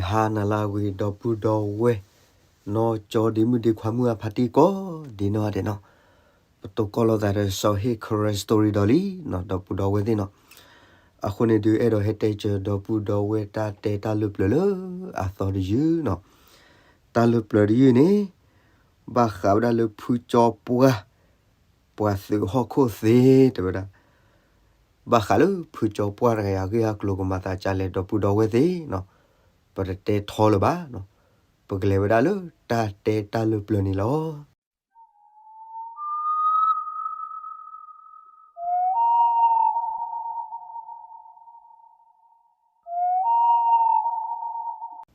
ဟါနၤလၢအဂ့ၤ ဒီပုၢ်ဒီဝဲၢ်, နီၢ်ကၠီဒ့မုၣ်ဒ့ခွါမုၣ်အဖါတံၢ်ကိးဒ်နီၢ်ဂၤဒဲးနီၤ, ပတိၢ်ကီၢ်လိာ်သးဒီးစီၤဟ့ၣ် Karen Story ဒီးလံနီၤ, ဒီပုၢ်ဒီဝဲၢ်သ့ၣ်နီၤ. အဃိန့ၣ်ဒုး အဲၣ်ဒိးဟဲတဲကၢၤဒီပုၢ်ဒီဝဲၢ်တၢ်တဲတၢ်လၢပျၢၤလၢအသီတယုၢ်နီၤ. တၢ်လၢပျၢၤတယုၢ်န့ၣ် ဘၣ်ဃးဝဲဒၣ်လၢဖုကၠီပှၢ်, ပှၤသုးဟီၣ်ခိၣ်သ့တဲဝဲဒၣ်, ဘၣ်ဃးလၢဖုကၠီပှၢ်တဂၤအံၤ အဂ့ၢ်အကျိၤကမၤသးဒ်လဲၣ် ဒီပုၢ်ဒီဝဲၢ်သ့ၣ်နီၤ, ပတတဲထီလၢၤဘၣ်နီၤ, ပကလဲၤဝဲဒၣ်လၢတၢ်တဲတၢ်လၢပျၢၤန့ၣ်လီၤ.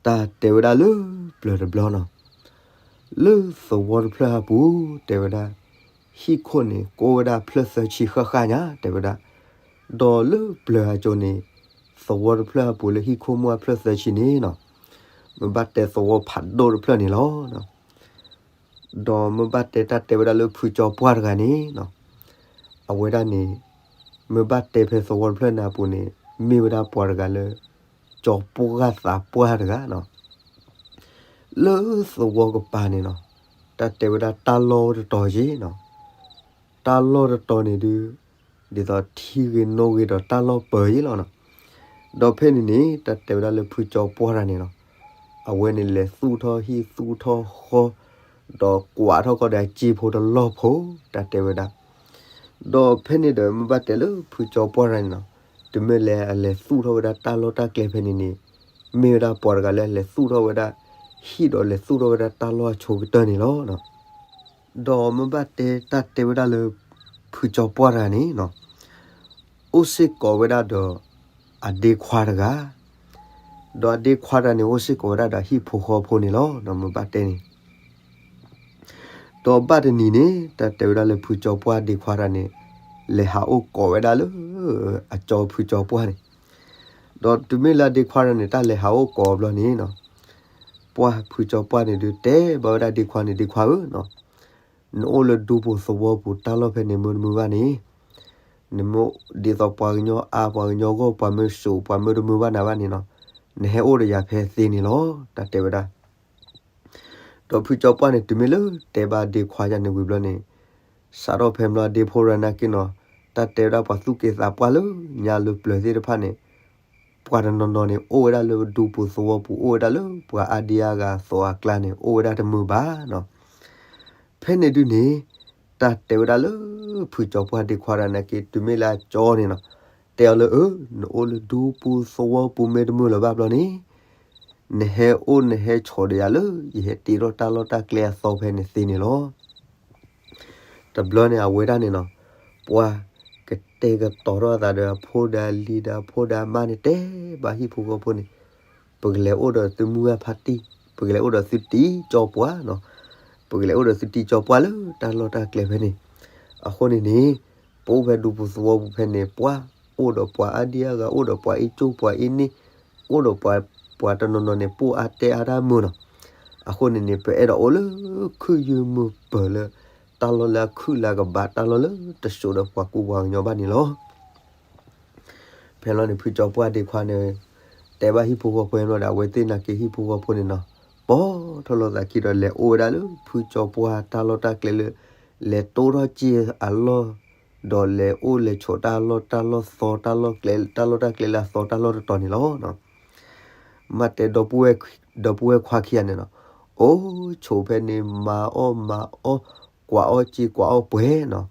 တၢ်တဲဝဲဒၣ်လၢပျၢၤတဘျီနီၤ, လၢသဝီတဖျၢၣ်အပူၤတဲဝဲဒၣ်, ဟံၣ်ခိၣ်န့ၣ် ကအိၣ်ဝဲဒၣ်ဖျၢၣ်သၢဆံဃၣ်ဃၣ်ညါတဲဝဲဒၣ်, ဒီးလၢပျၢၤအစိၤန့ၣ် သဝီတဖျၢၣ်အပူၤလၢဟံၣ်ခိၣ်မုၢ်အဖျၢၣ်သၢဆံန့ၣ်နီၤ, မ့ၢ်ဘၣ်တဲသဝီဖးဒိၣ်တဖျၢၣ်န့ၣ်လီၤ. ဒီးမ့ၢ်ဘၣ်တဲတၢ်တဲဝဲဒၣ်လၢဖုကၠီပှၢ်တဂၤန့ၣ်နီၤ, အဝဲဒၣ်န့ၣ် မ့ၢ်ဘၣ်တဲဖဲသဝီတဖျၢၣ်န့ၣ်အပူၤန့ၣ် မ့ၢ်ဝဲဒၣ်ပှၤတဂၤလၢ ကၠီပှၢ်သးပှၢ်တဂၤနီၤ. လၢသဝီကပၤန့ၣ်နီၤ, တၢ်တဲဝဲဒၣ်တၢ်လီၢ်အိၣ်တတီၤယ့ၣ်နီၤ, တၢ်လီၢ်တတီၤန့ၣ်ဒုး ဒ်သိးထံဂ့ၤနိဂ့ၤဒီးတၢ်လီၢ်ပၢၤယ့ၣ်လီၤနီၤ. ဒီးဖဲန့ၣ်န့ၣ် တၢ်တဲဝဲဒၣ်လၢဖုကၠီပှၢ်တဂၤန့ၣ်နီၤ, အဝဲန့ၣ်လဲၤသူၣ်ထီၣ်ဟံၣ်သူၣ်ထီၣ်ဃီ, ဒီးကွၢ်ထီၣ်ကီၢ်ဒီးအစ့ဖိတလီၢ်ဖိ တၢ်တဲဝဲဒၣ်. ဒီးဖဲန့ၣ်ဒီးမ့ၢ်ဘၣ်တဲလၢဖုကၠီပှၢ်တဂၤန့ၣ်နီၤ, တုၤမ့ၢ်လၢအလဲၤသူၣ်ထီၣ်ဝဲဒၣ်တၢ်လီၢ်တၢ်ကျဲဖဲန့ၣ်န့ၣ်, မ့ၢ်ဝဲဒၣ်ပှၤတဂၤလၢအလဲၤသူၣ်ထီၣ်ဝဲဒၣ်ဟံၣ်ဒီးလဲၤသူၣ်ထီၣ်ဝဲဒၣ်တၢ်လီၢ်အဆိကတၢၢ်န့ၣ်လီၤ. ဒီးမ့ၢ်ဘၣ်တဲတၢ်တဲဝဲဒၣ်လၢ ဖုကၠီပှၢ်တဂၤန့ၣ်နီၤ, အိၣ်စ့ၢ်ကီးဝဲဒၣ်ဒီး အဒ့ခွါတဂၤ, ဒီးအဒ့ခွါတဂၤန့ၣ် အိၣ်စ့ၢ်ကီးဝဲဒၣ်ဒီးဟံၣ်ဖိဃီဖိန့ၣ်လီၤ. မ့ၢ်ဘၣ်တဲန့ၣ် ဒီးဘၣ်တနံၤန့ၣ် တၢ်တဲဝဲဒၣ်လၢဖုကၠီပှၢ်ဒ့ခွါတဂၤန့ၣ် လဲၤဟးအိၣ်ကိးဝဲဒၣ်လၢ အကၠီဖုကၠီပှၢ်န့ၣ်, ဒီးတုၤမ့ၢ်လၢအဒ့ခွါတဂၤန့ၣ် တၢ်လဲၤဟးအိၣ်ကိးဘျီန့ၣ်နီၤ, ပှၢ်ဖုကၠီပှၢ်န့ၣ်ဒုးတဲဘၣ်ဝဲဒၣ်ဒ့ခွါန့ၣ် ဒ့ခွါဧၢနီၤ, နအိၣ်လၢဒူပူၤသဝီပူၤတၢ်လီၢ်ဖဲန့ၣ်မ့ၢ်တမုာ်ဘၣ်န့ၣ်, နမ့ၢ်ဒ်သိးပှၤကညီအါ ပှၤကညီဂီၢ် ပှၤမ့ၢ်စိာ် ပှၤမ့ၢ်တမုာ်ဘၣ်နၤဘၣ်န့ၣ်နီၤ, နဟဲအိၣ်ဒီးယၤဖဲသ့န့ၣ်လီၤ တၢ်တဲဝဲဒၣ်. ဒီးဖုကၠီပှၢ်န့ၣ် တုၤမ့ၢ်လၢတဲဘၣ်ဒ့ခွါယၤန့ၣ်ဝံၤဘျီန့ၣ်, စးထီၣ်ဖဲဘျီဒ့ဖိတဂၤနာ်က့နီၤ, တၢ်တဲဝဲဒၣ်ပှၤသူၣ်က့သးပှၢ်လၢညါလၢပျၢၤသ့ၣ်တဖၣ်န့ၣ်, ပှၤတနီၤနီၤန့ၣ် အိၣ်ဝဲဒၣ်လၢဒူပူၤသဝီပူၤ အိၣ်ဝဲဒၣ်လၢပှၤအါဒံအါဂၤအသိးအကျါန့ၣ် အိၣ်ဝဲဒၣ်တမုာ်ဘၣ်နီၤ. ဖဲန့ၣ်ဒုးန့ၣ်, တၢ်တဲဝဲဒၣ်လၢ ဖုကၠီပှၢ်ဒ့ခွါတဂၤနာ်က့ တုၤမ့ၢ်လၢအကၠီန့ၣ်နီၤ, တဲအီၤလၢ အၢ နအိၣ်လၢဒူပူၤသဝီပူၤမ့ၢ်တမုာ်လၢၤဘၣ်ဘျီန့ၣ်, နဟဲအိၣ်နဟဲဆိးဒီးယၤလၢ ယဟဲတ့ထီၣ်တၢ်လီၢ်တၢ်ကျဲအသီဖဲန့ၣ်သ့န့ၣ်လီၤ. တဘျီန့ၣ်အဝဲဒၣ်န့ၣ်နီၤ, ပှၤကတဲာ်ကတီၤထီၣ်အသးဒီးအဖိဒီးအလံၤဒီးအဖိဒီးအမါန့ၣ် တဲဘၣ်ဟံၣ်ဖိဃီဖိန့ၣ်, ပကလဲၤအိၣ်ဒီးသုမုၢ်ဂၢ်ဖါတံၢ်, ပကလဲၤအိၣ်ဒီးသုတံၤကၠီပှၢ်နီၤ, ပကလဲၤအိၣ်ဒီးသုတံၤကၠီပှၢ်လၢတၢ်လီၢ်တၢ်ကျဲဖဲန့ၣ်. အဃိန့ၣ်န့ၣ်, ပအိၣ်ဖဲဒူပူၤသဝီပူၤဖဲန့ၣ် ပှၤအိၣ်ဒီးပှၤအါဒံအါဂၤ အိၣ်ဒီးပှၤအ့ၣ်ကၠိပှၤအ့ၣ်န့ၢ်, အိၣ်ဒီးပှၤ ပှၤတနီၤနီၤန့ၣ် ပိၢ်အါတဲအါတၢ်မုာ်နီၤ. အဃိန့ၣ်န့ၣ် ပအဲၣ်ဒိးအိၣ်လၢခုၣ်ယုၢ်မုၢ်ပၢၤလၢ တၢ်လီၢ်လၢအခုၣ်လၢကဘၣ် တၢ်လီၢ်လၢတစိာ်ဒီးပှၤကူပှၤကညီဘၣ်န့ၣ်လီၤ. ဖဲလီၤန့ၣ် ဖုကၠီပှၢ်ဒ့ခွါန့ၣ် တဲဘၣ်ဟံၣ်ဖိဃီဖိဘျီဒီး အဝဲသ့ၣ်နာ်က့ဟံၣ်ဖိဃီဖိန့ၣ်နီၤ, ပိာ်ထီၣ်လိာ်သးခံဒီးလဲၤအိၣ်ဝဲဒၣ်လၢ ဖုကၠီပှၢ်တၢ်လီၢ်တၢ်ကျဲလၢ လဲၤတိၢ်ထီၣ်စ့အလီၢ်, ဒီးလဲၤအိၣ်လဲၤဆိးတၢ်လီၢ်တၢ်လီၢ်သီ တၢ်လီၢ်ကျဲ တၢ်လီၢ်တၢ်ကျဲလၢအသီတၢ်လီၢ်တတီၤန့ၣ်လီၤ. မ့ၢ်တဲ ဒီပုၢ်ဝဲၢ်ခွါခံဂၤန့ၣ်နီၤ, အိၣ်ဆိးဖဲန့ၣ် မၤအီၣ်မၤအီၣ်, ကွၢ်အီၣ်စ့ကွၢ်အီၣ်ပှဲၤနီၤ.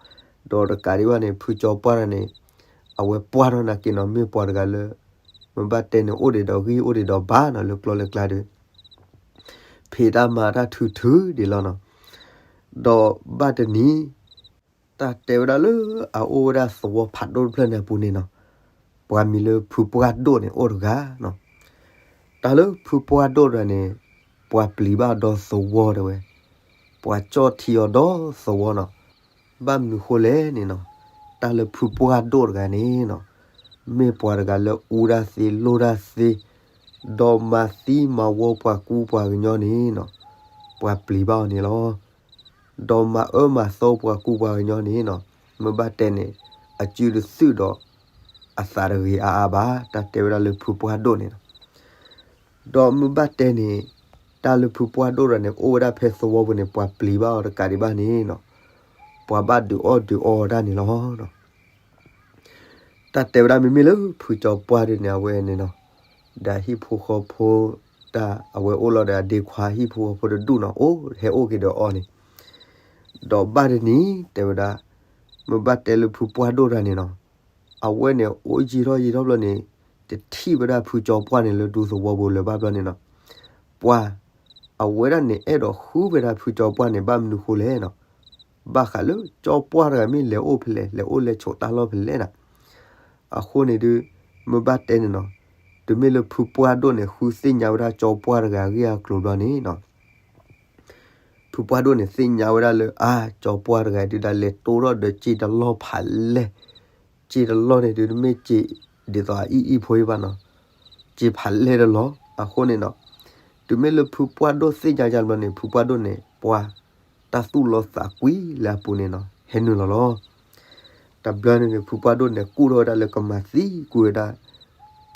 ဒီးတကးဒံးဘၣ်န့ၣ် ဖုကၠီပှၢ်တဂၤန့ၣ် အဝဲပှၢ်ထီၣ်နာ်က့နီၤ မ့ၢ်ပှၤတဂၤလၢ မ့ၢ်ဘၣ်တဲန့ၣ် အိၣ်ဒံးဒီးဂံၢ်အိၣ်ဒံးဒီးဘါနီၤ လၢကျီလၢကျါဒီး ဖံးတၢ်မၤတၢ်ထုထုဒံးလီၤနီၤ. ဒီးဘၣ်တနံၤ တၢ်တဲဝဲဒၣ်လၢအအိၣ်ဝဲဒၣ်သဝီဖးဒိၣ်တဖျၢၣ်န့ၣ်အပူၤန့ၣ်နီၤ, ပှၤမံၤလၢဖုပှၢ်ဒိၣ်န့ၣ်အိၣ်တဂၤနီၤ. တၢ်လၢဖုပှၢ်ဒိၣ်တဂၤန့ၣ် ပှၤပျံၤဘၣ်ဒီးသဝီတဲဝဲ, ပှၤကၠီၣ်ထံအီၤဒီးသဝီနီၤ. ဘၣ်မနုၤဃိလဲၣ်န့ၣ်နီၤ, တၢ်လၢဖုပှၢ်ဒိၣ်တဂၤန့ၣ်နီၤ, မ့ၢ်ပှၤတဂၤလၢအူတၢ်သ့လိၢ်တၢ်သ့, ဒီးမၤသံမၤဝီပှၤကူပှၤကညီန့ၣ်နီၤ, ပှၤပျံၤဘၣ်အီၤန့ၣ်လီၤ. ဒီးမၤအၢမၤသီပှၤကူပှၤကညီန့ၣ်နီၤ, မ့ၢ်ဘၣ်တဲန့ၣ် အစုတသုးဒီး အသးတဂ့ၤအါအါဘၣ်. တၢ်တဲဝဲဒၣ်လၢဖုပှၢ်ဒိၣ်န့ၣ်နီၤ. ဒီးမ့ၢ်ဘၣ်တဲန့ၣ် တၢ်လၢဖုပှၢ်ဒိၣ်တဂၤန့ၣ် အိၣ်ဝဲဒၣ်ဖဲသဝီပူၤန့ၣ် ပှၤပျံၤဘၣ်အီၤတကးဒံးဘၣ်န့ၣ်နီၤ, ပှၤဘၣ်ဒုးအီၣ်ဒုးအီတၢ်န့ၣ်လီၤ. တၢ်တဲဝဲဒၣ်မ့မ့ၢ်လၢဖုကၠီပှၢ်ဒ်န့ၣ် အဝဲန့ၣ်နီၤ, ဒီးဟံၣ်ဖိဃီဖိ တၢ်အဝဲအိၣ်လီၤဒီးအဒ့ခွါဟံၣ်ဖိဃီဖိတဒူၣ်နီၤ အိၣ်ဟဲအိၣ်က့ၤဒီးအီၤန့ၣ်, ဒီးဘၣ်တနံၤတဲဝဲဒၣ် မ့ၢ်ဘၣ်တဲလၢဖုပှၢ်ဒိၣ်တဂၤန့ၣ်နီၤ, အဝဲန့ၣ်အိၣ်ယံာ်ထီၣ်ယံာ်ထီၣ်ဘျီန့ၣ် တထံၣ်ဝဲဒၣ်ဖုကၠီပှၢ်န့ၣ်လၢဒူသဝီပူၤလၢၤဘၣ်ဘျီန့ၣ်နီၤ, ပှၤ အဝဲဒၣ်န့ၣ်အဲၣ်ဒိးဃုဝဲဒၣ်ဖုကၠီပှၢ်န့ၣ် ဘၣ်မနုၤဃိလဲၣ်နီၤ, ဘၣ်ဃးလၢကၠီပှၢ်တဂၤမ့ၢ်လဲၤအိၣ်ဖဲလဲၣ် လဲၤအိၣ်လဲၤဆိးတၢ်လီၢ်ဖဲလဲၣ်နီၤ, အဃိန့ၣ်ဒုး မ့ၢ်ဘၣ်တဲန့ၣ်နီၤ, တုၤမ့ၢ်လၢဖုပှၢ်ဒိၣ်န့ၣ် ဃုသ့ၣ်ညါဝဲဒၣ်ကၠီပှၢ်တဂၤအဂ့ၢ်အကျိၤဘျီန့ၣ်နီၤ ဖုပှၢ်ဒိၣ်န့ၣ်သ့ၣ်ညါဝဲဒၣ်လၢ အါ ကၠီပှၢ်တဂၤဒုးဒၣ်လဲၤတိၢ်ထီၣ်ဒီးစ့တလီၢ်ဖးလဲၢ်, စ့တလီၢ်န့ၣ်ဒုးတမ့ၢ်စ့ ဒ်သိးအအံၤအံၤဖိအံၤဘၣ်နီၤ, စ့ဖးလဲၢ်တလီၢ် အဃိန့ၣ်နီၤ, တုၤမ့ၢ်လၢဖုပှၢ်ဒိၣ်သ့ၣ်ညါယါဘျီန့ၣ် ဖုပှၢ်ဒိၣ်န့ၣ် ပှၤ တၢ်သူၣ်လီသးကွံလၢအပူၤန့ၣ်နီၤ ဟဲနုာ်လီၤလီၤ. တဘျီန့ၣ်န့ၣ် ဖုပှၢ်ဒိၣ်န့ၣ်ကူၣ်ထီၣ်ဝဲဒၣ်လၢကမၤသံကွံာ်ဝဲဒၣ်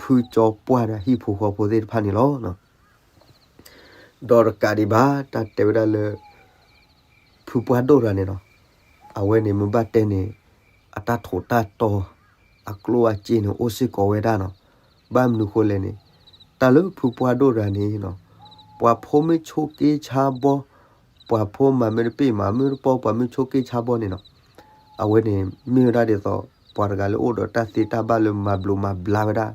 ဖုကၠီပှၢ်ဒီးဟံၣ်ဖိဃီဖိသ့ၣ်တဖၣ်န့ၣ်လီၤ. ဒီးတကးဒံးဘၣ် တၢ်တဲဝဲဒၣ်လၢ ဖုပှၢ်ဒိၣ်တဂၤန့ၣ်နီၤ, အဝဲန့ၣ်မ့ၢ်ဘၣ်တဲန့ၣ် အတၢ်ထိးတၢ်တီၤ အကျိၣ်အစ့န့ၣ် အိၣ်စ့ၢ်ကီးဝဲဒၣ်နီၤ, ဘၣ်မနုၤဃိလဲၣ်န့ၣ် တၢ်လၢဖုပှၢ်ဒိၣ်တဂၤန့ၣ်နီၤ, ပှၤဖိမ့ၢ်ဆိးက့ဆါဘီ, ပှၤဖိမၤမ့ၢ်တပ့ၢ်မၤမ့ၢ်တပီ ပှၤမ့ၢ်ဆိးက့ဆါဘီန့ၣ်နီၤ, အဝဲန့ၣ်မ့ၢ်ဝဲဒၣ်ဒ်သိး ပှၤတဂၤလၢအိၣ်ဒီးတၢ်သ့တၢ်ဘၣ်လၢမၤဘျိးမၤဘျါဝဲဒၣ်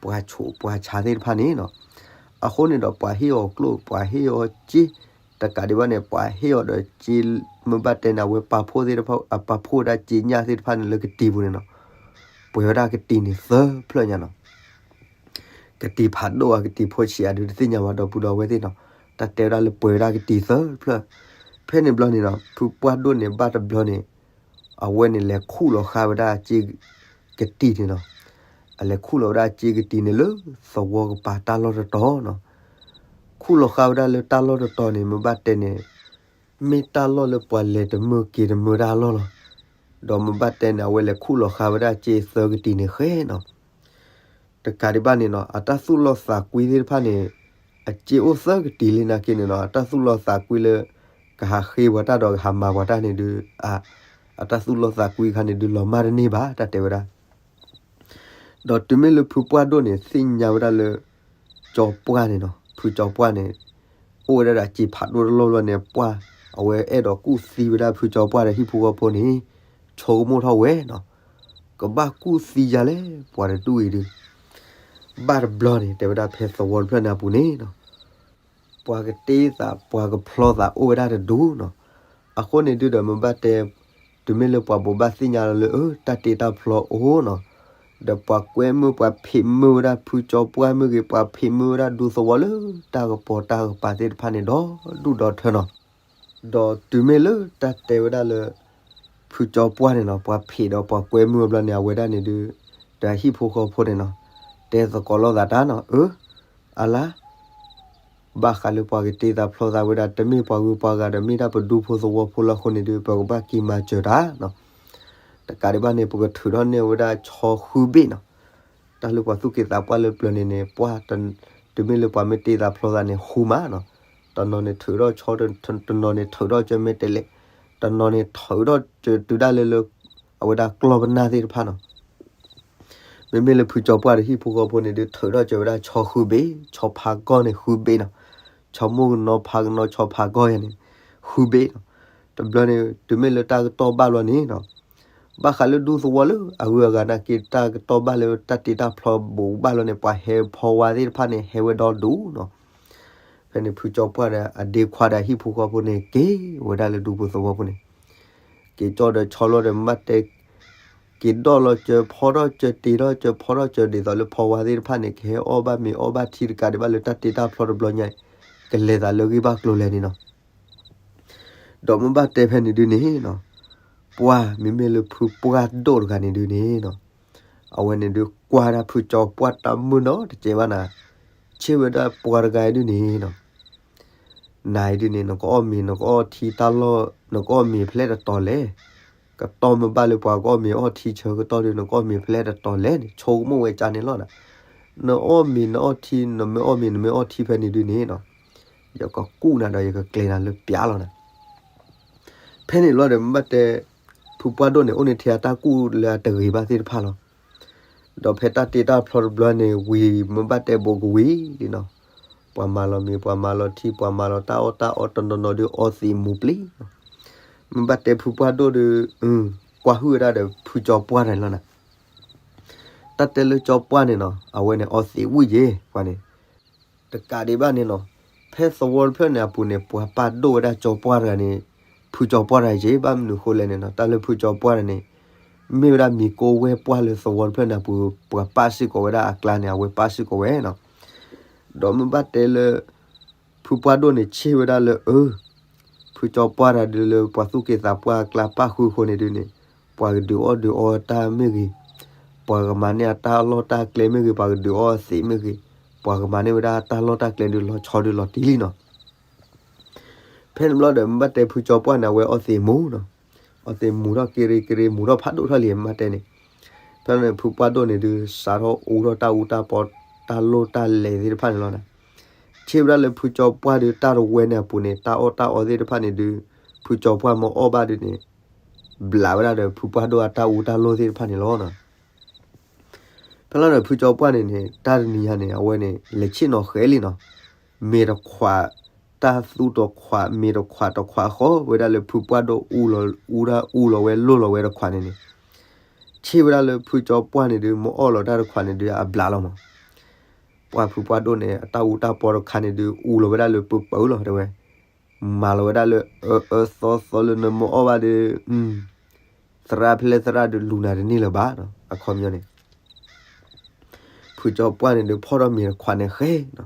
ပှၤဆိးပှၤဆါသ့ၣ်တဖၣ်န့ၣ်နီၤ, အဃိန့ၣ်ဒီးပှၤဟ့ၣ်အီၤကျိၣ် ပှၤဟ့ၣ်အီၤစ့ တကးဒံးဘၣ်န့ၣ် ပှၤဟ့ၣ်အီၤဒီးစ့ မ့ၢ်ဘၣ်တဲန့ၣ် အဝဲပာ်ဖှိၣ်သ့ၣ်တဖၣ် အပာ်ဖှိၣ်ဝဲဒၣ်စ့ညၣ်သ့ၣ်တဖၣ်န့ၣ်လၢကတံၤပူၤန့ၣ်နီၤ, ပှဲၤဝဲဒၣ်ကတံၤန့ၣ်သၢဖျၢၣ်ညါနီၤ, ကတံၤဖးဒိၣ်ဧါ ကတံၤဖိဆံးဧါ ဒုးတသ့ၣ်ညါဘၣ် ဒီပုၢ်ဒီဝဲၢ်သ့ၣ်နီၤ, တၢ်တဲဝဲဒၣ်လၢပှဲၤဝဲဒၣ်ကတံၤသၢဖျၢၣ်, ဖဲန့ၣ်ဘျီန့ၣ်နီၤ ဖုပှၢ်ဒိၣ်န့ၣ်ဘၣ်တဘျီန့ၣ် အဝဲန့ၣ်လဲၤခူၣ်လီၤဃာ်ဝဲဒၣ်စ့ ကတံၤန့ၣ်နီၤ, အလဲၤခူၣ်လီၤဝဲဒၣ်စ့ကတံၤန့ၣ်လၢ သဝီကပၤတၢ်လီၢ်တတီၤနီၤ, ခူၣ်လီၤဃာ်ဝဲဒၣ်လၢတၢ်လီၢ်တတီၤန့ၣ် မ့ၢ်ဘၣ်တဲန့ၣ် မ့ၢ်တၢ်လီၢ်လၢပှၤလဲၤတမုာ်က့ၤတမုာ်တၢ်လီၢ်လီၤ, ဒီးမ့ၢ်ဘၣ်တဲန့ၣ် အဝဲလဲၤခူၣ်လီၤဃာ်ဝဲဒၣ်စ့သၢကတံၤန့ၣ်ဃဲနီၤ, တကးဒံးဘၣ်န့ၣ်နီၤ အတၢ်သူၣ်လီသးကွံသ့ၣ်တဖၣ်န့ၣ် အစ့အိၣ်သၢကတံၤလံနာ်က့န့ၣ်နီၤ အတၢ်သူၣ်လီသးကွံလၢ ကဟးဃ့ပှၤတၢ်ဒီးကဟးမၤပှၤတၢ်န့ၣ်ဒုး အ အတၢ်သူၣ်လီသးကွံခါန့ၣ်ဒုးလီၤမၢ်တန့ၢ်ဘၣ် တၢ်တဲဝဲဒၣ် ဒီးတုၤမ့ၢ်လၢဖုပှၢ်ဒိၣ်န့ၣ် သ့ၣ်ညါဝဲဒၣ်လၢ ကၠီပှၢ်န့ၣ်နီၤ ဖုကၠီပှၢ်န့ၣ် အိၣ်ဝဲဒၣ်ဒီးစ့ဖးဒိၣ်တလီၢ်လီၢ်န့ၣ် ပှၢ် အဝဲအဲၣ်ဒိးကူၣ်သံဝဲဒၣ်ဖုကၠီပှၢ်ဒီးဟံၣ်ဖိဃီဖိန့ၣ် ဆိကမိၣ်ထီၣ်ဝဲနီၤ ကဘၣ်ကူၣ်သံယၤလဲၣ် ပှၤတဒူၣ်အံၤဒုး ဘၣ်တဘျီန့ၣ် တဲဝဲဒၣ်ဖဲသဝီတဖျၢၣ်န့ၣ်အပူၤန့ၣ်နီၤ ပှၤကတ့သး ပှၤကဖျီသးအိၣ်ဝဲဒၣ်တဒူၣ်နီၤ. အဃိန့ၣ်ဒုးဒီးမ့ၢ်ဘၣ်တဲ တုၤမ့ၢ်လၢပှၤဘိးဘၣ်သ့ၣ်ညါလၢ အၢ တၢ်တ့တၢ်ဖျီအိၣ်နီၤ, ဒီးပှၤကွဲမုာ်ပှၤဖံးမုာ်ဝဲဒၣ်ဖုကၠီပှၢ်မ့ၢ်ဂ့ၤ ပှၤဖံးမုာ်ဝဲဒၣ်ဒူသဝီလၢတၢ်ကပီၤတၢ်ကပၤသ့ၣ်တဖၣ်န့ၣ်ဒီးဒူၣ်ဒီးထၢနီၤ. ဒီးတုၤမ့ၢ်လၢတၢ်တဲဝဲဒၣ်လၢ ဖုကၠီပှၢ်န့ၣ်နီၤ ပှၤဖံးဒီးပှၤကွဲမုာ်အဘျီန့ၣ် အဝဲဒၣ်န့ၣ်ဒုး ဒီးဟံၣ်ဖိဃီဖိန့ၣ်နီၤ တဲသကိးလိာ်သးတၢ်နီၤ အၢ အလါ ဘၣ်ဃးလၢပှၤကတ့သးဖျီသးဝဲဒၣ် တမ့ၢ်ပှၤဂုၤပှၤဂၤဒီး မ့ၢ်ဒၣ်ပဒူဖိသဝီဖိလီၤအဃိန့ၣ်ဒုး ပကဘၣ်က့ၤမၤစၢၤတၢ်နီၤ. တကးဒံးဘၣ်န့ၣ် ပကထုးထီၣ်န့ၢ်ဝဲဒၣ်ဆီဃုဘ့ၣ်နီၤ. တၢ်လၢပှၤသူၣ်က့သးပှၢ်လၢပျၢၤန့ၣ်န့ၣ် ပှၤ တုၤမ့ၢ်လၢပှၤမ့ၢ်တ့သးဖျီသးန့ၣ် ဃုမးနီၤ. တနီၤန့ၣ်ထုးထီၣ်ဆီ တနီၤန့ၣ်ထုးထီၣ်စၢၤမဲာ်တဲးလဲး တနီၤန့ၣ်ထုးထီၣ်စၢၤတုၤဒၣ်လၢလၢ အဝဲဒၣ်ကျီၢ်ပနၢ်သ့ၣ်တဖၣ်နီၤ. မ့မ့ၢ်လၢဖုကၠီပှၢ်ဒီးဟံၣ်ဖိဃီဖိန့ၣ်ဒုး ထုးထီၣ်စၢၤဝဲဒၣ်ဆီဃုဘ့ၣ် ဆီဖးကီၢ်န့ၣ်ဃုဘ့ၣ်နီၤ. ဆီမိၢ်ကနီၤဖးကနီၤ ဆီဖးကီၢ်ယၤန့ၣ် ဃုဘ့ၣ်နီၤ. တဘျီန့ၣ် တုၤမ့ၢ်လၢတၢ်ကတီၢ်ဘၣ်ဘျီန့ၣ်နီၤ ဘၣ်ဃးလၢဒူသဝီလၢအဂုၤအဂၤနာ်က့ တၢ်ကတီၢ်ဘၣ်လၢတၢ်တ့တၢ်ဖျီဘူးဘၣ်လီၤန့ၣ် ပှၤဟဲဖီဝါသ့ၣ်တဖၣ်န့ၣ် ဟဲဝဲဒီဒူၣ်နီၤ. ဖဲန့ၣ်ဖုကၠီပှၢ်ဒီးအဒ့ခွါဒီးဟံၣ်ဖိဃီဖိန့ၣ် က့ၤဝဲဒၣ်လၢဒူဖိသဝီဖိန့ၣ် က့ၤကၠီဒီးဆီလီၤဒီးမ့ၢ်ဘၣ်တဲ က့ၤဒီၣ်လီၤစၢၤဖီထီၣ်စၢၤတ့ထီၣ်စၢၤဖီထီၣ်စၢၤ ဒ်သိးလၢဖီဝါသ့ၣ်တဖၣ်န့ၣ် ကဟဲအီၣ်ဘၣ်မ့ၤအီၣ်ဘၣ်ထံတကးဒံးဘၣ်လၢတၢ်တ့တၢ်ဖျီတဘျီညါ ကလဲၤသးလၢဂ့ၢ်ဘၣ်ကျိၤလဲၣ်န့ၣ်နီၤ. ဒီးမ့ၢ်ဘၣ်တဲဖဲန့ၣ်ဒုန့ၣ်နီၤ ပှၢ်မ့မ့ၢ်လၢဖုပှၢ်ဒိၣ်တဂၤန့ၣ်ဒုန့ၣ်နီၤ အဝဲန့ၣ်ဒုးကွၢ်ဒၣ်ဖုကၠီပှၢ်တၢ်မုာ်နီတစဲးဘၣ်နၤ, ဆ့ၣ်ဝဲဒၣ်ပှၤတဂၤအံၤဒုန့ၣ်နီၤ နၤအံၤဒုန့ၣ် နကအီၣ်မ့ၤနကအီၣ်ထံတၢ်လီၢ် နကအီၣ်မ့ၤဖဲလဲၣ်တတီၤလဲၣ်, ကတီၢ်မ့ၢ်ဘၣ်လၢပှၤကအီၣ်မ့ၤအီၣ်ထံဆၢကတီၢ်ဒုး နကအီၣ်မ့ၤဖဲလဲၣ်တတီၤလဲၣ်န့ၣ် ဆိကမိၣ်ဝဲကန့ၣ်လီၤနၤ. နအီၣ်မ့ၤနအီၣ်ထံ နမ့ၢ်အီၣ်မ့ၤနမ့ၢ်အီၣ်ထံဖဲန့ၣ်ဒုန့ၣ်နီၤ, ယကကူၣ်နၤဒီးယကကျဲၤနၤလၢပျးလီၤနၤ. ဖဲန့ၣ်လီၤဒီး မ့ၢ်ဘၣ်တဲ ဖုပှၢ်ဒိၣ်န့ၣ် အိၣ်န့ၢ်ထဲအတၢ်ကူၣ်လၢအတဂ့ၤဘၣ်သ့ၣ်တဖၣ်လီၤ. ဒီးဖဲတၢ်တ့တၢ်ဖျီတဘျီန့ၣ် ဝံၤမ့ၢ်ဘၣ်တဲဘူးကဝံၤလံနီၤ, ပှၤမၤလီၤမ့ၤ ပှၤမၤလီၤထံ ပှၤမၤလီၤတၢ်အီၣ်တၢ်အီ တနီၤနီၤဒုးအီသံးမူၤပျံၤနီၤ. မ့ၢ်ဘၣ်တဲဖုပှၢ်ဒိၣ်ဒီး ကွၢ်ဟုၣ်ဝဲဒၣ်ဒီးဖုကၠီပှၢ်တဂၤလီၤနၤ. တၢ်တဲလၢကၠီပှၢ်န့ၣ်နီၤ အဝဲန့ၣ်အီသံးဝံၣ်က့ၤပှၤန့ၣ် တကးဒံးဘၣ်န့ၣ်နီၤ, ဖဲသဝီတဖျၢၣ်န့ၣ်အပူၤန့ၣ် ပှၤပာ်ဒိၣ်ဝဲဒၣ်ကၠီပှၢ်တဂၤန့ၣ် ဖုကၠီပှၢ်တဂၤက့ၤ ဘၣ်မနုၤဃိလဲၣ်န့ၣ်နီၤ, တၢ်လၢဖုကၠီပှၢ်တဂၤန့ၣ် မ့ၢ်ဝဲဒၣ်မံၤကိးဝဲပှၢ်လၢသဝီတဖျၢၣ်န့ၣ်အပူၤ ပှၤပာ်စ့ၢ်ကီးဝဲဒၣ်အကျါန့ၣ် အဝဲပာ်စ့ၢ်ကီးဝဲနီၤ. ဒီးမ့ၢ်ဘၣ်တဲလၢ ဖုပှၢ်ဒိၣ်န့ၣ် ဆ့ၣ်ဝဲဒၣ်လၢအၢ ဖုကၠီပှၢ်တဂၤဒုးလၢပှၤသူၣ်က့သးပှၢ်အကျါပာ်ဃုာ်အဃိန့ၣ်ဒုးန့ၣ် ပှၤကဒုးအီၣ်ဒုးအီတၢ်မ့ၢ်ဂ့ၤ, ပှၤကမၤန့ၢ်အတၢ်လီၢ်တၢ်ကျဲမ့ၢ်ဂ့ၤ, ပှၤကဒုးအီသံးမ့ၢ်ဂ့ၤ, ပှၤကမၤန့ၢ်ဝဲဒၣ်တၢ်လီၢ်တၢ်ကျဲဒုးလီၤဆီဒုးလီၤတံၢ်လံနီၤ. ဖဲန့ၣ်ဘျီဒီး မ့ၢ်ဘၣ်တဲဖုကၠီပှၢ်န့ၣ် အဝဲအီသံးမူၤနီၤ, အီသံးမူၤထီၣ်က့ၤရ့က့ၤရ့ မူၤထီၣ်ဖးဒိၣ်ထီၣ်လံ မ့ၢ်ဘၣ်တဲန့ၣ်. ဖဲန့ၣ်ဖုပှၢ်ဒိၣ်န့ၣ်ဒုး စးထီၣ်အူထီၣ်တၢ်အူတၢ်ပီ တၢ်လိၢ်တၢ်လဲၤသ့ၣ်တဖၣ်န့ၣ်လီၤနၤ. ဆ့ၣ်ဝဲဒၣ်လၢဖုကၠီပှၢ်ဒုး တၢ်တဝဲန့ၣ်အပူၤန့ၣ် တၢ်အီၣ်တၢ်အီသ့ၣ်တဖၣ်န့ၣ်ဒုး ဖုကၠီပှၢ်မ့ၢ်အီၣ်ဘၣ်ဒုးန့ၣ် ဘျးဝဲဒၣ်ဒီးဖုပှၢ်ဒိၣ်အတၢ်အူတၢ်လိၢ်သ့ၣ်တဖၣ်န့ၣ်လီၤ. ဖဲလီၤဒီးဖုကၠီပှၢ်န့ၣ်န့ၣ် တၢ်တနံၤညါန့ၣ် အဝဲန့ၣ် လဲၤဆ့ၣ်နီၤဃဲလံနီၤ, မ့ၤတခွး တၢ်သူတခွး မ့ၤတခွးတခွးဃီဝဲဒၣ်လၢဖုပှၢ်ဒိၣ်အူလီၤ အူဒၣ်အူလီၤဝဲလိၢ်လီၤဝဲတခွးန့ၣ်န့ၣ် ဆ့ၣ်ဝဲဒၣ်လၢဖုကၠီပှၢ်န့ၣ်ဒုး မ့ၢ်အီၣ်လီၤတၢ်တခွးန့ၣ်ဒုး အဘျးလီၤမး. ပှၤဖုပှၢ်ဒိၣ်န့ၣ် အတၢ်အူတၢ်ပီတခါန့ၣ်ဒုး အူလီၤဝဲဒၣ်လၢပပၢၤလီၤတဲဝဲ, မၤလီၤဝဲဒၣ်လၢအအၢသီသီလၢနမ့ၢ်အီၣ်ဘၣ်ဒီး သရၣ်ဖဲလဲၣ်သရၣ်ဒုးလူၤနၤတန့ၢ်လၢၤဘၣ်နီၤ အခီပညီန့ၣ် ဖုကၠီပှၢ်န့ၣ်ဒီး ဖီၣ်ထီၣ်မ့ၤတခွးန့ၣ်ဃဲနီၤ,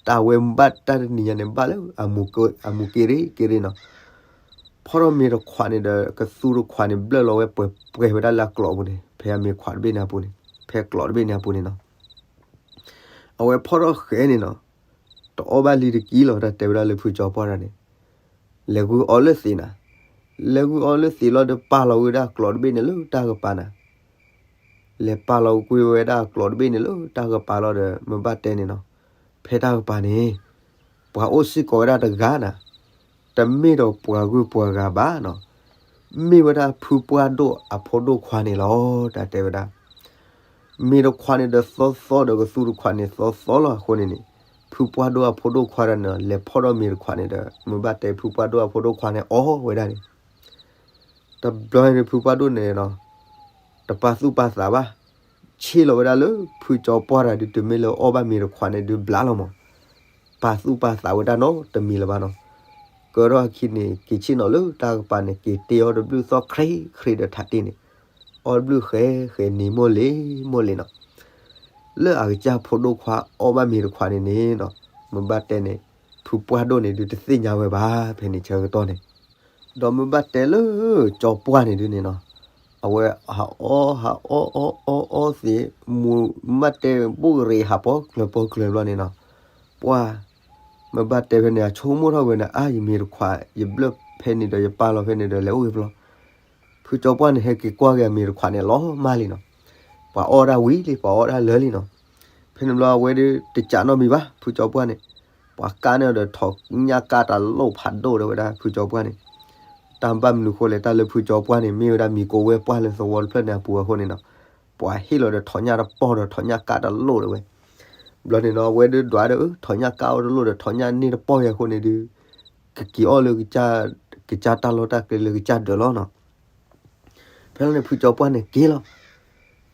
တၢ်ဝဲဘၣ်တၢ်တနံၤညါန့ၣ် ဘၣ်လၢအမူၤက့ၤရ့က့ၤရ့နီၤ, ဖီၣ်ထီၣ်မ့ၤတခွးန့ၣ်ဒီး ကသူတခွးန့ၣ် ဘျၢၣ်လီၤဝဲပှဲၤပှဲၤဝဲဒၣ်လၢအကျိးအပူၤန့ၣ် ဖဲအမ့ၤခွးတဘ့ၣ်န့ၣ်အပူၤန့ၣ် ဖဲကျိးတဘ့ၣ်န့ၣ်အပူၤန့ၣ်နီၤ. အဝဲဖီၣ်ထီၣ်ဃဲန့ၣ်နီၤ, တအီၣ်ဘၣ်လံတကံလီၤ တၢ်တဲဝဲဒၣ်လၢဖုကၠီပှၢ်တဂၤန့ၣ်, လဲၤဂုၢ်အီလၢသံးနၤ, လဲၤဂုၢ်အီလၢသံးလီၤဒီး ပာ်လီၤဝဲဒၣ်ကျိးတဘ့ၣ်န့ၣ်လၢတၢ်ကပၤနၤ လဲၤပာ်လီၤကွံာ်ဝဲဒၣ်ကျိးတဘ့ၣ်န့ၣ်လၢတၢ်ကပၤလီၤဒီး မ့ၢ်ဘၣ်တဲန့ၣ်နီၤ, ဖဲတၢ်ကပၤန့ၣ် ပှၤအိၣ်စ့ၢ်ကီးဝဲဒၣ်တဂၤနၤ, တမ့ၢ်ဒီးပှၤဂုၤပှၤဂၤဘၣ်နီၤ, မ့ၢ်ဝဲဒၣ်ဖုပှၢ်ဒိၣ်အဖိဒိၣ်ခွါန့ၣ်လီၤ တၢ်တဲဝဲဒၣ်. မ့ၤတခွးန့ၣ်ဒီးသီသီဒီးကသူတခွးန့ၣ်သီသီလီၤအဃိန့ၣ်န့ၣ်, ဖုပှၢ်ဒိၣ်အဖိဒိၣ်ခွါတဂၤန့ၣ် လဲၤဖီၣ်ထီၣ်မ့ၤတခွးန့ၣ်ဒီး မ့ၢ်ဘၣ်တဲဖုပှၢ်ဒိၣ်အဖိဒိၣ်ခွါန့ၣ်အီၣ်ဝဲဒၣ်န့ၣ် တဘျီန့ၣ်ဖုပှၢ်ဒိၣ်န့ၣ်နီၤ, တပာ်သူၣ်ပာ်သးဘၣ်, ဆ့ၣ်လီၤဝဲဒၣ်လၢဖုကၠီပှၢ်တဂၤဒုး တမ့ၢ်လၢအီၣ်ဘၣ်မ့ၤတခွးန့ၣ်ဒုးဘျါလီၤမး, ပာ်သူၣ်ပာ်သးဝဲဒၣ်နီတမံၤလၢၤဘၣ်နီၤ. ကၢထီၣ်အခံန့ၣ် က့ၤဆ့ၣ်နီၤလၢတၢ်ကပၤန့ၣ် က့ၤတ့အီၣ်တဘျုးသီၣ်ချ့ချ့ဒီးထးတ့ၢ်န့ၣ်, အီၣ်တဘျုးဃဲဃဲနံၤမိၢ်လ့ၤမိၢ်လ့ၤနီၤ. လၢအကစၢ်ဖိဒိၣ်ခွါအီၣ်ဘၣ်မ့ၤတခွးန့ၣ်န့ၣ်နီၤ, မ့ၢ်ဘၣ်တဲန့ၣ် ဖုပှၢ်ဒိၣ်န့ၣ်ဒုးတသ့ၣ်ညါဝဲဘၣ် ဖဲန့ၣ်ဆၢကတီၢ်န့ၣ် ဒီးမ့ၢ်ဘၣ်တဲလၢကၠီပှၢ်န့ၣ်ဒုးန့ၣ်နီၤ, အဝဲဟးအီဟးအီအီအီအီသ့ၣ်, မ့ၢ်ဘၣ်တဲဘိၣ်ကရ့ဟးပီကျၢၤပီကျၢၤဘျီန့ၣ်နီၤ, ပှၢ် မ့ၢ်ဘၣ်တဲဖဲန့ၣ် အဆိကမိၣ်ထီၣ်ဝဲန့ၣ် အါ ယမ့ၤတခွး ယဘျၢၣ်ဖဲန့ၣ်ဒီးယပာ်လီၤဖဲန့ၣ်ဒီးလဲၤအိၣ်ဂ့ၤဘျီ, ဖုကၠီပှၢ်န့ၣ် ဟဲက့ၤကွၢ်က့ၤအမ့ၤတခွးန့ၣ် လီၤမၢ်လံနီၤ, ပှၤအီၣ်ဒၣ်ဝံၤလံ ပှၤအီၣ်ဒၣ်လၢာ်လံနီၤ. ဖဲန့ၣ်ဘျီအဝဲဒုးတကးနီတမံၤဘၣ် ဖုကၠီပှၢ်န့ၣ်, ပှၤကးန့ၢ်ဒီးထိးညၣ်ကးတလိၣ်ဖးဒိၣ်တဲဝဲဒၣ်ဖုကၠီပှၢ်န့ၣ်, တၢ်ဘၣ်မနုၤဃိလဲၣ် တၢ်လၢဖုကၠီပှၢ်န့ၣ် မ့ၢ်ဝဲဒၣ်မံၤကိးဝဲပှၢ်လၢသဝီတဖျၢၣ်န့ၣ်အပူၤအဃိန့ၣ်နီၤ, ပှၤဟ့ၣ်လီၤဒီးထိးညၣ်တပီၢ်ဒီးထိးညၣ်ကးတလိၣ်တဲဝဲ ဘျီန့ၣ်နီၤ အဝဲဒုးဒွးဒီး ထိးညၣ်ကးအီၣ်တလိၣ်ဒီးထိးညၣ်န့ၢ်တပီၢ်ယဲအဃိန့ၣ်ဒုး ကက့ၤအီၣ်လၢ ကစၢ်တၢ်လီၢ်တၢ်ကျဲလၢကစၢ်ဒၢးလီၤနီၤ. ဖဲလီၤန့ၣ်ဖုကၠီပှၢ်န့ၣ်က့ၤလီၤ.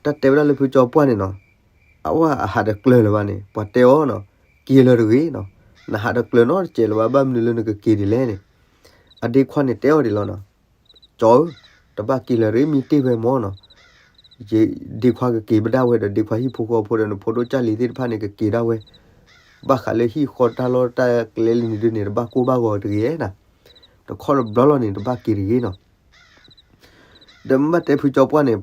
တၢ်တဲဝဲဒၣ်လၢဖုကၠီပှၢ်န့ၣ်နီၤ, အဝဲအဟးတကျၢၤလၢၤဘၣ်န့ၣ် ပှၤတဲအီၤနီၤ, က့ၤလၢၤတဂ့ၤနီၤ, နဟးတကျၢၤနီတစဲးလၢၤဘၣ် ဘၣ်မနုၤလၢနကက့ၤဒ်လဲၣ်န့ၣ်, အဒ့ခွါန့ၣ်တဲအီၤဒ်လီၤနီၤ, ကၠီဧၢ, တဘၣ်က့ၤလၢၤတဂ့ၤ မ့ၢ်တ့ၢ်ဝဲမၢ်နီၤ ဒ့ခွါကက့ၤဘၣ်ဒၣ်ဝဲဒီး ဒ့ခွါဟံၣ်ဖိဃီဖိဒီး နဖိဒိၣ်ကၢ်လံၤသ့ၣ်တဖၣ်န့ၣ် ကက့ၤဒၣ်ဝဲ, ဘၣ်ဃးလၢဟံၣ်ဃီတၢ်လီၢ်တၢ်ကျဲလံန့ၣ်ဒုးန့ၣ် တဘၣ်ကိၢ်ဘၣ်ဂီၤတဂ့ၤနၤ, တခီတဘျီလီၤန့ၣ် တဘၣ်က့ၤတဂ့ၤနီၤ. ဒီးမ့ၢ်ဘၣ်တဲဖုကၠီပှၢ်န့ၣ်,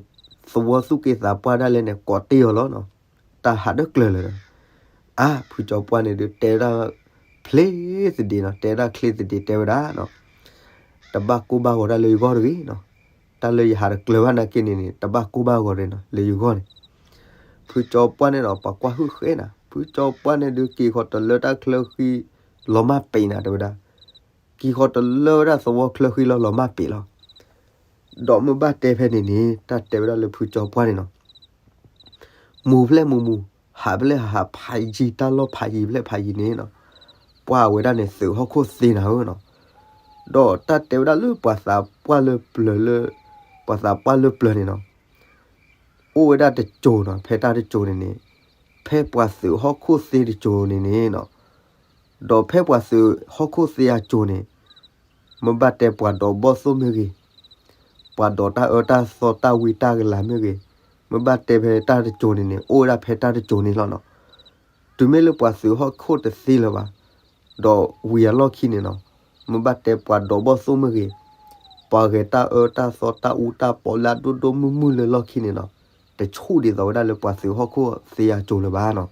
သဝီသူၣ်က့သးပှၢ်ဒၣ်လဲာ်န့ၣ် ကိးတ့ၢ်အီၤလီၤနီၤ, တၢ်ဟးတကျၢၤလၢၤဒီး, အါ ဖုကၠီပှၢ်န့ၣ်ဒုး တဲဒၣ်ဖျ့သဒ့းနီၤ, တဲဒၣ်ချ့သဒ့းတဲဝဲဒၣ်နီၤ, တဘၣ်ကိၢ်ဘၣ်ဂီၤတၢ်လၢယဂီၢ်တဂ့ၤနီၤ, တၢ်လၢယဟးတကျၢၤဘၣ်နာ်က့န့ၣ်န့ၣ် တဘၣ်ကိၢ်ဘၣ်ဂီၤတဂ့ၤနီၤ လၢယဂီၢ်န့ၣ်. ဖုကၠီပှၢ်န့ၣ်ဒီး ပှၤကွၢ်ဟုၣ်ဃဲနၤ, ဖုကၠီပှၢ်န့ၣ်ဒုးက့ၤဃီၤတလၢတၢ်ချၢဃံ လီၤမၢ်ပ့ၤနၤ တဲဝဲဒၣ်, က့ၤဃီၤတလၢဝဲဒၣ်သဝီချၢဃံလီၤ လီၤမၢ်ပ့ၤလီၤ. ဒီးမ့ၢ်ဘၣ်တဲဖဲန့ၣ်န့ၣ် တၢ်တဲဝဲဒၣ်လၢဖုကၠီပှၢ်န့ၣ်နီၤ မူၤဖျဲၣ်မူၤမူၤ, ဟးဖျဲၣ်ဟးဟး, ဖးယံၤတၢ်လီၢ်ဖးယံၤဖျဲၣ်ဖးယံၤန့ၣ်နီၤ, ပှၢ်ဝဲဒၣ်န့ၣ်သုးဟီၣ်ခိၣ်သ့နၤဧၢနီၤ. ဒီးတၢ်တဲဝဲဒၣ်လၢပှၤသးပှၢ်လၢပျၢၤလၢ, ပှၤသးပှၢ်လၢပျၢၤန့ၣ်နီၤ, အိၣ်ဝဲဒၣ်တစိၤနီၤ, ဖဲတၢ်တစိၤန့ၣ်န့ၣ်, ဖဲပှၤသုးဟီၣ်ခိၣ်သ့တစိၤန့ၣ်န့ၣ်နီၤ, ဒီးဖဲပှၤသုးဟီၣ်ခိၣ်သ့အစိၤန့ၣ် မ့ၢ်ဘၣ်တဲပှၤဒိးဘီၣ်သိၣ်မ့ၢ်ဂ့ၤ, ပှၤဒိးတၢ်အၢတၢ်သီတၢ်ဝံတၢ်ကလၤမ့ၢ်ဂ့ၤ, မ့ၢ်ဘၣ်တဲဖဲတၢ်တစိၤန့ၣ်န့ၣ် အိၣ်ဝဲဒၣ်ဖဲတၢ်တစိၤန့ၣ်လီၤနီၤ. တုၤမ့ၢ်လၢပှၤသုးဟီၣ်ခိၣ်တသ့လၢၤဘၣ်, ဒီးဝံၤအလီၢ်ခံန့ၣ်နီၤ, မ့ၢ်ဘၣ်တဲပှၤဒိးဘီၣ်သိၣ်မ့ၢ်ဂ့ၤ, ပှၤဂဲၤတၢ်အၢတၢ်သီတၢ်အူတၢ်ပီးလၢအဒိၣ်ဒိၣ်မုၢ်မုၢ်လၢလီၢ်ခံန့ၣ်နီၤ, တဆူၣ်ဒ်သိးဝဲဒၣ်လၢပှၤသုးဟီၣ်ခိၣ်သ့အစိၤလၢၤဘၣ်နီၤ.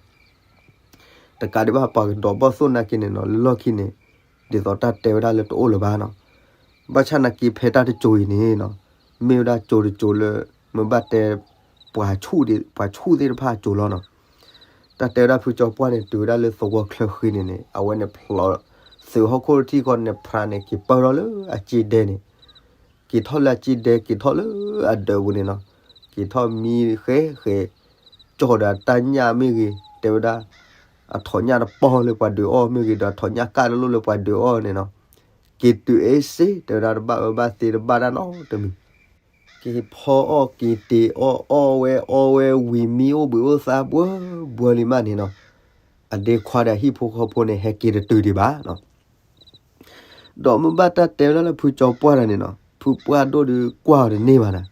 တကးဒံးဘၣ်ပှၤကဒိးဘီၣ်သိၣ်နာ်က့န့ၣ်နီၤ လၢလီၢ်ခံန့ၣ် ဒ်သိးတၢ်တဲဝဲဒၣ်လၢတအိၣ်လၢၤဘၣ်နီၤ. ဘၣ်ဆၣ်နာ်က့ဖဲတၢ်တစိၤအံၤန့ၣ်နီၤ, မ့ၢ်ဝဲဒၣ်စိၤတစိၤလၢ မ့ၢ်ဘၣ်တဲ ပှၤဆူၣ်ဒ်, ပှၤဆူၣ်သ့ၣ်တဖၣ်အစိၤလီၤနီၤ. တၢ်တဲဝဲဒၣ်ဖုကၠီပှၢ်န့ၣ် တုၤဝဲဒၣ်လၢသဝီချၢဃံန့ၣ်န့ၣ် အဝဲန့ၣ်ဖျိး သုးဟီၣ်ခိၣ်တထံၣ်ဃီန့ၣ် ဖြးန့ၣ် က့ၤပၢၢ်ထီၣ်လၢအစ့ဒဲန့ၣ်, က့ၤထီၣ်လၢအစ့ဒဲ က့ၤထီၣ်လၢအဒၢးပူၤန့ၣ်နီၤ, က့ၤထီၣ်မံဃဲဃဲ ကၠီၣ်ဒီးအတၢ်ညၣ်မ့ၢ်ဂ့ၤ, တဲဝဲဒၣ် အထိးညၣ်တပီၢ်လၢပှၤဒုးအီၣ်မ့ၢ်ဂ့ၤ, ဒီးအထိးညၣ်ကၣ်တလိၣ်လၢပှၤဒုးအီၣ်န့ၣ်နီၤ, က့ၤတုၤအ့စ့ တဲဝဲဒၣ် တဘၣ်အၢဘၣ်သီတဘၣ်တၢ်နီတမံၤ, က့ၤဖီအီၣ်က့ၤတ့ၤအီၣ် အီၣ်ဝဲအီဝဲဝံၤမံအိၣ်ဘှံးအိၣ်သါဘှၢဘှၢလံမးန့ၣ်နီၤ, အဒ့ခွါဒီးဟံၣ်ဖိဃီဖိန့ၣ် ဟဲက့ၤတတုၤဒံးဘၣ်နီၤ. ဒီးမ့ၢ်ဘၣ်တၢ်တဲဝဲဒၣ်လၢဖုကၠီပှၢ်တဂၤန့ၣ်နီၤ, ဖုပှၢ်ဒိၣ်ဒုးကွၢ်အီၤတန့ၢ်ဘၣ်နၤ,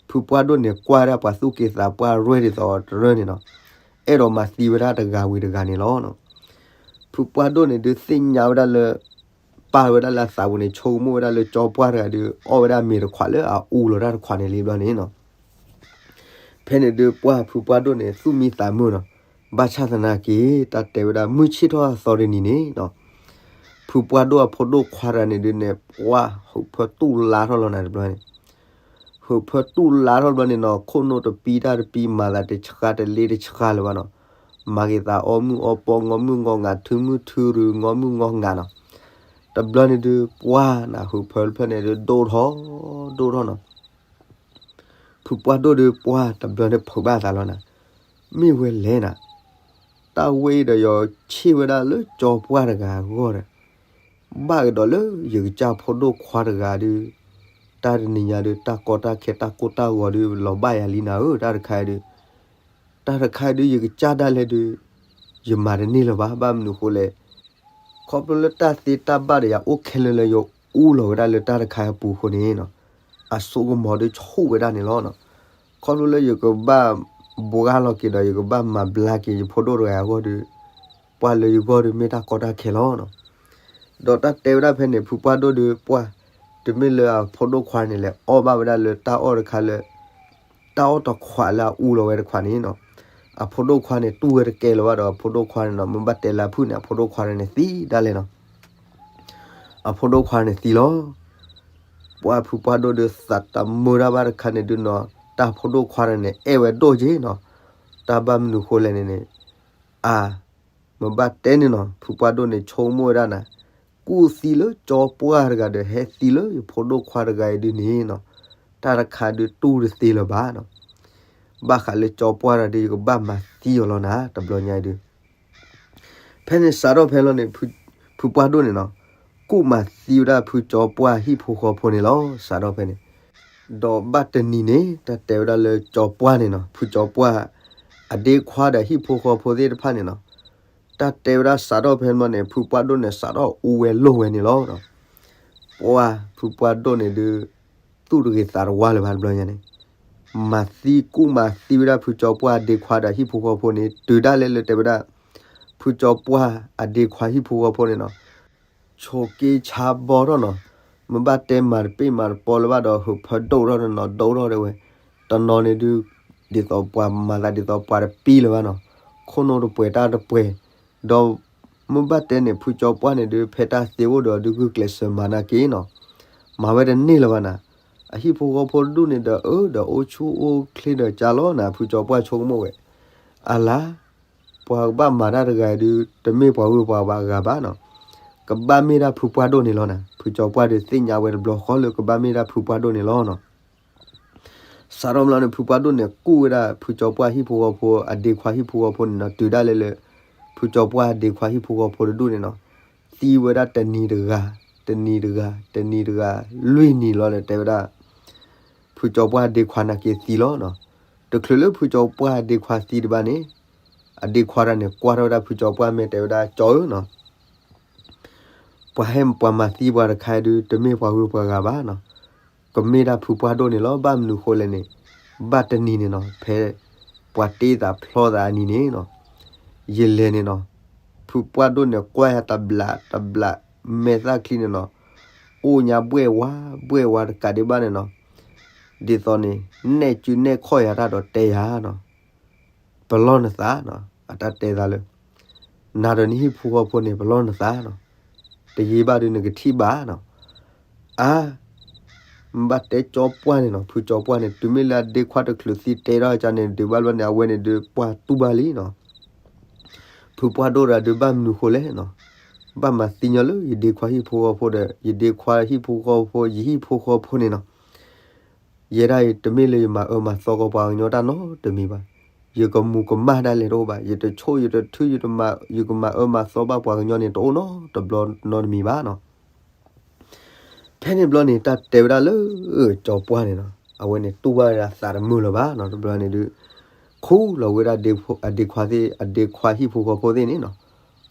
ဖုပှၢ်ဒိၣ်န့ၣ် ကွၢ်ဝဲဒၣ်ပှၤသူၣ်က့သးပှၢ်ရဲၣ်ဒ်သိးတရၢန့ၣ်နီၤ, အဲၣ်ဒိးမၤသံဝဲဒၣ်တဂၤဝံၤတဂၤန့ၣ်လီၤ. ဖုပှၢ်ဒိၣ်န့ၣ်ဒုးသ့ၣ်ညါဝဲဒၣ်လၢ ပၢ်ဝဲဒၣ်လၢအသးပူၤန့ၣ် ဆိကမိၣ်ဝဲဒၣ်လၢကၠီပှၢ်တဂၤဒုး အီၣ်ဝဲဒၣ်မ့ၤတခွးလၢအအူလီၤတၢ်တခွးန့ၣ်လံဘျီန့ၣ်နီၤ. ဖဲန့ၣ်ဒုးပှၢ်ဖုပှၢ်ဒိၣ်န့ၣ် သူၣ်မံသးမုာ်နီၤ, ဘၣ်ဆၣ်သနာ်က့ တၢ်တဲဝဲဒၣ်မုၢ်ဆ့ၣ်ထီၣ်အသီတနံၤန့ၣ်နီၤ, ဖုပှၢ်ဒိၣ်အဖိဒိၣ်ခွါတဂၤန့ၣ်ဒုးန့ၣ် ပှၢ်ဟုးဖၢတူၢ်လါထီၣ်လီၤနၤတဘျီန့ၣ် ဟုးဖၢတူၢ်လါထီၣ်ဘျီန့ၣ်နီၤ, ခိၣ်နူာ်တပံတၢ်တပံ မၤသးတဆှါတလ့တဆှါလၢၤဘၣ်နီၤ, မၤက့ၤသးအီၣ်မုၢ်အီၣ်ပီ ငီမုၢ်ငီငၤ ထုမုၢ်ထုရု ငီမုၢ်ငီငၤနီၤ. တဘျီန့ၣ်ဒုးပှၢ်နၤ ဟုးဖၢတဖျၢၣ်န့ၣ်ဒုး ဒိၣ်ထီၣ် ဒိၣ်ထီၣ်နီၤ. ဖုပှၢ်ဒိၣ်ဒုးပှၢ်တဘျီန့ၣ်ဖုးဘၣ်သးလီၤနၤ, မ့ၢ်ဝဲလဲၣ်နၤ, တၢ်ဝဲအံၤဒီးယဆ့ၣ်ဝဲဒၣ်လၢကၠီပှၢ်တဂၤအဂီၢ်ဒီး ဘၣ်ကဒီးလၢယကစၢ်ဖိဒိၣ်ခွါတဂၤဒုး, တၢ်တနံၤညါဒုး တၢ်ကီတၢ်ခဲတၢ်ကိၢ်တၢ်ဂီၤဒုး လီၤဘၣ်ယၤလံနၤဧၢ, တၢ်တခါအံၤဒုး, တၢ်တခါအံၤဒုး ယကစၢ်ဒၣ်လဲာ်ဒုး, ယမၤတန့ၢ်လၢၤဘၣ်, ဘၣ်မနုၤဃိလဲၣ်, ခီဖျိလၢတၢ်သ့တၢ်ဘၣ်ဒီးယၤအိၣ်ခဲလၢာ်လၢယအူလီၤဝဲဒၣ်လၢတၢ်တခါအံၤအပူၤအဃိန့ၣ်နီၤ, အစိကမီၤဒုးဆူၣ်ဝဲဒၣ်န့ၣ်လီၤ. ခီဖျိလၢယကဘၣ်ဘှါလီၤက့ၤဒီး ယကဘၣ်မၤဘျါက့ၤယဖိဒိၣ်တဂၤအဂီၢ်ဒီး, ပှၢ်လၢယဂီၢ်ဒီးမ့ၢ်တၢ်ကီတၢ်ခဲလီၤနီၤ. ဒီးတၢ်တဲဝဲဒၣ်ဖဲန့ၣ် ဖုပှၢ်ဒိၣ်ဒီးပှၢ်, တမ့ၢ်လၢအဖိဒိၣ်ခွါန့ၣ်လဲၤအီၣ်ဘၣ်ဝဲဒၣ်လၢတၢ်အီၣ်တခါလၢ တၢ်အီၣ်တခွးလၢအအူလီၤဝဲတခွးန့ၣ်နီၤ, အဖိဒိၣ်ခွါန့ၣ်တူၢ်ဝဲတကဲလၢၤဘၣ်ဒီး အဖိဒိၣ်ခွါန့ၣ်နီၤ မ့ၢ်ဘၣ်တဲလၢအဖုၣ်န့ၣ် အဖိဒိၣ်ခွါန့ၣ်သံဒၣ်လဲာ်နီၤ. အဖိဒိၣ်ခွါန့ၣ်သံလီၤ. ပှၢ်ဖုပှၢ်ဒိၣ်ဒီးသးတမုာ်တၢ်ဘၣ်တခါန့ၣ်ဒုးနီၤ, တၢ်ဖိဒိၣ်ခွါန့ၣ်န့ၣ် အဲၣ်ဝဲဒိၣ်က့နီၤ. တၢ်ဘၣ်မနုၤဃိလဲၣ်န့ၣ်န့ၣ်, အါ, မ့ၢ်ဘၣ်တဲန့ၣ်နီၤ ဖုပှၢ်ဒိၣ်န့ၣ် ဆိကမိၣ်ဝဲဒၣ်နၤ, ကူၣ်သံလၢကၠီပှၢ်တဂၤဒီး ဟဲသံလၢယဖိဒိၣ်ခွါတဂၤအံၤဒုးန့ၣ်နီၤ, တၢ်တခါဒုးတူၢ်တသ့လၢၤဘၣ်နီၤ. ဘၣ်ဃးလၢကၠီပှၢ်တဂၤဒီး ယကဘၣ်မၤသံအီၤလီၤနၤ တဘျီညါအံၤဒုး ဖဲန့ၣ်စးထီၣ်ဖဲလီၤန့ၣ် ဖုပှၢ်ဒိၣ်န့ၣ်နီၤ, ကူၣ်မၤသံဝဲဒၣ်ဖုကၠီပှၢ်ဟံၣ်ဖိဃီဖိန့ၣ်လီၤ. စးထီၣ်ဖဲန့ၣ်, ဒီးဘၣ်တနံၤန့ၣ် တၢ်တဲဝဲဒၣ်လၢကၠီပှၢ်န့ၣ်နီၤ, ဖုကၠီပှၢ် အဒ့ခွါဒီးဟံၣ်ဖိဃီဖိသ့ၣ်တဖၣ်န့ၣ်နီၤ, တၢ်တဲဝဲဒၣ်စးထီၣ်ဖဲန့ၣ် ဖုပှၢ်ဒိၣ်န့ၣ် စးထီၣ်အူဝဲလိာ်ဝဲန့ၣ်လီၤ. ပှၢ်ဖုပှၢ်ဒိၣ်န့ၣ်ဒုး သူၣ်တဂ့ၤသးတဝါလၢၤဘၣ်တဘျီညါန့ၣ်, မၤသံကူၣ်မၤသံဝဲဒၣ်ဖုကၠီပှၢ်အဒ့ခွါဒီးဟံၣ်ဖိဃီဖိန့ၣ် တုၤဒၣ်လဲာ်လၢတဲဝဲဒၣ် ဖုကၠီပှၢ်အဒ့ခွါဟံၣ်ဖိဃီဖိန့ၣ်နီၤ, ဆိးက့ဆါဘီထီၣ်နီၤ, မ့ၢ်ဘၣ်တဲမၤတပ့ၢ်မၤတပီလၢၤဘၣ်ဒီး ဟုးဖၢဒိၣ်ထီၣ်တနီၤဒိၣ်ထီၣ်ဒၣ်ဝဲ, တနီၤန့ၣ်ဒုး ဒ်သိးပှၤမၤသးဒ်သိးပှၤတပံလၢၤဘၣ်နီၤ, ခိၣ်နူာ်တပှဲၤတၢ်တပှဲၤ, ဒီး မ့ၢ်ဘၣ်တဲန့ၣ် ဖုကၠီပှၢ်န့ၣ်ဒုး ဖဲတၢ်သ့အိၣ်ဒီးဒုးဂုာ်ကျဲးစၢးမၤနာ်က့နီၤ, မၤဝဲတန့ၢ်လၢၤဘၣ်နၤ, အဟံၣ်ဖိဃီဖိတဒူၣ်န့ၣ်ဒီး အၢဒီးအိၣ်ဆူၣ်အိၣ်ချ့ဒီးကၢ်လီၤနၤ ဖုကၠီပှၢ်ဆိကမိၣ်ဝဲ, အလါ, ပှၤကဘၣ်မၤတၢ်တဂၤအံၤဒုး တမ့ၢ်ပှၤဂုၤပှၤဂၤဘၣ်နီၤ, ကဘၣ်မ့ၢ်ဒၣ်ဖုပှၢ်ဒိၣ်န့ၣ်လီၤနၤ. ဖုကၠီပှၢ်ဒုးသ့ၣ်ညါဝဲတဘျီဃီလၢကဘၣ်မ့ၢ်ဒၣ်ဖုပှၢ်ဒိၣ်န့ၣ်လီၤနီၤ. စးထီၣ်ဘျီန့ၣ် ဖုပှၢ်ဒိၣ်န့ၣ် ကူၣ်ဝဲဒၣ်ဖုကၠီပှၢ်ဟံၣ်ဖိဃီဖိ အဒ့ခွါဟံၣ်ဖိဃီဖိန့ၣ်နီၤ, တုၤဒၣ်လဲာ်လၢ ဖုကၠီပှၢ်ဒ့ခွါဟံၣ်ဖိဃီဖိတဒူၣ်န့ၣ်နီၤ, သံဝဲဒၣ်တနံၤတဂၤ, တနံၤတဂၤ, တနံၤတဂၤ, လွံၢ်နံၤလီၤဒီး တဲဝဲဒၣ် ဖုကၠီပှၢ်ဒ့ခွါန့ၣ်က့ၤသံလီၤနီၤ. တချုးလၢဖုကၠီပှၢ်ဒ့ခွါသံတဘၣ်န့ၣ်, အဒ့ခွါတဂၤန့ၣ် ကွၢ်ထီၣ်ဝဲဒၣ်ဖုကၠီပှၢ် မ့ၢ်တဲဝဲဒၣ် ကၠီဧၢနီၤ, ပှၤဟဲပှၤမၤသံပှၤတခါအံၤဒုး တမ့ၢ်ပှၤဂုၤပှၤဂၤဘၣ်နီၤ, ကမ့ၢ်ဒၣ်ဖုပှၢ်ဒိၣ်န့ၣ်လီၤ. ဘၣ်မနုၤဃိလဲၣ်န့ၣ်, ဘၣ်တနံၤန့ၣ်နီၤ, ဖဲပှၤတ့သးဖျီသးအနံၤန့ၣ်နီၤ, ယလဲၤန့ၣ်နီၤ, ဖုပှၢ်ဒိၣ်န့ၣ်ကွၢ်ယၤတဘျးတဘျး, မဲာ်သၣ်ချံန့ၣ်နီၤ, အိၣ်ညါဘှဲၣ်ဝါဘှဲၣ်ဝါတကးဒံးဘၣ်န့ၣ်နီၤ, ဒ်သိးန့ၣ် နဲၣ်စုနဲၣ်ခီၣ်ယၤတၢ်ဒီးတဲယၤနီၤ, ပလီၢ်နသးနီၤ, အတၢ်တဲသးလၢ နၤဒီးနဟံၣ်ဖိဃီဖိန့ၣ် ပလီၢ်နသးနီၤ, တယံာ်ဘၣ်ဒုးနကထံၣ်ဘၣ်နီၤ. အါ, မ့ၢ်ဘၣ်တဲကၠီပှၢ်န့ၣ်နီၤ, ဖုကၠီပှၢ်န့ၣ် တုၤမ့ၢ်လၢအဒ့ခွါတချုးသံတဲထီၣ်ကန့ၣ် ဒုးဘၣ်ဘျီန့ၣ် အဝဲန့ၣ်ဒုးပှၢ်တူၢ်ဘၣ်လံနီၤ. ဖုပှၢ်ဒိၣ်တဂၤဒုးဘၣ်မနုၤဃိလဲၣ်နီၤ, ဘၣ်မၤသံညီလၢယဒ့ခွါဟံၣ်ဖိဃီဖိဒီး ယဒ့ခွါဟံၣ်ဖိဃီဖိ ယဟံၣ်ဖိဃီဖိန့ၣ်နီၤ. ယဲဒၣ်အံၤ တမ့ၢ်လၢယမၤအၢမၤသီကီးပှၤကညီတၢ်နီတမံၤဘၣ်. ယကမူၤကမၣ်ဒၣ်လဲာ်တအိၣ်ဘၣ်. ယတဆိၣ်ယတထု ယကမၤအၢမၤသီဘၣ်ပှၤကညီန့ၣ် တအိၣ်နီတဘျီနီတမံၤဘၣ်နီၤ. ဖဲန့ၣ်ဘျီန့ၣ် တၢ်တဲဝဲဒၣ်လၢ ကၠီပှၢ်န့ၣ်နီၤ, အဝဲန့ၣ်တူၢ်ဘၣ်ဝဲဒၣ်သးတမုာ်လၢၤဘၣ်နီၤ. တဘျီန့ၣ်ဒုး ခူၣ်လီၤဝဲဒၣ်အဒ့ခွါသ့ၣ် အဒ့ခွါဟံၣ်ဖိဃီဖိသ့ၣ်န့ၣ်နီၤ,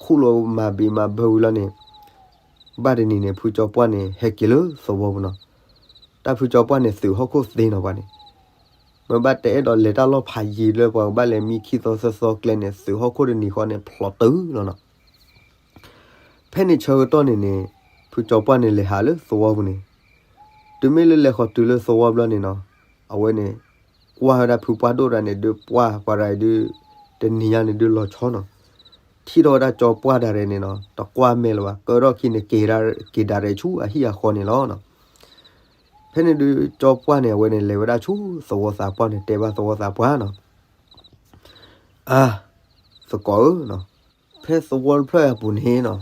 ခူၣ်လီၤမၤဘံးမၤဘၢဝံၤလီၤန့ၣ်, ဘၣ်တနံၤန့ၣ် ဖုကၠီပှၢ်န့ၣ် ဟဲက့ၤလၢသဝီပူၤနီၤ. တၢ်ဖုကၠီပှၢ်န့ၣ် သုးဟီၣ်ခိၣ်သ့နီၤပှၤန့ၣ်, မ့ၢ်ဘၣ်တဲအဲၣ်ဒိးလဲၤတၢ်လီၢ်ဖးယံၤလၢပှၤကဘၣ်လဲၤမံခံသီသၢသီကျဲန့ၣ် သုးဟီၣ်ခိၣ်တနံၤဃီန့ၣ် ဖျိးတုၤလီၤနီၤ. ဖဲန့ၣ်ဆၢကတီၢ်န့ၣ်န့ၣ် ဖုကၠီပှၢ်န့ၣ်လဲၤဟးလၢသဝီပူၤန့ၣ်, တုၤမ့ၢ်လၢလဲၤဃီၤတုၤလၢသဝီဘျီန့ၣ်နီၤ, အဝဲန့ၣ် ကွၢ်ဝဲဒၣ်ဖုပှၢ်ဒိၣ်တဂၤန့ၣ် ဒုးပှၢ်ပှၤတဂၤအံၤဒုး တနံၤညါန့ၣ်ဒုးလီၤဆီနီၤ. ထံၣ်ထီၣ်ဝဲဒၣ်ကၠီပှၢ်တဂၤန့ၣ်နီၤ, တကွၢ်မဲာ်လၢၤဘၣ်, ကၢထီၣ်ခံန့ၣ် က့ၤဒၣ်ရဲၣ်ဆူအဟံၣ်အဃီန့ၣ်လီၤနီၤ. ဖဲန့ၣ်ဒုးကၠီပှၢ်န့ၣ် အဝဲန့ၣ်လဲၤဝဲဒၣ်ဆူသဝီသးပှၢ်န့ၣ် တဲဘၣ်သဝီသးပှၢ်နီၤ, အါ, သကိးဧၢ, ဖဲသဝီတဖျၢၣ်အပူၤန့ၣ်နီၤ,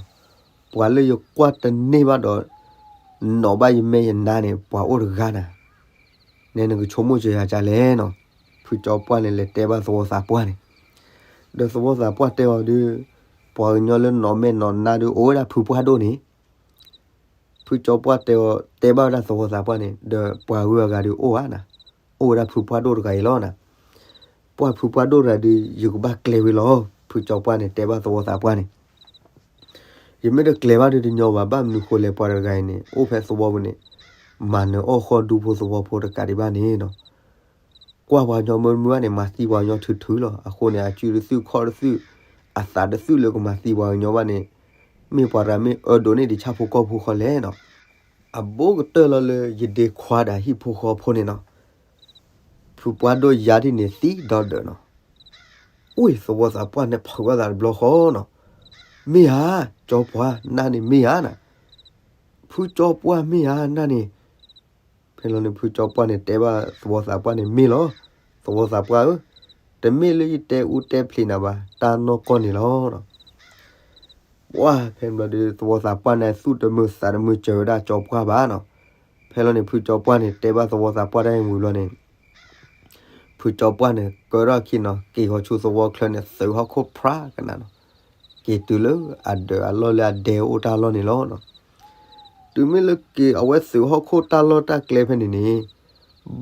ပှၤလၢယကွၢ်တန့ၢ်ဘၣ်ဒီး နီၣ်ဘၣ်ယမဲာ်ယနါန့ၣ် ပှၤအိၣ်တဂၤနၤ, နဲနကဆိကမိၣ်စၢၤယၤဒ်လဲၣ်နီၤ. ဖုကၠီပှၢ်န့ၣ် လဲၤတဲဘၣ်သဝီသးပှၢ်န့ၣ်, ဒီးသဝီသးပှၢ်တဲအီၤဒုး, ပှၤကညီလၢနီၣ်မဲာ်နီၣ်နါဒုးအိၣ်ဝဲဒၣ်ဖုပှၢ်ဒိၣ်န့ၣ်, ဖုကၠီပှၢ်တဲအီၤ, တဲဘၣ်ဝဲဒၣ်သဝီသးပှၢ်န့ၣ်, ဒီးပှၤဂုၤအဂၤဒုးအိၣ်ဧါနၤ, အိၣ်ဝဲဒၣ်ဖုပှၢ်ဒိၣ်တဂၤအံၤလီၤနၤ. ပှၢ်ဖုပှၢ်ဒိၣ်တဂၤဒုး ယကဘၣ်ကျဲၤဝံၤလီၤ, ဖုကၠီပှၢ်န့ၣ် တဲဘၣ်သဝီသးပှၢ်န့ၣ်, ယမ့ၢ်တကျဲၤဘၣ်ဒုးတညီဘၣ်, ဘၣ်မနုၤဃိလဲၣ် ပှၤတဂၤအံၤန့ၣ် အိၣ်ဖဲသဝီပူၤန့ၣ် မၤနၢၤအီၣ်ဃီၣ်ဒူဖိသဝီဖိတကးဒံးဘၣ်န့ၣ်နီၤ, ကွၢ်ပှၤကညီမ့ၢ်မုာ်ဘၣ်န့ၣ် မၤသံပှၤကညီထုးထုးလီၤ. အဃိန့ၣ် အစုတသုၣ်ခီၣ်တသုၣ် အသးတသုၣ်လၢကမၤသံပှၤကညီဘၣ်န့ၣ် မ့ၢ်ပှၤတဂၤမ့ၢ်အၢဒိးန့ၢ်ဒံးဆၣ်ဖိကီၢ်ဖိဃီလဲၣ်နီၤ. အဘူးကတၢၢ်လီၤလၢယဒ့ခွါဒီးဟံၣ်ဖိဃီဖိန့ၣ်နီၤ, ဖုပှၢ်ဒိၣ်ယါဒ်န့ၣ်သံဒီးဒၢးနီၤ. အိၣ်သဝီသးပှၢ်န့ၣ်ဖုးဘၣ်သးတဘျီဃီနီၤ, မ့ၢ်ဧါ, ကၠီပှၢ်နၤန့ၣ်မ့ၢ်ဧါနၤ, ဖုကၠီပှၢ်မ့ၢ်ဧါနၤန့ၣ်. ဖဲလီၤန့ၣ် ဖုကၠီပှၢ်န့ၣ် တဲဘၣ်သဝီသးပှၢ်န့ၣ် မ့ၢ်လီၤ, သဝီသးပှၢ်ဧၢ, တမ့ၢ်လၢယတဲအူတဲဖျံးနၤဘၣ်, တၢ်နီၢ်ကီၢ်န့ၣ်လီၤ. ပှၢ်ဖဲန့ၣ်ဘျီဒီး သဝီသးပှၢ်န့ၣ် သူၣ်တမုာ်သးတမုာ်စၢၤဝဲဒၣ်ကၠီပှၢ်ဘၣ်နီၤ. ဖဲလီၤန့ၣ် ဖုကၠီပှၢ်န့ၣ် တဲဘၣ်သဝီသးပှၢ်တၢ်အံၤဝံၤဘျီန့ၣ် ဖုကၠီပှၢ်န့ၣ် ကၢထီၣ်ခံနီၤ က့ၤဃီၤဆူသဝီချၢန့ၣ် သုးဟီၣ်ခိၣ်ဖြါကနၤနီၤ, က့ၤတုၤလၢအဒၢးအလီၢ်လၢအဒဲအိၣ်တၢ်လီၢ်န့ၣ်လီၤ. တုၤမ့ၢ်လၢက့ၤအဝဲသုးဟီၣ်ခိၣ်တၢ်လီၢ်တၢ်ကျဲဖဲန့ၣ်န့ၣ်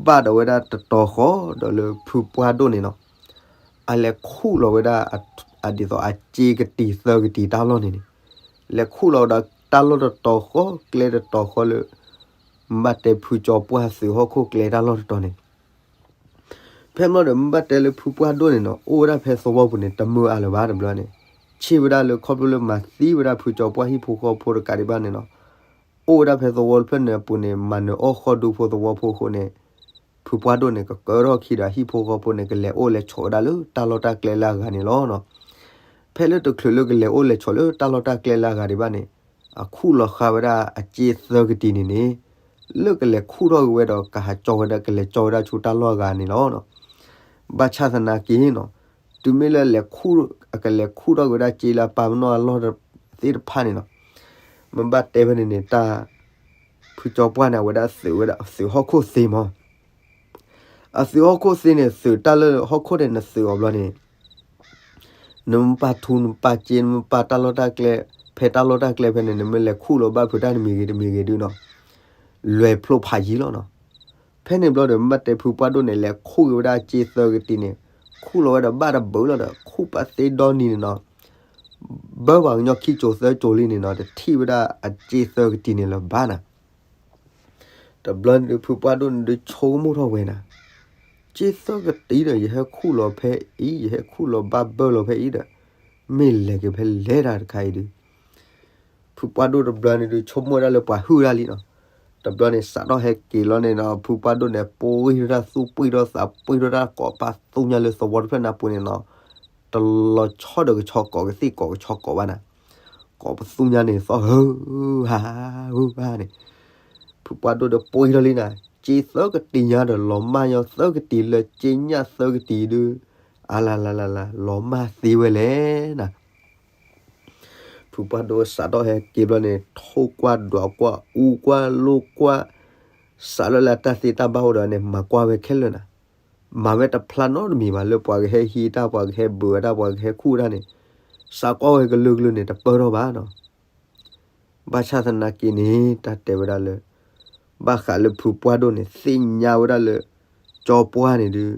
ဘၣ်ဒိဝဲဒၣ်တတီၤဃီဒီးလၢဖုပှၢ်ဒိၣ်န့ၣ်နီၤ, အလဲၤခူၣ်လီၤဝဲဒၣ် အဒ်သိးအစ့ကတံၤသၢကတံၤတၢ်လီၢ်န့ၣ်န့ၣ်, လဲၤခူၣ်လီၤဝဲဒၣ်တၢ်လီၢ်တတီၤဃီ ကျဲတတီၤဃီလၢ မ့ၢ်ဘၣ်တဲဖုကၠီပှၢ်သုးဟီၣ်ခိၣ်ကျဲတၢ်လီၢ်တတီၤန့ၣ် ဖဲမ့ၢ်ဒီး မ့ၢ်ဘၣ်တဲလၢဖုပှၢ်ဒိၣ်န့ၣ်နီၤ အိၣ်ဝဲဒၣ်ဖဲသဝီပူၤန့ၣ် တမုာ်အါလၢၤဘၣ်တဘျီန့ၣ်, ဆ့ၣ်ဝဲဒၣ်လၢခီဖျိလၢမၤသံဝဲဒၣ်ဖုကၠီပှၢ်ဟံၣ်ဖိဃီဖိတကးဒံးဘၣ်န့ၣ်နီၤ, အိၣ်ဝဲဒၣ်ဖဲသဝီတဖျၢၣ်န့ၣ်အပူၤန့ၣ် မၤနၢၤအီၣ်ဃီၣ်ဒူဖိသဝီဖိအဃိန့ၣ်, ဖုပှၢ်ဒိၣ်န့ၣ် ကကၢထီၣ်ခံဒီးဟံၣ်ဖိဃီဖိန့ၣ် ကလဲၤအိၣ်လဲၤဆိးဝဲဒၣ်လၢတၢ်လီၢ်တၢ်ကျဲလၢအဂၤန့ၣ်လီၤ. ဖဲလၢတချုးလၢကလဲၤအိၣ်လဲၤဆိးလၢတၢ်လီၢ်တၢ်ကျဲလၢအဂၤဒံးဘၣ်န့ၣ်, အခူၣ်လီၤဃာ်ဝဲဒၣ်အစ့သၢကတံၤန့ၣ်န့ၣ်, လၢကလဲၤခူၣ်ထီၣ်က့ၤဝဲဒီးကဟးကၠီဝဲဒၣ် ကလဲၤကၠီဝဲဒၣ်ဆူတၢ်လီၢ်အဂၤန့ၣ်လီၤ. ဘၣ်ဆၣ်သနာ်က့နီၤ, တုၤမ့ၢ်လၢလဲၤခူၣ်, အကလဲၤခူၣ်ထီၣ်က့ၤဝဲဒၣ်စ့လၢအပၢ်ပနီၣ်အလီၢ်သ့ၣ်တဖၣ်န့ၣ်နီၤ, မ့ၢ်ဘၣ်တဲဖဲန့ၣ်န့ၣ် တၢ် ဖုကၠီပှၢ်န့ၣ် အဝဲဒၣ်သုးဝဲဒၣ်သုးဟီၣ်ခိၣ်သ့မး, အသုးဟီၣ်ခိၣ်သ့န့ၣ် သုးတၢ်လၢဟီၣ်ခိၣ်န့ၣ် နသုးအီၤဘျီန့ၣ် နမ့ၢ်ပာ်ထူ နမ့ၢ်ပာ်စ့ နမ့ၢ်ပာ်တၢ်လီၢ်တၢ်ကျဲ, ဖဲတၢ်လီၢ်တၢ်ကျဲဖဲန့ၣ် နမ့ၢ်လဲၤခူၣ်လီၤဘၣ်ဖုးတၢ်တမံၤဂ့ၤတမံၤဂ့ၤဒုနီၤ, လွဲၢ်ဖျိဖးယံၤလီၤနီၤ. ဖဲန့ၣ်ဘျီဒီး မ့ၢ်ဘၣ်တဲဖုပှၢ်ဒိၣ်န့ၣ် လဲၤခူၣ်က့ၤဝဲဒၣ်စ့သၢကတံၤန့ၣ်, ခူၣ်လီၤဝဲဒီးဘၣ်တဘၢလီၤဒီး ခူၣ်ပာ်သ့ဒီနံၤန့ၣ်နီၤ, ဘၢပှၤကညီခံကၠိၤသၢကၠိၤလံန့ၣ်နီၤ, တထံၣ်ဝဲဒၣ်အစ့သၢကတံၤန့ၣ်လၢၤဘၣ်နၤ. တဘျီန့ၣ်ဒုး ဖုပှၢ်ဒိၣ်န့ၣ်ဒုး ဆိကမိၣ်ထီၣ်ဝဲနၤ, စ့သၢကတံၤဒီး ယဟဲခူၣ်လီၤဖဲအံၤ, ယဟဲခူၣ်လီၤဘၣ်ဘၢလီၤဖဲအံၤဒီး မ့ၢ်လဲၤက့ၤဖဲလဲၣ်တၢ်တခါအံၤဒုး, ဖုပှၢ်ဒိၣ်တဘျီန့ၣ်ဒုး ဆိကမိၣ်ဝဲဒၣ်လၢပှၤဟုၣ်ဝဲဒၣ်လံနီၤ. တဘျီန့ၣ် စးထီၣ်ဟဲက့ၤလီၤန့ၣ်နီၤ, ဖုပှၢ်ဒိၣ်န့ၣ် ပှ့ၤထီၣ်တၢ်သူၣ် ပှ့ၤထီၣ်သး ပှ့ၤထီၣ်တၢ်ကိးပသူညါလၢသဝီတဖျၢၣ်နၢ်ပူၤန့ၣ်နီၤ, တလီၤဆီဒီးကဆီကိးကသ့ၣ်ကိးကဆီကိးဘၣ်နၤ, ကိးပသူညါန့ၣ် သီၣ်ဟုဟးဟုဟးန့ၣ်, ဖုပှၢ်ဒိၣ်ဒီးပှ့ၤထီၣ်လံနၤ, စ့သၢကတံၤညါဒီး လီၤမၢ်ညီသၢကတံၤလၢစ့ညၣ်သၢကတံၤဒုး, အလၤလၤလၤလၤ လီၤမၢ်သ့ဝဲလဲၣ်နၤ. ဖုပှၢ်ဒိၣ်စးထီၣ်ဟဲက့ၤဘျီန့ၣ် ထိၣ်ကွၢ်ဒွးကွၢ်အူကွၢ်လိၣ်ကွၢ်, စးထီၣ်လၢအတၢ်သ့တၢ်ဘၣ်အိၣ်ဒီးန့ၣ် မၤကွၢ်ဝဲခဲလၢာ်နၤ, မၤဝဲတဖျါနီတမံၤဘၣ် လၢပှၤကဟဲဟံးတၢ် ပှၤကဟဲဘုးဝဲတၢ် ပှၤကဟဲခူၣ်တၢ်န့ၣ်, စးကွၢ်ဝဲကလုာ်ကလုာ်န့ၣ် တပၢၢ်ထီၣ်ဘၣ်နီၤ. ဘၣ်ဆၣ်သနာ်က့န့ၣ် တၢ်တဲဝဲဒၣ်လၢ ဘၣ်ဃးလၢဖုပှၢ်ဒိၣ်န့ၣ် သ့ၣ်ညါဝဲဒၣ်လၢ ကၠီပှၢ်န့ၣ်ဒုး,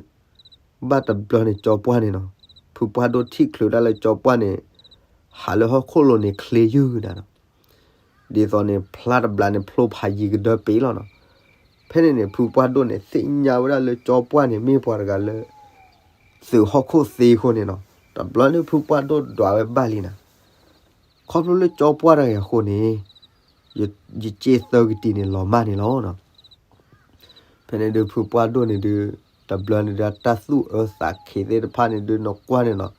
ဘၣ်တဘျီန့ၣ် ကၠီပှၢ်န့ၣ်နီၤ, ဖုပှၢ်ဒိၣ်ထံၣ်ချုးဒၣ်လၢကၠီပှၢ်န့ၣ် ဟးလၢဟီၣ်ခိၣ်လိၤန့ၣ် ချ့ယုၢ်နၤနီၤ, ဒ်သိးန့ၣ် ဖျါတဘျီန့ၣ် ဖျိဖးယံၤကဒၢပ့ၤလီၤနီၤ. ဖဲန့ၣ်န့ၣ် ဖုပှၢ်ဒိၣ်န့ၣ် သ့ၣ်ညါဝဲဒၣ်လၢကၠီပှၢ်န့ၣ် မ့ၢ်ပှၤတဂၤလၢ သုးဟီၣ်ခိၣ်သ့အဃိန့ၣ်နီၤ, တဘျီန့ၣ် ဖုပှၢ်ဒိၣ်ဒွးဝဲဘၣ်လံနၤ, ခီဖျိလၢကၠီပှၢ်တဂၤအဃိန့ၣ် ယစ့သၢကတံၤန့ၣ် လီၤမၢ်န့ၣ်လီၤနီၤ. ဖဲန့ၣ်ဒုး ဖုပှၢ်ဒိၣ်န့ၣ်ဒုး တဘျီန့ၣ်ဒုး တၢ်သူၣ်အၢသးခံးသ့ၣ်တဖၣ်န့ၣ်ဒုး နကွၢ်န့ၣ်နီၤ,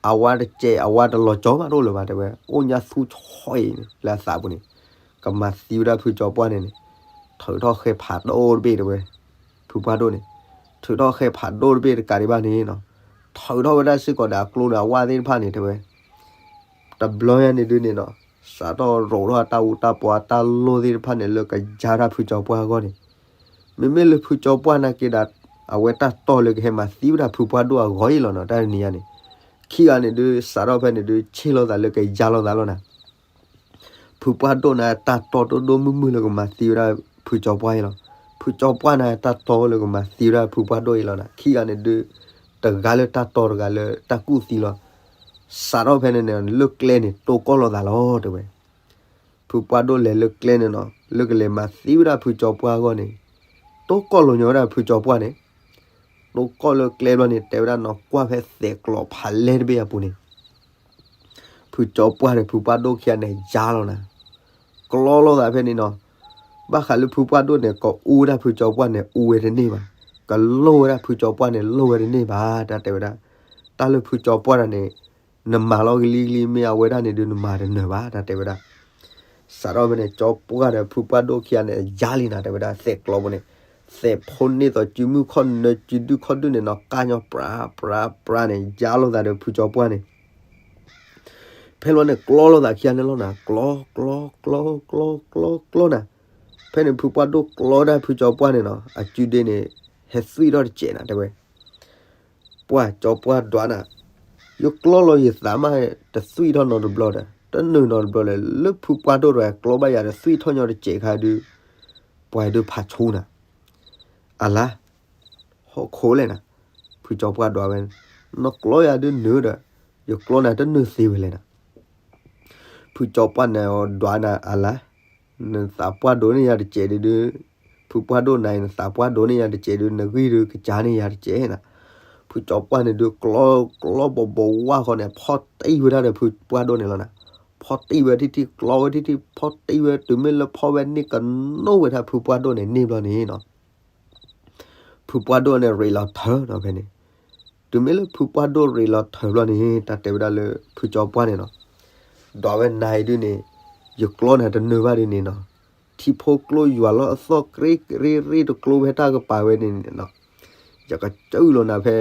အဝဲတစဲး အဝဲတလီၤကၠီမးတအိၣ်လၢၤဘၣ် တဲဝဲ, အိၣ်ညါသူဆီအံၤန့ၣ် လၢအသးပူၤန့ၣ်, ကမၤသံဝဲဒၣ်ဖုကၠီပှၢ်န့ၣ်န့ၣ်, ထုးထီၣ်ဃဲဖးဒိၣ်တဘ့ၣ်တဲဝဲ, ဖုပှၢ်ဒိၣ်န့ၣ်, ထုးထီၣ်ဃဲဖးဒိၣ်တဘ့ၣ်တကးဒံးဘၣ်န့ၣ်နီၤ, ထုးထီၣ်ဝဲဒၣ်စ့ၢ်ကီးဒီးအကျိဒီးအဝၣ်သ့ၣ်တဖၣ်န့ၣ်တဲဝဲ တဘျီညါန့ၣ်ဒုးန့ၣ်နီၤ, စးထီၣ်ရိးထီၣ်တၢ်အူတၢ်ပီးတၢ်လိၣ်သ့ၣ်တဖၣ်န့ၣ် လၢကယါတၢ်ဖုကၠီပှၢ်အဂီၢ်န့ၣ်, မ့မ့ၢ်လၢဖုကၠီပှၢ်နာ်က့ဒီး အဝဲတၢ်တီလၢကဟဲမၤသံဝဲဒၣ်ဖုပှၢ်ဒိၣ်အဂီၢ်အံၤလီၤနီၤ, တၢ်တနံၤညါန့ၣ်, ခံဂၤန့ၣ်ဒုး စးထီၣ်ဖဲန့ၣ်ဒုး ဆ့ၣ်လိာ်သးလၢကယါလိာ်သးလီၤနၤ. ဖုပှၢ်ဒိၣ်န့ၣ် တၢ်တီဒိၣ်ဒိၣ်မုၢ်မုၢ်လၢကမၤသံဝဲဒၣ်ဖုကၠီပှၢ်အံၤလီၤ. ဖုကၠီပှၢ်န့ၣ် တၢ်တီလၢကမၤသံဝဲဒၣ်ဖုပှၢ်ဒိၣ်အံၤလီၤနၤ. ခံဂၤန့ၣ်ဒုး တဂၤလၢတၢ်တီတဂၤလၢတၢ်ကူၣ်သံလီၤ. စးထီၣ်ဖဲန့ၣ်န့ၣ် လၢကျဲန့ၣ် တိၢ်ကီၢ်လိာ်သးလီၤ တဲဝဲ. ဖုပှၢ်ဒိၣ်လဲၤလၢကျဲန့ၣ်နီၤ လၢကလဲၤမၤသံဝဲဒၣ်ဖုကၠီပှၢ်အဂီၢ်န့ၣ် တိၢ်ကီၢ်လိာ်ညီဝဲဒၣ်ဖုကၠီပှၢ်န့ၣ် တိၢ်ကီၢ်လၢကျဲဘျီန့ၣ် တဲဝဲဒၣ်နီၤ ကွၢ်ဖဲသဲးကျိးဖးလဲၢ်တဘ့ၣ်အပူၤန့ၣ် ဖုကၠီပှၢ်ဒီးဖုပှၢ်ဒိၣ်ခံဂၤန့ၣ် ယါလီၤနၤ. ကျီလိာ်သးဖဲန့ၣ်နီၤ. ဘၣ်ဃးလၢဖုပှၢ်ဒိၣ်န့ၣ် ကအူဝဲဒၣ်ဖုကၠီပှၢ်န့ၣ် အူဝဲတန့ၢ်ဘၣ်. ကလိၣ်ဝဲဒၣ်ဖုကၠီပှၢ်န့ၣ် လိၣ်ဝဲတန့ၢ်ဘၣ် တၢ်တဲဝဲဒၣ်. တၢ်လၢဖုကၠီပှၢ်တဂၤန့ၣ် နမၤလီၤကလံကလံ မ့ၢ်အဝဲဒၣ်န့ၣ်ဒုး နမၤတနၢၤဘၣ် တၢ်တဲဝဲဒၣ်. စးထီၣ်ဖဲန့ၣ် ကၠီပှၢ်ဒီးဖုပှၢ်ဒိၣ်ခံဂၤန့ၣ် ယါလံနၤ တဲဝဲဒၣ် သဲးကျိးပူၤန့ၣ်. သဲးဖိန့ၢ်သိးစုမုၢ်ခီၣ်နၢ စုဒုၣ်ခီၣ်ဒုၣ်န့ၣ်နီၤ ကၢ်ညီပြးပြးပြးန့ၣ် ယါလိာ်သးဒီးဖုကၠီပှၢ်န့ၣ် ဖဲလီၤန့ၣ် ကျီလိာ်သးခံဂၤန့ၣ်လီၤနၤ. ကျီ ကျီ ကျီ ကျီ ကျီ ကျီနၤ. ဖဲန့ၣ်ဖုပှၢ်ဒိၣ်ကျီဒၣ်ဖုကၠီပှၢ်န့ၣ်နီၤ အစုဒ့န့ၣ် ဟဲသွံၣ်ထီၣ်တစဲးနၤ တဲဝဲ. ပှၢ်ကၠီပှၢ်ဒွးနၤ, ယကျီလီၤယသးမး တသွံၣ်ထီၣ်နီတဘျီဒီး တနုာ်နီတဘျီလဲၣ် လၢဖုပှၢ်ဒိၣ်တဂၤကျီဘၣ်ယၤဒီးသွံၣ်ထီၣ်ညီတစဲးခါဒုး ပှၤဒုးဖးဆူနၤ. အလါ ဟီၣ်ခိၣ်လဲၣ်နၤ. ဖုကၠီပှၢ်ဒွးဝဲ, နကျီယၤဒုးနုာ်ဒီး ယကျီနၤတနုာ်သ့ဝဲလဲၣ်နၤ. ဖုကၠီပှၢ်န့ၣ်ဒွးနၤအလါ, နသးပှၢ်ဒိၣ်န့ၢ်ယၤတစဲးဒုးဒုး, ဖုပှၢ်ဒိၣ်နၤအံၤ နသးပှၢ်ဒိၣ်န့ၢ်ယၤတစဲးဒုး နဂံၢ်ဒုးကစၢ်န့ၢ်ယၤတစဲးနၤ. ဖုကၠီပှၢ်န့ၣ်ဒုးကျီ ကျီဘီဘီဝါဃီန့ၣ် ဖီၣ်တံၢ်ဝဲဒၣ်ဒီးဖုပှၢ်ဒိၣ်န့ၣ်လီၤနၤ. ဖီၣ်တံၢ်ဝဲထံထံ ကျီဝဲထံထံ ဖီၣ်တံၢ်ဝဲ တုၤမ့ၢ်လၢဖီၣ်ဝဲန့ၢ်ကနိၣ်ဝဲဒၣ်ဖုပှၢ်ဒိၣ်န့ၣ်န့ၢ်ဘျီန့ၣ်နီၤ ဖုပှၢ်ဒိၣ်န့ၣ်ရ့းလီၤထၢနီၤဖဲန့ၣ်. တုၤမ့ၢ်လၢဖုပှၢ်ဒိၣ်ရ့းလီၤထၢဘျီန့ၣ် တၢ်တဲဝဲဒၣ်လၢဖုကၠီပှၢ်န့ၣ်နီၤ, ဒွးဝဲနၤအံၤဒုးန့ၣ် ယကျီနၤတနုာ်ဘၣ်ဒုးန့ၣ်နီၤ, ထံဖိကျိယွၤလီၤအသီၣ် ကြ့ကြ့ရ့ၣ်တကျိဖဲတၢ်ကပၤဝဲန့ၣ်နီၤ, ယကစၢၢ်လီၤနၤဖဲ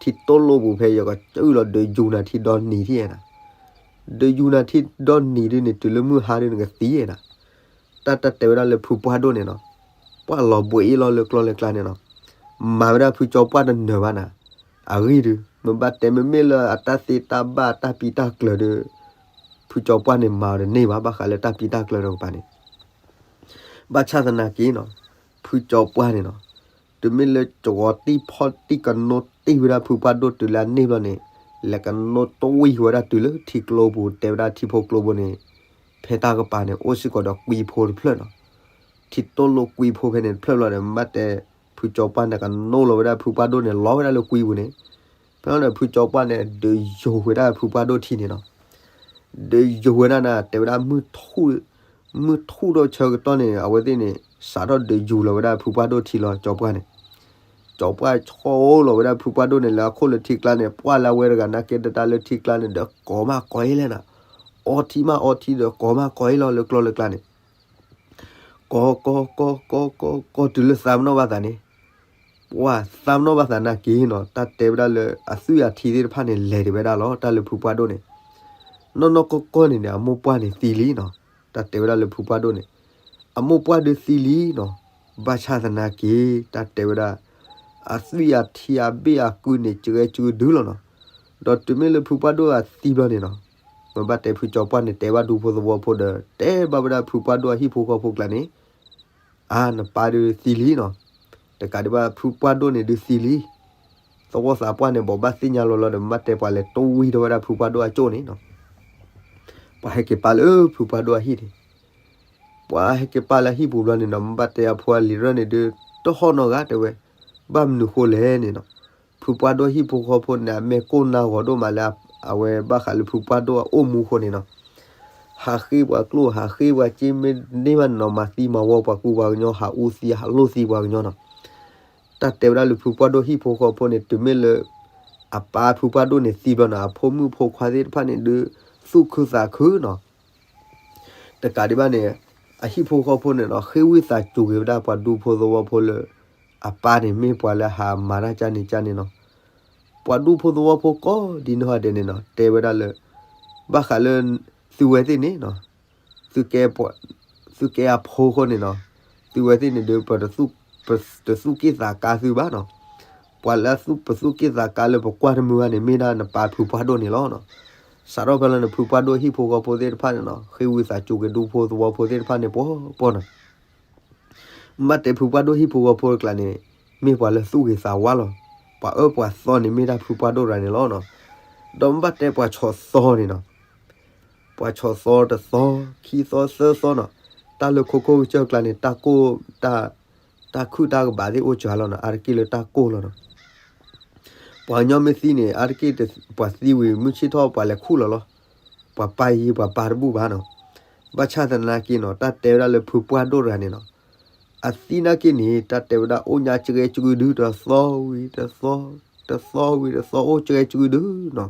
ထံတိၢ်လိၣ်ပူၤဖဲယကစၢၢ်လီၤ ဒုးယူၤနၤထံဒီနံၤထံၣ်နၤ, ဒုးယူၤနၤထံဒီနံၤဒုန့ၣ် တုၤလၢမုၢ်ဟါဒုန့ၣ်ကသံနၤ, တၢ်တၢ်တဲဝဲဒၣ်လၢဖုပှၢ်ဒိၣ်န့ၣ်နီၤ, ပှၢ်လီၤဘှံးအ့ၣ်လီၤလၢကျီလၢကျါန့ၣ်နီၤ, မၤဝဲဒၣ်ဖုကၠီပှၢ်တနၢၤဘၣ်နၤ, အဂ့ၢ်ဒုး မ့ၢ်ဘၣ်တဲမ့မ့ၢ်လၢအတၢ်သ့တၢ်ဘၣ်တၢ်ပံတၢ်ကျၢၤဒီး ဖုကၠီပှၢ်န့ၣ်မၤအီၤတန့ၢ်ဘၣ် ဘၣ်ဃးလၢတၢ်ပံတၢ်ကျၢၤတကပၤန့ၣ် ဘၣ်ဆၣ်သနာ်က့နီၤ, ဖုကၠီပှၢ်န့ၣ်နီၤ, တုၤမ့ၢ်လၢကဝီၤတံၢ်ဖီၣ်တံၢ်ကနိတ့ၢ်ဝဲဒၣ်ဖုပှၢ်ဒိၣ်တုၤလၢအန့ၢ်ဘျီန့ၣ်, လဲၤကနိတဝံၤဝဲဒၣ်တုၤလၢထံကျိပူၤ တဲဝဲဒၣ်ထံဖိကျိပူၤန့ၣ်, ဖဲတၢ်ကပၤန့ၣ် အိၣ်စ့ၢ်ကီးဒီးကွံဖိတဖျၢၣ်နီၤ, ထံတိၢ်လိၣ်ကွံဖိဖဲန့ၣ်တဖျၢၣ်ဘျီဒီး မ့ၢ်ဘၣ်တဲ ဖုကၠီပှၢ်န့ၣ်ကနိလီၤဝဲဒၣ်ဖုပှၢ်ဒိၣ်န့ၣ် လီၤဝဲဒၣ်လၢကွံပူၤန့ၣ်, ဖဲန့ၣ်ဒီးဖုကၠီပှၢ်န့ၣ် ဒုးယိၤဝဲဒၣ်ဖုပှၢ်ဒိၣ်ထံန့ၣ်နီၤ ဒုးယိၤဝဲဒၣ်နၤ တဲဝဲဒၣ် မုၢ်ထူၣ်ဒီးဆၢကတီၢ်န့ၣ် အဝဲသ့ၣ်န့ၣ် စးထီၣ်ဒုးယိၤလီၤဝဲဒၣ်ဖုပှၢ်ဒိၣ်ထံလီၤ ကၠီပှၢ်န့ၣ်, ကၠီပှၢ်ဆီအိၣ်လီၤဝဲဒၣ်ဖုပှၢ်ဒိၣ်န့ၣ် လၢအခိၣ်လၢထံကျါန့ၣ် ပှၢ်လၢအဝဲတဂၤနာ်က့တတၢ်လၢထံကျါန့ၣ်ဒီး ကိးမးကိးအ့ၣ်လဲၣ်နၤ, အီထံမးအီထံဒီး ကိးမးကိးအ့ၣ်လီၤလၢကျီလၢကျါန့ၣ် ကိးကိးကိးကိးကိးတုၤလၢသးပ့ၤနီၣ်ဘၣ်သးန့ၣ်, ပှၢ်သးပ့ၤနီၣ်ဘၣ်သးနာ်က့နီၤ တၢ်တဲဝဲဒၣ်လၢအသွံၣ်အထံသ့ၣ်တဖၣ်န့ၣ် လဲၤတဝဲဒၣ်လီၤ တၢ်လၢဖုပှၢ်ဒိၣ်န့ၣ်, နီၢ်နီၢ်ကီၢ်ကီၢ်န့ၣ်န့ၣ် အမိၢ်ပှၢ်န့ၣ်သံလံနီၤ, တၢ်တဲဝဲဒၣ်လၢဖုပှၢ်ဒိၣ်န့ၣ်, အမိၢ်ပှၢ်ဒုးသံလံနီၤ, ဘၣ်ဆၣ်သနာ်က့ တၢ်တဲဝဲဒၣ် အသွံၣ်အထံအဘ့ၣ်အကုန့ၣ် ကဲကုဒုလီၤနီၤ, ဒီးတုၤမ့ၢ်လၢဖုပှၢ်ဒိၣ်အသံဘျီန့ၣ်နီၤ, မ့ၢ်ဘၣ်တဲဖုကၠီပှၢ်န့ၣ် တဲဘၣ်ဒူဖိသဝီဖိဒီး တဲဘၣ်ဝဲဒၣ်ဖုပှၢ်ဒိၣ်အဟံၣ်ဖိဃီဖိကျါန့ၣ်, အါ နပၢ်ဒုးသံလံနီၤ, တကးဒံးဘၣ်ဖုပှၢ်ဒိၣ်န့ၣ်ဒုးသံလံ, သဝီသးပှၢ်န့ၣ် ဘိးဘၣ်သ့ၣ်ညါလီၤလီၤဒီး မ့ၢ်ဘၣ်တဲပှၤလဲၤတဝံၤထီၣ်ဝဲဒၣ်ဖုပှၢ်ဒိၣ်အကၠိၣ်န့ၣ်နီၤ, ပှၤဟဲက့ၤပာ်လၢဖုပှၢ်ဒိၣ်အဟံၣ်န့ၣ် ပှၤဟဲက့ၤပာ်လၢအဟံၣ်ပူၤဘျီန့ၣ်နီၤ မ့ၢ်ဘၣ်တဲအဖိအလံၤရၢၣ်န့ၣ်ဒုး တဟီၣ်နီတဂၤတဲဝဲ, ဘၣ်မနုၤဃိလဲၣ်န့ၣ်နီၤ, ဖုပှၢ်ဒိၣ်ဟံၣ်ဖိဃီဖိန့ၣ် အမဲာ်ကိၢ်နါဂီၤဒိၣ်မးလၢ အဝဲဘၣ်ဃးလၢဖုပှၢ်ဒိၣ်အအိၣ်မူအဃိန့ၣ်နီၤ, ဟးဃ့ပှၤကျိၣ် ဟးဃ့ပှၤစ့ မ့ၢ်န့ၢ်ဘၣ်န့ၣ်နီၤ မၤသံမၤဝီပှၤကူပှၤကညီ ဟးအူသံ ဟးလိၣ်သံပှၤကညီနီၤ, တၢ်တဲဝဲဒၣ်လၢဖုပှၢ်ဒိၣ်ဟံၣ်ဖိဃီဖိန့ၣ် တုၤမ့ၢ်လၢ အပၢ်ဖုပှၢ်ဒိၣ်န့ၣ်သံဘျီနီၤ အဖိမုၣ်ဖိခွါသ့ၣ်တဖၣ်န့ၣ်ဒုး သူၣ်ခုသးခုနီၤ, တကးဒံးဘၣ်န့ၣ် အဟံၣ်ဖိဃီဖိန့ၣ်နီၤ ဃ့ဝံသးစူၤက့ၤဝဲဒၣ်ပှၤဒူဖိသဝီဖိလၢ အပၢ်န့ၣ်မ့ၢ်ပှၤလၢဟးမၤတၢ်ကၢ်န့ၣ်ကၢ်န့ၣ်နီၤ, ပှၤဒူဖိသဝီဖိကိးဒ်နီၢ်ဂၤဒဲးန့ၣ်နီၤ တဲဝဲဒၣ်လၢ ဘၣ်ဃးလၢ သုဝဲသ့ၣ်န့ၣ်နီၤ သုကဲပှၤ သုကဲအဖိအဃိန့ၣ်နီၤ, သုဝဲသ့ၣ်န့ၣ်ဒီး ပတသူၣ်က့ၣ်သးကါသုဘၣ်နီၤ, ပှၤလၢအသူၣ် ပသူၣ်က့ၣ်သးကါလၢပကွၢ်တမုာ်ဘၣ်န့ၣ် မ့ၢ်ဒၣ်နပၢ်ဖုပှၢ်ဒိၣ်န့ၣ်လီၤနီၤ, စးထီၣ်ဖဲလၢနဖုပှၢ်ဒိၣ်ဟံၣ်ဖိဃီဖိသ့ၣ်တဖၣ်န့ၣ်နီၤ ဃ့ဝံသးစူၤက့ၤဒူဖိသဝီဖိသ့ၣ်တဖၣ်န့ၣ်ပှီၤပှီၤနီၤ မ့ၢ်ဘၣ်တဲဖုပှၢ်ဒိၣ်ဟံၣ်ဖိဃီဖိတကျါန့ၣ် မ့ၢ်ပှၤလၢသူၣ်ဂ့ၤသးဝါလီၤ. ပှၤအၢပှၤသီန့ၣ်မ့ၢ်ဒၣ်ဖုပှၢ်ဒိၣ်ရၤန့ၣ်လီၤနီၤ. ဒီးမ့ၢ်ဘၣ်တဲပှၤဆီၣ်သီန့ၣ်နီၤ, ပှၤဆီၣ်သီတသီ, ခံသီသၢသီနီၤ, တၢ်လၢခိခိၣ်ကစၢၢ်ကျါန့ၣ် တၢ်ကိၢ်, တၢ်ခုၣ်တၢ်ကဘးသ့ၣ်အိၣ်စှၤလီၤနီၤ, အါတက့ၢ်လၢတၢ်ကိၢ်လီၤနီၤ. ပှၤကညီမ့ၢ်သံန့ၣ် အါတက့ၢ်ပှၤသံဝံၤ မုၢ်ဆ့ၣ်ထီၣ်ပှၤလဲၤခူၣ်လီၤလီၤ. ပှၤပာ်ယံၤပှၤပာ်တဘူၣ်ဘၣ်နီၤ. ဘၣ်ဆၣ်သနာ်က့နီၤ တၢ်တဲဝဲဒၣ်လၢဖုပှၢ်ဒိၣ်တဂၤန့ၣ်နီၤ, အသံနာ်က့န့ၣ် တၢ်တဲဝဲဒၣ်အိၣ်ညါကရဲကရုဒု တသီဝံၤတသီ, တသီဝံၤတသီ အိၣ်ကရဲကရုဒုနီၤ.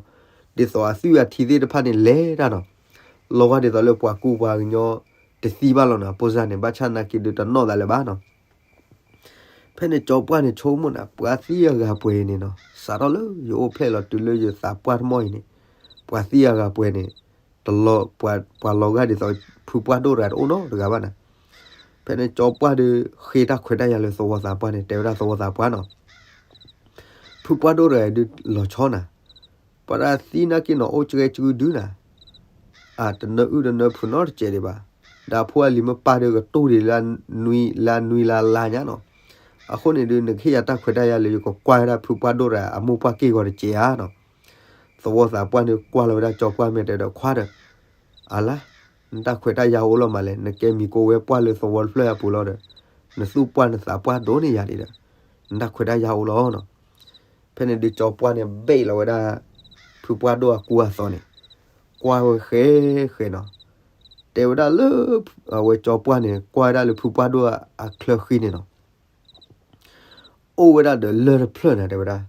ဒ်သိးအသွံၣ်အထံသ့ၣ်တဖၣ်န့ၣ်လဲၤတၢ်နီၤ, လီၤဂာ်ဒ်သိးလၢပှၤကူပှၤကညီတသံဘၣ်လီၤနီၤ. အပိစၢ်န့ၣ် ဘၣ်ဆၣ်နာ်က့ဒုးတနီၣ်သးလၢၤဘၣ်နီၤ. ဖဲန့ၣ်ကၠီပှၢ်န့ၣ်ဆိကမိၣ်နၤ ပှၤသံအဂၤပှဲၤအံၤန့ၣ်နီၤ, စးထီၣ်လၢယအိၣ်ဖျဲၣ်လီၤတုၤလၢယသးပှၢ်တမီၢ်အံၤန့ၣ်, ပှၤသံအဂၤပှဲၤန့ၣ်, ပှၤလီၤဂာ်ဒ်သိး ဖုပှၢ်ဒိၣ်တဂၤတအိၣ်နီတဂၤဘၣ်နၤ. ဖဲန့ၣ်ကၠီပှၢ်ဒုးဃ့တၢ်ခွဲးတၢ်ယာ်လၢသဝီသးပှၢ်န့ၣ် တဲဝဲဒၣ်သဝီသးပှၢ်နီၤ, ဖုပှၢ်ဒိၣ်တဂၤဒုးလီၤဆီနၤ, ပှၤတၢ်သံနာ်က့နီၤ အိၣ်ကရဲကရုဒုနၤ အတနၢအုၣ်တနၢဖုးနီတစဲးဒံးဘၣ်. ဒီးအဖိအလံၤမ့ၢ်ပၢ်ဒီးကတိၢ်ဒံးလၢ လၢနွံလၢလါညါနီၤ. အဃိန့ၣ်ဒုး နကဟ့ၣ်ယၤတၢ်ခွဲးတၢ်ယာ်လၢယကကွၢ်ဝဲဒၣ်ဖုပှၢ်ဒိၣ်တဂၤအမိၢ်ပှၢ်က့ၢ်ဂီၤတစဲးဧါနီၤ. သဝီသးပှၢ်န့ၣ်ကွၢ်လီၤဝဲဒၣ်ကၠီပှၢ်မဲာ်တဲဒီးခွါဒီး, အလါ, နတၢ်ခွဲးတၢ်ယာ်အိၣ်လီၤမးလဲၣ်, နကဲမံၤကိးဝဲပှၢ်လၢသဝီတဖျၢၣ်အပူၤလီၤဒီး, နသူၣ်ပှၢ်နသးပှၢ်ဒိၣ်န့ၢ်ယၤဒံးဒီး, နတၢ်ခွဲးတၢ်ယာ်အိၣ်လီၤနီၤ. ဖဲန့ၣ်ဒုးကၠီပှၢ်န့ၣ် ဘ့ၣ်လီၤဝဲဒၣ် ဖုပှၢ်ဒိၣ်အကူအသိးန့ၣ်, ကွၢ်ဝဲဃဲဃဲနီၤ. တဲဝဲဒၣ်လၢ အဝဲကၠီပှၢ်န့ၣ် ကွၢ်ဝဲဒၣ်လၢဖုပှၢ်ဒိၣ်အချၢဃံန့ၣ်နီၤ, အိၣ်ဝဲဒၣ်ဒီးလၢၢ်တဖျၢၣ်န့ၣ် တဲဝဲဒၣ်,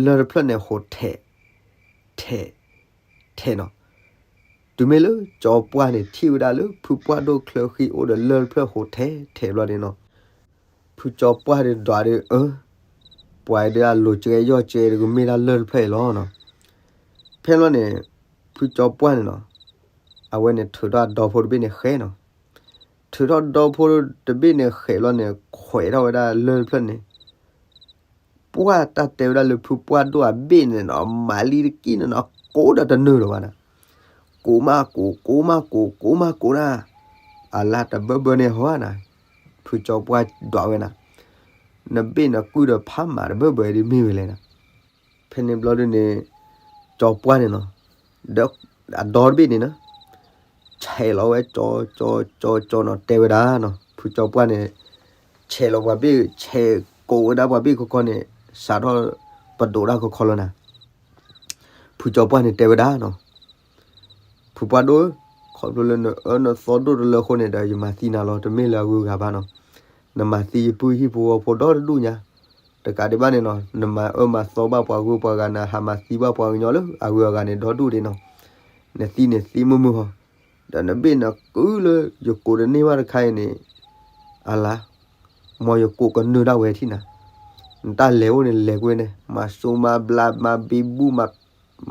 လၢၢ်တဖျၢၣ်န့ၣ်ဟိးထဲး ထဲး ထဲးနီၤ. တုၤမ့ၢ်လၢကၠီပှၢ်န့ၣ် ထံၣ်ဝဲဒၣ်လၢဖုပှၢ်ဒိၣ်ချၢဃံအိၣ်ဒီးလၢၢ်တဖျၢၣ်ဟိးထဲးထဲးဘျီန့ၣ်နီၤ, ဖုကၠီပှၢ်ဒီးဒွးဒီး အၢ ပှၤဒုးအလိၤကဲယီၢ်ကဲဒီးကမ့ၢ်တၢ်လၢၢ်တဖျၢၣ်အံၤလီၤနီၤ. ဖဲလီၤန့ၣ် ဖုကၠီပှၢ်န့ၣ်နီၤ အဝဲန့ၣ်ထုးထီၣ်အဒီဖိတဘ့ၣ်န့ၣ်ဃဲနီၤ. ထုးထီၣ်ဒီဖိတဘ့ၣ်န့ၣ်ဃဲလီၤန့ၣ် ခွဲးထီၣ်ဝဲဒၣ်လၢၢ်တဖျၢၣ်န့ၣ် ပှၢ်တၢ်တဲဝဲဒၣ်လၢဖုပှၢ်ဒိၣ်အဘ့ၣ်န့ၣ်နီၤ မၤလံတက့ၢ်န့ၣ်နီၤ ကိးဒီးတနုာ်လၢၤဘၣ်နၤ. ကိးမးကိး ကိးမးကိး ကိးမးကိးဒၣ် အလါတဘၢဘၢန့ၣ်ဟီနၤ. ဖုကၠီပှၢ်ဒွးဝဲနၤ နဘ့ၣ်နကုၢ်ဒီးဖးမးတဘၢဘၢဒ်မ့ၢ်ဝဲလဲၣ်နၤ. ဖဲန့ၣ်ဘျီဒုန့ၣ် ကၠီပှၢ်န့ၣ်နီၤ ဒီးအဒီတဘ့ၣ်န့ၣ်နီၤ ဆဲးလီၤဝဲကၠီ ကၠီ ကၠီ ကၠီနီၤ တဲဝဲဒၣ်နီၤ ဖုကၠီပှၢ်န့ၣ် ဆဲးလီၤပှၤဘ့ၣ် ဆဲးကိးဝဲဒၣ်ပှၤဘ့ၣ်ခီခီန့ၣ် စးထီၣ်ပဒိးတၢ်ခီခီလီၤနၤ. ဖုကၠီပှၢ်န့ၣ်တဲဝဲဒၣ်နီၤ ဖုပှၢ်ဒိၣ်ဧၢ, ခီဖျိလၢနအၢနသီဒိၣ်တလၢအဃိန့ၣ်ဒီး ယမၤသံနၤလီၤ, တမ့ၢ်လၢအဂုၤအဂၤဘၣ်နီၤ. နမၤသံယပုၢ်ဟံၣ်ဖိဃီဖိဒီတဒူၣ်ညါ, တကးဒံးဘၣ်န့ၣ်နီၤ, နမၤအၢမၤသီဘၣ်ပှၤဂုၤပှၤဂၤ, နဟးမၤသံဘၣ်ပှၤကညီလၢအဂုၤအဂၤန့ၣ် ဒီဒူၣ်ဒံးနီၤ. နသံန့ၣ်သံမုာ်မုာ်ဟီ, ဒီးနဘ့ၣ်နကုၢ်လၢယကိးတန့ၢ်ဘၣ်တခါအံၤန့ၣ်, အလါ, မ်ယကိးကနၢၤဒၣ်ဝဲထံၣ်နၤ, နတၢ်လဲၤအိၣ်န့ၣ်လဲၤကွံာ်န့ၣ်, မၤစူၢ်မၤဘျါ မၤဘံဘူၣ်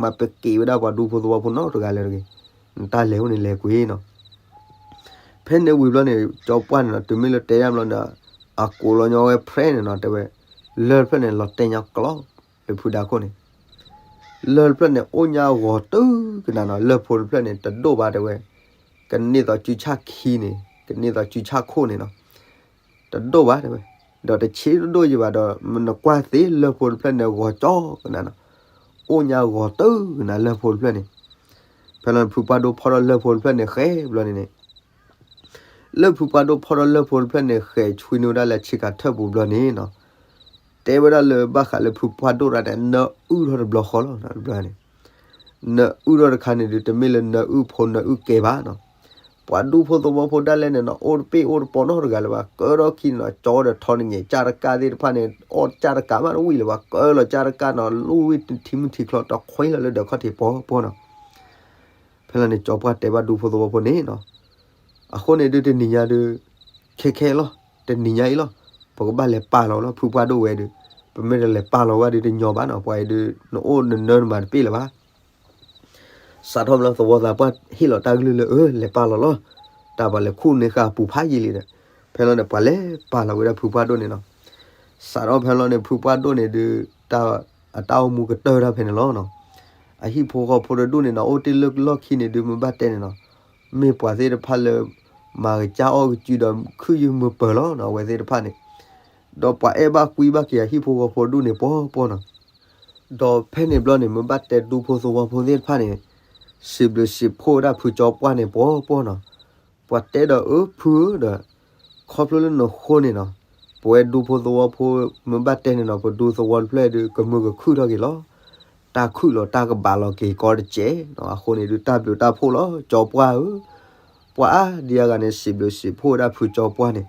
မၤပက့ၤဝဲဒၣ်ပှၤဒူဖိသဝီဖိနီတဂၤလၢၤတဂ့ၤ, နတၢ်လဲၤအိၣ်န့ၣ်လဲၤကွံာ်နီၤ. ဖဲန့ၣ်ဝံၤဘျီန့ၣ် ကၠီပှၢ်န့ၣ်နီၤ, တုၤမ့ၢ်လၢတဲယါဘျီန့ၣ်, အကိးလီၤညီဝဲဖြဲန့ၣ်နီၤ, တဲဝဲ, လၢၢ်တဖျၢၣ်န့ၣ် လီၤတဲာ်ညါကျီ, လၢဖုဒါခိၣ်န့ၣ်, လၢၢ်တဖျၢၣ်န့ၣ် အိၣ်ညါဂီၤတုၤကနၤနီၤ, လၢၢ်ဖိတဖျၢၣ်န့ၣ် တဒိၣ်ဘၣ်တဲဝဲ, ကန့ၢ်သိးစုဆၣ်ခံန့ၣ်, ကန့ၢ်သိးစုဆၣ်ခိၣ်န့ၣ်နီၤ. တဒိၣ်ဘၣ်တဲဝဲ, ဒီးတဆံးတဒိၣ်ယံၤဘၣ်ဒီး နကွၢ်သ့လၢၢ်ဖိတဖျၢၣ်န့ၣ် ဂီၤကၠီကနၤနီၤ, အိၣ်ညါဂီၤတုၤကနၤလၢၢ်ဖိတဖျၢၣ်န့ၣ်. ဖဲလီၤန့ၣ် ဖုပှၢ်ဒိၣ်ဖီၣ်ထီၣ်လၢၢ်ဖိတဖျၢၣ်န့ၣ်ဃဲဘျီန့ၣ်န့ၣ်, လၢဖုပှၢ်ဒိၣ်ဖီၣ်ထီၣ်လၢၢ်ဖိတဖျၢၣ်န့ၣ် ဃဲဆွံနုာ်ဝဲဒၣ်လၢဆ့ကၤထၢၣ်ပူၤဘျီန့ၣ်နီၤ, တဲဝဲဒၣ်လၢဘၣ်ဃးလၢဖုပှၢ်ဒိၣ်တၢ်န့ၣ် နၢအုၣ်ထီၣ်တဘျီဃီလီၤ, တဘျီန့ၣ် နၢအုၣ်ထီၣ်တခါန့ၣ်ဒီး တမ့ၢ်လၢနၢအုၣ်ဖိနၢအုၣ်ကဲဘၣ်နီၤ. ပှၤဒူဖိသဝီဖိဒၣ်လဲာ်န့ၣ်နီၤ အိၣ်တပ့ၢ်အိၣ်တပီနီတဂၤလၢၤဘၣ်, ကၢထီၣ်ခံန့ၣ်နီၤ ကၠီဒီးထီန့ၣ် ကၢ်တကါသ့ၣ်တဖၣ်န့ၣ် အီၣ်ကၢ်တကါမးတဝံၣ်လၢၤဘၣ်, ကၢလီၤကၢ်တကါနီၤ လူၢ်ဝံၣ်ထံမုၢ်ထံချီ တခွဲလီၤလၢဒၢးခီၣ်ထံးပီပီနီၤ. ဖဲလီၤန့ၣ် ကၠီပှၢ်တဲဘၣ်ဒူဖိသဝီဖိန့ၣ်နီၤ, အဃိန့ၣ်ဒုးတနံၤညါဒုး ခဲခဲလီၤ, တနံၤညါအံၤလီၤ, ပကဘၣ်လဲၤပာ်လီၤလီၤ ဖုပှၢ်ဒိၣ်ဝဲဒီး, ပမ့ၢ်တလဲၤပာ်လီၤဝဲဒုးတညီဘၣ်နီၤ, ပှၤအံၤဒုး နအိၣ်နနၢနမၤတပ့ၢ်လၢၤဘၣ်. စးထီၣ်ဘျီသဝီသးပှၢ်ဟ့ၣ်လီၤတၢ်ကလုၢ်လၢ အၢ လဲၤပာ်လီၤလီၤ, တၢ်ပှၤလဲၤခူၣ်န့ၢ်ဃာ်အပူၤဖးယံာ်လံဒီး, ဖဲလီၤန့ၣ် ပှၤလဲၤပာ်လီၤဝဲဒၣ်ဖုပှၢ်ဒိၣ်န့ၣ်နီၤ. စးထီၣ်ဖဲလီၤန့ၣ် ဖုပှၢ်ဒိၣ်န့ၣ်ဒုး တၢ် အတၢ်အိၣ်မူကတၢၢ်တၢ်ဖဲန့ၣ်လီၤနီၤ. အဟံၣ်ဖိဃီဖိတဒူၣ်န့ၣ်နီၤ အိၣ်တ့ၢ်လၢလီၢ်ခံန့ၣ်ဒုး မ့ၢ်ဘၣ်တဲန့ၣ်နီၤ, မ့ၢ်ပှၤသ့ၣ်တဖၣ်လၢ မၤကစၢ်အီၣ်ကစုဒီးခုၣ်ယုၢ်မုာ်ပၢၤလီၤနီၤ အဝဲသ့ၣ်တဖၣ်န့ၣ်, ဒီးပှၤအဲၣ်ဘၣ်ကွံဘၣ်က့ၤအဟံၣ်ဖိဃီဖိဒူၣ်န့ၣ်ပီပီနီၤ. ဒီးဖဲန့ၣ်ဘျီန့ၣ် မ့ၢ်ဘၣ်တဲဒူဖိသဝီဖိသ့ၣ်တဖၣ်န့ၣ် စံးဘျုးစံးဖှိၣ်ဝဲဒၣ်ဖုကၠီပှၢ်န့ၣ်ပီပီနီၤ. ပှၤတဲဒီးအၢဖုဧၢဒီး ခီဖျိလၢနဃိန့ၣ်နီၤ, ပဝဲဒူဖိသဝီဖိ မ့ၢ်ဘၣ်တဲန့ၣ်နီၤ ပဒူသဝီတဖျၢၣ်ဒုး ကမုာ်ကခုၣ်ထီၣ်က့ၤလီၤ. တၢ်ခုၣ်လီၤတၢ်ကဘၣ်လီၤက့ၤကီတကဲးနီၤ, အဃိန့ၣ်ဒုး တၢ်ဘျုးတၢ်ဖှိၣ်လီၤ ကၠီပှၢ်ဧၢ. ပှၤအါဒံအါဂၤန့ၣ် စံးဘျုးစံးဖှိၣ်ဝဲဒၣ်ဖုကၠီပှၢ်န့ၣ်,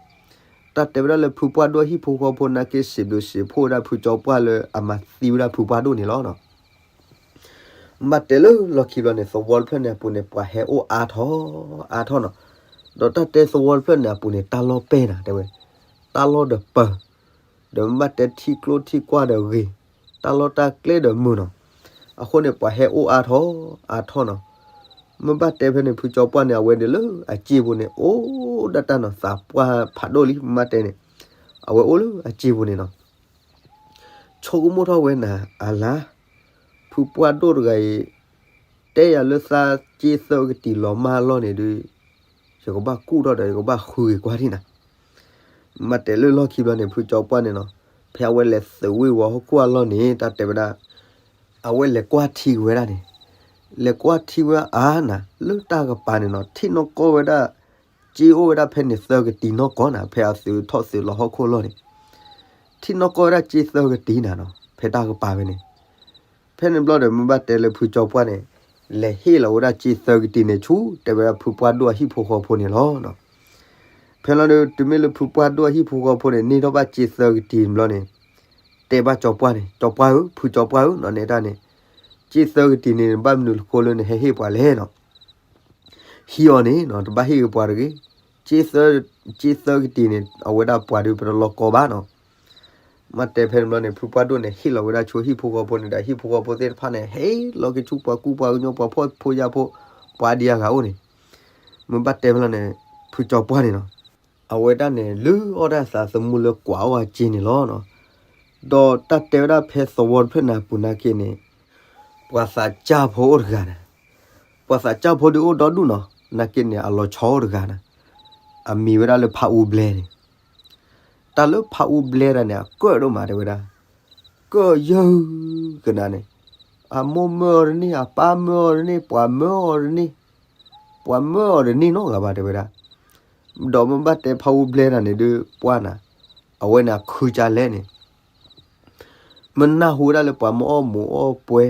တၢ်တဲဝဲဒၣ်လၢဖုပှၢ်ဒိၣ်အဟံၣ်ဖိဃီဖိနာ်က့ စံးဘျုးစံးဖှိၣ်ဝဲဒၣ်ဖုကၠီပှၢ်လၢအမၤသံဝဲဒၣ်ဖုပှၢ်ဒိၣ်န့ၣ်လီၤနီၤ. ဘၣ်တဲလၢလီၢ်ခံဘျီန့ၣ် သဝီတဖျၢၣ်န့ၣ်အပူၤန့ၣ် ပှၤဟဲအိၣ်အါထီၣ်အါထီၣ်နီၤ. ဒီးတၢ်တဲသဝီတဖျၢၣ်န့ၣ်အပူၤန့ၣ် တၢ်လီၢ်ပဲာ်နၤ တဲဝဲ, တၢ်လီၢ်ဒီးပၢၤ, ဒီးမ့ၢ်ဘၣ်တဲထံကျိထံကွၢ်ဒီးဂ့ၤ, တၢ်လီၢ်တၢ်ကျဲဒီးမုာ်နီၤ. အဃိန့ၣ် ပှၤဟဲအိၣ်အါထီၣ်အါထီၣ်နီၤ. မ့ၢ်ဘၣ်တဲဖဲန့ၣ် ဖုကၠီပှၢ်န့ၣ် အဝဲဒၣ်လၢအစ့ပူၤန့ၣ် အိၣ်ဒၣ်တၢ်နီၤ သးပှၢ်ဖးဒိၣ်လံ မ့ၢ်ဘၣ်တဲန့ၣ်, အဝဲအိၣ်လၢအစ့ပူၤန့ၣ်နီၤ. ဆိကမိၣ်ထီၣ်ဝဲနၤ အလါ, ဖုပှၢ်ဒိၣ်တဂၤအံၤ တဲယၤလၢသးစ့သၢကတံၤလီၤမၢ်အလီၢ်န့ၣ်ဒုး, ယကဘၣ်ကူၣ်ထီၣ်ဒီး ယကဘၣ်ဃုဂ့ၤကွၢ်ထံၣ်နၤ. မ့ၢ်တဲလၢလီၢ်ခံဘျီန့ၣ် ဖုကၠီပှၢ်န့ၣ်နီၤ, ဖဲအဝဲလဲၤသုးဝ့ၢ်ဝီၤဟီၣ်ခိၣ်အလီၢ်န့ၣ် တၢ်တဲဝဲဒၣ် အဝဲလဲၤကွၢ်ထံက့ၤဝဲဒၣ်န့ၣ်, လဲၤကွၢ်ထံဝဲအါနၤ လၢတၢ်ကပၤန့ၣ်နီၤ, ထံၣ်နီၢ်ကီၢ်ဝဲဒၣ် စ့အိၣ်ဝဲဒၣ်ဖဲန့ၣ်သၢကတံၤနီၢ်ကီၢ်နၤ, ဖဲအသုးထီၣ်သုးလီၤဟီၣ်ခိၣ်အလီၢ်န့ၣ် ထံၣ်နီၢ်ကီၢ်ဝဲဒၣ်စ့သၢကတံၤနၤနီၤ, ဖဲတၢ်ကပၤဝဲန့ၣ်. ဖဲန့ၣ်ဘျီဒီး မ့ၢ်ဘၣ်တဲလၢဖုကၠီပှၢ်န့ၣ် လဲၤဟ့ၣ်လီၤဝဲဒၣ်စ့သၢကတံၤန့ၣ်ဆူ တဲဝဲဒၣ်ဖုပှၢ်ဒိၣ်အဟံၣ်ဖိဃီဖိန့ၣ်လီၤ. ဖဲလီၤဒီး တုၤမ့ၢ်လၢဖုပှၢ်ဒိၣ်အဟံၣ်ဖိဃီဖိန့ၣ် န့ၢ်ထီၣ်ဘၣ်စ့သၢကတံၤဘျီန့ၣ် တဲဘၣ်ကၠီပှၢ်န့ၣ်, ကၠီပှၢ်ဧၢ, ဖုကၠီပှၢ်ဧၢ, နီၢ်နဲဒၣ်န့ၣ်, စ့သၢကတံၤန့ၣ် ဘၣ်မနုၤအဃိလၢနဟဲဟ့ၣ်ပှၤလဲၣ်နီၤ. ဟံးအီၤန့ၣ်နီၤ တဘၣ်ဟ့ၣ်က့ၤပှၤတဂ့ၤ. စ့သၢကတံၤန့ၣ် အဝဲဒၣ်ပှၤဒုးပတလီၤကီဘၣ်နီၤ. မ့ၢ်တဲဖဲန့ၣ်ဘျီန့ၣ် ဖုပှၢ်ဒိၣ်န့ၣ် ဟ့ၣ်လီၤဝဲဒၣ်ဆူဟံၣ်ဖိဃီဖိန့ၣ်ဒီး ဟံၣ်ဖိဃီဖိသ့ၣ်တဖၣ်န့ၣ် ဟ့ၣ်လီၤက့ၤဆူပှၤကူပှၤကညီ ပှၤဖှီၣ်ဖိယာ်ဖိ ပှၤဒံးအဂၤအိၣ်န့ၣ်, မ့ၢ်ဘၣ်တဲဖဲလီၤန့ၣ် ဖုကၠီပှၢ်န့ၣ်နီၤ, အဝဲဒၣ်န့ၣ် လုၢ်အီၣ်တၢ်သးသမူလၢကွၢ်အီၣ်အစ့န့ၣ်လီၤနီၤ. ဒီးတၢ်တဲဝဲဒၣ်ဖဲသဝီတဖျၢၣ်န့ၣ်အပူၤနာ်က့န့ၣ် ပှၤသးစၢ်ဖိအိၣ်တဂၤန့ၣ်, ပှၤသးစၢ်ဖိဒုးအိၣ်ဒီဒူၣ်နီၤ, နာ်က့န့ၣ် အလီၤဆီအိၣ်တဂၤန့ၣ်, အမံၤဝဲဒၣ်လၢဖးအူဘျဲန့ၣ်. တၢ်လၢဖးအူဘျဲတဂၤန့ၣ် အကၢၣ်ဒိၣ်မးတဲဝဲဒၣ်, ကၢၣ်ယၢၢ်ကနၤန့ၣ်, အမိၢ်မၢအီၤတန့ၢ်, အပၢ်မၢအီၤတန့ၢ်, ပှၤမၢအီၤတန့ၢ်, ပှၤမၢအီၤတန့ၢ်နီတဂၤဘၣ် တဲဝဲဒၣ်. ဒီးမ့ၢ်ဘၣ်တဲဖးအူဘျဲတဂၤန့ၣ်ဒုး ပှၢ်နၤ, အဝဲန့ၣ်အခုကလဲၣ်န့ၣ် မ့ၢ်နၢ်ဟူဝဲဒၣ်လၢပှၤမ့ၢ်အီၣ်မူးအီၣ်ပွဲ,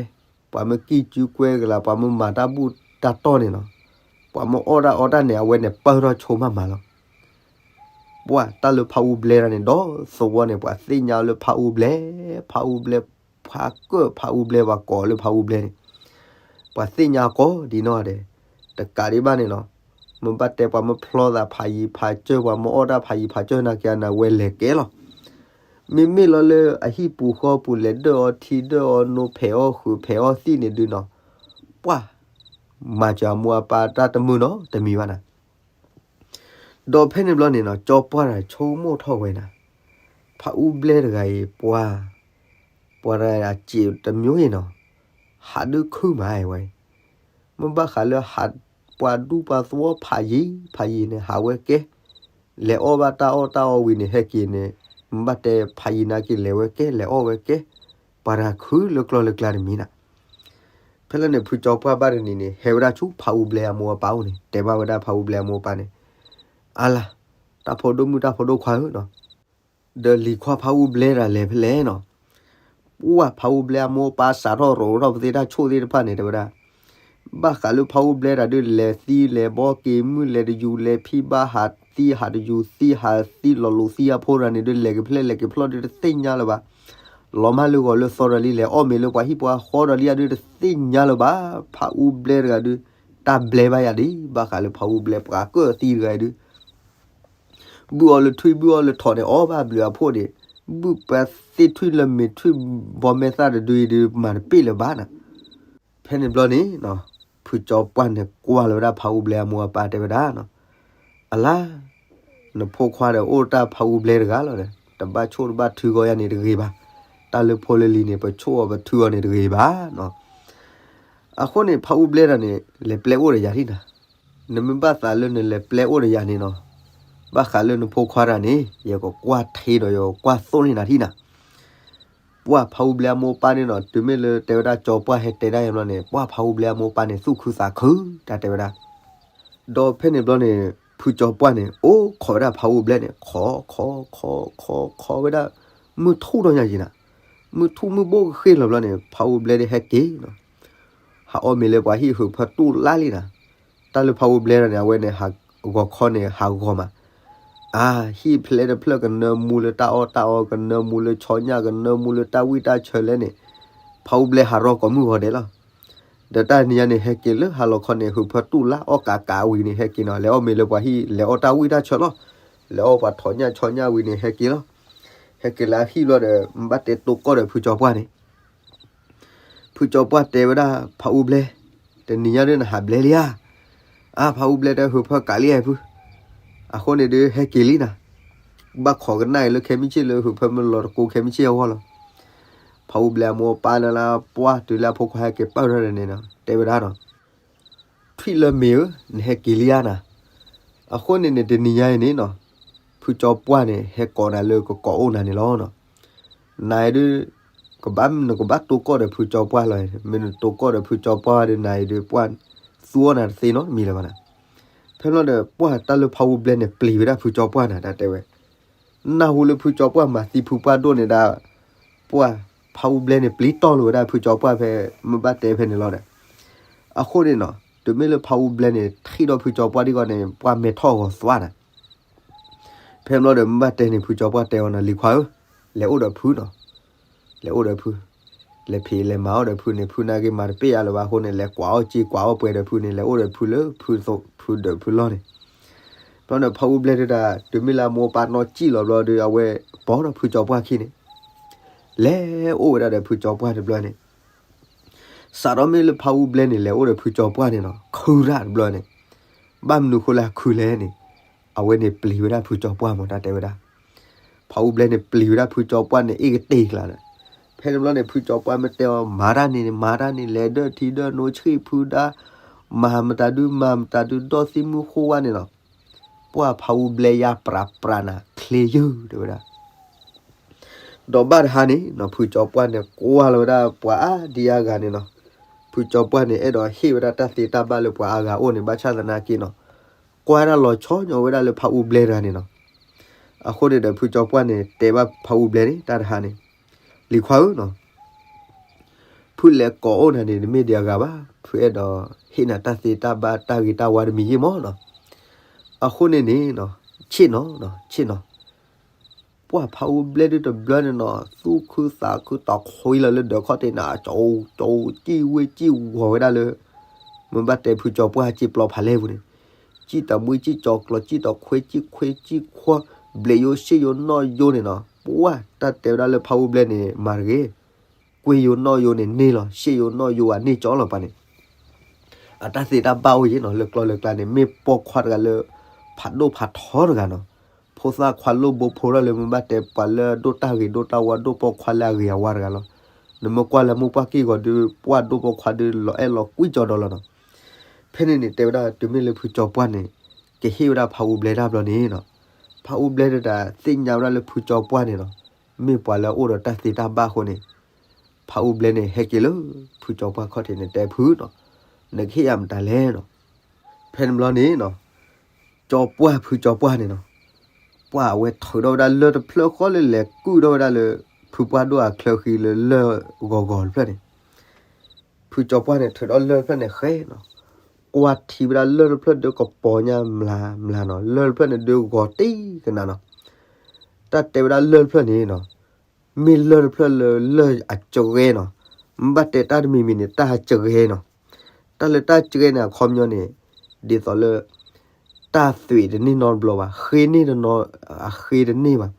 ပှၤမ့ၢ်ကံၢ်ကူကွဲကလၤ, ပှၤမ့ၢ်မၤတၢ်ဘူၣ်တၢ်တီၢ်န့ၣ်နီၤ, ပှၤမ့ၢ်အီၣ်တၢ်အီတၢ်န့ၣ် အဝဲန့ၣ်ပၢၢ်ထီၣ်ဆိမးမးလီၤ. ပှၢ်တၢ်လၢဖးအူဘျဲတဂၤန့ၣ် ဒီးသဝီန့ၣ် ပှၤသ့ၣ်ညါလၢဖးအူဘျဲ, ဖးအူဘျဲ, ဖးကၢၣ်ဖးအူဘျဲ ပှၤကိးလၢဖးအူဘျဲန့ၣ်, ပှၤသ့ၣ်ညါကိးဒ်နီၢ်ဂၤဒဲး, တကးဒံးဘၣ်န့ၣ်နီၤ, မ့ၢ်ဘၣ်တဲပှၤမ့ၢ်ဖျီသးဖးယံၤဖးစၢၢ် ပှၤမ့ၢ်အီၣ်တၢ်ဖးယံၤဖးစၢၢ်နာ်က့န့ၣ် အဝဲလဲၤကဲလီၤ. မ့မ့ၢ်လီၤလၢအဟံၣ်ပူၤဃီပူၤ လဲၤဒၢၣ်အီထံဒၢၣ်အီနိ ဖဲးအီၣ်ဃုာ်ဖဲးအီၣ်သံၣ်န့ၣ်ဒုးနီၤ, ပှၢ်မၤစၢၤအမိၢ်အပၢ်တၢ်တမုာ်နီတမံၤဘၣ်နၤ. ဒီးဖဲန့ၣ်ဘျီန့ၣ်နီၤ ကၠီပှၢ်တဂၤဆိကမိၣ်ထီၣ်ဝဲနၤ, ဖးအူဘျဲတဂၤအံၤ ပှၢ်, ပှၤတဂၤအစ့တမံၤအံၤနီၤ, ဟးဒုးခုမးဝဲအံၤ, မ့ၢ်ဘၣ်ဃးလၢဟး ပှၤဒူပှၤသဝီဖးယံၤဖးယံၤန့ၣ် ဟးဝဲကဲ, လဲၤအီၣ်ဘၣ်တၢ်အီၣ်တၢ်အီဝံၤန့ၣ် ဟဲက့ၤန့ၣ်, မ့ၢ်ဘၣ်တဲဖးယံၤနာ်က့ လဲၤဝဲကဲ လဲၤအီၣ်ဝဲကဲ, ပှၤတဂၤခုလၢကျီလၢကျါတမံၤနၤ. ဖဲလၢန့ၣ် ဖုကၠီပှၢ်ဘၣ်တနံၤန့ၣ် ဟဲဝဲဒၣ်ဆူဖးအူဘျဲအမိၢ်အပၢ်အိၣ်န့ၣ် တဲဘၣ်ဝဲဒၣ်ဖးအူဘျဲအမိၢ်အပၢ်န့ၣ်, အါလါ, တၢ်ဖိဒိၣ်မုၣ်တၢ်ဖိဒိၣ်ခွါဧၢနီၤ, ဒီးလံၤခွါဖးအူဘျဲတဂၤလဲၤဖဲလဲၣ်နီၤ. ပှၢ်ဖးအူဘျဲအမိၢ်အပၢ်စးထီၣ်ရိးထီၣ်ပသ့ၣ်တၢ်ဆိၣ်သ့ၣ်တဖၣ်န့ၣ် တဲဝဲဒၣ်, ဘၣ်ဃးလၢဖးအူဘျဲတဂၤဒုး လဲၤသံလဲၤဘီက့ၤမုၢ် လဲၤတယူၤလဲၤဖံးဘၣ် ဟးသံဟးတယူၤသံ ဟးသံလီၤလိာ်သံအဖိတဂၤန့ၣ်ဒုး လဲၤက့ၤဖျဲၣ်လဲၤက့ၤဖျီၣ်ဒုး တသ့ၣ်ညါလၢၤဘၣ်. လီၤမၢ်လၢဂီၤလၢသီတဂၤလံ လဲၤအီၣ်မ့ၤလၢပှၤဟံၣ်ပှၤဃီတဂၤလံဒုး တသ့ၣ်ညါလၢၤဘၣ်. ဖးအူဘျဲတဂၤဒုး တၢ်ဘျဲဘၣ်ယၤဒံး ဘၣ်ဃးလၢဖးအူဘျဲပှၤကၢၣ်သံတဂၤအံၤဒုး ဘုၣ်အီၤလၢထွံၣ်ဘုၣ်အီၤလၢထိးန့ၣ် အီၣ်ဘၣ်ဘျုးအဖှိၣ်န့ၣ်, ဘုၣ်ပှၤသ့ၣ်ထွံၣ်လၢမ့ၤထွံၣ်ဘီမဲာ်သၣ်တဒုအံၤဒုး မၤတပ့ၢ်လၢၤဘၣ်နၤ. ဖဲန့ၣ်ဘျီန့ၣ် ဖုကၠီပှၢ်န့ၣ်ကွၢ်လီၤဝဲဒၣ်ဖးအူဘျဲအမိၢ်အပၢ်တဲဝဲဒၣ်, အလါ, နဖိခွါဒီးအိၣ်တၢ်ဖးအူဘျဲတဂၤလီၤဒီး တဘၣ်ဆိၣ်တဘၣ်ထုဂီၤယၤန့ၣ်တဂ့ၤဘၣ်. တၢ်လၢဖိလၢလံၤန့ၣ် ပဆိၣ်အီၤပထုအီၤန့ၣ်တဂ့ၤဘၣ်နီၤ. အဃိန့ၣ် ဖးအူဘျဲတဂၤန့ၣ် လဲၤပျဲအိၣ်ဒီးယၤထံၣ်နၤ. နမ့ၢ်ဘၣ်သးလၢနလဲၤပျဲအိၣ်ဒီးယၤန့ၣ်နီၤ, ဘၣ်ဃးလၢနဖိခွါတဂၤန့ၣ် ယကကွၢ်ထံဒီးယကကွၢ်သိၣ်န့ၢ်နၤထံၣ်နၤ. ပှၢ်ဖးအူဘျဲအမိၢ်အပၢ်န့ၣ်နီၤ, တုၤမ့ၢ်လၢတဲဝဲဒၣ်ကၠီပှၢ်ဟဲတဲဒၣ်ယဘျီန့ၣ် ပှၢ်ဖးအူဘျဲအမိၢ်အပၢ်န့ၣ် သူၣ်ခုသးခု တၢ်တဲဝဲဒၣ်. ဒီးဖဲန့ၣ်ဘျီန့ၣ် ဖုကၠီပှၢ်န့ၣ် အိၣ်ခိးဝဲဒၣ်ဖးအူဘျဲန့ၣ် ခိးခိးခိးခိးခိးဝဲဒၣ် မုၢ်ထူၣ်ဒီးညါယံၤနၤ. မုၢ်ထူၣ်မုၢ်ဘိၣ်ကဃ့ၢ်လီၤဘျီန့ၣ် ဖးအူဘျဲဒုးဟဲက့ၤနီၤ. ဟးအီၣ်မ့ၤလၢပှၤဟံၣ်ဟုးဖၢတူၢ်လါလံနၤ. တၢ်လၢဖးအူဘျဲတဂၤန့ၣ် အဝဲန့ၣ် ဟးဂီၤခီန့ၣ် ဟးဂီၤမး အါ ဟံၣ်ဖျဲၣ်တဖျၢၣ်ကနၢမူလၢတၢ်အီၣ်တၢ်အီ ကနၢမူလၢဆီညၣ် ကနၢမူလၢတၢ်ဝံၣ်တၢ်ဆၢလဲၣ်န့ၣ်, ဖးအူဘျဲဟးရီကိးမုၢ်ဂီၤဒဲးလီၤ. ဒီးတၢ်နံၤညါန့ၣ် ဟဲက့ၤလၢဟါလီၤခီန့ၣ် ဟုးဖၢတူၢ်လါအီၣ်ကးကးဝံၤန့ၣ် ဟဲက့ၤနီၤ လဲၤအီၣ်မ့ၤလၢပှၤဟံၣ် လဲၤအီၣ်တၢ်ဝံၣ်တၢ်ဆၢလီၤ. လဲၤအီၣ်ပှၤထိးညၣ်ဆီညၣ်ဝံၤန့ၣ် ဟဲက့ၤလီၤ. ဟဲက့ၤလၢအဟံၣ်ဘျီဒီး ဘၣ်တဲတိကိၢ်ဒီးဖုကၠီပှၢ်န့ၣ် ဖုကၠီပှၢ်တဲဝဲဒၣ် ဖးအူဘျဲ, တနံၤညါဒုးနဟးဘျဲလံဧါ. အါ ဖးအူဘျဲတဲ ဟုးဖၢကးလံဧါဖု, အဃိန့ၣ်ဒုးဟဲက့ၤလံနၤ. ဘၣ်ခိးကနၣ်အံၤလၢခဲမုၢ်ဆ့ၣ်လၢဟုးဖၢမ့ၢ်လီၤတကိးခဲမုၢ်ဆ့ၣ်အဂီၢ်လီၤ. ဖးအူဘျဲအမိၢ်အပၢ်လၢလၢပှၢ်တုၤလၢအဖိခွါဟဲက့ၤပာ်ထီၣ်န့ၣ်နီၤ တဲဝဲဒၣ်နီၤ ထွံၣ်လၢမ့ၤဧၢ, နဟဲက့ၤလံဧါနၤ. အဃိန့ၣ်န့ၣ် တနံၤညါအံၤန့ၣ်နီၤ ဖုကၠီပှၢ်န့ၣ် ဟဲကိးနၤလၢကကိးအိၣ်နၤန့ၣ်လီၤနီၤ. နၤအံၤဒုး ကဘၣ် နကဘၣ်တိကိၢ်ဒီးဖုကၠီပှၢ်လီၤ. မ့ၢ်နတိကိၢ်ဒီးဖုကၠီပှၢ်ဒီး နၤအံၤဒုး ပှၢ်သူအီၣ်နၤတသ့နီတမံၤလၢၤဘၣ်နၤ. ဖဲလီၤဒီး ပှၢ်တၢ်လၢဖးအူဘျဲန့ၣ် ပျံၤဝဲဒၣ်ဖုကၠီပှၢ်နၤ တၢ်တဲဝဲ နၢ်ဟူလၢဖုကၠီပှၢ်မၤသံဖုပှၢ်ဒိၣ်န့ၣ်ဒၣ် ပှၢ်ဖးအူဘျဲန့ၣ် ပျံၤတီၢ်လိာ်ဝဲဒၣ်ဖုကၠီပှၢ်ဖဲ မ့ၢ်ဘၣ်တဲဖဲန့ၣ်လီၤဒီး အဃိန့ၣ်နီၤ တုၤမ့ၢ်လၢဖးအူဘျဲန့ၣ် ထံၣ်ဒီးဖုကၠီပှၢ်ဒ်ဂီၢ်န့ၣ် ပှၢ်မဲာ်ထီၣ်ဂီၤသွါနၤ. ဖဲဘျီဒီး မ့ၢ်ဘၣ်တဲန့ၣ် ဖုကၠီပှၢ်တဲအီၤနီၤ လံၤခွါဧၢ, လဲၤအိၣ်ဒီးဖုနီၤ. လဲၤအိၣ်ဒီးဖု, လဲၤဖံးလဲၤမၤအိၣ်ဒီးဖုန့ၣ် ဖုနာ်က့မၤတပ့ၢ်အါလၢၤဘၣ်အဃိန့ၣ် လဲၤကွၢ်အီၣ်စ့ကွၢ်အီၣ်ပှဲၤဒီးဖုန့ၣ် လဲၤအိၣ်ဒီးဖုလၢဖုဒၢးဖုလီၢ်န့ၣ်. ဘျီဒီးဖးအူဘျဲဒၣ် တုၤမ့ၢ်လၢအမိၢ်အပၢ်နီၢ်ကံၣ်လီၤဘျီဒီး အဝဲပိာ်ဒီးဖုကၠီပှၢ်ခံန့ၣ် လဲၤအိၣ်ဝဲဒၣ်ဒီးဖုကၠီပှၢ်တဘျီန့ၣ်, စးထီၣ်မ့ၢ်လၢဖးအူဘျဲန့ၣ် လဲၤအိၣ်ဒီးဖုကၠီပှၢ်န့ၣ်နီၤ ခုရၣ်တဘျီန့ၣ်, ဘၣ်မနုၤဃိလၢခုလဲၣ်န့ၣ်, အဝဲန့ၣ်ပျံၤဝဲဒၣ်ဖုကၠီပှၢ်မး တၢ်တဲဝဲဒၣ်, ဖးအူဘျဲန့ၣ်ပျံၤဝဲဒၣ်ဖုကၠီပှၢ်န့ၣ် အ့ၣ်ကတ့ၢ်ကျါဒီး, ဖဲန့ၣ်တဘျီန့ၣ် ဖုကၠီပှၢ်မ့ၢ်တဲအီၤ မၤတၢ်န့ၣ် မၤတၢ်န့ၣ် လဲၤဒၢထံဒၢနိ ဆံးဖုဒါ, မၤမတၤဒု မၤမတၤဒု ဒီးသံမုၢ်ဃိဝါန့ၣ်နီၤ, ပှၢ်ဖးအူဘျဲယါပြးပြးနၤ ချ့ယုၢ် တဲဝဲဒၣ် ဒီးဘၣ်တဟါန့ၣ်နီၤ ဖုကၠီပှၢ်န့ၣ် ကွၢ်လီၤဝဲဒၣ်ပှၤအါဒံအါဂၤန့ၣ်နီၤ, ဖုကၠီပှၢ်န့ၣ် အဲၣ်ဒိးဟ့ၣ်ဝဲဒၣ်တၢ်သ့တၢ်ဘၣ်လၢပှၤအါဂၤအအိၣ်န့ၣ် ဘၣ်ဆၣ်သနာ်က့နီၤ, ကွၢ်ဒၣ်လီၤဆီညီဝဲဒၣ်လၢဖးအူဘျဲတဂၤန့ၣ်နီၤ, အဃိန့ၣ်ဒီး ဖုကၠီပှၢ်န့ၣ် တဲဘၣ်ဖးအူဘျဲန့ၣ် တၢ်တဟါန့ၣ်, လံၤခွါဧၢနီၤ ဖုလဲၤကိးအိၣ်နၤန့ၣ် တမ့ၢ်ဒံးအဂၤဘၣ်, ဖုအဲၣ်ဒိးဟ့ၣ်နၤတၢ်သ့တၢ်ဘၣ်တၢ်ဂ့ၤတၢ်ဝါတမံၤယ့ၢ်မးနီၤ, အဃိန့ၣ်န့ၣ်နီၤ, ဆ့ၣ်နီၤ, ဆ့ၣ်နီၤ, ပှၢ်ဖးအူဘျဲဒုတဘျီန့ၣ်နီၤ သူၣ်ခုသးခုတီၤခွံလီၤလၢဒၢးခီၣ်ထံးန့ၣ် ကၠီကၠီ စံၣ်ဝ့စံၣ်ဝီၤဝဲဒၣ်လၢ မ့ၢ်ဘၣ်တဲဖုကၠီပှၢ်စ့ပျီဖးလဲၢ်ပူၤန့ၣ်, စံၣ်တမှံစံၣ်ကၠီကျီ စံၣ်တီၤခွဲ စံၣ်ခွဲ စံၣ်ခွီ, ဘျဲးယိ ရှ့ၣ်ယိ နီၣ်ယိန့ၣ်နီၤ, ပှၢ်တၢ်တဲဝဲဒၣ်လၢဖးအူဘျဲန့ၣ် မၤတဂ့ၤ ကွ့ယိနီၣ်ယိန့ၣ်န့ၢ်လီၤ, ရှ့ၣ်ယိနီၣ်ယိအန့ၢ်ကၠီလီၤပှၤန့ၣ်, အတၢ်သ့တၢ်ဘၣ်အိၣ်ယ့ၢ်နီၤ, လၢကျီလၢကျါန့ၣ် မ့ၢ်ပိာ်ခွါတဂၤလၢ ဖးဒိၣ်ဖးထီတဂၤနီၤ, ဖိသၣ်ခွါလိၣ်ဘိဖိထီၣ်လၢ မ့ၢ်ဘၣ်တဲပှၤလၢဒိၣ်တၢ်ဂ့ၤဒိၣ်တၢ်ဝါ ဒိၣ်ပိာ်ခွါလၢအဂ့ၤအဝါတဂၤလီၤ, နမ့ၢ်ကွၢ်လၢမိၢ်ပှၢ်က့ၢ်ဂီၤဒုး ပှၢ်ဒိၣ်ပိာ်ခွါဒုး လီၤအဲၣ်လီၤကွံကၠီဒီးလီၤနီၤ, ဖဲန့ၣ်န့ၣ် တဲဝဲဒၣ် တုၤမ့ၢ်လၢဖုကၠီပှၢ်န့ၣ် ကဟ့ၣ်ဝဲဒၣ်ဖးအူဘျဲတၢ်ဘျီန့ၣ်နီၤ, ဖးအူဘျဲဒၣ် သ့ၣ်ညါဝဲဒၣ်လၢဖုကၠီပှၢ်န့ၣ်နီၤ, မ့ၢ်ပှၤလၢအအိၣ်ဒီးတၢ်သ့တၢ်ဘၣ်အဃိန့ၣ်, ဖးအူဘျဲန့ၣ် ဟဲက့ၤလၢ ဖုကၠီပှၢ်ခီၣ်ထံးန့ၣ် တဲဖုနီၤ, နကဟ့ၣ်ယၤမတၤလဲၣ်နီၤ, ဖဲန့ၣ်ဘျီန့ၣ်နီၤ, ကၠီပှၢ်ဖုကၠီပှၢ်န့ၣ်နီၤ, ပှၢ်အဝဲထုးထီၣ်ဝဲဒၣ်လၢၢ်တဖျၢၣ်ဃီလၢလဲၤကုၢ်ထီၣ်ဝဲဒၣ်လၢ ဖုပှၢ်ဒိၣ်အချၢဃံလၢလၢၢ်ဂီၤဂီၤတဖျၢၣ်န့ၣ်, ဖုကၠီပှၢ်န့ၣ် ထုးထီၣ်လၢၢ်တဖျၢၣ်န့ၣ်ဃဲနီၤ, ကွၢ်ထံဝဲဒၣ်လၢၢ်တဖျၢၣ်ဒုးကပီၤညါမျးမျးနီၤ, လၢၢ်တဖျၢၣ်န့ၣ်ဒုးဂီၤတံၢ်ကနၤနီၤ, တၢ်တဲဝဲဒၣ်လၢၢ်တဖျၢၣ်န့ၣ်နီၤ, မ့ၢ်လၢၢ်တဖျၢၣ်လၢလၢၢ်အစှဲနီၤ, မ့ၢ်ဘၣ်တဲတၢ်တမံၤမံၤန့ၣ် တၢ်စှဲနီၤ, တၢ်လၢတၢ်စှဲန့ၣ် အခီပညီန့ၣ်, ဒ်သိးလၢ တၢ်သွံးတန့ၢ်နီတဘျီဘၣ်, ဃ့န့ၢ်တနီၤ, အဃ့တန့ၢ်ဘၣ်,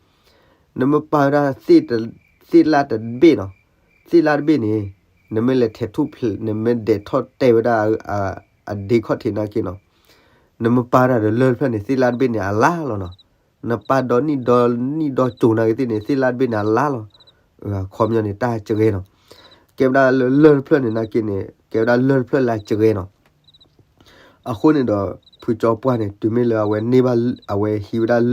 နမ့ၢ်ပာ်ဝဲဒၣ် သ့ၣ်လၣ်တဘ့ၣ်နီၤ, သ့ၣ်လၣ်တဘ့ၣ်န့ၣ်, နမ့ၢ်လဲၤထဲးထူၣ်ဖျဲး နမ့ၢ်ဒဲးထီၣ်တဲာ်ဝဲဒၣ် အဒ့ခီၣ်ထံးနာ်က့နီၤ, နမ့ၢ်ပာ်ဝဲဒၣ်ဒီးလၢၢ်တဖျၢၣ်န့ၣ် သ့ၣ်လၣ်တဘ့ၣ်န့ၣ် အလါလီၤနီၤ, နပာ်ဒီနံၣ်ဒီနံၣ်ဒီကၠိၤနာ်က့သ့ၣ်န့ၣ် သ့ၣ်လၣ်တဘ့ၣ်န့ၣ် အလါလီၤ, အခီပညီန့ၣ် တၢ်စှဲနီၤ, ကဲဝဲဒၣ်လၢလၢၢ်တဖျၢၣ်န့ၣ်နာ်က့န့ၣ် ကဲဝဲဒၣ်လၢၢ်တဖျၢၣ်လၢစှဲနီၤ အဃိန့ၣ်ဒီး ဖုကၠီပှၢ်န့ၣ် တုၤမ့ၢ်လၢအဝဲန့ၢ်ဘၣ် အဝဲဟံးဝဲဒၣ်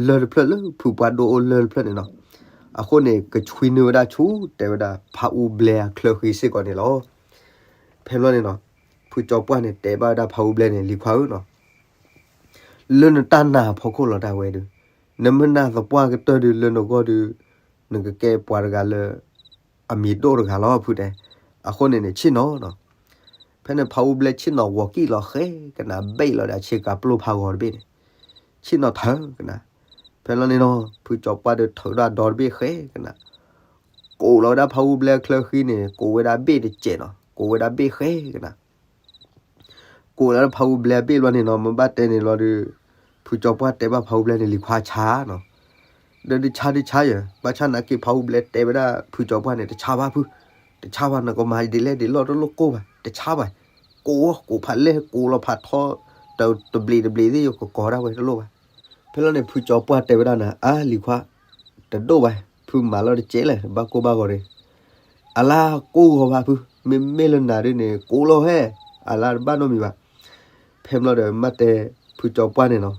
လၢၢ်တဖျၢၣ်လၢဖုပှၢ်ဒိၣ်အိၣ်လၢၢ်တဖျၢၣ်န့ၣ်နီၤ, အဃိန့ၣ် ကဆွံနုာ်ဝဲဒၣ်ဆူ တဲဝဲဒၣ် ဖးအူဘျဲအချၢဃံစ့ၢ်ကီးန့ၣ်လီၤ. ဖဲဘျီန့ၣ်နီၤ, ဖုကၠီပှၢ်န့ၣ် တဲဘၣ်ဝဲဒၣ်ဖးအူဘျဲန့ၣ် လံၤခွါဧၢနီၤ, လၢနတၢ်နာ်အဖီခိၣ်လီၤတၢ်ဝဲဒုး, နမ့ၢ်နာ်သပှၢ်ကတၢၢ်ဒုး လၢနဂီၢ်ဒုး, နကကဲပှၤတဂၤလၢ အမံၤဒိၣ်တဂၤလီၤ ဖုတဲ, အဃိန့ၣ်န့ၣ် ဆ့ၣ်နီၤနီၤ, ဖဲန့ၣ်ဖးအူဘျဲဆ့ၣ်နီၤဂီၤကံၣ်လီၤဃဲကနၤ ဘ့ၣ်လီၤဒီးအဆ့ကၤပျိၢ်ဖးဂီၤတဘ့ၣ်န့ၣ်, ဆ့ၣ်နီၤထၢကနၤ, ဖဲလီၤန့ၣ်နီၤ ဖုကၠီပှၢ်ဒုးထုးဒီးအဒီတဘ့ၣ်ဃဲကနၤ, ကိးလီၤဝဲဒၣ်ဖးအူဘျဲချၢဃံန့ၣ် ကိးဝဲဒၣ်ဘ့ၣ်တစဲးနီၤ ကိးဝဲဒၣ်ဘ့ၣ်ဃဲကနၤ ကိးလီၤဖးအူဘျဲအဘ့ၣ်ဘျီန့ၣ်နီၤ မ့ၢ်ဘၣ်တဲန့ၣ်လီၤဒီး, ဖုကၠီပှၢ်တဲဘၣ်ဖးအူဘျဲန့ၣ် လံၤခွါဆါနီၤ, ဒီးဒုးဆါဒုးဆါယဲ, ဘၣ်ဆၣ်နာ်က့ဖးအူဘျဲတဲဝဲဒၣ်ဖုကၠီပှၢ်န့ၣ် တဆါဘၣ်ဖု, တဆါဘၣ် နကမၤဒ်လဲၣ်ဒ်လဲၣ်တလိၣ်ကိၢ်ဘၣ် တဆါဘၣ်, ကိးကိးဖးလဲၢ်ကိးလီၤဖးထီ, တဘျံးတဘျံးသ့ၣ်ယကကိးဒၣ်ဝဲတလိၣ်ဘၣ်. ဖဲလီၤန့ၣ် ဖုကၠီပှၢ်တဲဝဲဒၣ်နၤ အါလံၤခွါ, တဒိၣ်ဘၣ်, ဖုမၤလီၤတစဲးလဲၣ် ဘၣ်ကိၢ်ဘၣ်ဂီၤဒီး အလါကိၢ်ဂီၤဘၣ်ဖု, မ့မ့ၢ်လၢနၤဒ်န့ၣ် ကိးလီၤဟဲ, အလါတဘၣ်နီတမံၤဘၣ်. ဖဲဘျီဒီး မ့ၢ်တဲဖုကၠီပှၢ်န့ၣ်နီၤ,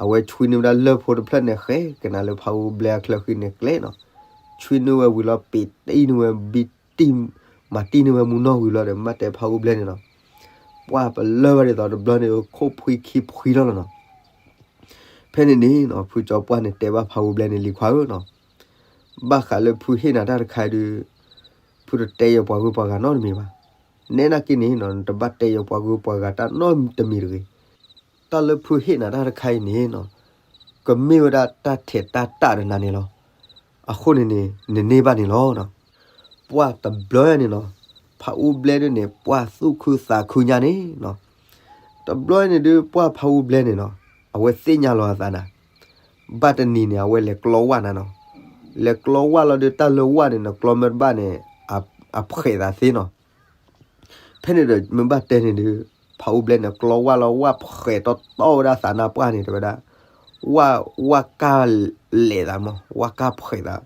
အဝဲဆွံနုာ်ဝဲဒၣ်လၢၢ်ဖိတဖျၢၣ်န့ၣ်ဃဲကနၤလၢဖးအူဘျဲအချၢဃံန့ၣ်ကျဲနီၤ, ဆွံနုာ်ဝဲဝံၤလီၤ ပ့ၤတံၢ်နုာ်ဝဲ ဘံတံၢ်, မၤတံၢ်နုာ်ဝဲမူနီၢ်ဝံၤလီၤဒီး မ့ၢ်တဲဖးအူဘျဲန့ၣ်နီၤ, ပှၢ်ပလၢၢ်ဘၣ်ဒ်သိးတဘျီန့ၣ် ခိၣ်ဖှံခံဖှံထီၣ်လီၤနီၤ. ဖဲန့ၣ်န့ၣ်နီၤ ဖုကၠီပှၢ်န့ၣ်တဲဘၣ်ဖးအူဘျဲန့ၣ် လံၤခွါဧၢနီၤ, ဘၣ်ဃးလၢဖုဟ့ၣ်နၤတၢ်တခါအံၤဒုး, ဖုတတဲယပှၤဂုၤပှၤဂၤနီတမံၤဘၣ်. နဲဒၣ်က့န့ၣ်နီၤ နတဘၣ်တဲယပှၤဂုၤပှၤဂၤတၢ်နီတမံၤတဂ့ၤ. တၢ်လၢဖုဟ့ၣ်နၤတၢ်တခါအံၤန့ၣ်နီၤ, ကမ့ၢ်ဝဲဒၣ်တၢ်ထဲးတၢ်တၢ်ဒီးနၤန့ၣ်လီၤ. အဃိန့ၣ်န့ၣ် နန့ၢ်ဘၣ်န့ၣ်လီၤ. ပှၢ်တဘျီန့ၣ်နီၤ, ဖးအူဘျဲဒုန့ၣ် ပှၢ်သူၣ်ခုသးခုညါန့ၣ်နီၤ, တဘျီန့ၣ်ဒုး ပှၢ်ဖးအူဘျဲန့ၣ်နီၤ, အဝဲသ့ၣ်ညါလီၤအသးနၤ, ဘၣ်တနံၤန့ၣ် အဝဲလဲၤကျီဝၢ်နၤနီၤ, လဲၤကျီဝၣ်လီၤဒီး တၢ်လၢဝၣ်န့ၣ်နီၤ ကျီမ့ၢ်တဘၣ်န့ၣ် အဖှဲးသးသ့နီၤ. ဖဲန့ၣ်ဒီး မ့ၢ်ဘၣ်တဲန့ၣ်ဒီး ဖးအူဘျဲန့ၣ် ကျီဝၣ်လီၤ ဝၣ်ဖှဲးတီတီဝဲဒၣ်သးနါပှၢ်န့ၣ် တဲဝဲဒၣ်, ဝၣ် ဝၣ်ကၢ်လဲာ်သးမး ဝၣ်ကၢ်ဖှဲးသး,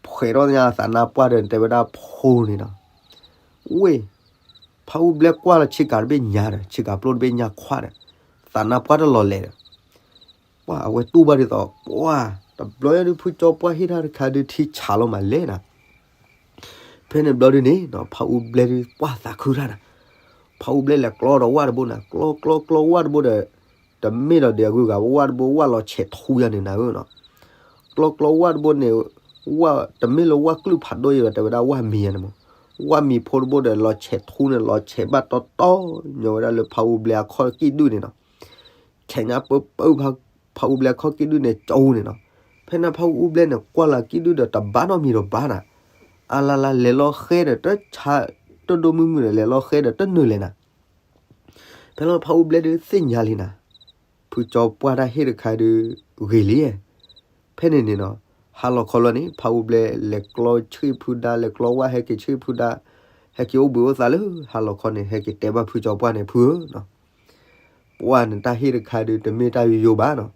ဖှဲးထီၣ်ညါသးနါပှၢ်ဒီး တဲဝဲဒၣ်ဖိန့ၣ်နီၤ. ဝ့ၢ် ဖးအူဘျဲကွၢ်လီၤဆ့ကၤတဘ့ၣ်ညါဒီး ဆ့ကၤပျိၢ်တဘ့ၣ်ညါခွါဒီး သးနါပှၢ်တလီၤလဲၤဒီး ပှၢ်အဝဲတူၢ်ဘၣ်ဒ်သိး ပှၢ် တဘျီညါဒုးဖုကၠီပှၢ်ဟ့ၣ်တၢ်တခါဒုးထံဆးလီၤမးလဲၣ်နၤ. ဖဲန့ၣ်ဘျီဒုးန့ၣ်နီၤ ဖးအူဘျဲဒုးပှၢ်သးခုတၢ်နၤ. ဖးအူဘျဲလဲၤကျီဒီးဝၣ်တဘိနၤ ကျီကျီကျီဝၣ်တဘိဒီး တမ့ၢ်ဒီးဒဲးအဂုၤအဂၤ ဝၣ်တဘိဝၣ်လီၤဆဲးထူယၤန့ၣ်နၤဧၢနီၤ. ကျီကျီဝၣ်တဘိန့ၣ် ဝၣ်တမ့ၢ်လၢဝၣ်ကလုၢ်ဖးဒိၣ်အံၤဘၣ် တဲဝဲဒၣ်ဝၣ်မံၤယၤန့ၣ်မး, ဝၣ်မံၤဖိတဘိဒီးလီၤဆဲးထူန့ၣ် လီၤဆဲးဘၣ်တီတီညီဝဲဒၣ်လၢဖးအူဘျဲအခီၣ်ကံၣ်ဒုၣ်န့ၣ်နီၤ. ဆဲးညါပၢပၢ ဖးအူဘျဲအခီၣ်ကံၣ်ဒုၣ်န့ၣ် ကၠိန့ၣ်နီၤ. ဖဲန့ၣ်ဖးအူဘျဲန့ၣ် ကွၢ်လၢကံၣ်ဒုၣ်ဒီးတဘၣ်နီတမံၤဒီးဘၣ်နၤ. အလါလါလဲၤလီၤဃဲဒီးတဆါ တိၢ်ဒိၣ်မုၢ်မုၢ်ဒီး လဲၤလီၤဃဲဒီးတနုာ်လဲၣ်နၤ. ဖဲလီၤဖးအူဘျဲဒုးသ့ၣ်ညါလံနၤ, ဖုကၠီပှၢ်တၢ်ဟ့ၣ်တခါဒုး ဂ့ၤလံ. ဖဲန့ၣ်န့ၣ်နီၤ ဟါလီၤခီလီၤန့ၣ် ဖးအူဘျဲလဲၤကျီဆံၣ်ဖုဒါ လဲၤကျီဝၣ်ဟဲက့ၤဆံၣ်ဖုဒါ, ဟဲက့ၤအိၣ်ဘှံးအိၣ်သါလၢဟါလီၤခီန့ၣ် ဟဲက့ၤတဲဘၣ်ဖုကၠီပှၢ်န့ၣ် ဖုဧၢနီၤ ပှၢ်နတၢ်ဟ့ၣ်တခါဒုး တမ့ၢ်တၢ်ယိယိဘၣ်နီၤ,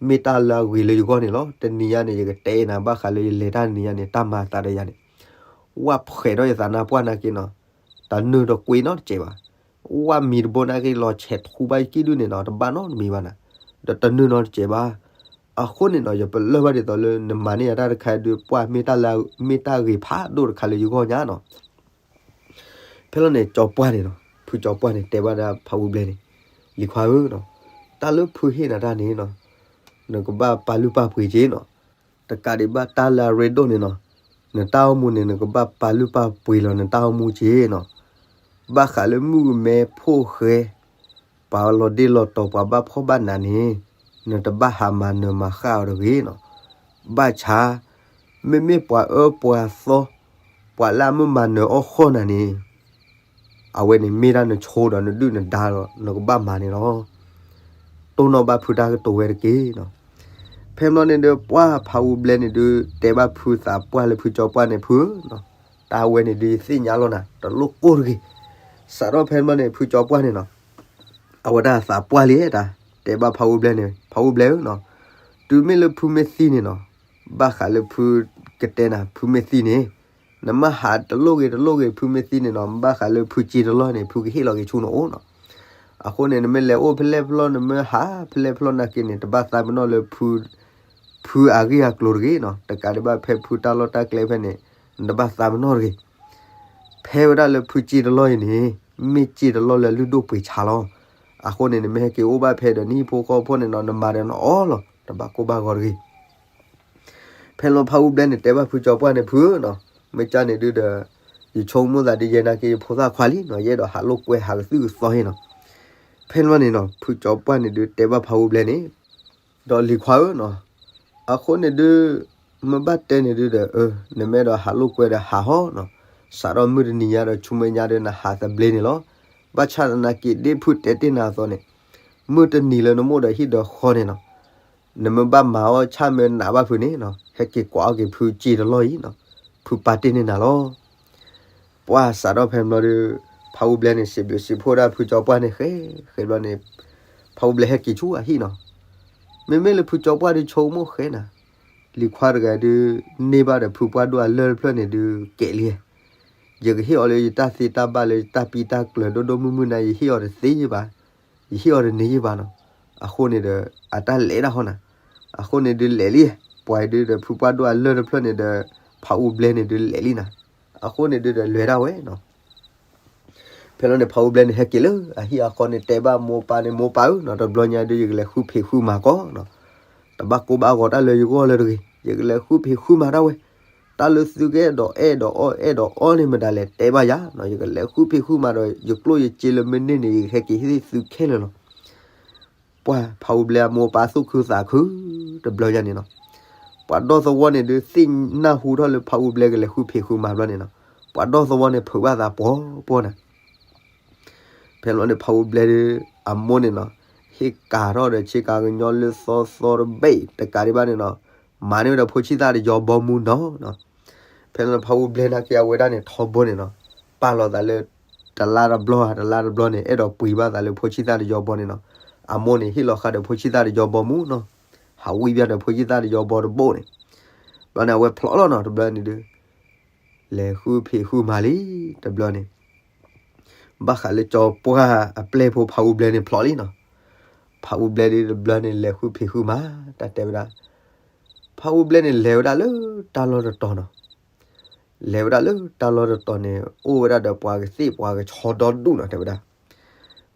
မ့ၢ်တၢ်လၢအဂ့ၤလၢယဂီၢ်န့ၣ်လီၤ. တနံၤညါန့ၣ် ယကတဲနၤ ဘၣ်ဃးလၢယလဲၤတၢ်တနံၤညါန့ၣ် တၢ်မၤအသးဒီးယၤန့ၣ်, ဝၣ်ဖှဲးထီၣ်ယသးနါပှၢ်နာ်က့နီၤ, တနုာ်တကွ့နီတစဲးဘၣ်. ဝၣ်မံၤတဘိနာ်က့ လီၤဆဲးထူဘၣ်ယကံၣ်ဒုၣ်န့ၣ်နီၤ တဘၣ်နီတမံၤဘၣ်နၤ, ဒီးတနုာ်နီတစဲးဘၣ်. အဃိန့ၣ်နီၤ ယပလၢၢ်ဘၣ်ဒ်သိးလၢနမၤန့ၢ်ယၤတၢ်တခါဒုး ပှၢ်မ့ၢ်တၢ်လၢ မ့ၢ်တၢ်ဂ့ၤဖးဒိၣ်တခါလၢယဂီၢ်ညါနီၤ ဖဲလီၤန့ၣ် ကၠီပှၢ်န့ၣ်နီၤ ဖုကၠီပှၢ်န့ၣ် တဲဘၣ်ဒၣ်ဖးအူဘျဲန့ၣ်, လံၤခွါဧၢနီၤ, တၢ်လၢဖုဟ့ၣ်နၤတၢ်န့ၣ်နီၤ, နကဘၣ်ပာ်လုၢ်ပာ်ပှ့ၤက့ၤနီၤ, တကးဒံးဘၣ်တၢ်လၢအရ့ဒိၣ်န့ၣ်နီၤ, နတၢ်အိၣ်မူန့ၣ် နကဘၣ်ပာ်လုၢ်ပာ်ပှ့ၤလီၤနတၢ်အိၣ်မူက့ၤနီၤ, ဘၣ်ဃးလၢမုၣ်ကမဲဖိၣ်ဃဲ ပှၤလီၤဒ့လီၤတီၤ ပှၤဘၣ်ဖှီၣ်ဘၣ်နးန့ၣ်, နတဘၣ်ဟးမၤနၢၤမၤဃၣ်အီၤတဂ့ၤနီၤ, ဘၣ်ဆၣ် မ့မ့ၢ်ပှၤအၢပှၤသီ, ပှၤလၢအမ့ၢ်မၤနၢၤအီၣ်ဃီၣ်နၤန့ၣ်, အဝဲန့ၣ်မ့ၢ်ဒၣ်နဆိဒီးနဒုၣ်နဒါဒီး နကဘၣ်မၤန့ၣ်လီၤ. တိၢ်နီၣ်ဘၣ်ဖုတၢ်ကတိၤဝဲတက့ၢ်နီၤ. ဖဲမ့ၢ်န့ၣ်ဒီး ပှၢ်ဖးအူဘျဲန့ၣ်ဒုး တဲဘၣ်ဖုသးပှၢ်လၢဖုကၠီပှၢ်န့ၣ် ဖုဧၢနီၤ, တၢ်ဝဲန့ၣ်ဒုးယသ့ၣ်ညါလီၤနၤ တလိၣ်ကိၢ်တဂ့ၤ. စးထီၣ်ဖဲမ့ၢ်န့ၣ် ဖုကၠီပှၢ်န့ၣ်နီၤ အဝဲဒၣ်သးပှၢ်လံတၢ်, တဲဘၣ်ဖးအူဘျဲန့ၣ် ဖးအူဘျဲဧၢနီၤ, တုၤမ့ၢ်လၢဖုမ့ၢ်သံန့ၣ်နီၤ, ဘၣ်ဃးလၢဖုကတဲနၤ ဖုမ့ၢ်သံန့ၣ်, နမ့ၢ်ဟးတလိၣ်ဂ့ၤတလိၣ်ဂ့ၤ ဖုမ့ၢ်သံန့ၣ်နီၤ ဘၣ်ဃးလၢဖုစ့တလီၢ်န့ၣ် ဖုကဟ့ၣ်လီၤက့ၤဆူနအိၣ်နီၤ. အဃိန့ၣ် နမ့ၢ်လဲၤအိၣ်ဖဲလဲၣ်ဖဲလဲၣ် နမ့ၢ်ဟးဖဲလဲၣ်ဖဲလဲၣ်နာ်က့န့ၣ် တဘၣ်သးပ့ၤနီၣ်လၢ ဖုအဂ့ၢ်အကျိၤတဂ့ၤနီၤ, တကးဒံးဘၣ်ဖဲဖုတၢ်လီၢ်တၢ်ကျဲဖဲန့ၣ် နတဘၣ်သးပ့ၤနီၣ်တဂ့ၤ. ဖဲဝဲဒၣ်လၢဖုစ့တလီၢ်အံၤန့ၣ် မ့ၢ်စ့တလီၢ်လၢလုၢ်ဒိၣ်ပှ့ၤဆါလီၤ. အဃိန့ၣ် နမ့ၢ်ဟဲက့ၤအိၣ်ဘၣ်ဖဲဒီးနဟံၣ်ဖိဃီဖိန့ၣ်နီၤ နမၤဒီးနအီၣ်လီၤ တဘၣ်ကိၢ်ဘၣ်ဂီၤတဂ့ၤ. ဖဲလီၤဖးအူဘျဲန့ၣ် တဲဘၣ်ဖုကၠီပှၢ်န့ၣ် ဖုဧၢနီၤ, မ့ၢ်ကၢ်န့ၣ်ဒုးဒီး ယဆိကမိၣ်သးဒ်ယဲနာ်က့ ယဖိသၣ်ခွါလံနီၤ, ယအဲၣ်ဒိးဟးလိာ်ကွဲဟးကသုၣ်ကသီဟ့ၣ်နီၤ. ဖဲလီၤန့ၣ်နီၤ ဖုကၠီပှၢ်န့ၣ်ဒုးတဲဘၣ်ဖးအူဘျဲန့ၣ် ဒီးလံၤခွါဧၢနီၤ, အဃိန့ၣ်ဒုး မ့ၢ်ဘၣ်တဲန့ၣ်ဒုးဒီး နမ့ၢ်အဲၣ်ဒိးဟးလိာ်ကွဲဒီးဟးဟီနီၤ, စးထီၣ်မုၢ်တနံၤညါဒီးဆူမဲာ်ညါဒီးနဟးသဘျ့န့ၣ်လီၤ. ဘၣ်ဆၣ်သနာ်က့ဒ်ဖုတဲတ့ၢ်နၤအသိးန့ၣ်, မုၢ်တနံၤလၢနမ့ၢ်အိၣ်ဒီးဟံၣ်ဒီးဃီန့ၣ်နီၤ, နမ့ၢ်ဘၣ်မၤအီၣ်ဆၣ်မ့ၢ်နးဘၣ်ဖုန့ၣ်နီၤ, ဟဲက့ၤကွၢ်အီၣ်က့ၤဖုစ့တလီၢ်အံၤနီၤ, ဖုပာ်တ့ၢ်န့ၢ်နၤလီၤ. ပှၢ်စးထီၣ်ဖဲဘျီဒီး ဖးအူဘျဲန့ၣ် စံးဘျုးစံးဖှိၣ်ဒၣ်ဖုကၠီပှၢ်န့ၣ်ဃဲ, ဃဲဘျီန့ၣ် ဖးအူဘျဲဟဲက့ၤဆူအဟံၣ်နီၤ. မ့မ့ၢ်လၢဖုကၠီပှၢ်ဒုးဆိကမိၣ်ဃဲနၤ, လံၤခွါတဂၤဒုး န့ၢ်ဘၣ်ဒီးဖုပှၢ်ဒိၣ်အလၢၢ်တဖျၢၣ်န့ၣ်ဒုးကဲးလံ, ယကဟ့ၣ်အီၤလၢယတၢ်သ့တၢ်ဘၣ်လၢယတၢ်ပံတၢ်ကျၢၤဒိၣ်ဒိၣ်မုၢ်မုၢ်နၤ ယဟ့ၣ်အီၤတသ့ယဘၣ်, ယဟ့ၣ်အီၤတန့ၢ်ယဘၣ်နီၤ. အဃိန့ၣ်ဒီး အတၢ်လဲၤဒၣ်ဃီနၤ, အဃိန့ၣ်ဒုးလဲၤလံ, ပှၤဒုးဒီးဖုပှၢ်ဒိၣ်အလၢၢ်တဖျၢၣ်န့ၣ်ဒီး ဖးအူဘျဲန့ၣ်ဒုးလဲၤလံနၤ, အဃိန့ၣ်ဒုးဒီးလဲၤဒၣ်ဝဲနီၤ. ဖဲလီၤန့ၣ် ဖးအူဘျဲန့ၣ် ဟဲက့ၤလၢအဟံၣ်အဃီန့ၣ် တဲဘၣ်မိၢ်ပၢ်န့ၣ် မိၢ်ပၢ်ဧၢနီၤ, တဘျီညါဒုး ယကလဲၤဃုဖံးဃုမၤကီးနီၤ, တဘၣ်ကိၢ်ဘၣ်ဂီၤတၢ်လၢယဂီၢ်လၢတဂ့ၤ, ယကလဲၤဃုဖံးဃုမၤဒၣ်ဝဲ, တၢ်လၢသုကအဲၣ်ဒိးအဲၣ်ဒိးအီၣ်အဲၣ်ဒိးအီန့ၣ်မတၤလဲၣ် တဲဘၣ်ယၤနီၤ, ယကလဲၤဃုဖံးဃုမၤဒီး ယကျိၣ်ယစ့လၢမ့ၢ်န့ၢ်န့ၣ် ယကဟဲက့ၤဟ့ၣ်သုခဲလၢာ်လီၤ. ပှၢ်ဖးအူဘျဲအမိၢ်ပၢ်သူၣ်ခုသးခု, တဘျီညါန့ၣ်နီၤ, ပှၤဒီသဝီန့ၣ်ဒုး သ့ၣ်နၢ်ဟူထီၣ်လၢဖးအူဘျဲကလဲၤဃုဖံးဃုမၤဘျီန့ၣ်နီၤ, ပှၤဒီသဝီန့ၣ် ဖုးဘၣ်သးပှီၤပှီၤနၤ. ဖဲလီၤန့ၣ် ဖးအူဘျဲဒုး အမိၢ်န့ၣ်နီၤ, ဟ့ၣ်ကၤထီၣ်ဒီးဆ့ကၤကညီလၢသီသီတဘ့ၣ် တကးဒံးဘၣ်န့ၣ်နီၤ, မၤန့ၢ်ဝဲဒၣ်ဖိဆံးသၣ်တယီဘီမူနီၤနီၤ. ဖဲလီၤဖးအူဘျဲနာ်က့အဝဲဒၣ်န့ၣ် ထီဘိန့ၣ်နီၤ, ပာ်လီၤသးလၢ တလါတဘျီ တလါတဘျီန့ၣ် အဲၣ်ဒိးပှ့ၤဘၣ်သးလၢဖိဆံးသၣ်တယီဘီန့ၣ်နီၤ. အမိၢ်န့ၣ်ဟ့ၣ်လီၤဃာ်ဒီးဖိဆံးသၣ်တယီဘီမူနီၤ, ဟးဝံၣ်ဘၣ်ဒီးဖိဆံးသၣ်တယီဘီတဘိန့ၣ်, ဘျီန့ၣ် အဝဲဖျိးလီၤနီၤ တဘျီန့ၣ်ဒုး လဲၤဃုဖံးဃုမၤလံ တဘျီန့ၣ် ဘၣ်ဃးလၢကၠီပှၢ်အပျဲၢ်ဖိဖးအူဘျဲန့ၣ်ဖျိးလံနီၤ. ဖးအူဘျဲဒုးတဘျီန့ၣ် လဲၤဃုဖံးဃုမၤ တၢ်တဲဝဲဒၣ်, ဖးအူဘျဲန့ၣ်လဲၤဝဲဒၣ်လၢတၢ်လီၢ်တတီၤနီၤ. လဲၤဝဲဒၣ်လၢတၢ်လီၢ်တတီၤန့ၣ် အိၣ်ဝဲဒၣ်ဒီးပှၤကသ့ၣ်ပှၤကဆီဒီဒူၣ်နီၤ တဲဝဲဒၣ်.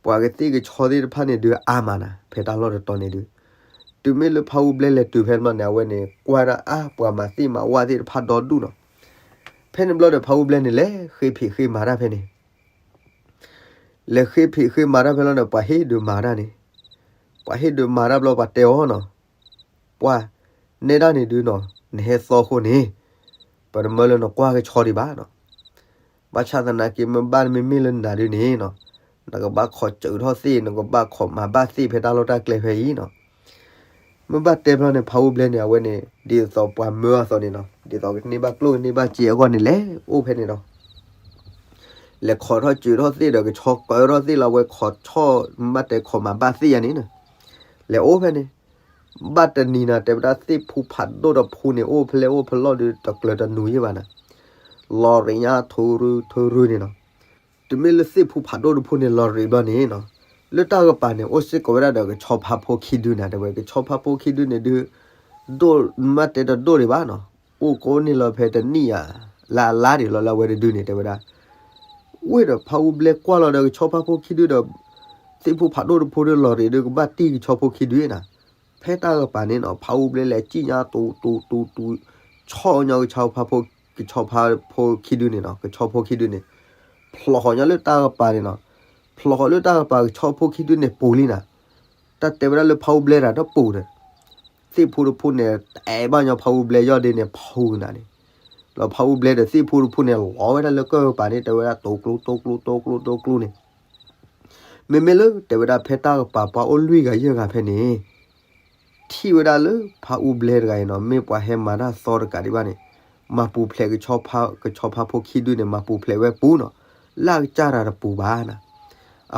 ပှၤကသ့ၣ်ကဆီသ့ၣ်တဖၣ်န့ၣ်ဒုးအါမးနီၤ ဖဲတၢ်လီၢ်တတီၤန့ၣ်ဒုး, တုၤမ့ၢ်လၢဖးအူဘျဲလဲၤတုၤဖဲန့ၣ်ဘျီန့ၣ် အဝဲန့ၣ် ကွၢ်ဒၣ်အါ ပှၤမၤသ့ၣ်မၤဝၣ်သ့ၣ်တဖၣ်ဒီဒူၣ်နီၤ. ဖဲန့ၣ်ဘျီဒီးဖးအူဘျဲန့ၣ် လဲၤဃ့ဖံးဃ့မၤတၢ်ဖဲန့ၣ် လဲၤဃ့ဖံးဃ့မၤတၢ်ဖဲလီၤန့ၣ် ပှၤဟ့ၣ်ဒုးမၤတၢ်န့ၣ်, ပှၤဟ့ၣ်ဒုးမၤတၢ်ဘျီပှၤတဲအီၤနီၤ, ပှၤ နဲဒၣ်န့ၣ်ဒုးနီၤ နဟဲသီအဃိန့ၣ် ပတမၢလၢနကွၢ်ကဆီဒံးဘၣ်နီၤ. ဘၣ်ဆၣ်သနာ်က့ မ့ၢ်ဘၣ်မ့မ့ၢ်လၢနၤဒုးန့ၣ်နီၤ, နကဘၣ်ခိးစၢးထီၣ်သ့ၣ် နကဘၣ်ခိးမၤဘၣ်သ့ၣ်ဖဲတၢ်လီၢ်တၢ်ကျဲဖဲအံၤနီၤ. မ့ၢ်ဘၣ်တဲဖဲလီၤန့ၣ် ဖးအူဘျဲန့ၣ် အဝဲန့ၣ် ဒ်သိးပှၤမၢအသိးန့ၣ်နီၤ, ဒ်သိးကန့ၢ်ဘၣ်ကျိၣ်ကန့ၢ်ဘၣ်စ့အဂီၢ်န့ၣ် လဲၤအိၣ်ဖဲန့ၣ်ဒီး လဲၤခိးထီၣ်စၢးထီၣ်သ့ၣ်ဒီး ကဆီကၢထီၣ်သ့ၣ်လီၤ အဝဲခိးဆီၣ် မ့ၢ်ဘၣ်တဲခိးမၤဘၣ်သ့ၣ်ယၤန့ၣ်နီၤ. လဲၤအိၣ်ဖဲန့ၣ် ဘၣ်တနံၤနီၤ တဲဝဲဒၣ်သ့ၣ်ဖူဖးဒိၣ်တဖူန့ၣ် အိၣ်ဖဲလဲၣ်အိၣ်ဖဲလဲၣ်ဒီး တကျၢၤတနူၤယဲၢ်ဘၣ်နီၤ, လီၤရံးညါထူရူထူရူန့ၣ်နီၤ. တုၤမ့ၢ်လၢသ့ၣ်ဖူဖးဒိၣ်တဖူန့ၣ် လီၤရံးဘျီန့ၣ်နီၤ, လၢတၢ်ကပၤန့ၣ် အိၣ်စ့ၢ်ကီးဝဲဒၣ်ဒီးကဆီဖါဖိခံဒုနီၤ, တဲဝဲ ကဆီဖါဖိခံဒုန့ၣ်ဒုး ဒိၣ်မ့ၢ်တဲတဒိၣ်ဒံးဘၣ်နီၤ, အိၣ်ကိးန့ၣ်လီၤဖဲတနံၣ်ဧါ လၢအလါဒံးလီၤလၢအဝဲတဒုန့ၣ် တဲဝဲဒၣ်. ဝ့ၢ်ဒီးဖးအူဘျဲကွၢ်လီၤဒီးကဆီဖါဖိခံဒုဒီး သ့ၣ်ဖူဖးဒိၣ်တဖူဒီးလီၤရံးဒုး ကဘၣ်တံၢ်ကဆီဖိခံဒုနီၤ. ဖဲတၢ်ကပၤန့ၣ်နီၤ ဖးအူဘျဲလဲၤစံၣ်ညါတူတူတူတူ ဆီၣ်ညီကဆီဖါဖိ ကဆီဖါဖိခံဒုန့ၣ်နီၤ, ကဆီဖိခံဒုန့ၣ် ဖျိးဃီၤညီလၢတၢ်ကပၤန့ၣ်နီၤ, ဖျိးဃီၤလၢတၢ်ကပၤကဆီဖိခံဒုန့ၣ်ပူၤလံနီၤ. တၢ်တဲဝဲဒၣ်လၢဖးအူဘျဲတၢ်တပူၤဒီး သ့ၣ်ဖူတဖူန့ၣ် တအဲၣ်ဘၣ်ညီဖးအူဘျဲယီၢ်ဒ့န့ၣ် ဖူနၤန့ၣ်, လီၤဖးအူဘျဲဒီးသ့ၣ်ဖူတဖူန့ၣ် လီၤဝဲဒၣ်လၢကၢၢ်ကပၤန့ၣ် တဲဝဲဒၣ်တိၤကျိတိၤကျိတိၤကျိတိၤကျိန့ၣ် မ့မ့ၢ်လၢတဲဝဲဒၣ်ဖဲတၢ်ကပၤပှၤအိၣ်လွံၢ်ဂၤယဲၢ်ဂၤဖဲန့ၣ် ထံၣ်ဝဲဒၣ်လၢဖးအူဘျဲတဂၤအံၤနီၤ မ့ၢ်ပှၤဟဲမၤတၢ်သီတကးဒံးဘၣ်န့ၣ် မၤပူၤဖျဲးကဆီဖါ ကဆီဖါဖိခံဒုန့ၣ် မၤပူၤဖျဲးဝဲပူၤနီၤ, လၢအကစၢ်တၢ်တပူၤဘၣ်နီၤ.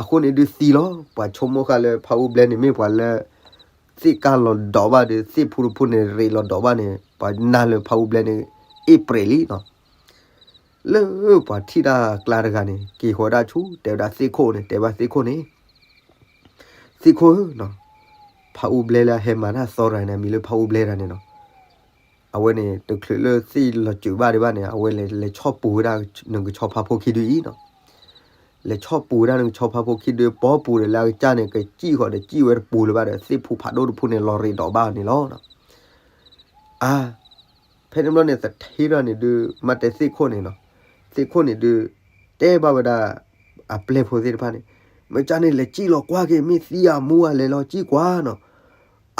အဃိန့ၣ်ဒုးသံလီၤ ပှၤဆိကမိၣ်ဃာ်လၢဖးအူဘျဲန့ၣ် မ့ၢ်ပှၤလၢ သ့ၣ်ကၢ်လီၤဒိးဘၣ်ဒီး သ့ၣ်ဖူတဖူန့ၣ် ရံးလီၤဒိးဘၣ်န့ၣ် ပှၤနာ်လၢဖးအူဘျဲန့ၣ် အ့ၣ်ပြဲးလံနီၤ. လၢပှၤထံၣ်တၢ်အကျါတဂၤန့ၣ် က့ၤဃီၤဒၣ်ဆူ တဲဝဲဒၣ်သ့ၣ်ခိၣ်န့ၣ် တဲဘၣ်သ့ၣ်ခိၣ်န့ၣ် သ့ၣ်ခိၣ်ဧၢနီၤ, ဖးအူဘျဲလၢအဟဲမၤတၢ်သီတဂၤန့ၣ် အမံၤလၢဖးအူဘျဲတဂၤန့ၣ်နီၤ. အဝဲန့ၣ် တချုးလၢသ့ၣ်လီၤစၢၤဘၣ်ဒံးဘၣ်န့ၣ် အဝဲလဲၤလဲၤဆီၣ်ပူၤဝဲဒၣ်နကဆီဖါဖိခံဒုအံၤနီၤ. လဲၤဆီၣ်ပူၤဝဲဒၣ်နကဆီဖါဖိခံဒု ပီပူၤဒီးလၢအကစၢ်န့ၣ် ကစံၣ်ဃီၤဒီးစံၣ်ဝဲတပူၤလၢၤဘၣ်ဒီး သ့ၣ်ဖူဖးဒိၣ်တဖူန့ၣ် လီၤရံးဒိးဘၣ်န့ၣ်လီၤ. အါ ဖဲန့ၣ်ဘျီန့ၣ် သထ့ထီၣ်န့ၣ်ဒုး မ့ၢ်တဲသ့ၣ်ခိၣ်န့ၣ်နီၤ, သ့ၣ်ခိၣ်န့ၣ်ဒုး တဲဘၣ်ဝဲဒၣ် အပျဲၢ်ဖိသ့ၣ်တဖၣ်န့ၣ်, မ့ၢ်ကၢ်န့ၣ် လဲၤစံၣ်လီၤကွၢ်က့ၤ မ့ၢ်သံအမူအလဲၤလီၤစံၣ်ကွၢ်နီၤ.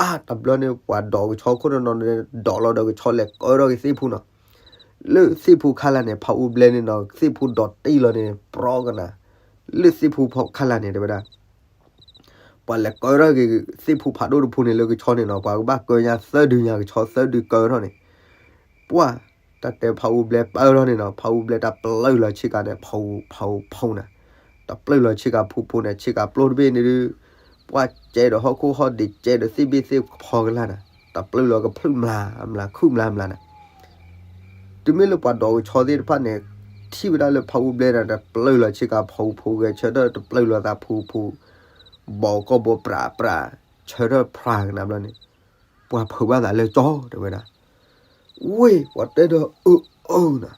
အါ တဘျီန့ၣ် ပှၤဒိးကဆီခိၣ်တနီၤန့ၣ် ဒိးလီၤဒီးကဆီလဲၤကၢထီၣ်က့ၤသ့ၣ်ဖူနီၤ. လၢသ့ၣ်ဖူခါလာ်န့ၣ် ဖးအူဘျဲန့ၣ်နီၤ သ့ၣ်ဖူဒိးတံၢ်လီၤန့ၣ် ပြီကနၤ, လၢသ့ၣ်ဖူခါလာ်န့ၣ် တဲဝဲဒၣ် ပှၤလဲၤကၢထီၣ်က့ၤသ့ၣ်ဖူဖးဒိၣ်တဖူန့ၣ်လၢကဆီန့ၣ်နီၤ ပှၤကဘၣ်ကၢညါသၢဒုညါကဆီသၢဒုကၢထီၣ်န့ၣ်, ပှၤ တၢ်တဲဖးအူဘျဲပၢထီၣ်န့ၣ်နီၤ ဖးအူဘျဲတၢ်ပျၢၢ်လီၤဆ့ကၤန့ၣ် ဖးဖးဖးနၤ, တၢ်ပျၢၢ်လီၤဆ့ကၤဖူဖူန့ၣ် ဆ့ကၤပျိတဘ့ၣ်န့ၣ်ဒုး ပှၤကဲဒီးဟီၣ်ခိၣ်ဟီၣ်ဒံးကဲဒီးသ့ၣ်ဘ့ၣ်သ့ၣ်ဖီကလာ်နၤ, တၢ်ပျၢၢ်လီၤကဖျုၣ်မျးမျးခုၣ်မျးမျးနၤ တုၤမ့ၢ်လၢပှၤဒိးကဆီသ့ၣ်တဖၣ်န့ၣ် ထံၣ်ဝဲဒၣ်လၢဖးအူဘျဲတၢ်တပျၢၢ်လီၤဆ့ကၤဖီဖူဂဲၤဆၢထၢၣ်တပျၢၢ်လီၤသးဖူဖူ, ဘီကီၢ်ဘိပြးပြး, ဆၢထၢၣ်ဖြးကနၤဘျီန့ၣ်, ပှၤဖုးဘၣ်သးလၢကၠီတဲဝဲဒၣ်, ဝ့ၢ်ပှၤတဲဒီးအၢအၢနၤ,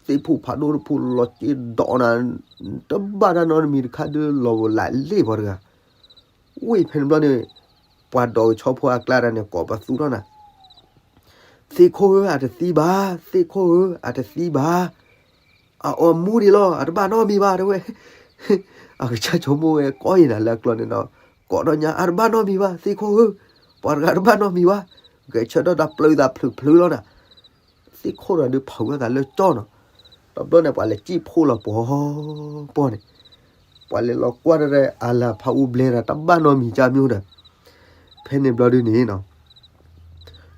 သ့ၣ်ဖူဖးဒိၣ်တဖူလီၤက့ၤဒိးနၤ, တဘၣ်တၢ်နီတမံၤတခါဒုးလီၤလးလ့ၣ်ပှၤတဂၤ ဝ့ၢ်ဖဲန့ၣ်ဘျီန့ၣ်, ပှၤဒိးကဆီဖိအကျါတၢ်န့ၣ် ကိးပသူထီၣ်နၤ, သ့ၣ်ခိၣ်ဧၢ အတသံဘၣ်, သ့ၣ်ခိၣ်ဧၢ အတသံဘၣ်, အအီၣ်မူဒံးလီၤ အတဘၣ်နီတမံၤဘၣ်တဲဝဲ, အကစၢ်ဆိကမိၣ်ဝဲကီအံၤနၤလၢအကျီန့ၣ်ဒီး, ကိးထီၣ်ညါအတဘၣ်နီတမံၤဘၣ် သ့ၣ်ခိၣ်ဧၢ, ပှၤတဂၤတဘၣ်နီတမံၤဘၣ်, ဂဲၤဆၢထၢၣ်တၢ်ပျၢၤသးဖျုးဖျုးလီၤနၤ သ့ၣ်ခိၣ်တဂၤဒုးဖုးဝဲသးလၢကၠီနီၤ, တဘျီန့ၣ် ပှၤလဲၤစံၣ်ဖှိၣ်လီၤပှီၤပှီၤန့ၣ်, ပှၤလဲၤလီၤကွၢ်တၢ်ဒီးအလၤဖးအူဘျဲတၢ်တဘၣ်နီတမံၤကၢ်မ့ၢ်ဒီး, ဖဲန့ၣ်ဘျီဒုးန့ၣ်နီၤ,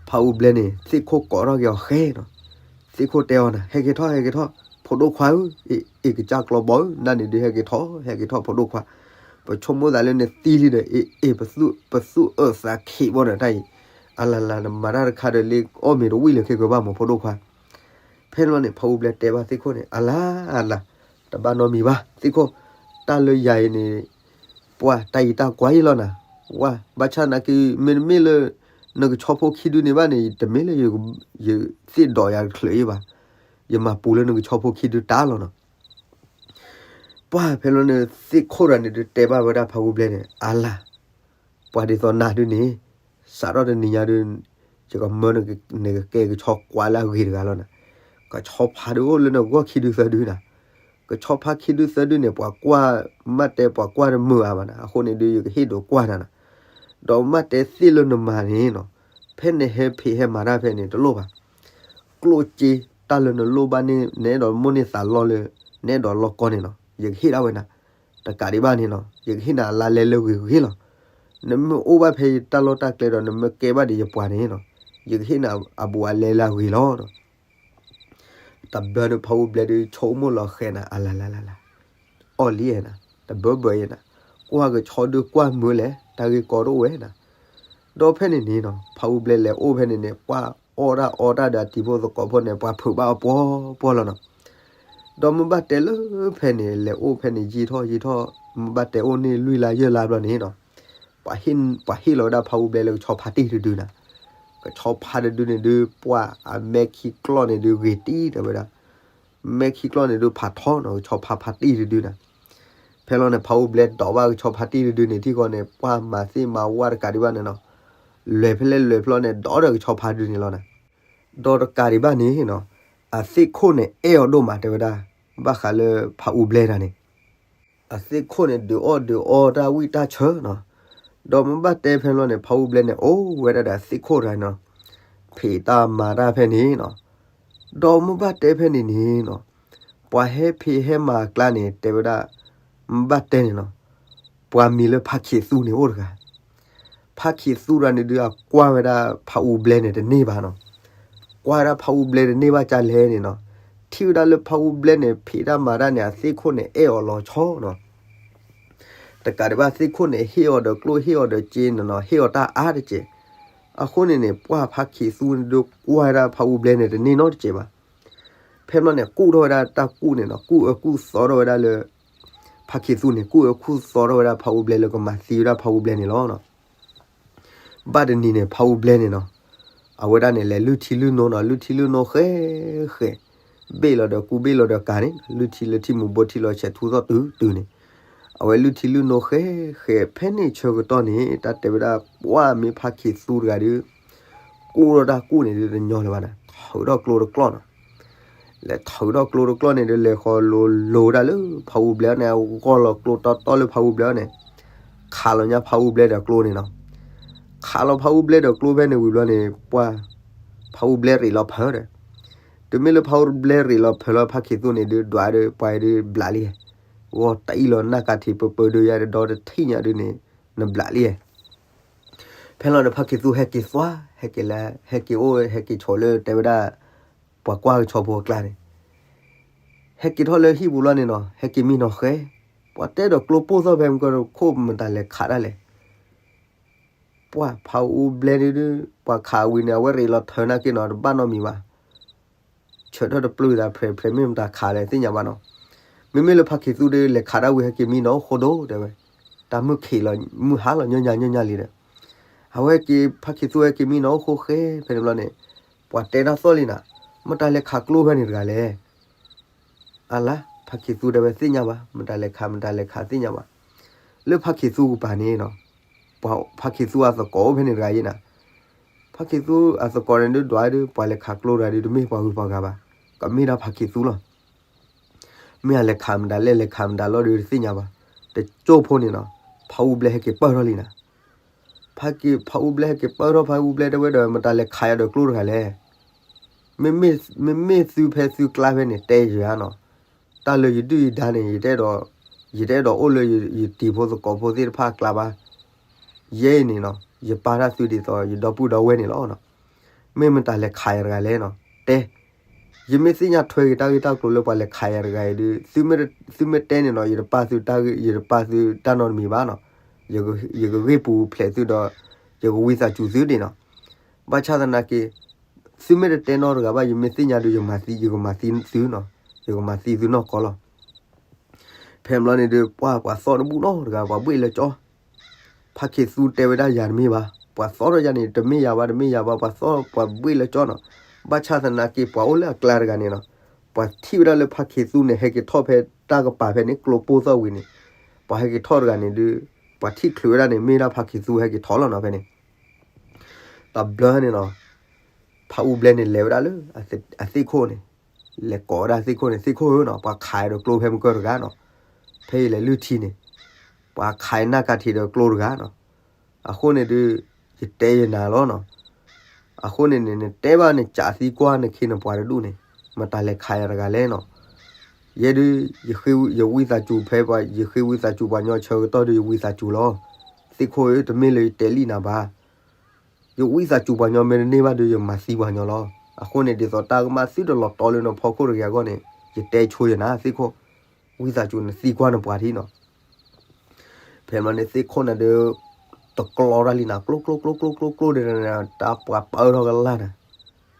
ဖ ဖးအူဘျဲန့ၣ် သ့ၣ်ခိၣ်ကိးထီၣ်က့ၤအီၤဃဲနီၤ. သ့ၣ်ခိၣ်တဲအီၤနၤ, ဟဲက့ၤထီၣ် ဟဲက့ၤထီၣ် ဖိဒိၣ်ခွါဧၢ, အ့ၣ် အ့ၣ် ကစၢ်ကျီဘီဧၢ, နၤန့ၣ်ဒုးဟဲက့ၤထီၣ် ဟဲက့ၤထီၣ်ဖိဒိၣ်ခွါ, ပဆိကမိၣ်သးလၢနသံလံဒီး အ့ၣ် အ့ၣ် ပသူၣ်အၢသးခံးဘီဒီးတၢ်အံၤ, အလၤလၤ နမၤတၢ်တခါဒီးလၢအီၣ်မ့ၤတဝံၣ်လၢၤခဲကဘၣ်မးဖိဒိၣ်ခွါ. ဖဲန့ၣ်လီၤန့ၣ် ဖးအူဘျဲတဲဘၣ်သ့ၣ်ခိၣ်န့ၣ် အလၤလၤ, တဘၣ်နီတမံၤဘၣ် သ့ၣ်ခိၣ်, တၢ်လၢယၤအံၤန့ၣ် ပှၤတၢ်အံၤတၢ်ကွၢ်အံၤလီၤနၤ, ဝါ ဘၣ်ဆၣ်နာ်က့ မ့တမ့ၢ်လၢ နကဆီဖိခံဒုန့ၣ်ဘၣ်န့ၣ် တမ့ၢ်လၢ ယသ့ၣ်ဒိးယၤတချုးအံၤဘၣ်, ယမၤပူၤလၢနကဆီဖိခံဒုတၢ်လီၤနီၤ. ပှၢ်ဖဲလီၤန့ၣ် သ့ၣ်ခိၣ်တဂၤန့ၣ်ဒုးတဲဘၣ်ဝဲဒၣ်ဖးအူဘျဲန့ၣ် အလၤ ပှၤဒ်သိးနၤဒုန့ၣ် စးထီၣ်တနံၤညါဒုး ယကမၢနကကဲကဆီကွၢ်လၢအဂ့ၤတဂၤလီၤနၤ. ကဆီဖါဒုအိၣ်လၢနဂီၢ်ခံဒုသၢဒုနၤ, ကဆီဖါခံဒုသၢဒုန့ၣ် ပှၤကွၢ် မ့ၢ်တဲပှၤကွၢ်တမုာ်အါဘၣ်နၤ, အဃိန့ၣ်ဒုး ယကဟ့ၣ်ဒိးကွၢ်နၤနၤ, ဒီးမ့ၢ်တဲသ့ၣ်လၢနမၤန့ၣ်နီၤ, ဖဲနဟဲဖံးဟဲမၤတၢ်ဖဲန့ၣ် တလိၣ်ဘၣ် ကျိၣ်စ့ တၢ်လၢနလိၣ်ဘၣ်န့ၣ် နအဲၣ်ဒိးမိၣ်န့ၢ်သးလီလၢ နအဲၣ်ဒိးလီၢ်ကီန့ၣ်နီၤ ယကဟ့ၣ်ဒၣ်ဝဲနၤ, တကးဒံးဘၣ်န့ၣ်နီၤ ယကဟ့ၣ်နၤအလါလဲလၢဂ့ၤဂ့ၤလီၤ. နမ့ၢ်အိၣ်ဘၣ်ဖဲယတၢ်လီၢ်တၢ်ကျဲဒီး နမ့ၢ်ကဲဘၣ်ဒီးယပှၤန့ၣ်နီၤ ယကဟ့ၣ်နၤအဘူးအလဲလၢအဂ့ၤလီၤ. တဘျီဒီးဖးအူဘျဲဒုးဆိကမိၣ်လီၤဃဲနၤ အလၤလၤလၤလၤ အီၣ်လံနၤ တဘၢဘၢအံၤနၤ, ကွၢ်ကဆီဒုကွၢ်မုာ်လဲၣ် တၢ်ဂ့ၢ်ကီတအိၣ်ဝဲနၤ. ဒီးဖဲန့ၣ်န့ၣ်နီၤ ဖးအူဘျဲလဲၤအိၣ်ဖဲန့ၣ်န့ၣ် ပှၢ်အီၣ်တၢ်အီတၢ်ဒီးအတံၤဖိသကိးဖိန့ၣ် ပှၤဖုးဘၣ်အီၤပှီၤပှီၤလီၤနီၤ. ဒီးမ့ၢ်ဘၣ်တဲလၢဖဲန့ၣ် လဲၤအိၣ်ဖဲန့ၣ်ယံာ်ထီၣ်ယံာ်ထီၣ် မ့ၢ်ဘၣ်တဲအိၣ်န့ၢ်လွံၢ်လါယဲၢ်လါဘျီန့ၣ်နီၤ ပှၤဟ့ၣ်လီၤဝဲဒၣ်ဖးအူဘျဲလၢကဆီဖါတံၢ်တဒုနၤ. ကဆီဖါတဒုန့ၣ်ဒုး ပှၢ်အမဲခံကျီၢ်န့ၣ်ဒုးဂ့ၤတံၢ်တဲဝဲဒၣ် မဲခံကျီၢ်န့ၣ်ဒုးဖးထီနီၤ ကဆီဖါဖါတံၢ်တဒုနၤ. ဖဲလီၤန့ၣ် ဖးအူဘျဲဒိးဘၣ်ကဆီဖါတံၢ်တဒုန့ၣ် ထံၣ်ဃီန့ၣ် ပှၢ်မၤသ့ၣ်မၤဝါတကးဒံးဘၣ်န့ၣ်နီၤ လဲၤဖဲလဲၣ်လဲၤဖဲလီၤန့ၣ် ဒိးဒီးကဆီဖါဒုန့ၣ်လီၤနၤ. ဒီးတကးဒံးဘၣ်န့ၣ်နီၤ အသ့ၣ်ခိၣ်န့ၣ်အဲၣ်အီၤဒိၣ်မးတဲဝဲဒၣ် ဘၣ်ဃးလၢဖးအူဘျဲတၢ်န့ၣ် အသ့ၣ်ခိၣ်န့ၣ်ဒုးအီၣ်ဒုးအီတၢ်ဝံၣ်တၢ်ဆၢနီၤ. ဒီးမ့ၢ်ဘၣ်တဲဖဲလီၤန့ၣ် ဖးအူဘျဲန့ၣ် အိၣ်ဝဲဒၣ်ဒီးအသ့ၣ်ခိၣ်တဂၤနီၤ ဖံးတၢ်မၤတၢ်ဖဲန့ၣ်နီၤ. ဒီးမ့ၢ်ဘၣ်တဲဖဲန့ၣ်န့ၣ်နီၤ ပှၤဟဲဖံးဟဲမၤအကျါန့ၣ် တဲဝဲဒၣ် မ့ၢ်ဘၣ်တဲန့ၣ်နီၤ ပှၤမံၤလၢဖါခံးသူန့ၣ်အိၣ်တဂၤ ဖါခံးသူတဂၤန့ၣ်ဒုး အကွၢ်ဝဲဒၣ်ဖးအူဘျဲန့ၣ်တန့ၢ်ဘၣ်နီၤ. ကွၢ်ဝဲဒၣ်ဖးအူဘျဲတန့ၢ်ဘၣ်ကလဲၣ်န့ၣ်နီၤ. ထံၣ်ဝဲဒၣ်လၢဖးအူဘျဲန့ၣ် ဖံးတၢ်မၤတၢ်န့ၣ် အသ့ၣ်ခိၣ်န့ၣ်အဲၣ်အီၤလီၤဆီနီၤ. တကးဒံးဘၣ်သ့ၣ်ခိၣ်န့ၣ် ဟ့ၣ်အီၤဒီးကျိၣ်ဟ့ၣ်အီၤဒီးစ့န့ၣ်နီၤ ဟ့ၣ်အီၤတၢ်အါတက့ၢ်. အဃိန့ၣ်န့ၣ် ပှၢ်ဖါခံးသူန့ၣ်ဒုးကွၢ်ဝဲဒၣ်ဖးအူဘျဲန့ၣ်တန့ၢ်နီတစဲးဘၣ်. ဖဲမ့ၢ်န့ၣ် ကူၣ်ထီၣ်ဝဲဒၣ်တၢ်ကူၣ်န့ၣ်နီၤ ကူၣ်အၢကူၣ်သီထီၣ်ဝဲဒၣ်လၢ ဖါခံးသူန့ၣ် ကူၣ်အၢကူၣ်သီထီၣ်ဝဲဒၣ်ဖးအူဘျဲလၢကမၤသံဝဲဒၣ်ဖးအူဘျဲန့ၣ်လီၤ. ဘၣ်တနံၤန့ၣ် ဖးအူဘျဲန့ၣ်နီၤ အဝဲဒၣ်န့ၣ်လဲၤလုၢ်ထံလုၢ်နိနီၤ လုၢ်ထံလုၢ်နိဃဲဃဲ ဘ့ၣ်လီၤဒီးကူဘ့ၣ်လီၤဒီးကၤန့ၣ် လုၢ်ထံလၢထံမူၤဘိထံလီၤဆဲးထူသီၣ်တုၤတုၤန့ၣ် အဝဲလုၢ်ထံလုၢ်နိဃဲဃဲ ဖဲန့ၣ်ဆၢကတီၢ်န့ၣ် တၢ်တဲဝဲဒၣ် ပှၢ်မ့ၢ်ဖါခံးသူတဂၤဒီး ကူၣ်ထီၣ်တၢ်ကူၣ်န့ၣ်ဒုးတညီလၢၤဘၣ်န့ၣ် ထုးထီၣ်ကျိတကျီၢ်နီၤ. လဲၤထုးထီၣ်ကျိတကျီၢ်န့ၣ်ဒုး လဲၤဃီၤလိၤလိၤဝဲဒၣ်လၢဖးအူဘျဲန့ၣ် အဂီၢ်လီၤကျိတီတီလၢဖးအူဘျဲန့ၣ် ခးလီၤညါဖးအူဘျဲဒီးကျိန့ၣ်နီၤ. ခးလီၤဖးအူဘျဲဒီးကျိဖဲန့ၣ်ဝံၤဘျီန့ၣ် ပှၢ် ဖးအူဘျဲရ့းလီၤဖၢဒီး တုၤမ့ၢ်လၢဖးအူဘျဲရ့းလီၤဖၢလီၤ ဖါခံးသူန့ၣ်ဒုး ဒွးဒီးပှၤဒုးဘျးလံ ဂီၤတအံၣ်လီၤနၢ်ကးထံးပၢပၢဒုးယါဒီး ဒီတထံၣ်ညါဒုးန့ၣ် နဘျးလံ ဖဲလီၤန့ၣ် ဖါခံးသူဟဲက့ၤသွါ ဟဲက့ၤလၢ ဟဲက့ၤအိၣ် ဟဲက့ၤဆိးလၢတဲဝဲဒၣ် ပှၤကွၢ်ကဆီဖိအကျါန့ၣ် ဟဲက့ၤထီၣ်လၢဟံၣ်ပူၤလီၤန့ၣ်နီၤ ဟဲက့ၤမံနီၤဃဲ ပှၤတဲဒီးကျိပိၢ်သီၣ်ဖဲမုၢ်ကီၢ်ခိၣ်မတၤလဲၤခးဒၣ်လဲၣ် ပှၢ်ဖးအူဘျဲဒုး ပှၤခးဝံၤန့ၣ် အဝဲရ့းလီၤထၢနာ်က့နီၤ တဘၣ်နီတမံၤဘၣ် ဆၢထၢၣ်တပျုၢ်သးဖျဲးဖျဲးမ့ၢ်မတၤခးလဲၣ်သ့ၣ်ညါဘၣ်နီၤ. မ့မ့ၢ်လၢဖါခံးသူဒီး လဲၤခးဒၣ်ဝံၤဟဲက့ၤမံနီၤအိၣ်ဃိဒိၣ်တဲဝဲ တၢ်မုၢ်ခံးလီၤ မုၢ်ဟါလီၤညီညါညီညါလံဒီး အဝဲဟဲက့ၤ ဖါခံးသူဟဲက့ၤမံနီၤအိၣ်ဃိဃဲ ဖဲန့ၣ်ဘျီန့ၣ် ပှၤတဲတၢ်သီၣ်လံနၤ မတၤလဲၤခးကျိဖဲန့ၣ်တဂၤလဲၣ် အလါ ဖါခံးသူတဲဝဲသ့ၣ်ညါဘၣ် မတၤလဲၤခး မတၤလဲၤခးသ့ၣ်ညါဘၣ်. လၢဖါခံးသူကပၤန့ၣ်နီၤ ပှၤဖါခံးသူအသကိးအိၣ်ဖဲန့ၣ်တဂၤယဲနၤ ဖါခံးသူအသကိးန့ၣ်ဒုးဒွးဒုး ပှၤလဲၤခးကျိတဂၤဒုး တမ့ၢ်ပှၤဂုၤပှၤဂၤဘၣ် ကမ့ၢ်ဒၣ်ဖါခံးသူလီၤ. မ့ၢ်အလဲၤခးမတၤလဲၣ် လဲၤခးမတၤလီၤဒုးတသ့ၣ်ညါဘၣ်. တကၠိၢ်ဖိန့ၣ်နီၤ ဖးအူဘျဲဟဲက့ၤပၢၢ်ထီၣ်လံနၤ ဖးက့ၤ ဖးအူဘျဲဟဲက့ၤပၢၢ်ထီၣ် ဖးအူဘျဲတဲဝဲဒီး မတၤလဲၤခးယၤဒီးကျိတဂၤလဲၣ်. မ့မ့ၢ် မ့မ့ၢ်သုဖဲသုကျါဖဲန့ၣ် တဲယၤနီၤ, တၢ်လၢယဒုၣ်ယဒါန့ၣ် ယတအဲၣ်ဒိး ယတအဲၣ်ဒိးအိၣ်လၢယတံၤဖိသကိးဖိသ့ၣ်တဖၣ်အကျါဘၣ်. ယဲအံၤန့ၣ်နီၤ ယပာ်တၢ်သုဒ်သိး ယဒီပုၢ်ဒီဝဲၢ်န့ၣ်လီၤနီၤ. မ့ၢ်မတၤလဲၤခးယၤတဂၤလဲၣ်နီၤ, တဲ, ယမ့ၢ်သ့ၣ်ညါထွဲက့ၤတၢ်ဂ့ၢ်တၢ်ကျိၤလၢပှၤလဲၤခးယၤတဂၤအံၤဒီး သုမ့ၢ်တဲန့ၣ်နီၤ ယတပာ်သုတၢ်ဂ့ၢ် ယတပာ်သုတၢ်နီတမံၤဘၣ်နီၤ, ယကဂ့ၢ်ပူၤဖျဲးသုဒီး ယကဝံသးစူၤသုဒံးနီၤ, ဘၣ်ဆၣ်သနာ်က့ သုမ့ၢ်တတဲနီတဂၤဘၣ် ယမ့ၢ်သ့ၣ်ညါဒီး ယမၤသံ ယကမၤသံသုနီၤ, ယကမၤသံသုနီၢ်ကီၢ်လီၤ. ဖဲဘျီန့ၣ်ဒီး ပှၤပှၤသီၣ်တဘူၣ်နီတဂၤ ပှၤဘှ့ၣ်လၢကၠီ, ဖါခ့သူတဲဝဲဒၣ်ယၤတမ့ၢ်ဘၣ်, ပှၤသီၣ်ထီၣ်ယၤန့ၣ် တမ့ၢ်ယၤဘၣ် တမ့ၢ်ယၤဘၣ် ပှၤသီၣ်ပှၤဘှ့ၣ်လၢကၠီနီၤ, ဘၣ်ဆၣ်သနာ်က့ ပှၤအိၣ်လၢအကျါတဂၤန့ၣ်နီၤ, ပှၤထံၣ်ဝဲဒၣ်လၢဖါခ့သူန့ၣ် ဟဲက့ၤထီၣ်ဖဲတၢ်ကပၤဖဲန့ၣ် ကျိပိၢ်သီၣ်ဝံၤန့ၣ်, ပှၤဟဲက့ၤထီၣ်တဂၤန့ၣ်ဒီး ပှၤထံၣ်ချုးဝဲဒၣ်န့ၣ် မ့ၢ်ဒၣ်ဖါခ့သူဟဲက့ၤထီၣ်လီၤနီၤ ဖဲန့ၣ် တဘျီန့ၣ်နီၤ, ဖါအူဘျဲန့ၣ်လဲၤဝဲဒၣ်လၢအသ့ၣ်ခိၣ်န့ၣ်, လဲၤကိးဝဲဒၣ်သ့ၣ်ခိၣ်န့ၣ် သ့ၣ်ခိၣ်ဧၢနီၤ, ပှၤခးဒီးကျိဖဲမုၢ်ကၢၢ်တဂၤနီၤ, ဖဲယလဲၤလုၢ်ထံန့ၣ်, ပှၤခးနၢ်ကးထံးဒီးကျိတဂၤနီၤ, အဃိန့ၣ်ဒီး ယတဲယနၤလီၤနီၤ, အဃိန့ၣ်န့ၣ် နတဲဘၣ်နကးသံကွၢ်နခ့နပှၤတဒူၣ်န့ၣ်, မတၤလဲၤခးယၤတဂၤလဲၣ်နီၤ, ယဲဒုး ယဝံသးစူၤဖဲပှၤ ယဃ့ဝံသးစူၤပှၤညီဆၢကတီၢ်ဒီး ယဝံသးစူၤလီၤ, သ့ၣ်ခိၣ်ဧၢ တမ့ၢ်လၢယတဲလံနၤဘၣ် ယဝံသးစူၤပှၤညီမ့ၢ်တန့ၢ်ဘၣ်ဒီး ယမၤသံပှၤညီလီၤ. အဃိန့ၣ် ဒ်သိးတၢ်ကမၣ်သုတလီၤတီလၢနဖီခိၣ်တဂ့ၤအဂီၢ်န့ၣ် ယတဲဆိယနၤသ့ၣ်ခိၣ်, ဝံသးစူၤနသံကွၢ်နပှၤထံနီၤ. ဖဲမ့ၢ်န့ၣ်သ့ၣ်ခိၣ်န့ၣ်ဒီး တကျီတၢ်လံနၤ ကျိကျိကျိကျိကျိကျိဒီး တၢ်ပှၤပၢၢ်ထီၣ်ကလၢ်နၤ,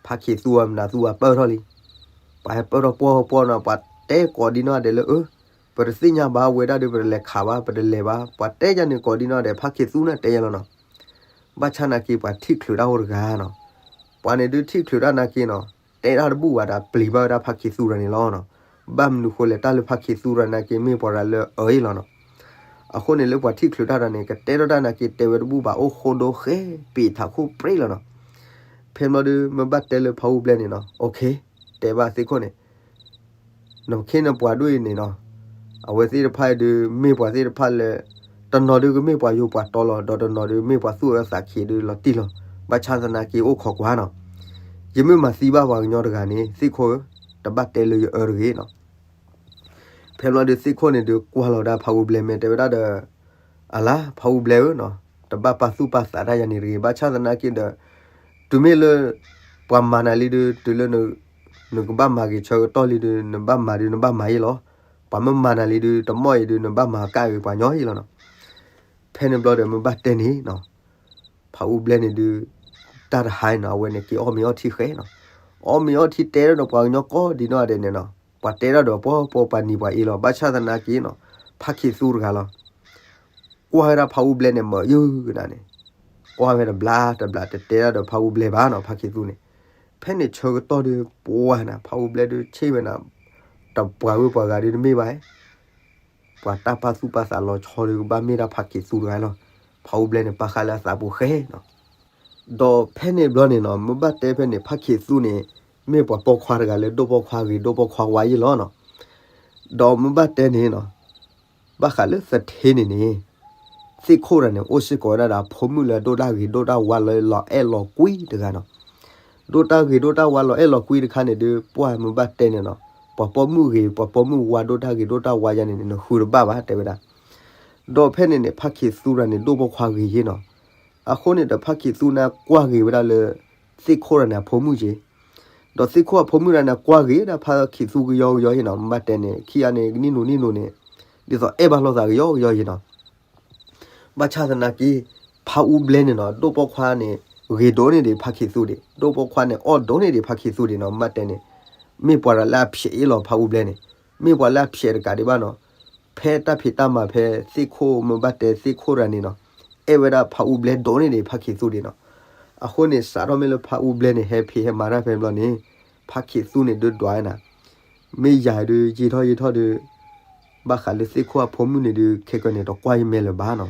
ဖါခ့သူအမနၤသူအပၢၢ်ထီၣ်လံ. ပှၤဟဲပၢၢ်ထီၣ်ပှီၢ်ပှီၢ်နီၤ ပှၤတဲကိးဒံနီၢ်ဒဲးလၢ အၢ ပတသ့ၣ်ညါဘၣ်ဝဲဒၣ်ဒီး ပတလဲၤခးဘၣ် ပတလဲၤဘၣ် ပှၤတဲယၤန့ၣ်ကိးဒံနီၢ်ဒဲး ဖါခ့သူန့ၣ်တဲယၤလီၤနီၤ. ဘၣ်ဆၣ်နာ်က့ ပှၤထံၣ်ချုးတၢ်အိၣ်တဂၤနီၤ. ပှၤန့ၣ်ဒုးထံၣ်ချုးတၢ်နာ်က့နီၤ တဲတၢ်တဘူၣ်ဘၣ်ဒီး ပျံၤဘၣ်ဝဲဒၣ်ဖါခ့သူတဂၤန့ၣ်လီၤနီၤ. ဘၣ်မနုၤဃိလဲၣ် တၢ်လၢဖါခ့သူတဂၤနာ်က့ မ့ၢ်ပှၤတဂၤလၢအအၢအံၤလီၤနီၤ. အဃိန့ၣ်လၢပှၤထံၣ်ချုးတၢ်တဂၤန့ၣ် ကတဲထီၣ်တၢ်နာ်က့ တဲဝဲတဘူၣ်ဘၣ် အိၣ်ဃိဒိဃဲ ပ့ၤထးခိၣ်ပြ့လီၤနီၤ. ဖဲမ့ၢ်ဒီး မ့ၢ်ဘၣ်တဲလၢဖါအူဘျဲန့ၣ်နီၤ okay တဲဘၣ်သ့ၣ်ခိၣ်န့ၣ် နခ့နပှၤဒိၣ်အံၤန့ၣ်နီၤ အဝဲသ့ၣ်တဖၣ်အံၤဒုး မ့ၢ်ပှၤသ့ၣ်တဖၣ်လၢ တနီၤဒုးကမ့ၢ်ပှၤယိၤပှၤတီလီၤ ဒီးတနီၤဒုးမ့ၢ်ပှၤသူၣ်အၢသးခံဒုးလီၤတံၢ်လီၤ. ဘၣ်ဆၣ်သနာ်က့အိၣ်ခိးကွၢ်နီၤ. ယမ့ၢ်မၤသံဘၣ်ပှၤကညီတဂၤန့ၣ် သ့ၣ်ခိၣ်ဧၢ တဘၣ်တဲလၢယအၢတဂ့ၤနီၤ. ဖဲမ့ၢ်ဒီးသ့ၣ်ခိၣ်န့ၣ်ဒုးကွၢ်လီၤဒၣ်ဖါအူဘျဲမဲာ်တဲဝဲဒၣ်ဒီး အလါ ဖါအူဘျဲဧၢနီၤ တဘၣ်ပာ်သူၣ်ပာ်သးတၢ်ယၤန့ၣ်တဂ့ၤ ဘၣ်ဆၣ်သနာ်က့ဒီး တုၤမ့ၢ်လၢ ပှၤမၤနၤလံဒုး တုၤလၢ နကဘၣ်မၤဂ့ၤဆၢကတီၢ်လံဒုး နဘၣ်မၤဒုးနဘၣ်မၤအံၤလီၤ. ပှၤမ့ၢ်မၤနၤလံဒုး တမီၢ်အံၤဒုး နဘၣ်မၤကၣ်ဂ့ၤပှၤညီအံၤလီၤနီၤ. ဖဲန့ၣ်ဘျီဒီးမ့ၢ်ဘၣ်တဲန့ၣ်နီၤ ဖါအူဘျဲန့ၣ်ဒုး တၢ်တဟါအံၤနီၤ အဝဲန့ၣ်က့ၤအီၣ်မ့ၤအီထံဃဲနီၤ. အီၣ်မ့ၤအီထံတဲထီၣ်ဒီးပှၤကညီကိးဒံနီၢ်ဒဲးန့ၣ်နီၤ ပှၤတဲထီၣ်ဒီးပှၤပှၤပှၤနံၤပှၤအ့လီၤ ဘၣ်ဆၣ်သနာ်က့နီၤ ဖါခ့သူတဂၤလီၤ. ကွၢ်ဝဲဒၣ်ဖါအူဘျဲန့ၣ်မၤယုၢ်ကနၤန့ၣ် ကွၢ်ဝဲတဘျါတဘျါ တတဲဒၣ်ဒီးဖါအူဘျဲဘၣ်နီၤ ဖါခ့သူန့ၣ်. ဖဲန့ၣ်ဆၢကတီၢ်ဒုး ပှၤနၤ ဖါအူဘျဲဒုးဆ့ၣ်ဝဲနၤ တပှၤဝဲပှၤဂၤဒုးတမ့ၢ်ဘၣ် ပှၤတၢ်ပာ်သူၣ်ပာ်သးလီၤဆီဒုး ကဘၣ်မ့ၢ်ဒၣ်ဖါခ့သူတဂၤလီၤ. ဖါအူဘျဲန့ၣ် ပာ်ဃာ်လၢအသးပူၤဃဲနီၤ. ဒီးဖဲန့ၣ်ဘျီန့ၣ်နီၤ မ့ၢ်ဘၣ်တဲဖဲန့ၣ် ဖါခ့သူန့ၣ် မ့ၢ်ပှၤပိာ်ခွါတဂၤလၢဒိၣ်ပိာ်ခွါဂ့ၤ ဒိၣ်ပိာ်ခွါဝါယံၣ်လီၤနီၤ. ဒီးမ့ၢ်ဘၣ်တဲန့ၣ်နီၤ ဘၣ်ဃးလၢသထ့န့ၣ်န့ၣ် သ့ၣ်ခိၣ်တဂၤန့ၣ် အိၣ်စ့ၢ်ကီးဝဲဒၣ်ဒီးအဖိမုၣ်လၢအဒိၣ်တၢ်ဂ့ၤဒိၣ်တၢ်ဝါလၢလီၤအဲၣ်လီၤကွံတဂၤနီၤ. ဒိၣ်တၢ်ဂ့ၤဒိၣ်တၢ်ဝါလီၤအဲၣ်လီၤကွံတခါန့ၣ်ဒုး ပှၤမ့ၢ်ဘၣ်တဲန့ၣ်နီၤ ပှၤပိာ်မုၣ်ဂ့ၤ ပှၤပိာ်မုၣ်ဝါဒိၣ်တၢ်ဂ့ၤဒိၣ်တၢ်ဝါယါန့ၣ်န့ၣ် နဃုတဘၣ်ဘၣ်တဲဝဲဒၣ်. ဒီးဖဲန့ၣ်န့ၣ် ဖါခ့သူတဂၤန့ၣ် ဒိၣ်ပိာ်ခွါဂ့ၤယ့ၣ်နီၤ. အဃိန့ၣ်ဒီး ဖါခ့သူန့ၣ်ကွၢ်ဂ့ၤဝဲဒၣ်လၢ သ့ၣ်ခိၣ်တဂၤန့ၣ် အဖိမုၣ်က့ၤ ဒီးသ့ၣ်ခိၣ်အဖိမုၣ်တဂၤန့ၣ် ကွၢ်ဂ့ၤဒၣ်ဖါခ့သူကယီကယီယ့ၣ်နီၤ. မ့ၢ်ဘၣ်တဲန့ၣ် ခံဂၤန့ၣ် ကနံၣ်နူၤနံၣ်နူၤန့ၣ် ဒ်သိးအဲၣ်ဘၣ်လိာ်သးကယီကယီယ့ၣ်နီၤ. ဘၣ်ဆၣ်သနာ်က့ ဖါအူဘျဲန့ၣ်နီၤ ဒိၣ်ပိာ်ခွါန့ၣ် ဂ့ၤဒိၣ်န့ၢ်ဒံးဖါခ့သူဒံး ဒိၣ်ပိာ်ခွါန့ၣ် အီၣ်ဒိၣ်န့ၢ်ဒံးဖါခ့သူဒံးနီၤ. မ့ၢ်ဘၣ်တဲန့ၣ် မ့ၢ်ပှၤတဂၤလၢအဖျဲးအ့ၣ်လီၤဖါအူဘျဲန့ၣ် မ့ၢ်ပှၤလၢအဖျဲးတကးဒံးဘၣ်နီၤ. ဖဲတၢ်ဖံးတၢ်မၤဖဲသ့ၣ်ခိၣ်မ့ၢ်ဘၣ်တဲသ့ၣ်ခိၣ်တဂၤန့ၣ်နီၤ အဲၣ်ဝဲဒၣ်ဖါအူဘျဲဒိၣ်န့ၢ်ဒံးဖါခ့သူဒံးနီၤ. အဃိန့ၣ် စးထီၣ်မ့ၢ်လၢဖါအူဘျဲန့ၣ် ဟဲဖံးဟဲမၤတၢ်ဖဲဘျီန့ၣ် ဖါခ့သူန့ၣ်ဒုးဒွးနၤ မ့ၢ်ယၤဒုး ယံာ်ထီၣ်ယံာ်ထီၣ်ဒုး ဘၣ်ဃးလၢသ့ၣ်ခိၣ်အဖိမုၣ်န့ၣ်ဒုး ခဲကနံၣ်န့ၣ် တကွၢ်ယမဲာ်လၢၤဘၣ်နီၤ.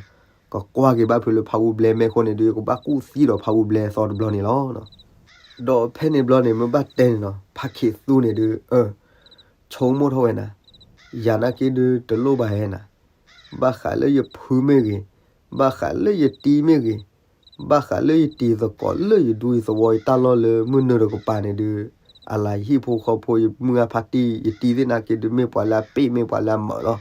ကကွၢ်က့ၤဘၣ်ဖုးလၢဖါအူဘျဲမဲာ်အဃိန့ၣ်ဒုး ကဘၣ်ကူၣ်သံဒီးဖါအူဘျဲအသီတဘျီန့ၣ်လီၤ. ဒီးဖဲန့ၣ်ဘျီန့ၣ် မ့ၢ်ဘၣ်တဲန့ၣ်နီၤ ဖါခ့သူန့ၣ်ဒုး အၢ ဆိကမိၣ်ထီၣ်ဝဲနၤ ယၤနာ်က့ဒုးတလိၣ်ဘၣ်ဟဲနၤ ဘၣ်ဃးလၢယဖုမ့ၢ်ဂ့ၤ ဘၣ်ဃးလၢယတံၤမ့ၢ်ဂ့ၤ ဘၣ်ဃးလၢယတံၤသကိးလၢယဒူယသဝီယတၢ်လီၢ်လၢမုၢ်နုာ်တကပၤန့ၣ်ဒုး အလၤယဟံၣ်ဖိဃီဖိယမုၢ်ဂၢ်ဖါတံၢ် ယတံၤသ့ၣ်နာ်က့ဒုး မ့ၢ်ပှၤလၢအပ့ၢ်မ့ၢ်ပှၤလၢအမၢာ်လီၤ.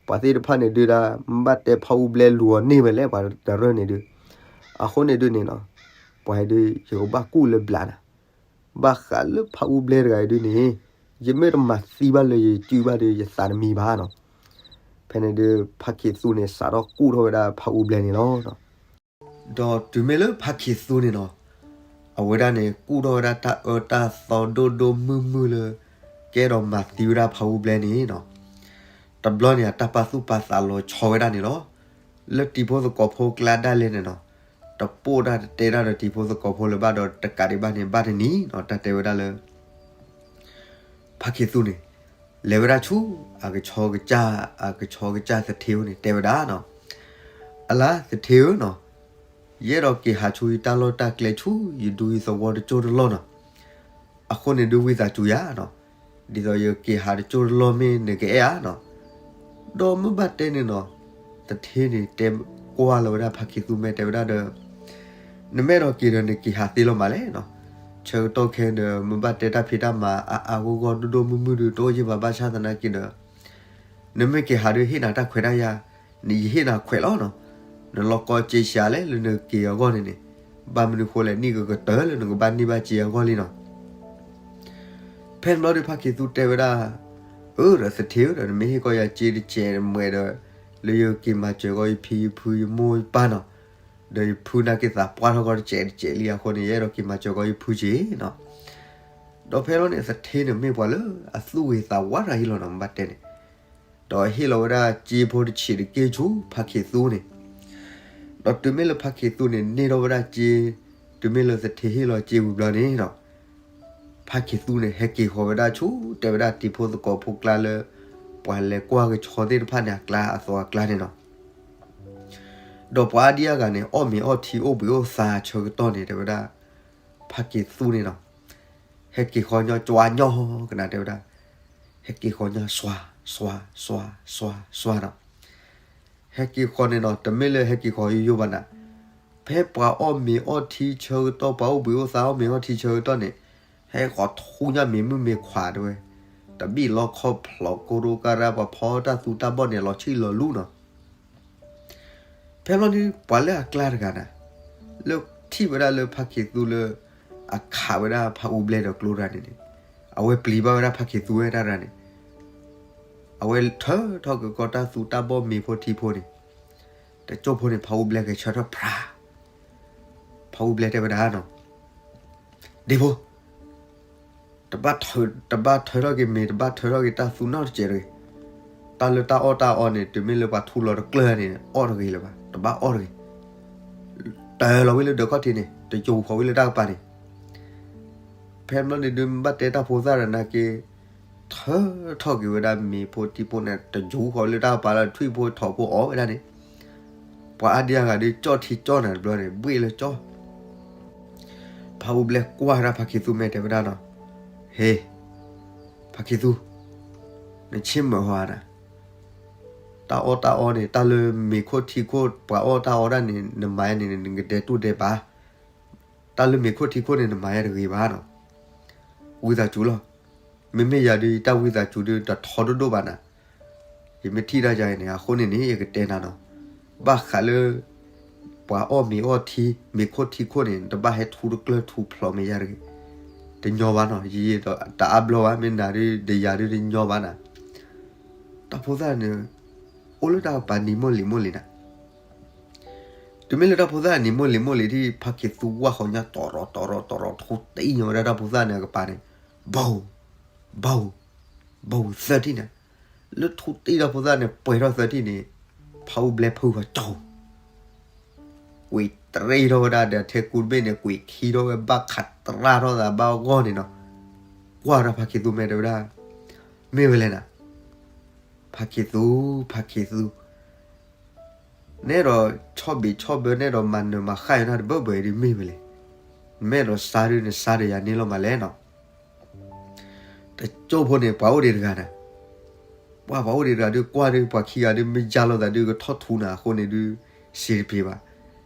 ပှၤသ့ၣ်တဖၣ်န့ၣ်ဒုးဒၣ် မ့ၢ်ဘၣ်တဲဖါအူဘျဲလူၤအီၤန့ၢ်ဝဲလဲၣ် ပှၤတရၢၢ်န့ၣ်ဒုး အဃိန့ၣ်ဒုးန့ၣ်နီၤ ပှၤဒုး ယကဘၣ်ကူၣ်လၢဘျးနၤ, ဘၣ်ဃးလၢဖးအူဘျဲတဂၤအံၤဒုးန့ၣ် ယမ့ၢ်တမၤသံဘၣ်လၢယစုဘၣ်ဒီး ယသးတမံဘၣ်နီၤ. ဖဲန့ၣ်ဒုး ဖးခ့းသူန့ၣ် စးထီၣ်ကူၣ်ထီၣ်ဝဲဒၣ်ဖးအူဘျဲန့ၣ်လီၤ. ဒီးတုၤမ့ၢ်လၢဖးခ့းသူန့ၣ်နီၤ, အဝဲဒၣ်န့ၣ် ကူၣ်ထီၣ်ဝဲဒၣ်တၢ်အၢတၢ်သီဒိၣ်ဒိၣ်မုၢ်မုၢ်လၢ ကဲထီၣ်မၤသံဝဲဒၣ်ဖးအူဘျဲန့ၣ်နီၤ. တဘျီန့ၣ် အတၢ်ပာ်သူၣ်ပာ်သးလီၤဆီဝဲဒၣ်န့ၣ်လီၤ. လၢတံၤဖိသကိးဖိကျါဒၣ်လဲာ်န့ၣ်နီၤ, တပိၢ်တၢ်တတဲတၢ်ဒီးတံၤဖိသကိးဖိလၢၤဘၣ်ဒီး တကးဒံးဘၣ်န့ၣ် ဘၣ်တနံၤနီၤ တၢ်တဲဝဲဒၣ်လၢ ဖးခ့းသူန့ၣ် လဲၤဝဲဒၣ်ဆူ အကဆီကစၢ် အကဆီကစၢ်သထ့ဧိၤန့ၣ် တဲဝဲဒၣ်နီၤ, အလါသထ့ဧၢနီၤ, ယအဲၣ်ဒိးက့ၤဟးဆူယတၢ်လီၢ်တၢ်ကျဲဆူ ယဒူယသဝီတကၠိၢ်တလီၢ်နီၤ. အဃိန့ၣ်ဒုးဝံသးစူၤယၤနီၤ, ဒ်သိးယက့ၤဟးတကၠိၢ်တလီၢ်မ့ၢ်နကအဲၣ်ဧါနီၤ. ဒီးမ့ၢ်ဘၣ်တဲန့ၣ်နီၤ, သထ့န့ၣ်တဲကွၢ်လီၤဝဲဒၣ်ဖးခ့းသူ မ့ၢ်တဲဝဲဒၣ်ဒီး နမ့ၢ်အဲၣ်ဒိးက့ၤဒီးနက့ၤဟးသ့လီၤမးလဲၣ်နီၤ. ဆၢကတီၢ်ခဲဒီး မ့ၢ်ဘၣ်တဲတၢ်ဖံးတၢ်မၤအါအါဂီၢ်ဂီၢ်ဒိၣ်ဒိၣ်မုၢ်မုၢ်ဒီး တအိၣ်ယ့ၢ်ဘၣ် ဘၣ်ဆၣ်သနာ်က့ဒီး နမ့ၢ်က့ၤဟးဒီးဟ့ၣ်နၤတၢ်ခွဲးတၢ်ယာ်, နယဟ့ၣ်နၤခွဲးလီၤနီၤ. နလီၢ်ကီစ့စှၤလဲၣ်လၢနက့ၤအဂီၢ်န့ၣ်န့ၣ်, ဘၣ်မနုၤဃိလဲၣ် နံၣ်ကကတၢၢ်လၢနကဘၣ်န့ၢ်ဘၣ်စ့အဂီၢ်လံနီၤ. ဖဲန့ၣ်ဘျီဒီးဖးခ့းသူတဲဝဲဒၣ်, အၢ ဒီးသထ့ဧၢဒီး နမ့ၢ်ဟ့ၣ်ကီးယၤစ့တစဲးမွဲဒီး လၢယက့ၤမၤစၢၤကီးယဖံယဖုယမိၢ်ယပၢ်နီၤ, ဒီးယဖုနာ်က့ၤသးပှၢ်ထီၣ်ကီးတစဲးတစဲးလံအဃိန့ၣ် ယအဲၣ်ဒိးက့ၤမၤစၢၤကီးယဖုစ့နီၤ. ဒီးဖဲလီၤန့ၣ် သထ့န့ၣ်မ့ၢ်ပှၤလၢအသူၣ်ဂ့ၤသးဝါတဂၤအံၤလီၤနီၤ မ့ၢ်ဘၣ်တဲန့ၣ်, ဒီးဟ့ၣ်လီၤဝဲဒၣ်စ့ဖိတဆံးတက့ၢ်ဆူဖးခ့းသူန့ၣ်, ဒီးတုၤမ့ၢ်လၢဖးခ့းသူန့ၣ် န့ၢ်ထီၣ်ဝဲဒၣ်စ့, တုၤမ့ၢ်လၢသထ့ဟ့ၣ်လီၤစ့ဝံၤဘျီန့ၣ်နီၤ, ဖးခ့းသူန့ၣ် ဟဲက့ၤဃီၤဝဲဒၣ်ဆူ တဲဝဲဒၣ်တံၤဖိသကိးဖိကျါလၢ ပှၤလဲၤကွၢ်ကဆီသ့ၣ်တဖၣ်န့ၣ် အကျါအသိးအကျါန့ၣ်နီၤ. ဒီးပှၤအါဒံအါဂၤန့ၣ် အီၣ်မ့ၤအီထံအိၣ်ဘှံးအိၣ်သါဆၢကတီၢ်န့ၣ် တဲဝဲဒၣ် ဖးခ့းသူန့ၣ်နီၤ, ဟဲက့ၤဃီၤညီကၠွါညီကနၣ် တဲဝဲဒၣ်, ဟဲက့ၤဃီၤညီ စွါ စွါ စွါ စွါ စွါနီၤ. ဟဲက့ၤဃီၤန့ၣ်နီၤ တမ့ၢ်လၢဟဲက့ၤဃီၤယိယိဘၣ်နၤ, ဖဲပှၤအီၣ်မ့ၤအီထံဆၢကတီၢ် ပှၤအိၣ်ဘှံးအိၣ်သါအီၣ်မ့ၤအီထံဆၢကတီၢ်န့ၣ်, ဟဲဃီၤထူညါမ့ၤမုၢ်မ့ၤခွးတဲဝဲ, တဘံၣ်လီခီဖျိးကိရိကရၢ ပှၤဖီတၢ်သူတၢ်ဘီၣ်န့ၣ် လီၤဆံၣ်လီၤလူနီၤ. ဖဲဘျီန့ၣ် ပှၤလၢအကျါတဂၤနၤ, လၢထံၣ်ဝဲဒၣ်လၢဖးခ့းသူလၢ အခးဝဲဒၣ်ဖးအူဘျဲဒီးကျိတဂၤန့ၣ်န့ၣ်, အဝဲပျံၤဘၣ်ဝဲဒၣ်ဖးခ့းသူဝဲတၢ်တဂၤန့ၣ်, အဝဲထၢထီၣ်က့ၤကီးတၢ်သူတၢ်ဘီၣ်မ့ၤဖိထံဖိန့ၣ်, တကၠိၢ်ဖိန့ၣ် ဖးအူဘျဲဂဲၤဆၢထၢၣ်ဖြါ, ဖးအူဘျဲတဲဝဲဒၣ်နီၤ, ဒ့ၣ်ဖိ တဘၣ်ထၢထီၣ်က့ၤမ့ၤ တဘၣ်ထၢထီၣ်က့ၤတၢ်သူနီတစဲးတဂ့ၤ. တၢ်လၢတၢ်အီၣ်တၢ်အီန့ၣ် တုၤမ့ၢ်လၢပှၤထူလီၤတကျၢၢ်န့ၣ် အီၣ်တဂ့ၤလၢၤဘၣ်, တဘၣ်အီၣ်တဂ့ၤ. တၢၤလီၤဝံၤလၢဒၢးခီၣ်ထံးန့ၣ် တယူၤဃီၤဝံၤလၢတၢ်ကပၤန့ၣ်. ဖဲဘျီန့ၣ်ဒုး ဘၣ်တဲတၢ်ဖိသၣ်ဒီးနာ်က့ ထၢထီၣ်က့ၤဝဲဒၣ်မ့ၤဖိထံဖိန့ၣ် တယူၤဃီၤလၢတၢ်ကပၤလၢ ထွံၣ်ဖိထီၣ်ဖိအီၣ်ဝဲဒၣ်န့ၣ်, ပှၤအါဒံအါဂၤဒုး ကၠီၣ်ထံကၠီၣ်နၤတဘျီန့ၣ် ဘှ့ၣ်လၢကၠီၣ် ဖးအူဘျဲကွၢ်ဝဲဒၣ်ဖးခ့းသူ မ့ၢ်တဲဝဲဒၣ်နီၤ, ဟ့, ဖးခ့းသူ, နဆ့ၣ်မုၢ်ဟီဧါနၤ, တၢ်အီၣ်တၢ်အီန့ၣ် တၢ်လၢမ့ၤခိၣ်ထံခိၣ် ပှၤအီၣ်တၢ်အီဒၣ်န့ၣ် နမၤန့ၣ် နကဒဲးတူၢ်ဒဲးပာ်, တၢ်လၢမ့ၤခိၣ်ထံခိၣ်န့ၣ် နမၤယၤတဂ့ၤဘၣ်နီၤ, ဝံသးစူၤလီၤ. မ့မ့ၢ်ယၤဒုး ယတၢ်ဝံသးစူၤဒုး တထီဒိၣ်ဒိၣ်ဘၣ်နၤ, ယမ့ၢ်ထံၣ်တၢ်ယၤအံၤန့ၣ် အဃိန့ၣ်န့ၣ် ယကတဲနၤနီၤ, ဘၣ်ဃးလၢ ပှၤအီၣ်မ့ၤအီၣ်ထံ မ့ၤခိၣ်ထံခိၣ်န့ၣ် နတဘၣ်ဟဲထူတကျၢၢ်ထူဖျိးမ့ၢ်ယၤတဂ့ၤ, တညီဘၣ်နီၤ, ယတအါဘျီဘၣ်, မ့ၢ်နၤဒုး ဒီးယၤဒုးတညီဘၣ်နၤ. တၢ်ဖိသၣ်န့ၣ် အိၣ်လၢတၢ်ကပၤနံၤမိၢ်လံၤမိၢ်လံၤနၤ, တုၤမ့ၢ်လၢတၢ်ဖိသၣ်နံၤမိၢ်လံၤမိၢ်လံၤဒ် ဖးခ့းသူဝၢ်ဃီၤညါ တီၤရီၤတီၤရီၤတီၤရီၤ ထူတံၢ်ညီဝဲဒၣ်တၢ်ဖိသၣ်န့ၣ်အကပၤန့ၣ်, ဘီ, ဘီ, ဘီ သၢထံၣ်န့ၣ်, လၢထူတံၢ်တၢ်ဖိသၣ်န့ၣ် ပှဲၤထီၣ်သၢထံၣ်န့ၣ်, ဖးအူဘျဲဖုဂီၤကၠီ, ကွံာ်တရံးထီၣ်ဝဲဒၣ်ဒီးထဲကူတဘ့ၣ်န့ၣ် ကွံာ်ခံထီၣ်ဝဲ ဘၣ်ခးတရၣ်ထီၣ်သးဘၣ်ဂီၢ်န့ၣ်နီၤ, ကွၢ်ဝဲဒၣ်ဖးခ့းသူ မ့ၢ်တဲဝဲဒၣ်, မ့ၢ်ဝဲလဲၣ်နၤ, ဖးခ့းသူ, ဖးခ့းသူ နဲဒိးဆီၣ်ဘံးဆီၣ်ဘၢ နဲဒိးမၤနၢၤမၤဃၣ်ယနၢ်တဘၢဘၢအံၤဒ် မ့ၢ်ဝဲလဲၣ်, နမ့ၢ်အဲၣ်ဒိးစါဒုး နစါဒီးယၤန့ၣ်လီၤမးလဲၣ်နီၤ. တကၠိၢ်ဖိန့ၣ် ပှၤအိၣ်ဒံးတဂၤနၤ, ပှၤ ပှၤအိၣ်ဒံးတဂၤဒုး ကွၢ်ဒုး ပှၤခံဂၤဒုးမ့ၢ်ယါလိာ်သးဒုး ကထီၣ်ထူနၤအဃိန့ၣ်ဒုး စံးတပျ့ၤဘၣ်,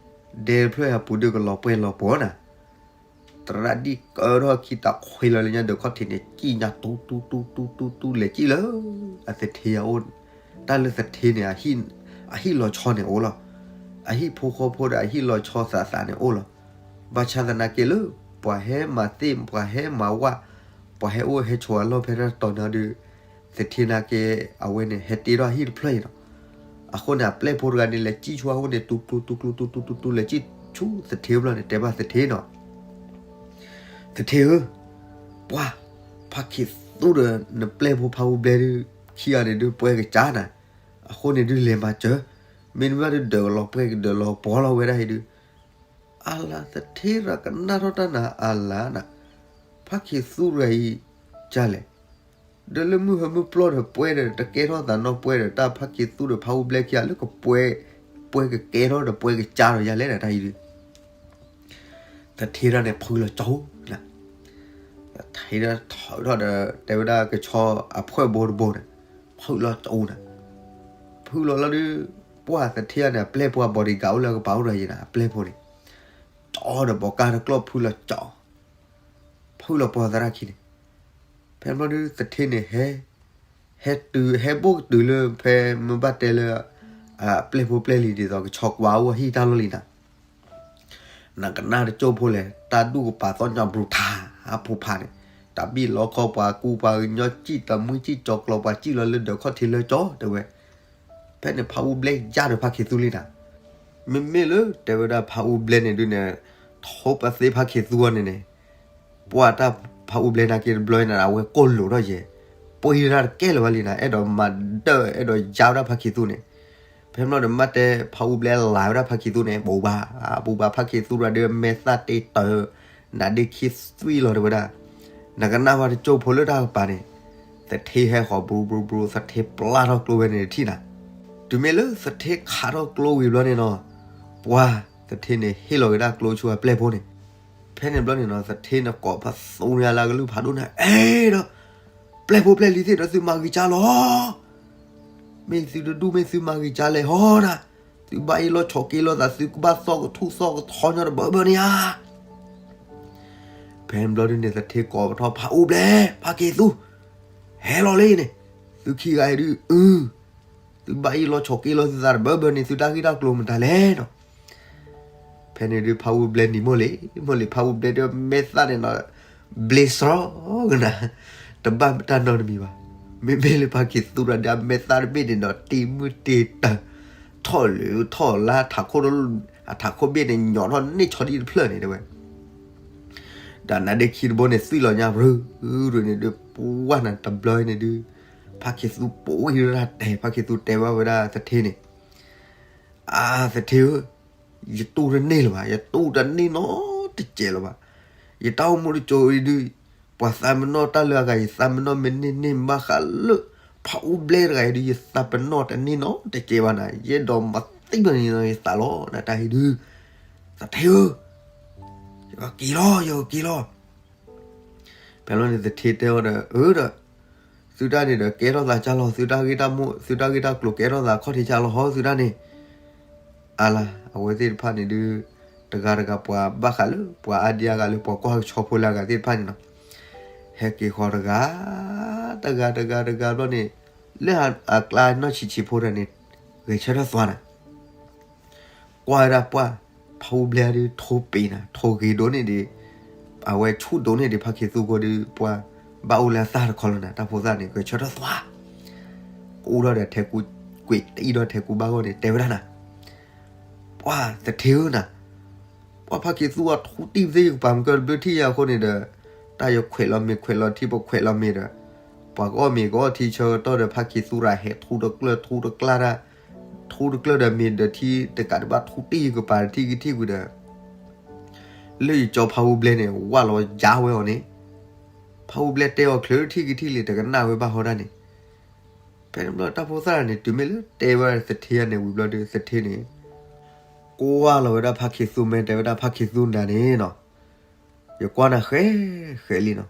ဒဲတဖျၢၣ်အပူၤဒုးကလီၤပှဲၢ်လီၤပှီၤနၤ တရၣ်ဒံၣ်ကၢထီၣ်ခံတးခွ့လီၤလၢညါဒီးခီၣ်ထံးန့ၣ် ကံၣ်ညါတူတူတူတူတူ လဲၤကံၣ်လၢ အသထ့အအိၣ်, တၢ်လၢသထ့န့ၣ် အဟံၣ်လီၤဆီန့ၣ်အိၣ်လီၤ, အဟံၣ်ဖိဃီဖိဒီးအဟံၣ်လီၤဆီသးသးန့ၣ်အိၣ်လီၤ. ဘၣ်ဆၣ်သနာ်က့လၢ ပှၤဟဲမၤသ့ၣ် ပှၤဟဲမၤဝၣ် ပှၤဟဲအိၣ်ဟဲဆိးအလီၢ်ဖဲတၢ်တတီၤန့ၣ်ဒီး သထ့နာ်က့ အဝဲန့ၣ် ဟဲတ့ထီၣ်အဟံၣ်တဖျၢၣ်အံၤလီၤ. အဃိန့ၣ် အပျဲၢ်ဖိတဂၤန့ၣ် လဲၤစံၣ်ဆူအအိၣ်န့ၣ် တူတူတူတူတူတူတူ လဲၤစံၣ်ဆူသထ့ဘျီန့ၣ် တဲဘၣ်သထ့နီၤ, သထ့ဧၢ, ပှၢ် ဖါခ့သူဒီးနပျဲၢ်ဖိဖါအူဘျဲၣ်ဒုး ခံဂၤန့ၣ်ဒုး ပှဲၤကစၢ်နၤ, အဃိန့ၣ်ဒုး လဲၤမၤစၢၤ, မ့တမ့ၢ်ဒုး ဒၢးကလီၤပှဲၤကဒၢးလီၤပှီၤလီၤဝဲဒၣ်အံၤဒုး, အလၤ သထ့ရၤကနၣ်ထီၣ်တၢ်နၤ အလၤနၤ, ဖါခ့သူတဂၤအံၤ ကလဲၣ်, ဒီးလၢမုၢ်ဟၢမုၢ်ပျီၢ်ဒီးပှဲၤဒီး တကဲထီၣ်သးနီၢ်ပှဲၤဒီး တၢ်ဖါခ့သူဒီးဖါအူဘျဲၣ်ခံဂၤလၢကပှဲၤ ပှဲၤကကဲထီၣ်ဒီးပှဲၤကစၢ်ဒီးယၤလဲၣ်ဒီးတၢ်အံၤဒုး သထ့ဒၣ်န့ၣ် ဖုလီၤကၠီနၤ, သထ့ဒၣ်ထီၣ်ထီၣ်ဒီး တဲဝဲဒၣ်ကဆီအဖှဲၣ်ဘိတဘိန့ၣ် ဖုလီၤကၠီနၤ, ဖုလီၤလီၤဒုး ပှၢ်သထ့န့ၣ် အပျဲၢ်ဖိအ bodyguard အိၣ်လၢကပၤအိၣ်ဒီးယၤနၤ အပျဲၢ်ဖိန့ၣ် ကၠီဒီးဘီးကါတကျီၢ်ဖုလီၤကၠီ ဖုလီၤပှီၤသရၣ်ခံန့ၣ်, ဖဲဘျီဒုးသထ့န့ၣ် ဟဲ ဟဲတုၤ ဟဲဘိၣ်ကတုၤလၢဖဲမ့ၢ်ဘၣ်တဲလၢ အပျဲၢ်ဖိပျဲၢ်လံၤဒ်သိးကဆီကွၢ်အိၣ်ဟံၣ်တၢ်လီၢ်လံနၤ, နကနၣ်တကၠိၢ်ဖိလဲၣ် တၢ်ဒူၣ်ကပၤသီၣ်ညါဘြူၤထါ အဖိဖးန့ၣ်, တၢ်ဘံၣ်လီခီပှၤကူပှၤကညီစံၣ်တမှံစံၣ်ကၠီကျီၤပှၤစံၣ်လီၤလၢဒၢးခီၣ်ထံးလၢကၠီတဲဝဲ, ဖဲန့ၣ်ဖးအူဘျဲၣ်ယါဒီးဖးခ့သူလံနၤ, မ့မ့ၢ်လၢတဲဝဲဒၣ်ဖးအူဘျဲၣ်န့ၣ်ဒုးန့ၣ်, ထိပသ့ဖးခ့သူအီၤန့ၣ်န့ၣ်, ပှၢ်တၢ်ဖးအူဘျဲၣ်နာ်က့တဘျီန့ၣ် အဝဲကိၢ်လိာ်ထီၣ်ယဲၢ်, ပှ့ၤတၢ်တကဲလၢၤဘၣ်လံနၤ အဲၣ်ဒိးမၤဒၢၣ်အဲၣ်ဒိးယါဝဲဒၣ်ဖးခ့သူန့ၣ်, ဖဲမ့ၢ်ဒီးမ့ၢ်တဲဖးအူဘျဲၣ်လၢ်ဝဲဒၣ်ဖးခ့သူန့ၣ် ဘူးဘၣ်, ဘူးဘၣ်ဖးခ့သူရၤဒုးမဲာ်သၣ်တ့တၢၢ်, နဒ့ခံသွံၣ်လီၤတဲဝဲဒၣ်, နကနၣ်ဝဲတကၠိၢ်ဖိလၢတၢ်ကပၤန့ၣ်, သထ့ဟဲဃီၤဘြူၤဘြူၤဘြူၤ သထ့ပျၢ်ထီၣ်ကျိဝဲန့ၣ်တထံၣ်နၤ, တုၤမ့ၢ်လၢသထ့ခးထီၣ်ကျိဝံၤဘျီန့ၣ်နီၤ, ပှၢ်သထ့န့ၣ်ဟ့ၣ်လီၤက့ၤဒၣ်ကျိဆူအပျဲၢ်ဖိန့ၣ်, ဖဲန့ၣ်ဘျီန့ၣ်နီၤ သထ့န့ၣ်ကိးပသူန့ၢ်အလၢကလုၢ်ဖးဒိၣ်န့ၣ် အဲၣ်ဒိး ပျဲၢ်ဖိပျဲၢ်လံၤသ့ၣ်ဒီးသုမၤဂ့ၤကၢ်လီၤ မ့ၢ်သုတဒူၣ်မ့ၢ်သုမၤဂ့ၤကၢ်လဲၣ်ဟီနၤ, သုဘၣ်အ့ၣ်လိာ်ဆိးက့လိာ်သး သုကဘၣ်သီၣ်ကထူၣ်သီၣ်ကထီညီတဘၢဘၢန့ၣ်ဧါ. ဖဲန့ၣ်ဘျီဒုးန့ၣ် သထ့ကိးပထီၣ်ဖးအူဘျဲၣ် ဖးခ့သူ, ဟဲလီၤလံန့ၣ်, သုခံဂၤအံၤဒုး အု သုဘၣ်အ့ၣ်လိာ်ဆိးက့လိာ်သုသးတဘၢဘၢန့ၣ် သုတၢ်ဂ့ၢ်တၢ်ကျိၤမတၤလဲၣ်နီၤ. ဖဲန့ၣ်ဒုး ဖးအူဘျဲၣ်နံၤမိၢ်လံၤ မိၢ်လံၤ ဖးအူဘျဲၣ်ဒုးမဲာ်သၣ်န့ၣ်နီၤ ဘျ့စရီကနၤ, တဘၣ်တၢ်နီတမံၤဘၣ်. မ့မ့ၢ်လၢဖးခ့သူရၤဒုး အမဲာ်သၣ်တဘ့ၣ်န့ၣ်ဒီး တံၤမုၢ်တံၤတၢၤ, ထီၣ်လၢထီၣ်လါ ထးခိၣ်, အထးခိၣ်ဘ့ၣ်န့ၣ် ညီထီၣ်န့ၢ်ဆီဒံၣ်တဖျၢၣ်န့ၣ်တဲဝဲ ဒီးနါဒ့ခံတဘိန့ၣ် သွံၣ်လီၤညါရူၤရူၤန့ၣ်ဒုး ပှၢ်နၤတဘျီန့ၣ်ဒုး ဖးခ့သူပိာ်ဝံၤဝဲဒၣ်တဲ ဖးခ့သူတဲဘၣ်ဝဲဒၣ်သထ့န့ၣ်, အါ သထ့ဧၢ, ယတူၢ်တန့ၢ်လၢၤဘၣ်, ယတူၢ်တန့ၢ်နီတစဲးလၢၤဘၣ်. ယတၢ်အိၣ်မူတစိၤအံၤဒုး ပှၤသးပ့ၤနီၣ်တၢ်လၢအဂၤ ယသးပ့ၤနီၣ်မ့ၢ်န့ၢ်န့ၢ်ဘၣ်ဃးလၢ ဖးအူဘျဲၣ်တဂၤအံၤဒုး ယသးပ့ၤနီၣ်တန့ၢ်နီတစဲးဘၣ်နၤ, ယအဲၣ်ဒိးမၤသံဘၣ်န့ၣ်ယသးလီၤ နတၢ်အံၤဒုး, သထ့ဧၢ, ယကက့ၤလီၤ ယကက့ၤလီၤ. ဖဲလီၤန့ၣ်သထ့တဲအီၤဒီး အၢဒီး သုတၢ်န့ၣ်ဒီးကဲထီၣ်သးကၢ်လီၤ သုတၢ်ဂ့ၢ်တၢ်မိၢ် သုတၢ်ဂ့ၢ်တၢ်ကျိၤကဲထီၣ်သးခီၣ်ထံးကၢ်လီၤဟီ သုတၢ်န့ၣ်, အါလါ အဝဲသ့ၣ်တဖၣ်န့ၣ်ဒုး တဂၤတဂၤပှၤဘၣ်ဃးလၢ ပှၤအါဒံအါဂၤလၢပှၤကွၢ်ကဆီဖိလၢအဂၤသ့ၣ်တဖၣ်န့ၣ်နီၤ, ဟဲက့ၤဃီၤတဂၤ တဂၤတဂၤတဂၤဘျီန့ၣ် လၢအကျါနီၢ်ဆံးဆံးဖိတဂၤန့ၣ် ဂဲၤဆၢထၢၣ်သွါနၤ ကွၢ်ဝဲဒၣ်ပှၢ် ဖးအူဘျဲၣ်ဒုးထိပ့ၤနၤ ထိဂ့ၤဒိၣ်န့ၢ်ဒံး, အဝဲဆူၣ်ဒိၣ်န့ၢ်ဒံးဖးခ့သူအဃိဒီး ပှၢ်ဘၣ်အိၣ်လၢအသၣ်တခီလီၤနၤ တၢ်ဖိသၣ်န့ၣ် ဂဲၤဆၢထၢၣ်သွါ, ကအိၣ်ထီၣ်ဒီးထဲကူ ကွံာ်တအံၣ်ဒီးထဲကူဘၣ်ဂီၢ်န့ၣ် တဲဝဲဒၣ်နၤ, ပှၢ်သထ့ဧၢနၤ, ပှၢ်ဖးခ့သူအထူတံၢ်ပသ့ၣ်ယကပၤမုၢ်ကၢတဘျုးထံၣ်ယၤအဃိန့ၣ်ဒီး, တၢ်ယခွဲးလီၤမ့ၤခွဲးလီၤထံ ပခွဲးလီၤမ့ၤဒီး, ပှၤကအီၣ်မ့ၤကအီၣ်ထံဆၢကတီၢ်ဒီးဖးခ့သူရၤဟဲထူတကျၢၢ်ထူတကျၢၢ်တၢ်, ထူတကျၢၢ်ဒီးမ့ၤဒီးထံတကးဒံးဘၣ်ထူတံၢ်ယကပၤထံၣ်ကထံၣ်ကွံာ်ဒီး, လၢယကၠီဖးအူဘျဲၣ်န့ၣ် ဝၢ်လီၤယါဝဲအီၤန့ၣ်, ဖးအူဘျဲၣ်တဲအီၤချုးထံၣ်ကထံၣ်လံ တကနၣ်ဝဲဘၣ်ဟီဒၣ်န့ၣ်, ဖဲန့ၣ်ဘျီတၢ်ဖိသၣ်န့ၣ် တုၤမ့ၢ်လၢတဲဝဲသထ့န့ၣ်ဝံၤဘျီဒီးသထ့န့ၣ် ကွၢ်လီၤဝဲဒၣ်ဖးခ့သူမဲတဲဝဲဒၣ်ဖးခ့သူနၤန့ၣ်နီၤ, ယကွၢ်နၤဃဲးဃဲးလံနီၤ,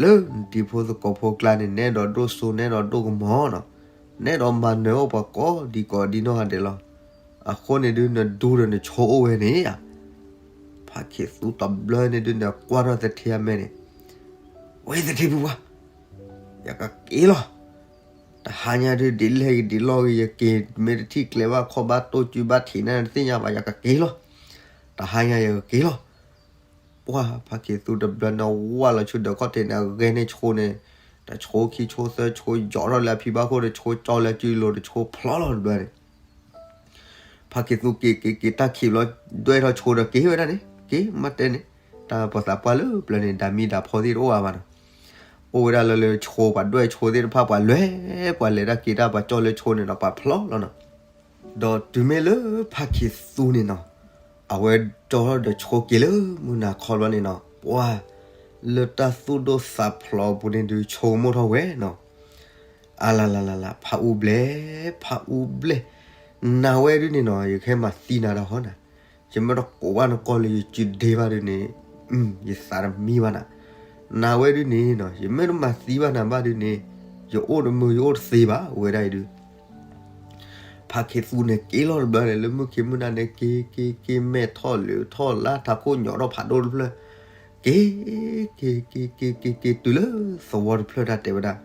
လၢနတံၤဖိသကိးဖိကျါန့ၣ် နအဲၣ်ဒိးဒိၣ်စိနအဲၣ်ဒိးဒိၣ်ကမီၤနီၤ, နအဲၣ်ဒိးမၤနၢၤအိၣ်ပှၤကိးဒံကိးဒံနီၢ်ဂၤဒဲးလီၤ, အဃိန့ၣ်ဒုးနဒူဒီးနဆိအိၣ်ဝဲန့ၣ်ဧါ, ဖးခ့သူတဘျီန့ၣ်ဒုးနကွၢ်ထီၣ်သထ့အမဲာ်န့ၣ်, ဝဲသထ့ပူၤပှၢ် ယကက့ၤလီၤ, တဟါညါဒုးဒ်လဲၣ်ဂ့ၤဒ်လဲၣ်ဂ့ၤ ယက့ၤမ့ၢ်တထံၣ်ကျဲဘၣ်ခီၣ်ဘၣ်တိၢ်စုဘၣ်ထံးနၤတသ့ၣ်ညါဘၣ် ယကက့ၤလီၤ, တဟါညါယကက့ၤလီၤ, ပှၢ်ဖါခ့သူတဘျီန့ၣ် ဝၢ်လီၤဆူဒၢးခီၣ်ထံးန့ၣ် အဂဲၤန့ၢ်ဆိန့ၣ်, တဆိခံဆိသၢဆိ ယီၤထီၣ်လၢအဖံဘၣ်ခိၣ် တဆိကၠီလၢအစုလိၤ တဆိဖျီလီၤတဘျီန့ၣ် ဖါခ့သူက့ၤက့ၤက့ၤတၢ်ခံးဘျီ ဒွဲၣ်ထီၣ်ဆိဒီးက့ၤဝဲဒၣ်န့ၣ် က့ၤမ့ၢ်တဲန့ၣ်, တၢ်ပှၤသးပှၢ်လၢပျၢၤန့ၣ် ဒၣ်မံၤဒၣ်ဖီသ့ၣ်တအိၣ်အါဘၣ်နီၤ, အိၣ်ဝဲဒၣ်လၢလၢဆိပှၤဒွဲၣ်ဆိသ့ၣ်တဖၣ် ပှၤလဲၤပှၤလဲၤတၢ်က့ၤတၢ် ပှၤကၠီလၢဆိန့ၣ်ဒီး ပှၤဖျီလီၤနီၤ. ဒီးတုၤမ့ၢ်လၢဖါခ့သူန့ၣ်နီၤ, အဝဲကၠီထီၣ်ဒီးဆိက့ၤလၢမုၢ်နၤခီဘျီန့ၣ်နီၤ, ပှၤလၢတၢ်သူၣ်ဒိၣ်သးဖျိးအပူၤန့ၣ်ဒုး ဆိကမိၣ်ထီၣ်ဝဲနီၤ, အလလလလ ဖးအူဘျဲၣ် ဖးအူဘျဲၣ်, နၤဝဲဒုန့ၣ်နီၤ ယကဟဲမၤသံနၤဒၣ်ဟီနၤ, ယမ့ၢ်တကိးဘၣ်နကိးလၢယစုဒ့ဘၣ်ဒုန့ၣ်, ယသးတမံဘၣ်နၤ, နၤဝဲဒုန့ၣ်နီၤ ယမ့ၢ်တမၤသံဘၣ်နၤဘၣ်ဒုန့ၣ်, ယအိၣ်တမုာ်ယအိၣ်တသ့ဘၣ် ဝဲဒၣ်အံၤဒု ဖါခ့သူန့ၣ်က့ၤလီၤတဘျီန့ၣ် လၢမုၢ်ခံမုၢ်နၤန့ၣ် က့ၤက့ၤက့ၤမဲာ်ထီၣ်လၢထီၣ်လါ ထးခိၣ်ညီထီၣ်ဖးဒိၣ်တဖျၢၣ်, က့ၤက့ၤက့ၤက့ၤက့ၤတုၤလၢသဝီတဖျၢၣ်တၢ်တဲဝဲဒၣ်,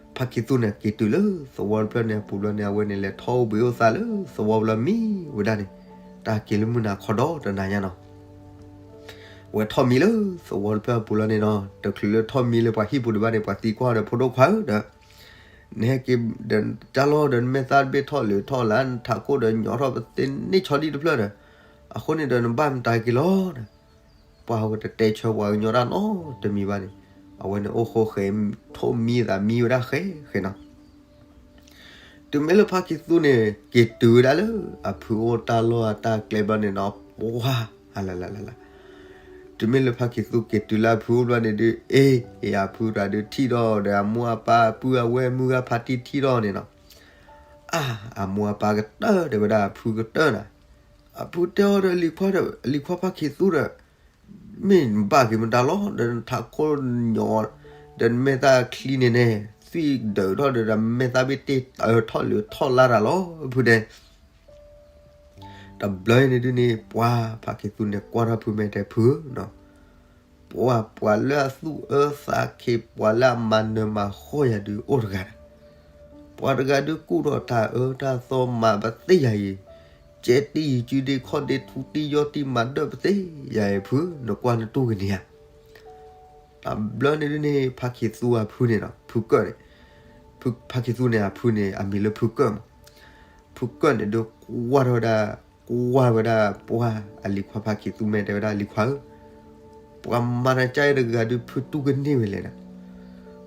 ဖါခ့သူန့ၣ်က့ၤတုၤလၢသဝီတဖျၢၣ်န့ၣ် အပူၤဘျီန့ၣ် အဝဲန့ၣ်လဲၤထီၣ်အိၣ်ဘှံးအိၣ်သါလၢသဝီဘျီမံဝဲဒၣ်န့ၣ်, တၢ်က့ၤလၢမုၢ်နၤခီဒီတနၤညါနီၤ ဝဲထီၣ်မံလၢသဝီတဖျၢၣ်အပူၤလီၤန့ၣ်နီၤ တချုးလၢထီၣ်မံလၢပှၤဟံၣ်ပူၤဒံးဘၣ်န့ၣ် ပှၤသံကွၢ်ဒီး ဖိဒိၣ်ခွါဧၢဒီး, နဟဲက့ၤဒီးတၢ်လီၢ်ဒီး နမဲာ်သၣ်တဘ့ၣ်ထီၣ်လၢထီၣ်လါ နထးခိၣ်ဒီးညီထီၣ်ပသ့န့ၢ်ဆီဒံၣ်တဖျၢၣ်ဒီး, အဃိန့ၣ်ဒီးနဘၣ်မတၤက့ၤလီၤဒီး, ပှၤဝဲတတဲဆၢပှၤကညီတၢ်နီတမံၤဘၣ်န့ၣ်, အဝဲန့ၣ်အိၣ်ဃိဃဲၤ ထိၣ်မံသးမံဝဲဒၣ်ဃဲဃဲနီၤ တုၤမ့ၢ်လၢဖါခ့သူန့ၣ် က့ၤတုၤဝဲဒၣ်လၢအဖုအိၣ်တၢ်လီၢ်အတၢ်ကျဲဘျီန့ၣ်နီၤ ပှၤ, အလလလလ, တုၤမ့ၢ်လၢဖါခ့သူက့ၤတုၤလၢအဖုအိၣ်ဘျီန့ၣ်ဒုး အ့ၣ် အဖုတၢ်ဒုးထံၣ်ထီၣ်ဒီးအမိၢ်အပၢ်ပုၢ်အဝဲၢ်မုၢ်ဂၤဖါတံၢ်ထံၣ်ထီၣ်န့ၣ်နီၤ, အါ အမိၢ်အပၢ်ကတၢၢ်တဲဝဲဒၣ်အဖုကတၢၢ်နၤ, အဖုတဲအီၤဒီးလံၤခွါဒီး လံၤခွါဖါခ့သူဒီး မ့ၢ်နဘၣ်က့ၤမတၤလီၤ ဒီးနထးခိၣ်ညီ ဒီးနမဲာ်သၣ်ချံန့ၣ်န့ၣ် သွံၣ်ဒၢးထီၣ်ဒီး ဒီးမဲာ်သၣ်ဘ့ၣ်တ့ၢ်တၢထီၣ်လၢထီၣ်လါတၢ်လီၤ ဖုတဲ. တဘျီန့ၣ်ဒုးန့ၣ် ပှၤဖါခ့သူန့ၣ် ကွၢ်ထီၣ်ဖုမဲာ်တဲဖုဧၢနီၤ, ပှၤ ပှၤလၢအသူၣ်အၢသးခ့ ပှၤလၢအမၤနၢၤမၤဃီယၤဒုးအိၣ်တဂၤဒီး, ပှၤတဂၤဒုးကူၣ်ထီၣ်တၢ်အၢတၢ်သီမၤပသ့ယၤအံၤ, ကဲတံၢ်ယံၤကုဒ့ခီၣ်ဒ့ထူတံၢ်ယီၢ်တံၢ်မၤဒၢၣ်ပသ့ယၤအံၤဖု နကွၢ်နတူၢ်ကန့ၢ်ဧါ. တဘျီန့ၣ်ဒုးန့ၣ် ဖါခ့သူအဖုန့ၣ်ဒီး ဖုကၢၣ်န့ၣ်, ဖါခ့သူန့ၣ်အဖုန့ၣ် အမံၤလၢဖုကၢၣ်မး, ဖုကၢၣ်န့ၣ်ဒုးကွၢ်ထီၣ်ဝဲဒၣ်, ကွၢ်ဝဲဒၣ်ပှၤအလံၤခွါဖါခ့သူမဲာ်တဲဝဲဒၣ်လံၤခွါဧၢ, ပှၤမၤနၤကါအံၤတဂၤဒုး ဖုတူၢ်ကန့ၢ်ဝဲလဲၣ်ဒီး,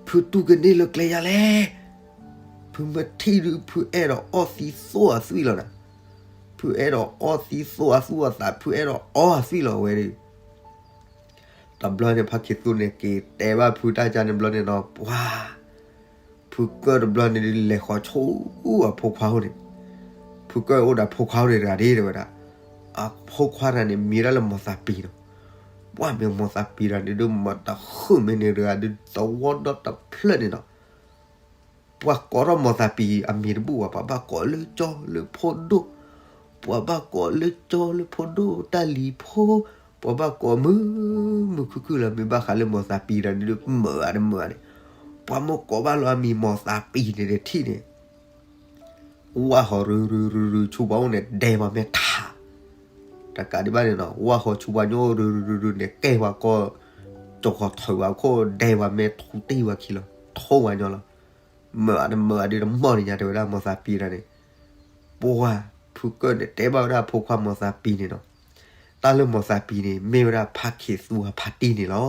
ဖုတူၢ်ကန့ၢ်လၢကျဲယၤလဲၣ်. ဖုမ့ၢ်ထံၣ်ဒုး ဖုအဲၣ်ဒိးအီသံသိအသွံၣ်လီၤဒီး, ဖုအဲၣ်ဒိးအီသံသိအသူၣ်အသး ဖုအဲၣ်ဒိးအီအသွံၣ်လီၤဝဲဒၣ်. တဘျီန့ၣ် ဖါခ့သူန့ၣ် က့ၤတဲဘၣ်ဖုတၢ်ကါန့ၣ်ဘျီန့ၣ်ဒီး ပှၤ ဖုကၢၣ်တဘျီန့ၣ်ဒုး လဲၤဃီၤဆူအဖိခွါအိၣ်န့ၣ်, ဖုကၢၣ်အိၣ်ဒီးဖိခွါအိၣ်န့ၣ်တဂၤဒ်တဲဝဲဒၣ်, အဖိခွါတဂၤန့ၣ် မံၤဒၣ်လၢမိၢ်သးပံၤဒီး, ပှၤမ့ၢ်မိၢ်သးပံၤတဂၤန့ၣ်ဒုး မတဃုာ်မ့ၢ်န့ၣ်တဂၤဒုး သဝီဒီတဖျၢၣ်န့ၣ်ဒီး ပှၤကိးထီၣ်မိၢ်သးပံၤအမံၤတဘူၣ်ဘၣ်, ပှၤဘၣ်ကိးလၢကၠီလၢဖိဒိၣ်, ပှၤဘၣ်ကိးလၢကၠီလၢဖိဒိၣ်တၢ်လံၤဖိ, ပှၤဘၣ်ကိးမုာ်မုာ်ခုၣ်ခုၣ်လီၤ. မ့ၢ်ဘၣ်ဃးလၢမိၢ်သးပံၤတဂၤန့ၣ်ဒုး မုာ်အါတမုာ်အါန့ၣ်, ပှၤမ့ၢ်ကိးဘၣ်လီၤအမံၤမိၢ်သးပံၤန့ၣ်ဒီးထံၣ်န့ၣ် ဝၢ်ဃီၤရုရုရုဆူပှၤအိၣ်န့ၣ် ဒဲပှၤမဲထး, တကးဒံးဘၣ်န့ၣ်နီၤ ဝၢ်ဃီၤဆူပှၤညီရုရုရုန့ၣ် ကဲပှၤကီၢ် ကၠီၤဃီၤထၢၣ်ပှၤခိၣ် ဒဲပှၤမဲထူတံၢ်ပှၤခံလီၤ ထိပှၤညီလီၤ. မုာ်အါတမုာ်အါဒုးတမီၢ်န့ၣ်ညါ တဲဝဲဒၣ်မိၢ်သးပံၤတဂၤန့ၣ်, ပှၤဖုကၢၣ်န့ၣ် တဲဘၣ်ဝဲဒၣ်အဖိခွါမိၢ်သးပံၤန့ၣ်နီၤ, တၢ်လၢမိၢ်သးပံၤန့ၣ် မ့ၢ်ဝဲဒၣ်ဖါခ့သူအဖါတံၢ်န့ၣ်လီၤ.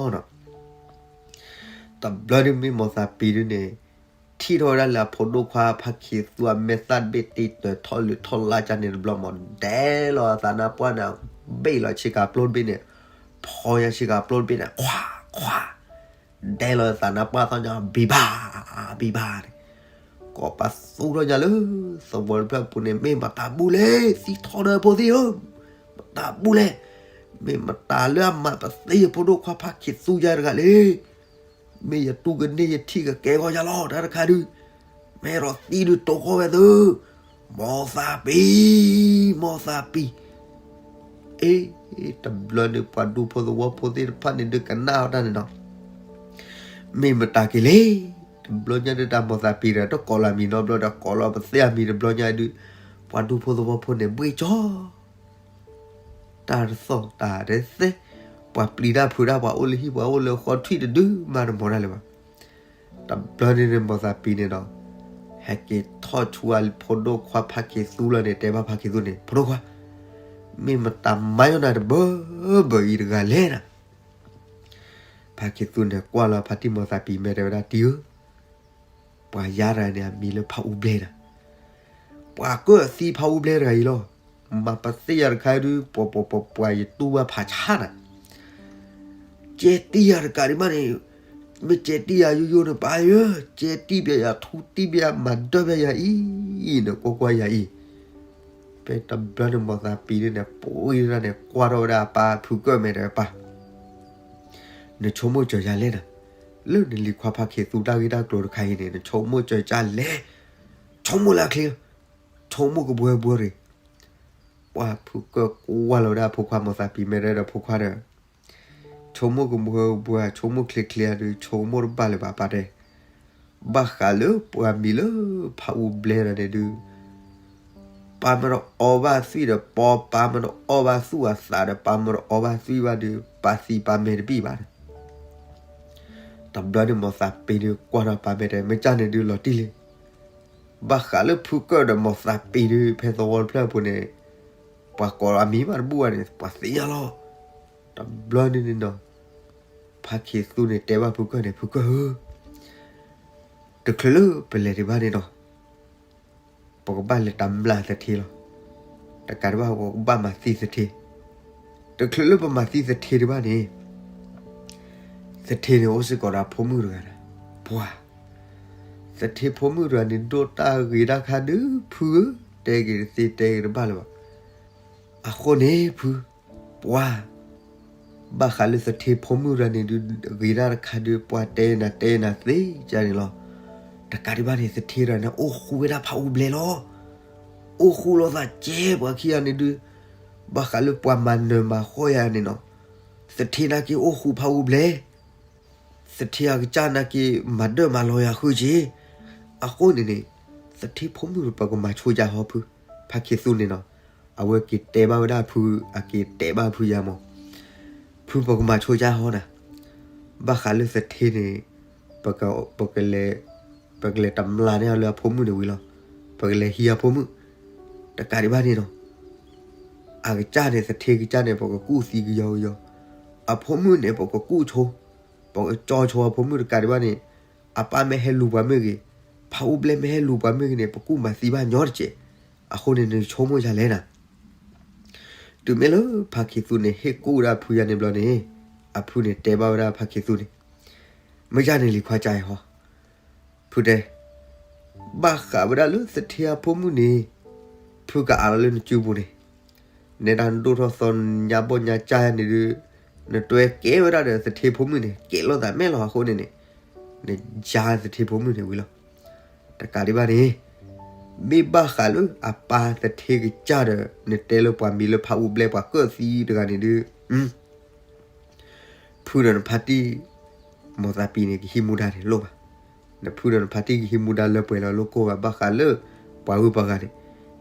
တဘျီဒုးမ့ၢ်မိၢ်သးပံၤဒုးန့ၣ် ထံၣ်ထီၣ်ဝဲဒၣ်လၢအဖိဒိၣ်ခွါဖါခ့သူအမဲာ်သၣ်တဘ့ၣ်တ့ၢ်တၢထီၣ်လၢထီၣ်လါကၢ်န့ၣ်တဘျီမး ဒဲလီၤအသးနါပှၢ်န့ၣ်, ဘ့ၣ်လီၤဆ့ကၤပျိတဘ့ၣ်န့ၣ်, ဖီညါဆ့ကၤပျိတဘ့ၣ်န့ၣ် ခွါခွါ, ဒဲလီၤအသးနါပှၢ်သီညါ ဘံဘါ ဘံဘါန့ၣ်, ကိးပသူထီၣ်ညါလၢ သဝီတဖျၢၣ်ပူၤန့ၣ် မ့ၢ်မတၤဘူၣ်လဲၣ် သံထီဒီးဖိသ့ၣ်ဧၢ, မတၤဘူၣ်လဲၣ်, မ့ၢ်မတၤလၢအမၤပသ့ယဖိဒိၣ်ခွါဖါခ့သူယၤတဂၤလဲၣ်. မ့ၢ်ယတူၢ်ကန့ၢ်ယထံၣ်ကကဲဂီၢ်ယၤလီၤ တၢ်တခါဒုး, မ့ၢ်အဲၣ်ဒိးသံဒုးတိာ်ဃီဝဲသု, မိၢ်သးပံၤ, မိၢ်သးပံၤ. အ့ တဘျီန့ၣ် ပှၤဒူဖိသဝီဖိသ့ၣ်တဖၣ်န့ၣ်ဒုးကနၣ်အီၤတၢ်န့ၣ်နီၤ, မ့ၢ်မတၤက့ၤလဲၣ်. တဘျီညါဒုးတၢ်မိၢ်သးပံၤဒီး တကိးလီၤအမံၤနီတဘျီဒီး ကိးလီၤပသ့အမံၤတဘျီညါဒုး, ပှၤဒူဖိသဝီဖိန့ၣ် ဘှ့ၣ်ကၠီ တၢ်တသီၣ်တၢ်တသဲ, ပှၤပျံၤတၢ်ဖုးတၢ် ပှၤအိၣ်လၢဟံၣ် ပှၤအိၣ်လၢဃီထွံၣ်တဒုမးတမၤတၢ်လၢၤဘၣ်. တဘျီန့ၣ်န့ၣ် မိၢ်သးပံၤန့ၣ်ဒီး ဟဲက့ၤထီၣ်ဆူအဖိဒိၣ်ခွါဖါခ့သူလီၤန့ၣ် တဲဘၣ်ဖါခ့သူန့ၣ် ဖိဒိၣ်ခွါ, မ့ၢ်မတၤမၤယိၣ်နၤတဘၢဘၢအံၤတဂၤလဲၣ်နၤ. ဖါခ့သူန့ၣ်ကွၢ်လီၤဖါတံၢ်မိၢ်သးပံၤမဲာ်တဲဝဲဒၣ် တံၢ်ဧၢ, ပှၤယါတဂၤန့ၣ် အမံၤလၢဖးအူဘျဲနၤ. ပှၤကၢၣ်သံဖးအူဘျဲတဂၤအံၤလီၤ. မၤပသ့ၣ်ယၤတခါဒုး ပှၤပှၤပှၤပှၤယတူၢ်ဘၣ်ဖးဆါနၤ. ကဲတံၢ်ယၤတကးဒံးဘၣ်န့ၣ်, မ့ၢ်ကဲတံၢ်ယၤယိယိန့ၣ် ပၢ်ဧၢ, ကဲတံၢ်ဘၣ်ယၤ ထူတံၢ်ဘၣ်ယၤ မၤဒၢၣ်ဘၣ်ယၤအံၤ, နကွၢ်ကွၢ်ယၤအံၤ. ဖဲတဘျီန့ၣ်မိၢ်သးပံၤန့ၣ် ပှ့ၤဒၣ်န့ၣ် ကွၢ်ထီၣ်ဝဲဒၣ်အပၢ်ဖုကၢၢ်မဲာ်တဲဝဲပၢ် နဆိကမိၣ်စၢၤယၤလဲၣ်နၤ, လၢနလံၤခွါဖါခ့သူတၢ်ဂ့ၢ်တၢ်ကျိၤတခါအံၤန့ၣ် နဆိကမိၣ်စၢၤကၢ်လဲၣ်, ဆိကမိၣ်လၢအချ့, ဆိကမိၣ်ကဘှဲဘှဲရံၣ်. ပှၤဖုကၢၢ်ကွၢ်လီၤဝဲဒၣ်ဖိခွါမိၢ်သးပံၤမဲာ်တဲဒီးဖိခွါဒီး, ဆိကမိၣ်ကဘှဲဘှဲ ဆိကမိၣ်ချ့ချ့ဒုး ဆိကမိၣ်တဘၣ်လၢၤဘၣ်ပၢ်တဲ ဘၣ်ဃးလၢပှၤမံၤလၢဖးအူဘျဲတဂၤန့ၣ်ဒုး, ပၢ်မ့ၢ်တအီဘၣ်သွံၣ်ဒီး ပၢ်, ပၢ်မ့ၢ်တအီဘၣ်သူၣ်အသးဒီး ပၢ်မ့ၢ်တအီဘၣ်သွံၣ်ဘၣ်ဒီး ပၢ်သံပၢ်မဲာ်တဘံၣ်ဘၣ်ဒီး. တဘျီန့ၣ်မိၢ်သးပ့ၤဒုးကွၢ်ထီၣ်ပၢ်မဲာ်တဲ မ့ၢ်ကၢ်န့ၣ်ဒုးလီၤတံၢ်လံ. ဘၣ်ဃးလၢဖုကၢၢ်ဒီးမိၢ်သးပ့ၤဒုး ဖဲသဝီတဖျၢၣ်အပူၤန့ၣ် ပှၤကိးအမံၤမးတဘူၣ်ဘၣ်န့ၣ် ပှၤသ့ၣ်ညါလီၤ. တဘျီန့ၣ်န့ၣ်ဒီး ဖါခ့သူန့ၣ်တဲဘၣ်ဖုကၢၢ်န့ၣ် ဖုကၢၢ်ဧၢ, တချုးလၢပလဲၤဒံးဘၣ်န့ၣ်ဒီး ပကဘၣ်လဲၤတမျၢ်သထ့လီၤ. တကးဒံးဘၣ်ပကဘၣ်မၤသံသထ့, တချုးလၢပမၤသံသထ့ဒံးဘၣ်န့ၣ် သထ့န့ၣ်အိၣ်စ့ၢ်ကီးဒီးအဖိမုၣ်တဂၤဒီး ပှၤ, သထ့ဖိမုၣ်တဂၤန့ၣ် ဒိၣ်တၢ်ဂ့ၤတၢ်ခါဒုး ဖုဧၢ, တဲက့ၤတသ့တဲက့ၤတဘၣ်လၢၤဘၣ်. အဃိန့ၣ်ဖု, ပှၤ, ဘၣ်ဃးလၢသထ့ဖိမုၣ်တဂၤန့ၣ်ဒုး ဂ့ၤတၢ်တခါဒုး ပှၤတဲနၤတဲနၤသ့ကန့ၣ်လီၤ. တကးဒံးဘၣ်န့ၣ် သထ့တဂၤန့ၣ် အိၣ်ဃူဝဲဒၣ်ဖးအူဘျဲလီၤ. အိၣ်ဃူလိာ်သးကဲပှၤခံဂၤန့ၣ်ဒုး, ဘၣ်ဃးလၢပှၤမၤနၢၤမၤဃီယၤန့ၣ်နီၤ, သထ့နာ်က့အိၣ်ဃူဖးအူဘျဲ သထ့အကစၢ်နာ်က့ မၤဒၢၣ်မၤလီၤယၤဃုက့ၤ. အဃိန့ၣ်န့ၣ်, သထ့ဖိမုၣ်ပကမၤဆိကါဟီဖု, ဖါခ့သူန့ၣ်နီၤ, အဝဲက့ၤတဲဘၣ်ဝဲဒၣ်ဖု, အက့ၤတဲဘၣ်ဖုယၤမး, ဖုပကမၤဆိကါဟီနၤ, ဘၣ်ဃးလၢသထ့န့ၣ်, ပက, ပကလဲၤ, ပကလဲၤတမျၢ်န့ၢ်အီၤလၢအဖိမုၣ်န့ၣ်ဝံၤလီၤ. ပကလဲၤဟံးအဖိမုၣ်, တကးဒံးဘၣ်န့ၣ်နီၤ, အကစၢ်န့ၣ် သထ့ကစၢ်န့ၣ် ပကကူၣ်သံကယီကယီ, အဖိမုၣ်န့ၣ် ပကကူၣ်ဆိ, ပကကၠီဆိအဖိမုၣ်တကးဒံးဘၣ်န့ၣ်, အပၢ်မ့ၢ်ဟဲလူၤပှၤမ့ၢ်ဂ့ၤ, ဖးအူဘျဲမ့ၢ်ဟဲလူၤပှၤမ့ၢ်ဂ့ၤန့ၣ် ပကူၣ်မၤသံဘၣ်ညီတက့ၢ်. အဃိန့ၣ် နဆိကမိၣ်ယၤလဲၣ်နၤ. တုၤမ့ၢ်လၢဖါခ့သူန့ၣ်ဟ့ၣ်ကူၣ်ဝဲဒၣ်ဖုယၤန့ၣ်ဘျီန့ၣ်, အဖုန့ၣ်တဲဘၣ်ဝဲဒၣ်ဖါခ့သူန့ၣ်, မ့ၢ်ယၤန့ၣ်လံၤခွါကါအံၤဟီ, ဖုတဲ, ဘၣ်ဃးဝဲဒၣ်လၢသထ့အဖိမုၣ်န့ၣ်, ဖုကအးလီၤလၢနစုပူၤန့ၣ်, နဲဒၣ်နဒိၣ်ထီၣ်သီနညါဘီၣ်ညါကၢ်ယၤန့ၣ်ဒုး, နတွဲကဲဝဲဒၣ်ဒီးသထ့ဖိမုၣ်န့ၣ် ကဲလိာ်သးမဲာ်လီၤအဃိန့ၣ်န့ၣ်, နယါသထ့ဖိမုၣ်န့ၣ်ဝံၤလီၤ. တကးဒံးဘၣ်န့ၣ်, မ့ၢ်ဘၣ်ဃးလၢအပၢ်သထ့ကစၢ်ဒီး နတဲလၢပှၤမံၤလၢဖးအူဘျဲပှၤကၢၣ်သံတဂၤန့ၣ်ဒုး, ဖုဒီးနဖါတံၢ် မိၢ်သးပံၤန့ၣ် ကဟံးမူဒါန့ၣ်လိၣ်ဘၣ်. နဖုဒီးနဖါတံၢ်ကဟံးမူဒါလၢပှဲၤလီၤလိၣ်ကိၢ်ဘၣ် ဘၣ်ဃးလၢ ပှၤဂုၤပှၤဂၤန့ၣ်,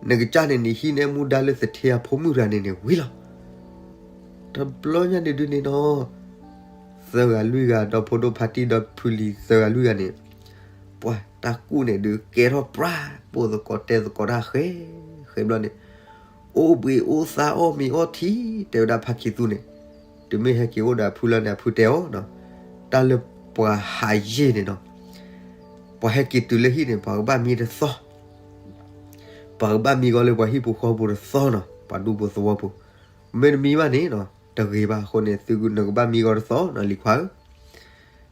နကစၢ်န့ၣ်န့ၣ် ဟံးန့ၢ်မူဒါလၢသထ့အဖိမုၣ်တဂၤန့ၣ်န့ၣ်ဝံၤလီၤ. တဘျီညါန့ၣ်ဒုးန့ၣ်နီၤ, သၢဂၤလွံၢ်ဂၤ ဒီဖိဒိၣ်ဖါတံၢ်ဒီးဖုလံၤသၢဂၤလွံၢ်ဂၤန့ၣ်, ပှၤတၢ်ကူၣ်န့ၣ်ဒုးကဲထီၣ်ပြၢ် ပိၢ်သကိးတဲသကိးတၢ်ဃဲ, ဃဲဘျီန့ၣ် အိၣ်ဘှံးအိၣ်သါအီၣ်မ့ၤအီထံ တဲဝဲဒၣ်ဖါခ့သူန့ၣ်, တုၤမ့ၢ်ဟဲက့ၤအိၣ်ဒီးအဖုလီၤန့ၣ် အဖုတဲအီၤ, တၢ်လၢပှၤဟးယ့ၢ်န့ၣ်နီၤ, ပှၤဟဲက့ၤတုၤလၢဟံၣ်န့ၣ် ပှၤကဘၣ်မံတသီ, ပှၤကဘၣ်မံကီးလၢပှၤဟံၣ်ပူၤဃီပူၤတသီနီၤ, ပှၤဒူပူၤသဝီပူၤ, မ့ၢ်တမံဘၣ်န့ၣ်နီၤ တဂ့ၤဘၣ်အဃိန့ၣ် သုနကဘၣ်မံကီးတသီနီၤ လံၤခွါဧၢ.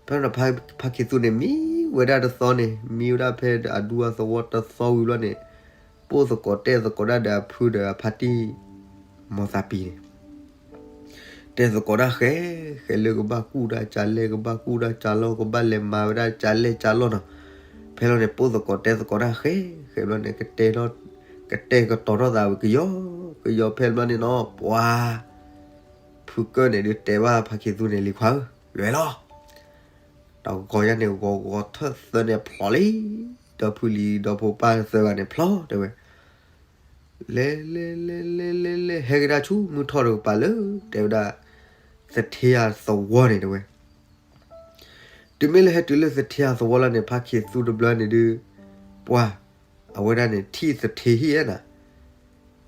ဖဲန့ၣ်ဖါခ့သူန့ၣ် မံဝဲဒၣ်တသီန့ၣ် မံဝဲဒၣ်ဖဲအဒူအသဝီတသီဝံၤဘျီန့ၣ်, ပိၢ်သကိးတဲသကိးတၢ်ဒီးအဖုဒီးအဖါတံၢ် မိၢ်သးပံၤန့ၣ်, တဲသကိးတၢ်ဃဲ, ဃဲလၢကဘၣ်ကူၣ်တၢ်ကလဲၣ် ကဘၣ်ကူၣ်တၢ်ကလီၢ် ကဘၣ်လဲၤမၤဝဲဒၣ်ကလဲၣ်ကလီၢ်နီၤ, ဖဲလီၤန့ၣ် ပိၢ်သကိးတဲသကိးတၢ်ဃဲ, ဃဲဘျီန့ၣ် ကတဲထီၣ်, ကတဲာ်ကတီၤထီၣ်သးဝံၤကယီကယီ ဖဲဘျီန့ၣ်နီၤ ပှၤ ဖုကၢၢ်န့ၣ်ဒုးတဲဘၣ်ဖါခ့သူန့ၣ် လံၤခွါဧၢ, လဲၤလီၤ. တဂီၤညါန့ၣ် ဂီၤဂီၤထၢၣ်သၢန့ၣ်ဖျိးလံ, ဒီဖုလံၤဒီဖိပၢ်သၢဂၤန့ၣ်ဖျိးတဲဝဲ, လဲၤလဲၤလဲၤလဲၤလဲၤလဲၤ ဟဲကဒါဆူမုၢ်ထီၣ်တကပၤလၢ တဲဝဲဒၣ်, သထ့အသဝီန့ၣ်တဲဝဲ. တုၤမ့ၢ်လၢဟဲတုၤလၢသထ့အသဝီလီၤန့ၣ် ဖါခ့သူတဘျီန့ၣ်ဒုး ပှၢ် အဝဲဒၣ်န့ၣ် ထံၣ်သထ့ဟံၣ်ဧါနၤ,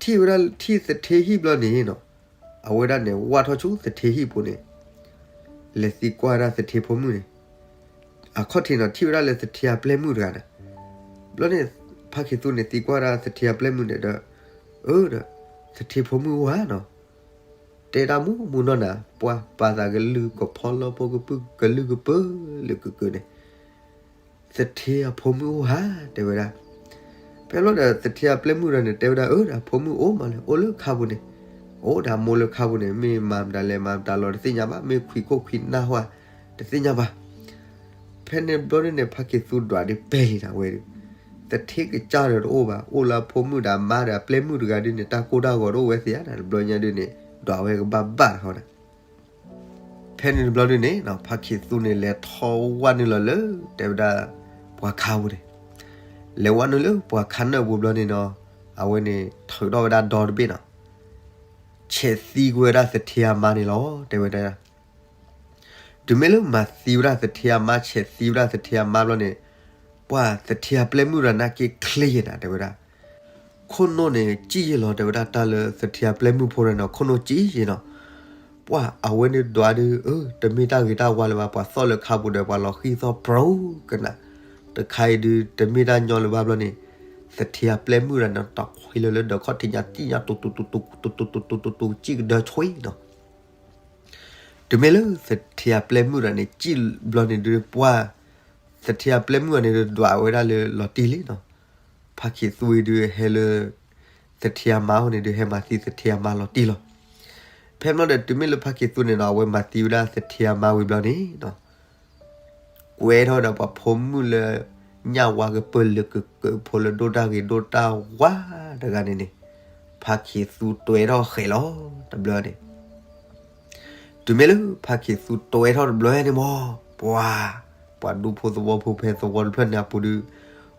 ထံၣ်ဝဲဒၣ်ထံၣ်သထ့ဟံၣ်ဘျီန့ၣ်နီၤ, အဝဲဒၣ်န့ၣ် ဝၢ်ထီၣ်ဆူသထ့ဟံၣ်ပူၤန့ၣ် လဲၤသံကွၢ်ဝဲဒၣ်သထ့ဖိမုၣ်န့ၣ် အခီၣ်ထံးနီၤ, ထံၣ်ဝဲဒၣ်လၢသထ့အပျဲၢ်မုၣ်တဂၤန့ၣ်. ဘျီန့ၣ် ဖါခ့သူန့ၣ်သံကွၢ်ဒၣ်သထ့အပျဲၢ်မုၣ်န့ၣ်ဒီး အၢ ဒီး သထ့ဖိမုၣ်အိၣ်ဧါနီၤ, တဲဒၣ်မူမူနီၢ်နၤ, ပှၢ်ပာ်သးကလုၢ်ကဖီလီဖိကပုၢ်ကလုၢ်ကပၢၤလၢကကၢန့ၣ် သထ့အဖိမုၣ်အိၣ်ဧါ တဲဝဲဒၣ်. ဖဲဘျီဒီးသထ့အပျဲၢ်မုၣ်ဒီးန့ၣ် တဲဝဲဒၣ် အၢ ဒီးဖိမုၣ်အိၣ်မးလဲၣ်, အိၣ်လၢခါပူၤန့ၣ်, အိၣ်ဒီးမိၢ်လၢခါပူၤန့ၣ် မ့ၢ်မၤမတၤလဲၣ်မၤမတၤလီၤတသ့ၣ်ညါဘၣ်, မ့ၢ်ခွံခိၣ်ခွံနၢ်ဟီၣ်ဧါ တသ့ၣ်ညါဘၣ်. ဖဲန့ၣ်ဘျီဒုန့ၣ် ဖါခ့သူဒွးဒုးပဲာ်လံနၤဝဲဒီး သထ့ကစၢ်ဒီးတအိၣ်ဘၣ်, အိၣ်လၢအဖိမုၣ်ဒီးအမါဒီးအပျဲၢ်မုၣ်တဂၤဒုန့ၣ် တၢ်ကိၢ်တၢ်ဂီၤတအိၣ်ဝဲသ့ဧါနၤ, တဘျီညါဒုန့ၣ် ဒွးဝဲကဘၣ်ဘၣ်တခီနၤ. ဖဲန့ၣ်တဘျီဒုန့ၣ် ဖါခ့သူန့ၣ် လဲၤထီၣ်ဝဲနုာ်လီၤလၢ တဲဝဲဒၣ် ပှၤခါပူၤန့ၣ်, လဲၤဝဲနုာ်လၢပှၤခါနၢၣ်ပူၤဘျီန့ၣ်နီၤ, အဝဲန့ၣ် ထုးထီၣ်ဝဲဒၣ်ဒီတဘ့ၣ်နီၤ, ဆဲးသံကွံာ်ဝဲဒၣ်သထ့အမါန့ၣ်လီၤ တဲဝဲဒၣ်. တုၤမ့ၢ်လၢမၤသံဝဲဒၣ်သထ့အမါ ဆဲးသံဝဲဒၣ်သထ့အမါဘျီန့ၣ်, ပှၢ်သထ့အပျဲၢ်မုၣ်ဒီးနၢ်က့ချ့ယဲနၤ တဲဝဲဒၣ်. ခိၣ်နူာ်န့ၣ် ကံၣ်ယဲလီၤ တဲဝဲဒၣ် တၢ်လၢသထ့အပျဲၢ်မုၣ်ဖိဒီးနီၤ ခိၣ်နူာ်ကံၣ်ယဲနီၤ. ပှၢ်အဝဲန့ၣ်ဒွးဒုး အၢ တမ့ၢ်တၢ်ဂ့ၤတၢ်ဝါလၢၤဘၣ်, ပှၤသီၣ်လၢခါပူၤဒီး ပှၤလီၤဃံၣ်သီၣ်ပြူၤကနၣ်, တခါအံၤဒုး တမ့ၢ်တၢ်ညီလၢၤဘၣ်ဘျီန့ၣ်, သထ့အပျဲၢ်မုၣ်ဒီးနီၤ တၢ်ခွံလၢာ်လၢဒီးခီၣ်ထံးညါ ကံၣ်ညါ တူတူတူတူတူတူတူတူ ကံၣ်ကဒၢဆွံနီၤ. တုၤမ့ၢ်လၢသထ့အပျဲၢ်မုၣ်ဒီးန့ၣ် ကံၣ်ဘျီန့ၣ်ဒုး ပှၢ် သထ့အပျဲၢ်မုၣ်အန့ၣ်ဒုး ဒွးဝဲဒၣ်လၢလီၤတံၢ်လံနီၤ. ဖါခ့သူအံၤဒုးဟဲလၢ သထ့အမါအအိၣ်န့ၣ်ဒုး ဟဲမၤသံသထ့အမါလီၤတံၢ်လီၤ. ဖဲဘျီဒီးတုၤမ့ၢ်လၢဖါခ့သူန့ၣ်နီၤ အဝဲမၤသံဝဲဒၣ်သထ့အမါဝံၤဘျီန့ၣ်နီၤ ကွဲထီၣ်ဒီးပှၤဖိမုၣ်လၢ ညၣ်ဝါကပၢၢ်လၢကကၢး ဖိလၢဒိၣ်တၢ်ဂ့ၤဒိၣ်တၢ်ဝါတဂၤန့ၣ်န့ၣ်, ဖါခ့သူတွဲထီၣ်ဃဲၤလီၤတဘျီန့ၣ်. တုၤမ့ၢ်လၢဖါခ့သူတွဲထီၣ်တဘျီန့ၣ်မး, ပှၤ ပှၤဒူဖိသဝီဖိဖဲသဝီတဖျၢၣ်န့ၣ်အပူၤဒုး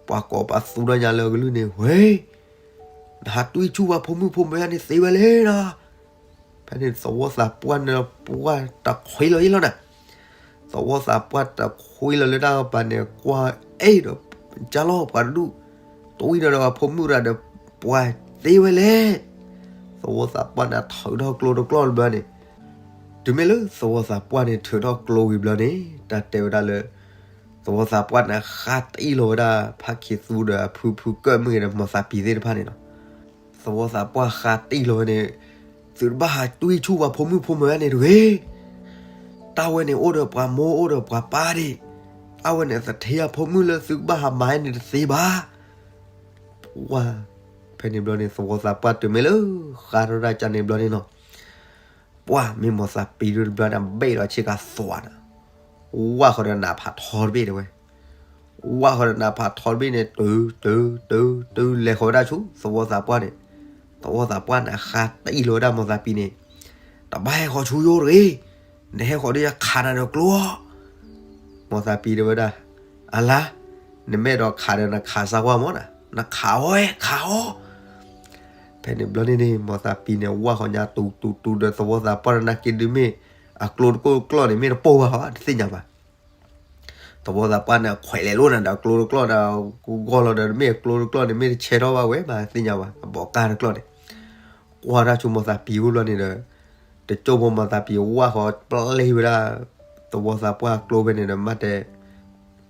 ပှၤကိးပသူထီၣ်ညါလၢအကလုၢ်န့ၣ်, ဝဲ နဟးတွံၢ်ဆူၣ်ပှၤဖိမုၣ်ဖိမဲာ်ညါန့ၣ်သ့ဝဲလဲၣ်နီၤ. ဖဲန့ၣ်သဝီသးပှၢ်န့ၣ် ပှၢ်တခွံလီၤအံၤလီၤနၤ. သဝီသးပှၢ်တခွံလီၤလၢတၢ်ကပၤန့ၣ် ကွၢ်အဲၣ်ဒီး ကၢ်လီၤပှၤတဒူၣ်, တွံၢ်ဒီးဒီးပှၤဖိမုၣ်တဂၤဒီး ပှၤသ့ဝဲလဲၣ်. သဝီသးပှၢ်န့ၣ်ထုးထီၣ်ကျိတကျီၢ်တဘျီန့ၣ်, တုၤမ့ၢ်လၢသဝီသးပှၢ်န့ၣ်ထုးထီၣ်ကျိဝံၤဘျီန့ၣ် တၢ်တဲဝဲဒၣ်လၢ သဝီသးပှၢ်န့ၣ် ဃါတံၢ်လီၤဝဲဒၣ် ဖါခ့သူဒီးအဖုဖုကၢၣ်မ့ၢ်ဂ့ၤဒီး မိၢ်သးပံၤသ့ၣ်တဖၣ်န့ၣ်လီၤ. သဝီသးပှၢ်ဃါတံၢ်လီၤဝဲန့ၣ်, သုတဘၣ်ဟးတွံၢ်ဆူၣ်ပှၤဖိမုၣ်ဖိမဲာ်ညါန့ၣ်တဂ့ၤ. တၢ်ဝဲန့ၣ်အိၣ်ဒီးပှၤမိၢ်အိၣ်ဒီးပှၤပၢ်ဒံး, တၢ်ဝဲန့ၣ်သထ့အဖိမုၣ်လၢသုကဘၣ်ဟးမၤန့ၣ်တသ့ဘၣ်. ပှၢ် ဖဲန့ၣ်ဘျီန့ၣ် သဝီသးပှၢ်တုၤမ့ၢ်လၢဃါထီၣ်ဒၣ်ကန့ၣ်ဘျီန့ၣ်နီၤ, ပှၢ်မ့ၢ်မိၢ်သးပံၤဒုတဘျီန့ၣ် ဘ့ၣ်ဒီးဆ့ကၤသွးနၤ, ဝၢ်ဃီဒီးနးဖးထီတဘ့ၣ်တဲဝဲ, ဝၢ်ဃီဒီးနးဖးထီတဘ့ၣ်န့ၣ် တုၤ တုၤ တုၤ တုၤလဲၤဃီၤဝဲဒၣ်ဆူသဝီသးပှၢ်န့ၣ်, သဝီသးပှၢ်န့ၣ်ဃါတံၢ်လီၤဝဲဒၣ်မိၢ်သးပံၤန့ၣ်, တဘၣ်ဟဲဃီၤဆူယိၣ်တဂ့ၤ, နဟဲဃီၤဒီးယခးနၤဒီးကျိအီၤ. မိၢ်သးပံၤတဲဝဲဒၣ်, အလါ, နမ့ၢ်အဲၣ်ဒိးခးဒီးနခးစၢ်ကွၢ်မးနၤ, နခးအီၤဝဲ ခးအီၤ. ဖဲန့ၣ်ဘျီန့ၣ်န့ၣ် မိၢ်သးပံၤန့ၣ် ဝၢ်ဃီၤညါတူၤတူၤတူၤဒီးသဝီသးပှၢ်တနာ်က့ဒုးမ့ၢ် အကျိတကိၢ်တကျီၢ်န့ၣ် မ့ၢ်တပိၢ်ဘၣ်ဟီ တသ့ၣ်ညါဘၣ်. သဝီသးပှၢ်န့ၣ် ခွဲးလဲၤလိာ်နၤဒီးအကျိတကျီၢ်ဒီး ဂီၢ်လီၤဒီး မ့ၢ်အကျိတကျီၢ်န့ၣ် မ့ၢ်တဆဲးထီၣ်ဘၣ်ဝဲဘၣ် သ့ၣ်ညါဘၣ် အဘီးကၢ်တကျီၢ်န့ၣ်, ကွၢ်တၢ်ဆူမိၢ်သးပံၤအိၣ်ဘျီန့ၣ်ဒီး တကၠိဖိမိၢ်သးပံၤဝၢ်ဃီၤပျဲဝဲဒၣ် သဝီသးပှၢ်ကျိဖဲန့ၣ်ဒီး မ့ၢ်တဲ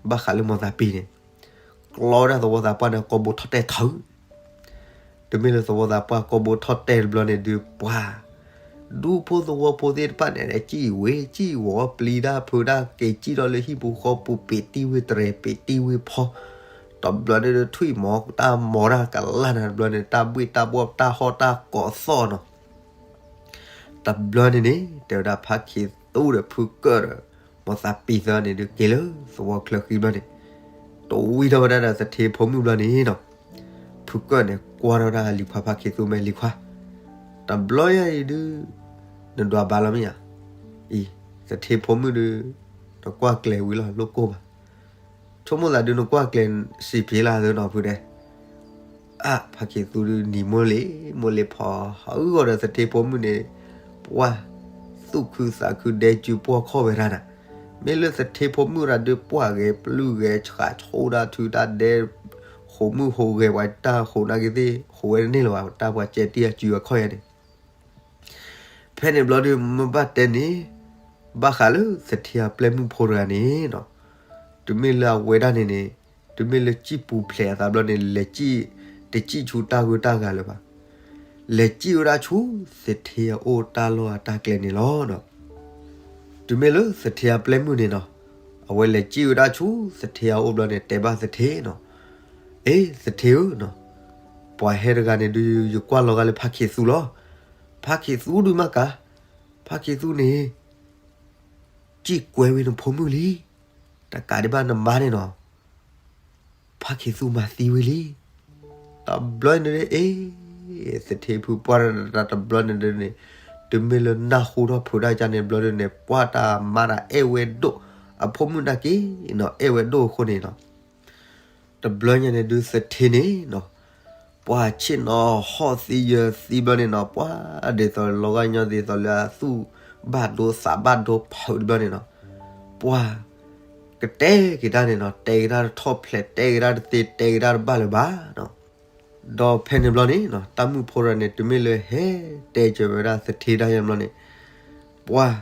ဘၣ်ဃးလၢမိၢ်သးပံၤန့ၣ် ကျီဝဲဒၣ်သဝီသးပှၢ်န့ၣ် ကိာ်ဘိထီၣ်တဲာ်ထုး တုၤမ့ၢ်လၢသဝီသးပှၢ်ကိာ်ဘိထီၣ်တဲာ်တဘျီန့ၣ်ဒုး ပှၤ ဒူဖိသဝီဖိသ့ၣ်တဖၣ်န့ၣ် စံၣ်ဝဲစံၣ်ဝီၤ ပျံၤတၢ်ဖုးတၢ်က့ၤ စံၣ်ထီၣ်လၢဟံၣ်ပူၤဃီပူၤ ပ့ၤတံၢ်ဝ့ၤတြဲၤ ပ့ၤတံၢ်ဝ့ၤဖီ တဘျီန့ၣ်ဒုး ထွံၣ်မီၤတၢ်မီၤတၢ်ကလၢ်နၤ တဘျီန့ၣ် တၢ်ဘှ့ၣ်တၢ်ဘှီၣ် တၢ်ဟီၣ်တၢ်ကိးသီၣ်နီၤ တဘျီန့ၣ်န့ၣ် တဲဝဲဒၣ်ဖါခ့သူဒီးဖုကၢၢ်ဒီး မိၢ်သးပံၤသၢန့ၣ်ဒုး က့ၤလၢသဝီချၢဃံဘျီန့ၣ် တဝံထီၣ်ဝဲဒၣ်ဒီးသထ့ဖိမုၣ်ဘျီန့ၣ်နီၤ ဖုကၢၢ်န့ၣ် ကွၢ်ထီၣ်ဝဲဒၣ်လံၤခွါဖါခ့သူ မ့ၢ်လံၤခွါ တဘျီယၤအံၤဒုး နဒွးဘၣ်လီၤမ့ၢ်ဧါ အံၤ သထ့ဖိမုၣ်ဒုး နကွၢ်ကျဲၤဝံၤလီၤ လိၣ်ကိၢ်ဘၣ် ဆိကမိၣ်သးဒုး နကွၢ်ကျဲၤစံးဖံးလၢသနီၤဖုဒဲး အါ ဖါခ့သူဒုး နံၤမိၢ်လ့ၤ မိၢ်လ့ၤဖီ ဟးဂီၤဒီးသထ့ဖိမုၣ်န့ၣ် ပှၢ် သူၣ်ခုသးခုဒဲကုပှီၢ်ခီၣ်ဝဲဒၣ်နၤ. မ့ၢ်လၢသထ့ဖိမုၣ်တဂၤဒုး ပှၢ်ဂဲၤပျုၢ်ဂဲၤဆှးဆိဒၣ်ထုတၢ်ဒဲ ဃိာ်မုၢ်ဃိာ်ဂဲၤပှၤတၢ်ဃိာ်နာ်က့သ့ၣ် ဃိာ်ဝဲတန့ၢ်လၢၤဘၣ် တၢ်ပှၤကဲတံၢ်အကုအခီၣ်ယါန့ၣ်. ဖဲန့ၣ်ဘျီဒုး မ့ၢ်ဘၣ်တဲန့ၣ် ဘၣ်ဃးလၢသထ့အပျဲၢ်မုၣ်ဖိတဂၤန့ၣ်နီၤ, တုၤမ့ၢ်လၢအဝဲဒၣ်န့ၣ်န့ၣ် တုၤမ့ၢ်လၢစံၣ်ပူၤဖျဲးအသးဘျီန့ၣ် လဲၤစံၣ်, တစံၣ်ဆူတၢ်ဂုၤတၢ်ဂၤလၢၤဘၣ်. လဲၤစံၣ်ဝဲဒၣ်ဆူသထ့အအိၣ်တၢ်လီၢ်အတၢ်ကျဲန့ၣ်လီၤ. တုၤမ့ၢ်လၢသထ့အပျဲၢ်မုၣ်န့ၣ်နီၤ, အဝဲလဲၤစံၣ်ဝဲဒၣ်ဆူသထ့အအိၣ်ဘျီန့ၣ် တဲဘၣ်သထ့နီၤ, အ့ သထ့ဧၢနီၤ, ပှၤဟဲတဂၤန့ၣ်ဒုး ယကွၢ်လီၤဂာ်လၢဖါခ့သူလီၤ. ဖါခ့သူဒုးမးကၤ, ဖါခ့သူန့ၣ် စံၣ်ကွဲဝံၤနဖိမုၣ်လံ. တကးဒံးဘၣ်နမါန့ၣ်နီၤ, ဖါခ့သူမၤသံဝံၤလံ. တဘျီန့ၣ်ဒုး အ့ သထ့ဖုပှၢ်တၢ်တဘျီန့ၣ်ဒုးန့ၣ်, တုၤမ့ၢ်လၢနၢ်ဟူထီၣ်ဖုးတၢ်ကါန့ၣ်ဘျီဒုးန့ၣ် ပှၢ်တၢ်မါတၢ်အဲၣ်ဝဲဒိၣ်, အဖိမုၣ်နာ်က့နီၤ အဲၣ်ဝဲဒိၣ်အဃိန့ၣ်နီၤ တဘျီညါန့ၣ်ဒုးသထ့န့ၣ်နီၤ, ပှၢ်ဆ့ၣ်နီၤဟီၣ်သံယၢၤသံဘျီန့ၣ်နီၤ, ပှၢ်ဒ်သိးလီၤဂာ်ညီဒ်သိးလၢအသူၣ်ဘၣ်ဒိသးဘၣ်ဒိဖုးတဘျီန့ၣ်နီၤ, ပှၢ်ကတဲက့ၤတၢ်န့ၣ်နီၤ, တဲက့ၤတၢ်တထီၣ်ဖျဲး တဲက့ၤတၢ်တသ့ တဲက့ၤတၢ်တဘၣ်လၢၤဘၣ်နီၤ. ဒီးဖဲန့ၣ်ဘျီန့ၣ်နီၤ, တၢ်မုၣ်ဖိတဂၤန့ၣ် တုၤမ့ၢ်လၢဟဲတဲစၢၤဝဲဒၣ်သထ့တၢ်ယဲၢ်ဘျီန့ၣ်, ပှၢ်,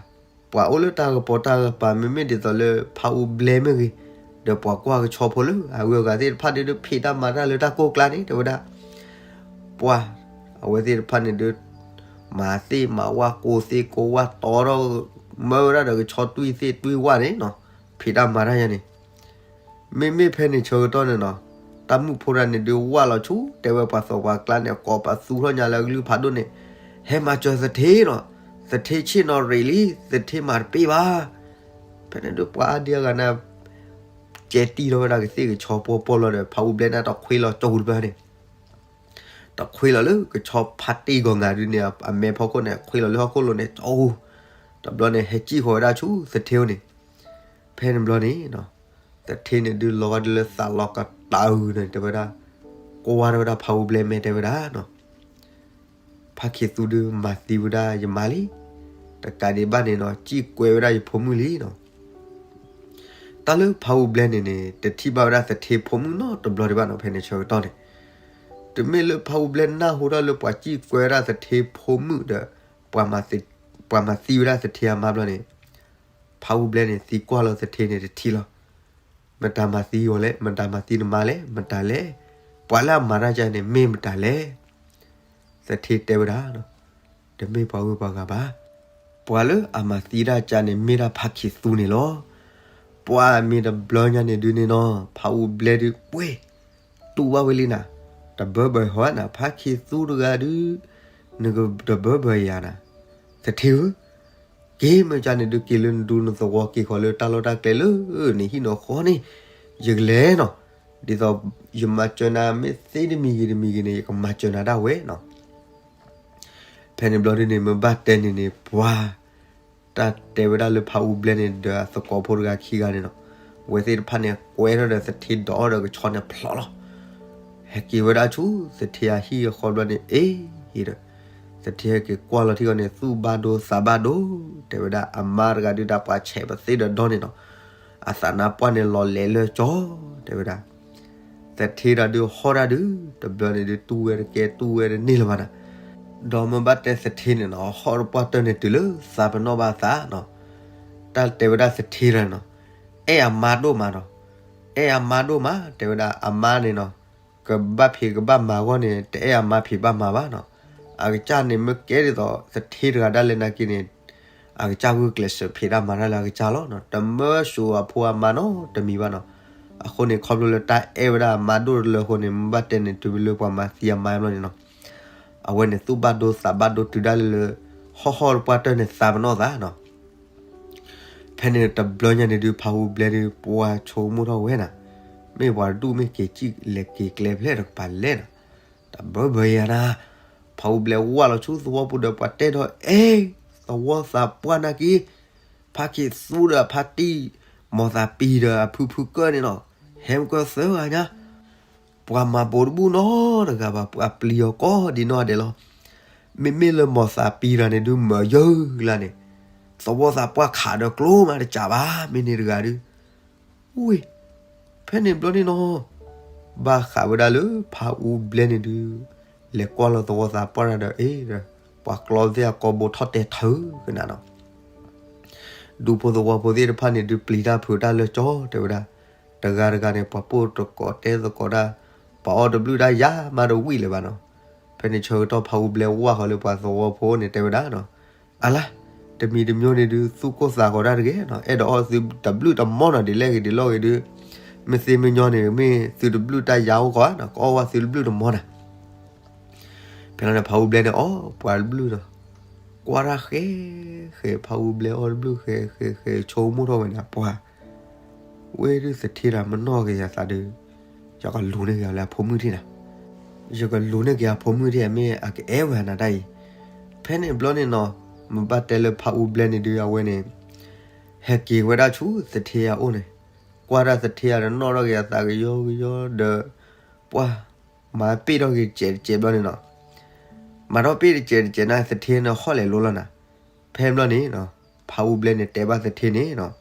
ပှၤအိၣ်လၢတၢ်ကပီၤတၢ်ကပၤ မ့မ့ၢ်ဒ်သိးလၢဖးအူဘျဲမ့ၢ်ဂ့ၤ, ဒီးပှၤကွၢ်ကဆီဖိလၢအဂုၤအဂၤသ့ၣ်တဖၣ်ဒုး ဖံးတၢ်မၤတၢ်လၢတၢ်ကိၢ်ကျါန့ၣ် တဲဝဲဒၣ်, ပှၢ်, အဝဲသ့ၣ်တဖၣ်န့ၣ်ဒုး မၤသ့ၣ်မၤဝၣ် ကိးသ့ၣ်ကိးဝၣ် တီထီၣ်မၢဝဲဒၣ်ဒီးကဆီတွံၢ်သ့ၣ်တွံၢ်ဝၣ်န့ၣ်နီၤ, ဖံးတၢ်မၤတၢ်ယါန့ၣ် မ့မ့ၢ်ဖဲန့ၣ်ဆၢကတီၢ်န့ၣ်နီၤ, တၢ်မုၣ်ဖိတဂၤန့ၣ်ဒုးဝၣ်လီၤဆူ တဲဝဲပှၤသီပှၤကျါန့ၣ် ကိးပသူထီၣ်ညါလၢအကလုၢ်ဖးဒိၣ်န့ၣ်, ဟဲမၤစၢၤသထ့နီၤ, သထ့ဆ့ၣ်နီၤရံးလံ, သထ့မၤတပ့ၢ်ဘၣ်. ဖဲန့ၣ်ဒုးပှၤအါဒံအါဂၤန့ၣ် ကဲတံၢ်ထီၣ်ဝဲဒၣ်ကသ့ၣ်ကဆီပှီၢ်ပှီၢ်လီၤဒီး ဖးအူဘျဲန့ၣ်တခွ့လီၤကၠိတဘျီန့ၣ် တခွ့လီၤလၢကဆီဖါတံၢ်ဂီၤငါဒုးန့ၣ် အမဲဖီခိၣ်န့ၣ် ခွ့လီၤလၢဟီၣ်ခိၣ်လိၤန့ၣ် ကၠိ, တဘျီန့ၣ် ဟဲစံၣ်ဃီၤဝဲဒၣ်ဆူသထ့အိၣ်န့ၣ်, ဖဲန့ၣ်ဘျီန့ၣ် သထ့န့ၣ်ဒုးလီၤဂာ်ဒုးလၢသးလီၤကတၢၢ်န့ၣ် တဲဝဲဒၣ်, ကွၢ်ဝဲဒၣ်ဖးအူဘျဲမဲာ်တဲဝဲဒၣ်နီၤ, ဖါခ့သူဒုးမၤသံဝဲဒၣ်ယမါလံ, တကးဒံးဘၣ်န့ၣ်နီၤ စံၣ်ကွဲဝဲဒၣ်ယဖိမုၣ်လံနီၤ. တၢ်လၢဖးအူဘျဲန့ၣ်န့ၣ် တထံၣ်ဘၣ်ဝဲဒၣ်သထ့ဖိမုၣ်နီတဘျီဒံးဘၣ်နီၤ ဖဲန့ၣ်ဆၢကတီၢ်န့ၣ်, တုၤမ့ၢ်လၢဖးအူဘျဲနၢ်ဟူထီၣ်လၢပှၤစံၣ်ကွဲဝဲဒၣ်သထ့ဖိမုၣ်ဒီး ပှၤမၤသံဝဲဒၣ်သထ့အမါဘျီန့ၣ်, ဖးအူဘျဲန့ၣ် သံကွၢ်လီၤသထ့န့ၣ်တထံၣ်လီၤ. မတၤမၤသံအီၤလဲၣ်, မတၤမၤသံနမါလဲၣ်, မတၤလဲၣ်, ပှၤလၢအမၤတၢ်ကါန့ၣ် မ့ၢ်မတၤလဲၣ်. သထ့တဲဝဲဒၣ်, တမ့ၢ်ပှၤဂုၤပှၤဂၤဘၣ်. ပှၤလၢအမၤသံတၢ်ကါန့ၣ် မ့ၢ်ဒၣ်ဖါခ့သူန့ၣ်လီၤ. ပှၤမ့ၢ်တဘျီညါန့ၣ်ဒုးန့ၣ်နီၤ ဖးအူဘျဲဒုးပှ့ၤ တူၢ်ဘၣ်ဝဲလံနၤ, တဘၢဘၢဟီဧါနၤ ဖါခ့သူတဂၤဒုး, နကတဘၢဘၢယၤနၤ, သထ့ဧၢ, က့ၤမ့ၢ်ကန့ၣ်ဒုးက့ၤလၢနဒူနသဝီ က့ၤဃီၤလၢတၢ်လီၢ်တၢ်ကျဲလၢန့ၣ်ဟံၣ်နီၤဃီန့ၣ်, ယကလဲၤနီၤ, ဒ်သိးယမၤစၢၤနၤမ့ၢ်သ့တမံၤဂ့ၤတမံၤဂ့ၤန့ၣ် ယကမၤစၢၤနၤဒၣ်ဝဲနီၤ. ဖဲန့ၣ်ဘျီဒုးန့ၣ် မ့ၢ်ဘၣ်တဲန့ၣ်န့ၣ် ပှၤ တၢ်တဲဝဲဒၣ်လၢဖးအူဘျဲန့ၣ်ဒီးအသကိးဖိတဂၤခံဂၤန့ၣ်နီၤ, အဝဲသ့ၣ်တဖၣ်န့ၣ် ကွဲထီၣ်ဒီးသထ့ဒီးအီၤဒီးကဆီန့ၣ်ဖျိးလီၤ. ဟဲက့ၤဝဲဒၣ်ဆူသထ့အဟံၣ်အဃီဘျီန့ၣ် အ့ၣ်ဒီး သထ့ဟဲက့ၤကွၢ်လီၤထံဂီၤန့ၣ် သူၣ်ဘၣ်ဒိသးဘၣ်ဒိ, တဲဝဲဒၣ်အမါတဂၤဒုးတၢ်ပှၤဆဲးပသ့ဒီးဒီန့ၣ်နီၤ, အသးနါပှၢ်န့ၣ်လီၤလဲၤလၢကၠီ, တဲဝဲဒၣ် သထ့တၢ်ဒုးဟီၣ်တၢ်ဒုး တဘျီန့ၣ်ဒုးတူၢ်ဝဲတကဲတူၢ်ဝဲတန့ၢ်လၢၤဘၣ်နၤ, ဒီးမ့ၢ်ဘၣ်တဲသထ့န့ၣ်နီၤ ဟီၣ်တပှၢ်တၢၢ်န့ၣ်တုၤလၢသးပနီၣ်ဘၣ်သးနီၤ, တၢ်တဲဝဲဒၣ်သထ့တၢ်နီၤ, အဲၣ်အမါဒိၣ်မးနီၤ, အဲၣ်အမါဒိၣ်မး တဲဝဲဒၣ်အမါန့ၣ်နီၤ, ကဘၣ်ဖံးကဘၣ်မၤအဂီၢ်န့ၣ် တအဲၣ်အမါဖံးဘၣ်မၤဘၣ်နီၤ, အကစၢ်န့ၣ်မ့ၢ်ကဲဒ်သိးသထ့တဂၤဒၣ်လဲာ်နာ်က့န့ၣ် အကစၢ်ဂုာ်ကျဲးစၢးဖံးတၢ်မၤတၢ်လၢအကစၢ်လီၤ, တမၢဆိအဖိအမါနီတမံၤဘၣ်နီၤ, အဃိန့ၣ် ခီဖျိလၢတၢ်အဲၣ်ဝဲဒၣ်အမါဒိၣ်တလၢအဃိန့ၣ် မ့ၢ်ဘၣ်တဲန့ၣ်တုၤလၢပှၤမၤသံအမါဘျီန့ၣ်နီၤ, အဝဲန့ၣ်သူၣ်ဘၣ်ဒိသးဘၣ်ဒိတုၤဒၣ်လဲာ်လၢ ဟီၣ်ဟီၣ်တပှၢ်တၢၢ်န့ၣ်သးပနီၣ်သးနီၤ ဖဲန့ၣ်တဘျီညါန့ၣ်ဒုး ဖးအူဘျဲဒုး ပှၤဆိကမိၣ်ထီၣ်ဝဲနၤ, မ့ၢ်ပှၤဒူၣ်မ့ၢ်က့ၤစံၣ်လဲၤက့ၤကျဲဖဲလဲၣ်တကပၤလဲၣ်နီၤ, တဘၢဘၢယၤနၤ, ဖးအူဘျဲဝၢ်လီၤဆူသဝီပူၤဒီးပှၤတဲထီၣ် အဲၣ်, သဝီသးပှၢ်နာ်က့, ဖါခ့သူဒီးအဖါတံၢ်, မီၤသးပံၤဒီးအဖုဖုကၢၢ်န့ၣ်နီၤ, ဟဲမုၢ်ကၢၢ်သၢဂၤညါ ပှၤမၤဘိးတဘူၣ်နီတဂၤဘၣ် ပှၤပျံၤအီၤကိးဒံးနီၢ်ဒဲးလီၤ. မ့မ့ၢ်လၢမီၤသးပံၤတဂၤန့ၣ်ဒုးမၢယၢၢ်လၢ်န့ၣ်, သဝီသးပှၢ်ခးဒီးကျိမးတစးဘၣ် မ့ၢ်န့ၣ်တဂၤဒုး, ဝ့ၢ်, ဖဲန့ၣ်ဘျီန့ၣ်နီၤ, ဘၣ်ဃးဝဲဒၣ်လၢဖးအူဘျဲန့ၣ်ဒုး, လဲၤကွၢ်လီၤသဝီသးပှၢ်တၢ်ဒီး အ့ၣ်, ပှၤကျီသ့ၣ်အကိာ်ဘိထီၣ်တဲထၢကနၤနီၤ ဒူဖိသဝီဖိသ့ၣ်တဖၣ်န့ၣ်ဒုး ပျံၤတၢ်ဖုးတၢ်လၢကၠီတဲဝဲဒၣ်, တဂၤတဂၤန့ၣ် ပှၤပိၢ်သကိးတဲသကိးတၢ်, ပှၤအီၣ်တဘျုးတၢ်ယၤမးတဝံၣ်လၢၤဘၣ်နီၤ. ဖဲန့ၣ်ဆၢကတီၢ်ဖးအူဘျဲဝၢ်ဃီၤလၢပှၤသဝီဖိန့ၣ်တဲဝဲဒၣ်နီၤ, အလါ, တမံၤတမံၤန့ၣ်ဒုး သူၣ်ကိၢ်သးဂီၤတၢ်တဂ့ၤနီၤ, အဲၣ်ဒိးအီၣ်သုတဘျုးတမီနီၤ, ဒ်လဲၣ်ဂ့ၤဒ်လဲၣ်ဂ့ၤဒုး, မ့ၢ်သ့မ့ၢ်ညီန့ၣ် မ့ၢ်သုတဘျုးတၢ်ယၤအိၣ်ကီးနီၤ, ကအီၣ်ဝဲသုတဘျုးတမီနီၤ ဖဲလီၤန့ၣ် ဖးအူဘျဲန့ၣ် အီၣ်ပှၤတဘျုးဒီး, ကွၢ်တၢ်ဃဲ, ဃဲ ဖးအူဘျဲအီၣ်တဘျုး ဃဲ ဃဲ ဃဲ ဆိကမိၣ်ထီၣ်ဝဲန့ၣ် ပှၤ, ဝဲဒုးသထ့တၢ်မနီၢ်က့ၤယသးဒုး, ယကလူၤန့ၢ်က့ၤအီၤလၢအဖိမုၣ်ထံၣ်နၤ, ယကလူၤန့ၢ်က့ၤအဖိမုၣ်ထံၣ် မ့ၢ်အကအဲၣ်ဝဲနၤတၢ်အံၤ, ဖဲန့ၣ်ဘျီန့ၣ်နီၤ, မ့ၢ်ဘၣ်တဲလၢဖးအူဘျဲန့ၣ်ဒုး အဝဲန့ၣ်, ဟဲက့ၤဝဲဒၣ်ဆူသထ့အအိၣ်န့ၣ်, ကွၢ်တၢ်သထ့အတနီၣ်ထီၣ်က့ၤအသးကယီကယီဒီး, ပှၤ မၤပ့ၢ်ထီၣ်က့ၤတစဲးတစဲးဘျီန့ၣ်နီၤ, မၤထီၣ်ပ့ၢ်တစဲးတစဲးန့ၣ် သထ့န့ၣ်ဟီၣ်လဲၤလိလီၤနၤ, ဖဲဘျီန့ၣ်, ဖးအူဘျဲန့ၣ်တဲဘၣ်သထ့န့ၣ်နီၤ,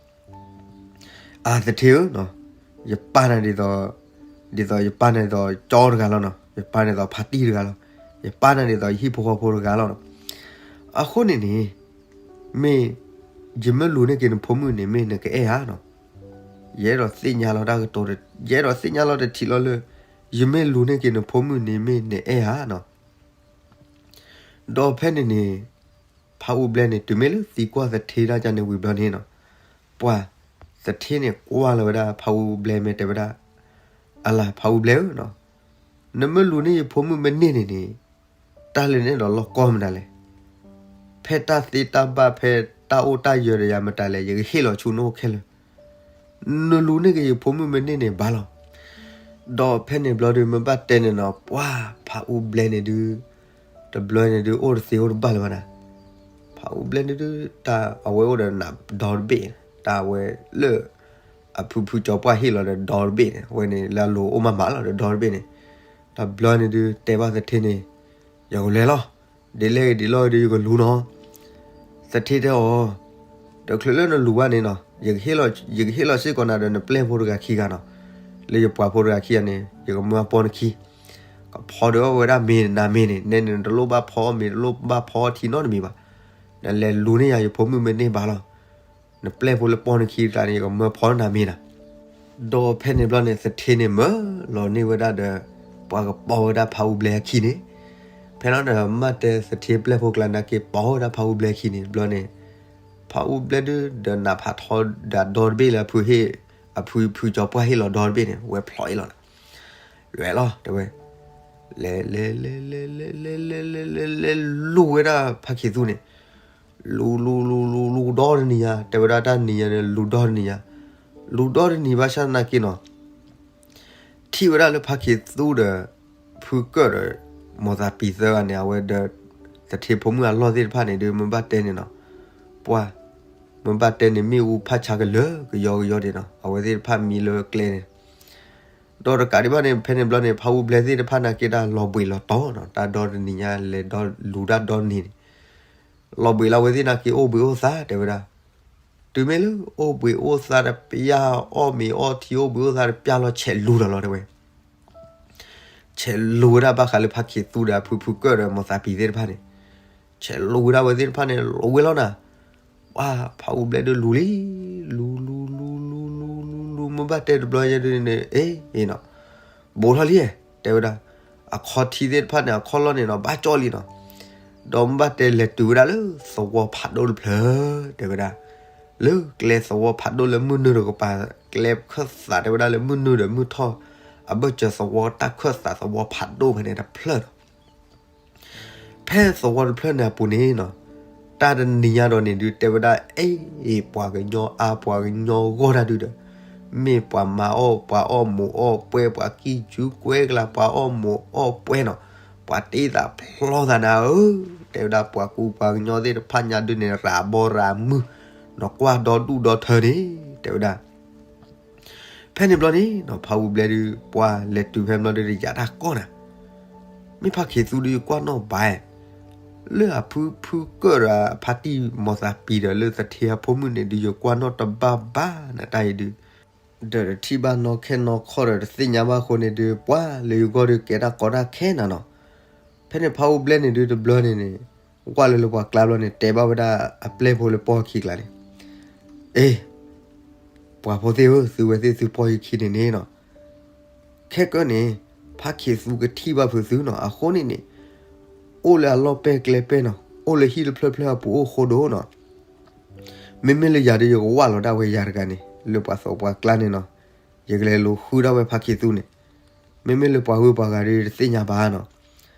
အသထ့ဧၢ, ယပၢ်နၤဒ်သိး, ဒ်သိးယပၢ်နၤဒ်သိးကၠီတဂၤလီၤနီၤ, ယပၢ်နၤဒ်သိးဖါတံၢ်တဂၤလီၤ, ယပၢ်နၤဒ်သိးယဟံၣ်ဖိဃီဖိတဂၤလီၤနီၤ, အဃိန့ၣ်န့ၣ်, မ့ၢ်, ယမ့ၢ်လူၤန့ၢ်က့ၤနဖိမုၣ်န့ၣ် မ့ၢ်နကအဲၣ်ဧါနီၤ, ယအဲၣ်ဒိးသ့ၣ်ညါလီၤတၢ်ကတိၤ, ယအဲၣ်ဒိးသ့ၣ်ညါလီၤတထံးလီၤလၢ, ယမ့ၢ်လူၤန့ၢ်က့ၤနဖိမုၣ်န့ၣ် မ့ၢ်နအဲၣ်ဧါနီၤ ဒီးဖဲန့ၣ်န့ၣ်, ဖးအူဘျဲန့ၣ် တုၤမ့ၢ်လၢသံကွၢ်သထ့ဒၣ်ကန့ၣ်ဝံၤဘျီန့ၣ်နီၤ, ပှၤ, သထ့န့ၣ်ကွၢ်လီၤဝဲဒၣ် ဖးအူဘျဲမ့ၢ်တဲဝဲဒၣ်, အလၤ ဖးအူဘျဲဧၢ, နမ့ၢ်လူၤန့ၢ်ယဖိမုၣ်မ့ၢ်န့ၢ်န့ၣ်န့ၣ်, တၢ်လၢနအဲၣ်ဒိးလီၢ်ကီၢ်မနုၤလဲၣ်, ဖဲတၢ်သ့တၢ်ဘၣ် ဖဲတၢ်အိၣ်တၢ်ယၢၤဒီးယၤမတၤလဲၣ် ယကဟ့ၣ်လီၤဆူနအိၣ်ခဲလၢာ် နလူၤန့ၢ်က့ၤယဖိမုၣ်မ့ၢ်န့ၢ်န့ၣ်ဘၣ်လီၤ. ဒီးဖဲန့ၣ်ဘျီဒုး မ့ၢ်ဘၣ်တဲန့ၣ်နီၤ ပှၤ, ဖးအူဘျဲန့ၣ်ဒုး, တဘျီန့ၣ်ဒုး အိၣ်တသ့အိၣ်တဘၣ်လၢၤဘၣ်နၤ, ဖးအူဘျဲန့ၣ်ဒုး တၢ်အဝဲအိၣ်ဒီးနးဒီတဘ့ၣ်, တၢ်အဝဲလၢ အဖုဖုကၠီပှၢ်ဟ့ၣ်လီၤဒီးဒီတဘ့ၣ်န့ၣ် အဝဲန့ၣ်လၢအလိၤအိၣ်မးမးလီၤဒီးဒီတဘ့ၣ်န့ၣ်, တဘျီန့ၣ်ဒုး တဲဘၣ်သထ့န့ၣ်, ယကလဲၤလီၤ, ဒ်လဲၣ်ဂ့ၤဒ်လဲၣ်ဂ့ၤဒုး ယကလူၤနီၤ သထ့တဲအီၤ, တချုးလၢနလူၤဘၣ်န့ၣ်နီၤ, ယကဟ့ၣ်လီၤစ့ၢ်ကီးနၤဒီးနပျဲၢ်ဖိတဂၤခံဂၤနီၤ, လၢယပှၤဖိတဂၤခံဂၤန့ၣ် ယကမၢအပီနခံ, ကဖီဒီးအီၣ်ဝဲဒၣ်မ့ၤနၤမ့ၤန့ၣ်, နဲန့ၣ်နတလိၣ်ဘၣ်ဖီအီၣ်မ့ၤ တလိၣ်ဘၣ်ဖီအီၣ်ထံနီတမံၤဘၣ်, နလဲၤလူၤန့ၢ်ယၤယဖိမုၣ်မ့ၢ်န့ၢ်ဘၣ်လီၤ. နပျဲၢ်ဖိလၢပီနခံတဂၤန့ၣ် ယကမၢဖီနၤမ့ၤနၤ ဒီးဖဲန့ၣ်ဘျီန့ၣ် သထ့န့ၣ်မၢလီၤန့ၢ်ဝဲဒၣ်ဒီး ပှၤကပီဝဲဒၣ်ဖးအူဘျဲအခံန့ၣ်, ဖဲလီၤဒီးမ့ၢ်ဘၣ်တဲသထ့ပျဲၢ်ဖိကျါနာ်က့ ပီဝဲဒၣ်ဖးအူဘျဲအခံန့ၣ် တဘျီန့ၣ်, ဖးအူဘျဲဒုး ဒီးနးဖးထီဒီးဒီတဘ့ၣ်လၢအဖုဟ့ၣ်, အဖုဖုကၠီပှၢ်ဟ့ၣ်လီၤဒီတဘ့ၣ်န့ၣ် ဝဲဖျိးအ့ၣ်လီၤနၤ, လဲၤလီၤတဲဝဲ, လဲၤလဲၤလဲၤလဲၤလဲၤလဲၤလဲၤလဲၤလဲၤလဲၤလူၤဝဲဒၣ်ဖးခ့သူန့ၣ် လူၤလူၤလူၤလူၤလူၤဒီတနံၤညါ တဲဝဲဒၣ်တၢ်နံၤညါန့ၣ် လူၤဒီတနံၤညါ, လူၤဒီတနံၤဘၣ်ဆၣ်သနာ်က့နီၤ, ထံၣ်ဝဲဒၣ်လၢဖးခ့သူဒီး ဖုကၢၢ်ဒီး မိၢ်သးပံၤသၢဂၤန့ၣ် အဝဲဒီး သထ့ဖိမုၣ်အလီၢ်သ့ၣ်တဖၣ်န့ၣ်ဒုး မ့ၢ်ဘၣ်တဲန့ၣ်နီၤ, ပှၤ, မ့ၢ်ဘၣ်တဲန့ၣ် မ့ၣ်အူဖးဆါကလၢာ်ကယီကယီဒၣ်နီၤ အဝဲသ့ၣ်တဖၣ်မံလၢကျဲန့ၣ် ဒီးတကးဒံးဘၣ်န့ၣ် ဖဲန့ၣ်ဘျီန့ၣ် ဖးအူဘျဲသ့ၣ်တဖၣ်နာ်က့ဒၣ်လီၤဘှံးလီၤတီၤနီၤ တၢ်ဒီတနံၤညါလဲၤဒီလူၤတၢ်ဒီနံၤန့ၣ်, လီၤဘှံးလၢအဝဲသ့ၣ်နာ်က့အိၣ်ဘှံးအိၣ်သါတဲဝဲဒၣ်, တုၤမ့ၢ်လၢအိၣ်ဘှံးအိၣ်သါတပျၢ် အီၣ်မ့ၤအီထံအိၣ်ဘှံးအိၣ်သါတပျၢ်လီၤ ဆဲးလူၤဒီးလီၤတဲဝဲ ဆဲးလူၤဝဲဒၣ်ဘၣ်ဃးလၢဖးခ့သူဒီးအဖုဖုကၢၢ်ဒီးမိၢ်သးပံၤသ့ၣ်တဖၣ်န့ၣ်, ဆဲးလူၤဝဲဒၣ်ဝဲသ့ၣ်တဖၣ်န့ၣ် လူၤဝဲလီၤနၤ, ပှၤဖးအူဘျဲဒုးလူၤလံ, လူၤလူၤလူၤလူၤလူၤလူၤလူၤ မ့ၢ်ဘၣ်တဲတဘျီညါဒုးန့ၣ် အ့ၣ်အ့ၣ်နီၤ, ဘူးထီၣ်လံ, တဲဝဲဒၣ်, အခီထံသ့ၣ်တဖၣ်န့ၣ် အခီၣ်လီၢ်န့ၣ်နီၤ ဘၣ်ကၠီလံနီၤ, ဒီးမ့ၢ်ဘၣ်တဲလဲၤတုၤဝဲဒၣ်လၢသဝီဖးဒိၣ်တဖျၢၣ်, တဲဝဲဒၣ်, လၢကျဲသဝီဖးဒိၣ်လၢမုၢ်နုာ်တကပၤ, ကျဲခၢၣ်သးတဲဝဲဒၣ်လၢမုၢ်နုာ်ဒီးမုၢ်ထီၣ်, အဘၢၣ်စၢၤသဝီတၢ်ခၢၣ်သးသဝီဖးဒိၣ်ဖဲန့ၣ်တဖျၢၣ်ဒီး ဖဲသဝီတဖျၢၣ်န့ၣ်အပူၤန့ၣ်နီၤ, တၢ်တနံၤညါဒီးန့ၣ်ဒုး တဲဝဲဒၣ် အ့ၣ် ပှၤကညီအါ ပှၤကညီဂီၢ်တၢ်ဒုးဒီး, မ့ၢ်ပှၤမၤအီၣ် ပှၤအီၣ်မိၢ်အီၣ်ပှဲၤ ပှၤကံၢ်ကူကွဲကလၤ ပှၤအီၣ်မိၢ်အီၣ်ပှဲၤနီၤ, ပှၤတ့သးဖျီသးနၤဧၢ, တဲဝဲဒၣ် ပှၤကူပှၤကညီသ့ၣ်တဖၣ်ညါဒုးန့ၣ် ရၤဘီရၤမုၢ်, နကွၢ်ဒီဒူၣ်ဒီထၢန့ၣ်, တဲဝဲဒၣ် ဖဲန့ၣ်ဘျီန့ၣ်နီၤ ဖးအူဘျဲဒုး ပှၤလဲၤတုၤဖဲဘျီဒုး တယာ်တၢ်ကီၢ်နၤ, မ့ၢ်ဖးခ့သူဒုး ယကွၢ်နီၣ်ဘၣ်, လၢအဖုဖုကၢၣ်ဒီးအဖါတံၢ် မိၢ်သးပံၤဒီးလၢသထ့အဖိမုၣ်န့ၣ်ဒုး ယကွၢ်နီၣ်တဘၣ်ဘၣ်နတၢ်အံၤဒုး, ဒီးတထံၣ်ဘၣ်နီၣ်ခဲနီၣ်ခီၣ်ဒီးတသ့ၣ်ညါဘၣ်အဃိန့ၣ်ဒုး ပှၤလၢယဂီၢ်ဒုးကဲတၢ်ကီတၢ်ခဲနၤနီၤ. ဖဲန့ၣ်ဖးအူဘျဲန့ၣ်ဒုးတဘျီန့ၣ်န့ၣ် ကွၢ်လၢလၢပှၤကျါဘျီန့ၣ် တဲဘၣ်ဝဲဒၣ်အပျဲၢ်ဖိလၢပီၢ်ခံကျါန့ၣ်, အ့ ပှၤဖိသ့ၣ်ဧၢ, သုဝဲသ့ၣ်သုပီၢ်ယခံန့ၣ်န့ၣ်နီၤ, ခဲကၢန့ၣ် ဖါခ့သူကထံၣ်ဘၣ်ဖုးသုနီၤ, အဃိန့ၣ်န့ၣ် အိၣ်လၢအလီၢ်ပဲၢ်ကျဲပဲၢ်နီၤ, အိၣ်လၢဟံၣ်တဖျၢၣ်ဖျၢၣ်အပူၤအိၣ်ဃိဒိၣ်နီၤ. မ့မ့ၢ်လၢယၤဒုး ယကဝၣ်လီၤဒၣ်ဝဲယၤတဂၤန့ၣ် လၢပှၤသးပှၢ်ကျါန့ၣ်နီၤ, ယကလဲၤလူၤဃုဒၣ်ဝဲဖါခ့သူန့ၣ်, မ့မ့ၢ်လၢပှၤဂုၤပှၤဂၤဒုးတသ့ၣ်ညါဘၣ်နီၤ.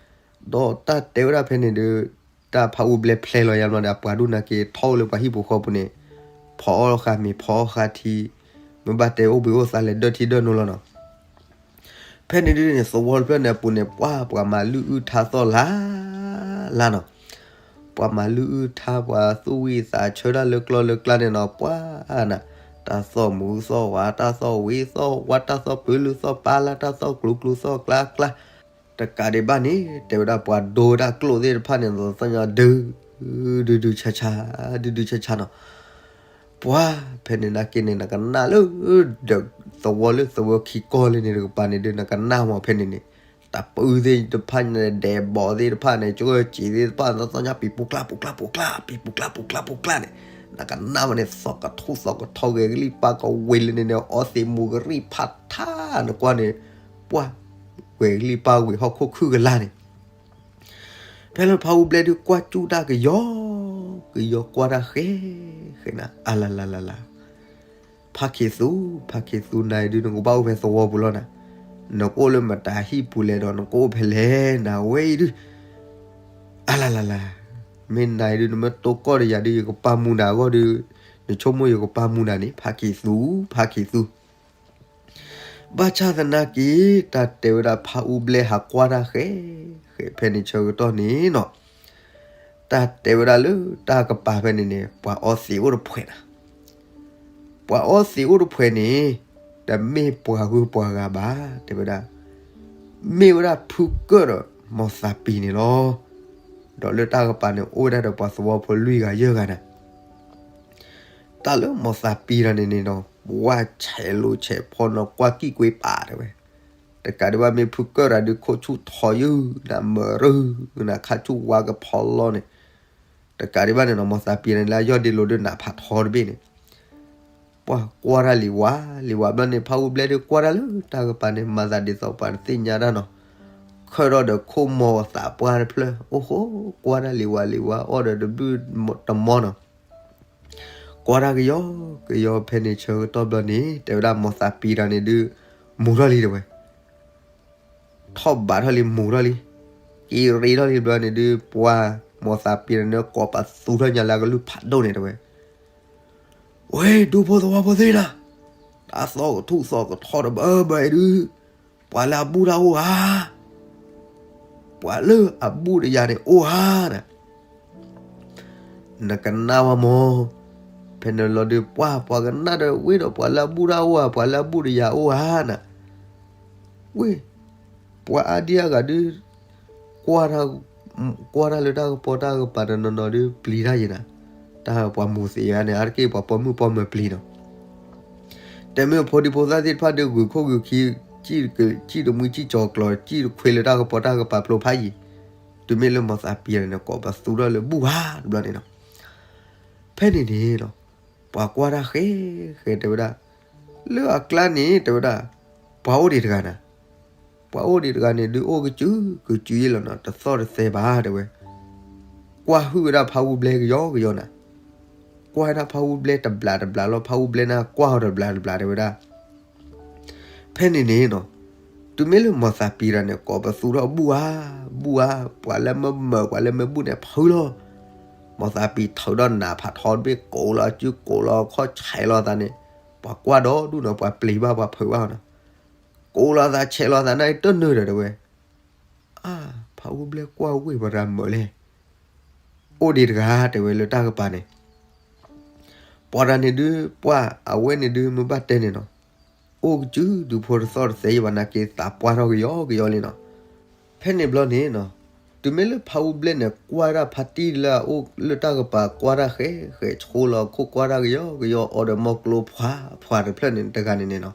ဒီးတၢ်တဲဝဲဒၣ်ဖဲန့ၣ်ဒုး တၢ်ဖးအူဘျဲဖျဲလီၤယါဘျီဒီး အပှၤဒူၣ်နာ်က့ၤထီၣ်အိၣ်လၢပှၤဟံၣ်ပူၤဃီပူၤန့ၣ်, ဖီအီၣ်ဃာ်မ့ၤဖီအီၣ်ဃာ်ထံ, မ့ၢ်ဘၣ်တဲအိၣ်ဘှံးအိၣ်သါလဲၤဒၢၣ်ထံဒၢၣ်နိလီၤနီၤ. ဖဲန့ၣ်ဒုးန့ၣ် သဝီတဖျၢၣ်န့ၣ်အပူၤန့ၣ် ပှၤ ပှၤမၤလုၢ်အုၣ်ထါသီၣ်လၢ်လၢ်နီၤ, ပှၤမၤလုၢ်အုၣ်ထါ ပှၤသူၣ်ဝံၣ်သးဆၢတၢ်လၢကျီၢ်လၢကျါန့ၣ်နီၤ, ပှၤနၤ, တၢ်သီၣ်မူသီၣ်ဝါ တၢ်သီၣ်ဝံၤသီၣ်ဝါ တၢ်သီၣ်ပၢလုၢ်သီၣ်ပာ်လၢ် တၢ်သီၣ်ကျူကျူသီၣ်ကျါကျါ, တကးဒံးဘၣ်န့ၣ် တဲဝဲဒၣ်ပှၤဒိဝဲဒၣ်ကျိၣ်သ့ၣ်တဖၣ်န့ၣ် သီၣ်ညါဒု ဒုဒုဆါဆါ, ဒုဒုဆါဆါနီၤ. ပှၤဖဲန့ၣ်နာ်က့န့ၣ် နကနၣ်လၢ ဒီးသဝီလၢသဝီခံကီၢ်လၢန့ၣ်တကပၤန့ၣ်ဒုး နကနၣ်မးဖဲန့ၣ်န့ၣ်, တၢ်ပၢသ့ၣ်တဖၣ်န့ၣ် ဒဲးဘီးသ့ၣ်တဖၣ်န့ၣ် ကၢၢ်စံးသ့ၣ်တဖၣ် သီၣ်ညါပံၤပူၤကျါပူၤကျါပူၤကျါ ပံၤပူၤကျါပူၤကျါပူၤကျါန့ၣ်, နကနၣ်မးန့ၣ် သီၣ်ကထူၣ်သီၣ်ကထီဂဲၤကလံၣ်ပၢ်ကဝ့ၤလၢန့ၣ်န့ၣ် အီသံးမူၤကရံၣ်ဖးထါ နကွၢ်န့ၣ်, ပှၤ ဂဲၤကလံၣ်ပၢ်ဝ့ၤဟီၣ်ခိၣ်ခုၣ်ကလာ်န့ၣ် ဖဲလၢဖးအူဘျဲဒုးကွၢ်ကၠူၣ်တၢ်ကယီ, ကယီကွၢ်တၢ်ဃဲ, ဃဲနၤ အလလလလ, ဖါခ့သူ, ဖါခ့သူနၤအံၤဒုး နကဘၣ်အိၣ်ဖဲသဝီပူၤလီၤနၤ, နကအိၣ်လၢမတၤဟံၣ်ပူၤလဲၣ်ဒီး နကအိၣ်ဖဲလဲၣ်နၤဝဲအံၤဒုး, အလလလ, မ့ၢ်နၤအံၤဒုး နမ့ၢ်တိၢ်ကီၢ်ဒီးယၤဒုး ယကပာ်မူနၤအဂီၢ်ဒုး, နဆိကမိၣ်ယကပာ်မူနၤန့ၣ် ဖါခ့သူ, ဖါခ့သူ ဘၣ်ဆၣ်သနာ်က့ တၢ်တဲဝဲဒၣ်ဖးအူဘျဲဟးကွၢ်တၢ်ဃဲ, ဃဲဖဲန့ၣ်ဆၢကတီၢ်န့ၣ်နီၤ, တၢ်တဲဝဲဒၣ်လၢတၢ်ကပၤဖဲန့ၣ်န့ၣ် ပှၤအီသံးအိၣ်တဖှဲးနၤ, ပှၤအီသံးအိၣ်တဖှဲးန့ၣ် တမ့ၢ်ပှၤဂုၤပှၤဂၤဘၣ် တဲဝဲဒၣ်, မ့ၢ်ဝဲဒၣ်ဖုကၢၣ်ဒီးမိၢ်သးပံၤန့ၣ်လီၤ. ဒီးလၢတၢ်ကပၤန့ၣ် အိၣ်ဝဲဒၣ်ဒီးပှၤသဝီဖိလွံၢ်ဂၤယဲၢ်ဂၤနၤ တၢ်လၢမိၢ်သးပံၤတဂၤန့ၣ်န့ၣ်ဒီး ဝၢ်ဆဲးလိာ်ဆဲးဖီနီၤ ကွၢ်ကံၣ်ကွ့ပာ်တဲဝဲ, တကးဒံးဘၣ်မ့ၢ်ဖုကၢၣ်တဂၤဒုး ခိၣ်ဆူၣ်ထီယုၢ် နမၢရၢ နခါဆူၣ်ဝါကဖီလီၤန့ၣ်, တကးဒံးဘၣ်န့ၣ်နီၤ မိၢ်သးပံၤန့ၣ်လၢအယီၢ်ဒ့လိာ်ဒုးနးဖးထီတဘ့ၣ်န့ၣ် ပှၤကွၢ်တၢ်လံၤဝါလံၤဝါဘျီန့ၣ် ဖးအူဘျဲဒုးကွၢ်တၢ်လၢတၢ်ကပၤန့ၣ် မၤသးဒ်သိးပှၤတသ့ၣ်ညါတၢ်နီၤ, ခၢၣ်ထီၣ်ဒီးခိၣ်မီၤသးပှၢ်တဖျၢၣ် အိၣ်ဃိ ကွၢ်တၢ်လံၤဝါလံၤဝါ အီၣ်ဒီးတဘျုးတမီၤနီၤ, ကွၢ်တၢ်ကယီကယီဖဲန့ၣ်ဆၢကတီၢ်ဘျီန့ၣ် တဲဝဲဒၣ်မိၢ်သးပံၤတဂၤန့ၣ်ဒုး မူၤထီၣ်လံတဲဝဲ, ထီၣ်ဘးထီၣ်လံမူၤထီၣ်လံ, က့ၤရ့ထီၣ်လံဘျီန့ၣ်ဒုး ပှၤမိၢ်သးပံၤတဂၤန့ၣ် ကိးပသူထီၣ်ညါလၢအကလုၢ်ဖးဒိၣ်န့ၣ်တဲဝဲ, ဝဲဒူဖိသဝီဖိသ့ၣ်နၤ, တၢ်သီၣ်ကထူၣ်သီၣ်ကထီတဘၢဘၢအံၤဒုး ပှၤလၢအဘူၣ်တၢ်အိၣ်ဧါ, ပှၤလၢအဘူၣ်တယၤန့ၣ်အိၣ်ဧါနၤ နကနၣ်ဝဲမၢ်, ဖဲန့ၣ်လီၤဒုး ပှၤ ပှၤကနၣ်ဒီးဝဲဒီး ပှၤလၢအဘူၣ်တၢ်အိၣ်ဧါ ပှၤလၢအဘူၣ်တယၤအိၣ်ဧါနၤ, ဝဲ ပှၤအါဒံအါဂၤဒုး ကွၢ်တၢ် ကွၢ်တၢ်လၢတၢ်ကပီၤတၢ်ကပၤတနီၤနီၤဒုး ပျံၤတၢ်ယဲနၤ, တၢ်ပှၤမူၤသံးဧါန့ၣ် အါတက့ၢ် ပှၤပိာ်မုၣ်ပိာ်မၢၤပျံၤနီၤ တဲမ့ၢ်ဖိဒံဖိသၣ်သ့ၣ်တဖၣ်ဒုး ဂုာ်ခိၣ်ဂုာ်ခံ, စံၣ်တမှံစံၣ်ကၠီၤကျီၤ စံၣ်တခွ့လၢတၢ်ကပီၤတၢ်ကပၤဖျိဖးယံၤ, တုၤမ့ၢ်လၢမိၢ်သးပံၤန့ၣ် ကိးပသူထီၣ်လၢဘူၣ်ဧါတဘျီန့ၣ်နီၤ, ဖဲန့ၣ်န့ၣ်နီၤ, ပှၤကွၢ်တၢ်ဃဲဃဲတဲဝဲဒၣ်, လၢအကျါန့ၣ် တဲဝဲဒၣ်, ပှၤအိၣ်ဒံးတဂၤနၤ, ပှၤအိၣ်ဒံးတဂၤန့ၣ်ဒုး အိၣ်ကစုၤကစုၤယဲလီၤနီၤ တသီၣ်တသဲဘၣ်တဲဝဲ, ကွၢ်ဟုၣ်ဝဲဒၣ်ဖးအူဘျဲကယီကယီနၤ, ကွၢ်ဝဲဒၣ်ဖးအူဘျဲတဘျးတဘျးလီၤ ဖးအူဘျဲန့ၣ်ကွၢ်အီၤတဘျးတဘျးတဲဝဲဒၣ် ဖဲန့ၣ်န့ၣ်နီၤ, တုၤမ့ၢ်လၢမိၢ်သးပံၤတဂၤန့ၣ် ကိးပသူထီၣ်ဘူၣ်ဧါ, ဘူၣ်ဧါ, ပှၤလၢမၢမၢၤ ပှၤလၢမၢဘူၣ်န့ၣ်ဖုလီၤ, မိၢ်သးပံၤထုးဒီးနးဖးထီတဘ့ၣ် ကိးလီၤစုကိးလီၤခီၣ်ဆဲးလီၤသးန့ၣ်, ပှၤကွၢ်ဒီဒူၣ်နီၤ ပှၤပျံၤဘၣ်ပှၤဖုးဘၣ်နီၤ, ကိးလီၤသးဆဲးလီၤသးန့ၣ်တနၢၤဒီးတဲဝဲ အါ, ဖးအူဘျဲကွၢ်ဝ့ၢ်ပှၤတဂၤမၢာ်လဲၣ်, အိၣ်ဒံးတဂၤတဲဝဲလၢတၢ်ကပၤန့ၣ်, ပှၤတဂၤန့ၣ်ဒုး ပှၤအဝဲန့ၣ်ဒုး မ့ၢ်ဘၣ်တဲန့ၣ်နီၤ, အိၣ်ကစုၤဒုးဖိတသီၣ်တသဲယဘၣ်နာ်က့ၤသးပှၢ်ထီၣ်ကယီကယီလံနီၤ, ဖဲန့ၣ်ဘျီန့ၣ်နီၤ, တုၤမ့ၢ်လၢဖးအူဘျဲၣ်န့ၣ် ကွၢ်ဒၣ်ဖါတံၢ်လၢအအိၣ်လၢတၢ်ကပၤ ကွၢ်ဒၣ်ဃဲးဃဲး ဆှိလီၤခိၣ်ကွၢ်ဒၣ်ကယီကယီ အီဒီးမီကျိဖှါဖှါတဖျၢၣ်န့ၣ် တဂၤန့ၣ်န့ၣ်နီၤ.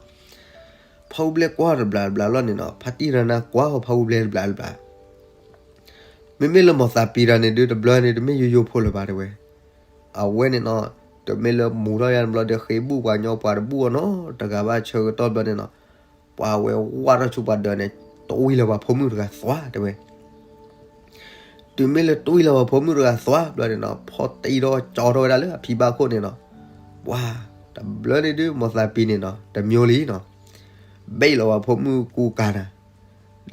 ဖးအူဘျဲၣ်ကွၢ်တဘျးတဘျးလီၤန့ၣ်နီၤ, ဖါတံၢ်တဂၤန့ၣ်ကွၢ်ဖးအူဘျဲၣ်တဘျးတဘျး. မ့မ့ၢ်လၢမီၢ်သးပံၤတဂၤန့ၣ်ဒုး တဘျီန့ၣ် တမ့ၢ်ယိယိဖိလၢၤဘၣ်တဲဝဲ. အဝဲန့ၣ်နီၤ, တမ့ၢ်လၢမူၤထီၣ်ယါတဘျီဒီး ဃ့ဘူၣ်ပှၤညီပှၤတဘူၣ်အီၤနီၤ, တဂၤဘၣ်ဆၢကတီၢ်ဘျီန့ၣ်နီၤ, ပှၤဝဲဝၢ်ထီၣ်ဆူပှၤဒၢးန့ၣ် တဝံၤလၢၤပှၤဖိမုၣ်တဂၤသွါတဲဝဲ. တုၤမ့ၢ်လၢတဝံၤလၢၤပှၤဖိမုၣ်တဂၤသွါဘျီန့ၣ်နီၤ, ဖီၣ်တံၢ်ထီၣ်ကၠီထီၣ်ဝဲဒၣ်လၢအဖံဘၣ်ခိၣ်န့ၣ်နီၤ. ပှၤတဘျီန့ၣ်ဒုး မီၢ်သးပံၤန့ၣ်နီၤ, တမျိုးလံနီၤ. ဘ့ၣ်လီၤပှၤဖိမုၣ်ကူကၤနၤ,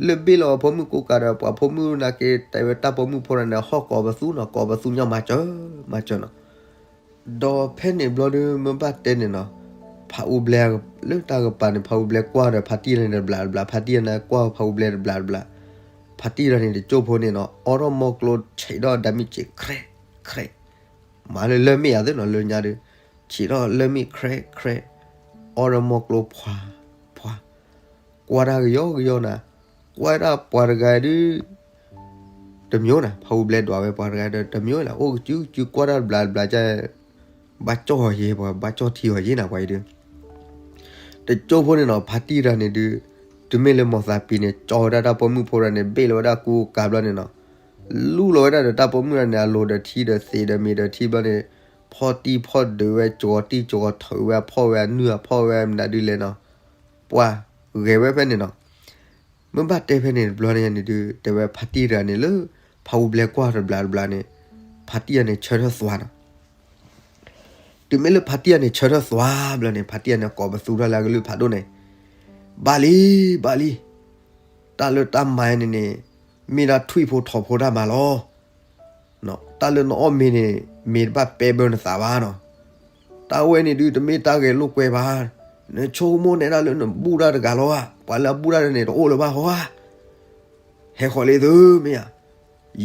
လၢဘ့ၣ်လီၤပှၤဖိမုၣ်ကူကၤဒီး ပှၤဖိမုၣ်နာ်က့ တဲဝဲတၢ်ပိာ်မုၣ်ဖိန့ၣ် ဟီၣ်ကိးပသူနီၤ, ကိးပသူညီမၤစၢၤမၤစၢၤနီၤ. ဒီးဖဲန့ၣ်ဘျီဒုး မ့ၢ်ဘၣ်တဲန့ၣ်နီၤ, ဖးအူဘျဲၣ်လၢတၢ်ကပၤန့ၣ် ဖးအူဘျဲၣ်ကွၢ်ဒီးဖါတံၢ်န့ၣ်တဘျးတဘျး, ဖါတံၢ်န့ၣ်ကွၢ်ဖးအူဘျဲၣ်တဘျးတဘျး. ဖါတံၢ်တဂၤန့ၣ်တကၠိၢ်ဖိန့ၣ်နီၤ, အီထီၣ်မီကျိဆံးထီၣ်ဒၣ်မ့ၢ်စ့း ခြဲးခြဲး, မၤလၢလၢၢ်မ့ၣ်အသ့နီၤ, လၢညါဒုး ဆံးထီၣ်လၢၢ်မ့ၣ် ခြဲးခြဲး, အီထီၣ်မီကျိဖှါ ဖှါ, ကွၢ်တၢ်ကယီကယီနၤ, ကွၢ်ဒၣ်ပှၤတဂၤဒုး တမျိုးနၤ, ဖးအူဘျဲၣ်ဒွးဝဲပှၤတဂၤဒီး တမျိုးလၢ အိၣ်ကစုကစုကွၢ်တၢ်တဘျးတဘျးက ဘၣ်ကၠီၣ်အီၤယဲ ပှၤဘၣ်ကၠီၣ်ထံအီၤယဲနၤ ပှၤအံၤဒုး. တကၠိၢ်ဖိန့ၣ်နီၤ, ဖါတံၢ်တဂၤန့ၣ်ဒုး တုၤမ့ၢ်လၢမီၢ်သးပံၤန့ၣ် ကၠီဝဲဒၣ်တၢ်ပိာ်မုၣ်ဖိတဂၤန့ၣ် ဘ့ၣ်လီၤဝဲဒၣ်ကူကၤဘျီန့ၣ်နီၤ, လူလီၤဝဲဒၣ်ဒီးတၢ်ပိာ်မုၣ်တဂၤန့ၣ် အလိၤဒီးထံဒီးသံးဒီးမ့ၤဒီးထံဘျီန့ၣ်, ဖီၣ်တံၢ်ဖီၣ်ဒုးဝဲ ကၠီၤတံၢ်ကၠီၤထုးဝဲ အဖီၣ်ဝဲအနုၢ်အဖီၣ်ဝဲမနုၤဒုးလဲၣ်နီၤ, ပှၤဂဲၤဝဲဖဲန့ၣ်နီၤ. မ့ၢ်ဘၣ်တဲဖဲန့ၣ်တဘျီန့ၣ်န့ၣ်ဒုး တဲဝဲဖါတံၢ်တဂၤန့ၣ်လၢ ဖးအူဘျဲၣ်ကွၢ်တဘျးတဘျးန့ၣ်, ဖါတံၢ်တဂၤန့ၣ်ဆၢထၢၣ်သွါနီၤ. တုၤမ့ၢ်လၢဖါတံၢ်တဂၤန့ၣ်ဆၢထၢၣ်သွါဘျီန့ၣ် ဖါတံၢ်တဂၤန့ၣ်ကိးပသူထီၣ်လၢအကလုၢ်ဖးဒိၣ်န့ၣ်, ဘၣ်လံ, ဘၣ်လံ, တၢ်လၢတၢ်မၤန့ၣ်န့ၣ် မ့ၢ်ဒၣ်ထွံၣ်ဖိထိးဖိတၢ်မၤလီၤ. တၢ်လၢနအီၣ်မ့ၤန့ၣ် မ့ၤတဘၣ်ပဲဘၢနသးဘၣ်နီၤ. တၢ်ဝဲန့ၣ်ဒုးတမ့ၢ်တၢ်ဂဲၤလိာ်ကွဲဘၣ်. နဆိကမိၣ်နဲဒၣ်လၢနဘူၣ်တၢ်တဂၤလီၤဧါ. ပှၤလၢအဘူၣ်တၢ်န့ၣ်တအိၣ်လၢၤဘၣ်ဟီဧါ. ဟဲဃီၤလံသုမ့ၢ်ဧါ.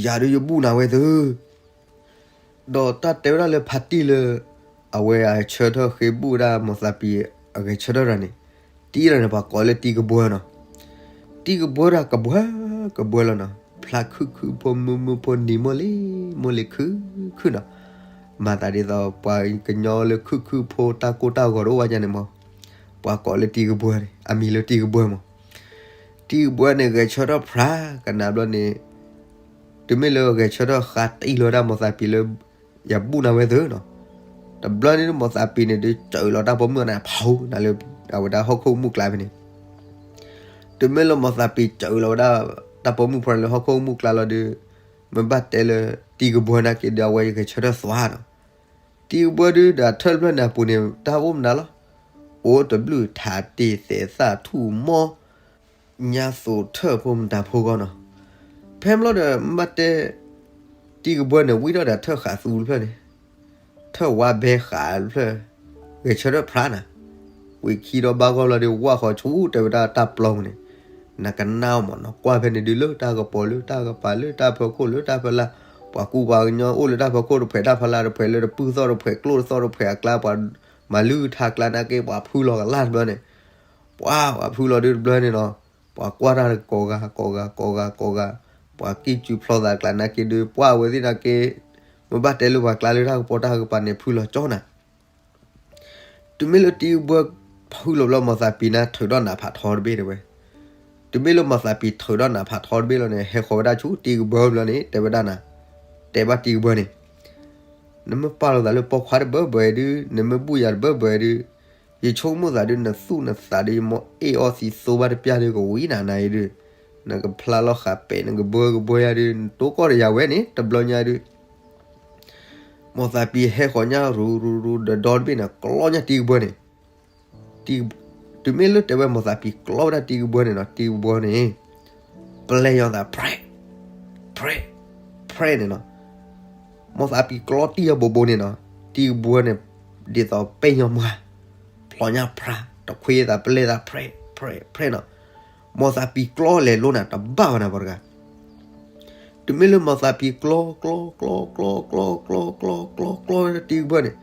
ယၤဒုးယဘူၣ်နၤဝဲသု ဒီးတၢ်တဲဝဲဒၣ်လၢဖါတံၢ်လၢ အဝဲအဆၢထၢၣ်ဃ့ဘူၣ်ဝဲဒၣ်မီၢ်သးပံၤအဂဲၤဆၢထၢၣ်တဂၤန့ၣ်, တံၢ်တဂၤန့ၣ် ပှၤကိးလၢတံၤကဘှၢနီၤ. တံၤကဘှၢတၢ်ကဘှၢ ကဘှၢလီၤနီၤ. ဖျါခုၣ်ခုၣ်ဖိမုၢ်မုၢ်ဖိနံၤမိၢ်လံ မိၢ်လံခုၣ်ခုၣ်နီၤ. မၤသးဒ်သိးပှၤကညီလၢခုၣ်ခုၣ်ဖိတၢ်ကိၢ်တၢ်ဂီၤတအိၣ်ဘၣ်ညါန့ၣ်မီၤ. ပှၤကိးလၢတံၤကဘှၢန့ၣ် အမံၤလၢတံၤကဘှၢမီၤ. တံၤကဘှၢန့ၣ် ဂဲၤဆၢထၢၣ်ဖျါကနၣ်ဘျီန့ၣ်, တုၤမ့ၢ်လၢဂဲၤဆၢထၢၣ်ဃးတံၢ်လီၤဝဲဒၣ်မီၢ်သးပံၤလၢ ယဘူၣ်နၤဝဲသုနီၤ. တဘျီန့ၣ်မီၢ်သးပံၤန့ၣ်ဒုး စၢလီၤတၢ်ပိာ်မုၣ်န့ၣ် ဖးနၤလၢ အဝဲဒၣ်ဟီၣ်ခိၣ်မူၣ်ကျါဖဲန့ၣ်. တုၤမ့ၢ်လၢမီၢ်သးပံၤစၢလီၤဝဲဒၣ် တၢ်ပိာ်မုၣ်ဖိလၢဟီၣ်ခိၣ်မူၣ်ကျါလီၤဒုး, မ့ၢ်ဘၣ်တဲလၢ တံၤကဘှၢနာ်က့ဒုး အဝဲဂဲၤဆၢထၢၣ်သွါနီၤ. တံၤကဘှၢဒုးဒီးအထၢၣ်တဖျၢၣ်န့ၣ်အပူၤန့ၣ် တၢ်အိၣ်မနုၤလီၤ. အိၣ်တဘျုးထးတ့ၢ်သဲးသၣ်ထူၣ်မီၢ် ညါသိးထၢၣ်ဖိမတၤဖိဂီၢ်နီၤ. ဖဲမ့ၢ်လီၤဒီး မ့ၢ်ဘၣ်တဲ တံၤကဘှၢန့ၣ် ဝံထီၣ်ဒီးထၢၣ်ဃးသူတဖျၢၣ်န့ၣ်, ထၢၣ်ဝါဘဲဃးတဖျၢၣ်, ဂဲၤဆၢထၢၣ်ဖျါနၤ. ဝံၤခံဒီးဘၣ်ဂီၢ်လီၤဒီး ဝၢ်ဃီၤဆူတဲဝဲဒၣ်တၢ်ပျီပူၤန့ၣ်, နကနၣ်အီၤမးနီၤ ကွၢ်ဖဲန့ၣ်ဒုး လၢတၢ်ကပီၤလၢတၢ်ကပၤလၢတၢ်ဖီခိၣ်လၢတၢ်ဖီလာ်, ပှၤကူပှၤကညီအိၣ်လၢတၢ်ဖီခိၣ်တဖှဲးတၢ်ဖီလာ်တဖှဲး လၢတပုၢ်သီၣ်တဖှဲးကျိၣ်တသီၣ်တဖှဲးအကျါ ပှၤမၤလုၢ်ထါကျါနာ်က့ ပှၤဖုလီၤကလၢ်တဘျီန့ၣ်, ပှၤပှၤဖုလီၤဒုးတဘျီန့ၣ်နီၤ, ပှၤကွၢ်တၢ်ကိးဂၤကိးဂၤကိးဂၤကိးဂၤ, ပှၤကံၣ်ကူဖျီသးကျါနာ်က့ဒုး ပှၢ်ဝဲသ့ၣ်နာ်က့, မ့ၢ်ဘၣ်တဲလၢပှၤကျါလၢတၢ်ကပီၤတၢ်ကပၤန့ၣ်ဖုလီၤကၠီနၤ. တုၤမ့ၢ်လၢတံၤကဘှၢဖုလီၤဘျီ မီၢ်သးပံၤန့ၣ် ထုးထီၣ်နးဖးထီတဘ့ၣ်တဲဝဲ. တုၤမ့ၢ်လၢမီၢ်သးပံၤထုးထီၣ်နးဖးထီတဘ့ၣ်လီၤန့ၣ် ဟဲဃီၤဝဲဒၣ်ဆူတံၤကဘှၢဘျီန့ၣ် တဲဝဲဒၣ်နၤ, တဲဘၣ်တံၤကဘှၢန့ၣ်, နမ့ၢ်ပာ်လီၤသးလၢပိာ်ခွါတဘၢဘၢအံၤဒုး နမ့ၢ်ဘူၣ်ယၤတဘၢဘၢအံၤဒုး, ယဆိကမိၣ်သးဒုး နသူၣ်နသးဒုး ယမ့ၢ်အ့ၣ်အီၣ်သံသိဘၣ်တပျၢ်ဒုး ကဝံၤနၤနၤအံၤဒုး, နကဖျါလီၤဃာ်ပဲာ် နကဘှၢကဘှၢယၤဒုး နတိၢ်ကီၢ်ဒီးယၤဝဲန့ၣ် တဘျီညါဒုး မီၢ်သးပံၤဟဲဃီၤညါရူၤရူၤရူၤဒီးဒီတဘ့ၣ်န့ၣ် ကျီညါတံၤကဘှၢန့ၣ်, တုၤမ့ၢ်လၢတဲဝဲမီၢ်သးပံၤကျီဝဲဒၣ်တံၤကဘှၢန့ၣ်နီၤ တံၤကဘှၢန့ၣ် ပျဲယီၤသး ဖြဲး, ဖြဲး, ဖြဲးန့ၣ်နီၤ, မီၢ်သးပံၤကျီတံၢ်အဘိဘိန့ၣ်နီၤ, တံၤကဘှၢန့ၣ် ဒ်သိးပဲာ်ညီမွၤ, ဖျီညါဖြါ, တခွ့သးပျဲသး ဖြဲး, ဖြဲး, ဖြဲးနီၤ, မီၢ်သးပံၤကျီလဲၤလိနၤ တဘၣ်ဘၣ်နၤပှၤတဂၤ တုၤမ့ၢ်လၢမီၢ်သးပံၤကျီ ကျီ ကျီ ကျီ ကျီ ကျီ ကျီ ကျီ ကျီ ကျီတံၤကဘှၢန့ၣ်,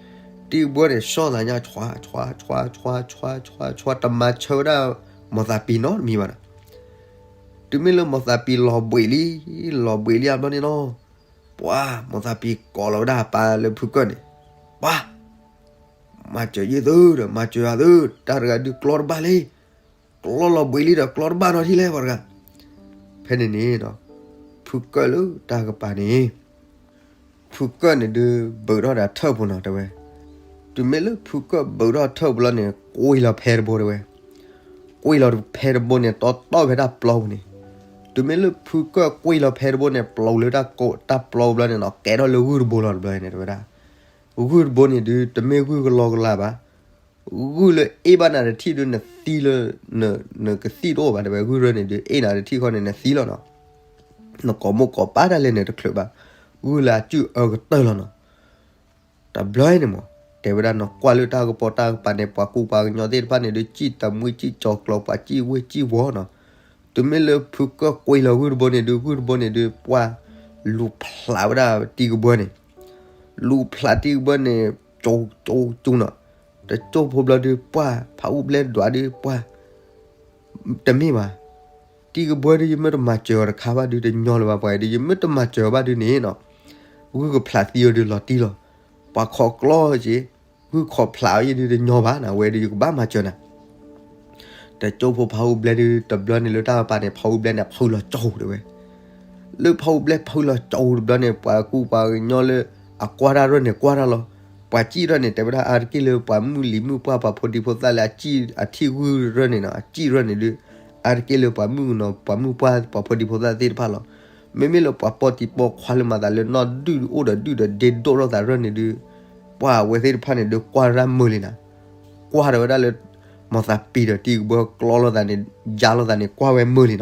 တံၤကဘှၢန့ၣ် ဆီၣ်သးညါ ဆွါ ဆွါ ဆွါ ဆွါ ဆွါ ဆွါ ဆွါ တမၤဆၢဝဲဒၣ် မီၢ်သးပံၤနီတမံၤဘၣ်နီၤ. တုၤမ့ၢ်လၢမီၢ်သးပံၤလီၤဘှံးလံ, လီၤဘှံးလံအဘျီန့ၣ်နီၤ, ပှၤမီၢ်သးပံၤကိးလီၤဝဲဒၣ်အပၢ်လၢဖုကၢၢ်န့ၣ်, ပှၤ မၤစၢၤယသုဒီး မၤစၢၤယသု, တၢ်တဂၤဒုးကျီတဘၣ်လံ, ကျီလီၤဘှံးလံဒီး ကျီတဘၣ်နီတထံၣ်လဲၣ်ပှၤတဂၤ. ဖဲန့ၣ်န့ၣ်ဒီး ဖုကၢၢ်လၢတၢ်ကပၤန့ၣ် ဖုကၢၢ်န့ၣ်ဒုး ဘုးထီၣ်ဒီးထၢၣ်ပူၤနီၤတဲဝဲ. တုၤမ့ၢ်လၢဖုကၢၢ်ဘုးထီၣ်ထၢၣ်ပူၤလီၤန့ၣ် ကွံာ်လီၤဖဲတဘိတဲဝဲ. ကွံာ်လီၤဖဲတဘိန့ၣ် တီတီဖဲတၢ်ပျီပူၤန့ၣ်. တုၤမ့ၢ်လၢဖုကၢၢ်ကွံာ်လီၤဖဲတဘိန့ၣ် ပျီလၢတၢ်ကိးတၢ်ပျီပူၤဘျီန့ၣ်နီၤ ကဲထီၣ်လၢဂုၢ်တဘိလီၤတဘျီန့ၣ်တဲဝဲဒၣ်. ဂုၢ်တဘိန့ၣ်ဒုး တမ့ၢ်ဂုၢ်ကလီကလီဘၣ်. ဂုၢ်လၢအ့ၣ်ဘၣ်နၤတထံၣ်ဒုး နသံလၢ နကသံၣ်တအိၣ်ဘၣ်တဲဝဲ, ဂုၢ်ရၢန့ၣ်ဒုး အ့ၣ်နၤတထံၣ်ဃီန့ၣ် နသံလီၤနီၤ. နကိးမိၢ်ကိးပၢ်တၢ်လဲၣ်န့ၣ်တချုးဘၣ်, ဂုၢ်လၢအစုၣ်အၢကတၢၢ်လီၤနီၤ. တဘျီအံၤန့ၣ်မး တဲဝဲဒၣ်နီၤ ကွၢ်လၢတၢ်ကပီၤတၢ်ကပၤန့ၣ် ပှၤကူပှၤကညီသ့ၣ်တဖၣ်န့ၣ်ဒုး စံၣ်တမှံစံၣ်ကၠီၤကျီၤ ပှၤစံၣ်ဝ့ၢ်စံၣ်ဝီၤနီၤ. တုၤမ့ၢ်လၢဖုကၢၢ်ကွံာ်လီၤဂုၢ်တဘိန့ၣ်ဒုး ဂုၢ်တဘိန့ၣ်ဒုး ပှၤလူၤဖျးဝဲဒၣ်တံၤကဘၢန့ၣ် လူၤဖျးတံၤကဘၢန့ၣ် ကၠိကၠိကၠိနီၤ. တကၠိဖိဘျီဒုး ပှၤဖးအူဘျဲဒွးဒုး ပှၤ တမ့ၢ်ဘၣ်. တံၤကဘၢဒုး ယမ့ၢ်တမၤစၢၤအီၤတခါဘၣ်ဒုး တညီလၢၤဘၣ်ပှၤအံၤဒုး ယမ့ၢ်တမၤစၢၤအီၤဘၣ်ဒုးန့ၣ်နီၤ ဂုၢ်ကဖျးသံအီၤဒုးလီၤတံၢ်လီၤ. ပှၤခိးကျီက့ၤ ဂုၢ်ခိးဖျးအီၤယဲဒုးတညီဘၣ်နၤ ဝဲဒုးယကဘၣ်မၤစၢၤနၤ. တကၠိဖိဖးအူဘျဲဒုး တဘျီန့ၣ်လၢတၢ်ကပၤန့ၣ် ဖးအူဘျဲန့ၣ် ဖုလီၤကၠိတဲဝဲ. လၢဖးအူဘျဲဖုလီၤကၠိတဘျီန့ၣ် ပှၤကူပှၤကညီလၢအကွၢ်တၢ်ရၢၣ်န့ၣ် ကွၢ်တၢ်လီၤ. ပှၤစံၣ်ရၢၣ်န့ၣ် တဲဝဲဒၣ်အါတက့ၢ်လၢပှၤမုၢ်လံၤမုၢ်ပှၢ် ပှၤဖိဒံဖိသၣ်လၢအစံၣ်အထံၣ်ဂုၢ်ရၢၣ်န့ၣ်နီၤ အစံၣ်ရၢၣ်န့ၣ်ဒုး အါတက့ၢ်လၢပှၤမုၣ်ကနီၤ ပှၤမုၢ်ပှၢ် ပှၤဖိဒံဖိသၣ်သ့ၣ်တဖၣ်လီၤ. မ့မ့ၢ်လၢပှၤပိာ်တံၤပိာ်ခွါလၢမၤသးလၢနီၢ်ဒုၣ်အိၣ်ဒီးဒုၣ်ဒီးဒ့ဒိၣ်ထီၣ်သးရၢၣ်န့ၣ်ဒုး ပှၤအဝဲသ့ၣ်တဖၣ်န့ၣ်ဒုး ကွၢ်တၢ်မုာ်လံနၤ. ကွၢ်ဒီးဝဲဒၣ်လၢ မီၢ်သးပံၤဒီးတံၤကဘၢကျီလိာ်သးန့ၣ် ယါလိာ်သးန့ၣ် ကွၢ်ဝဲမုာ်လံနီၤ.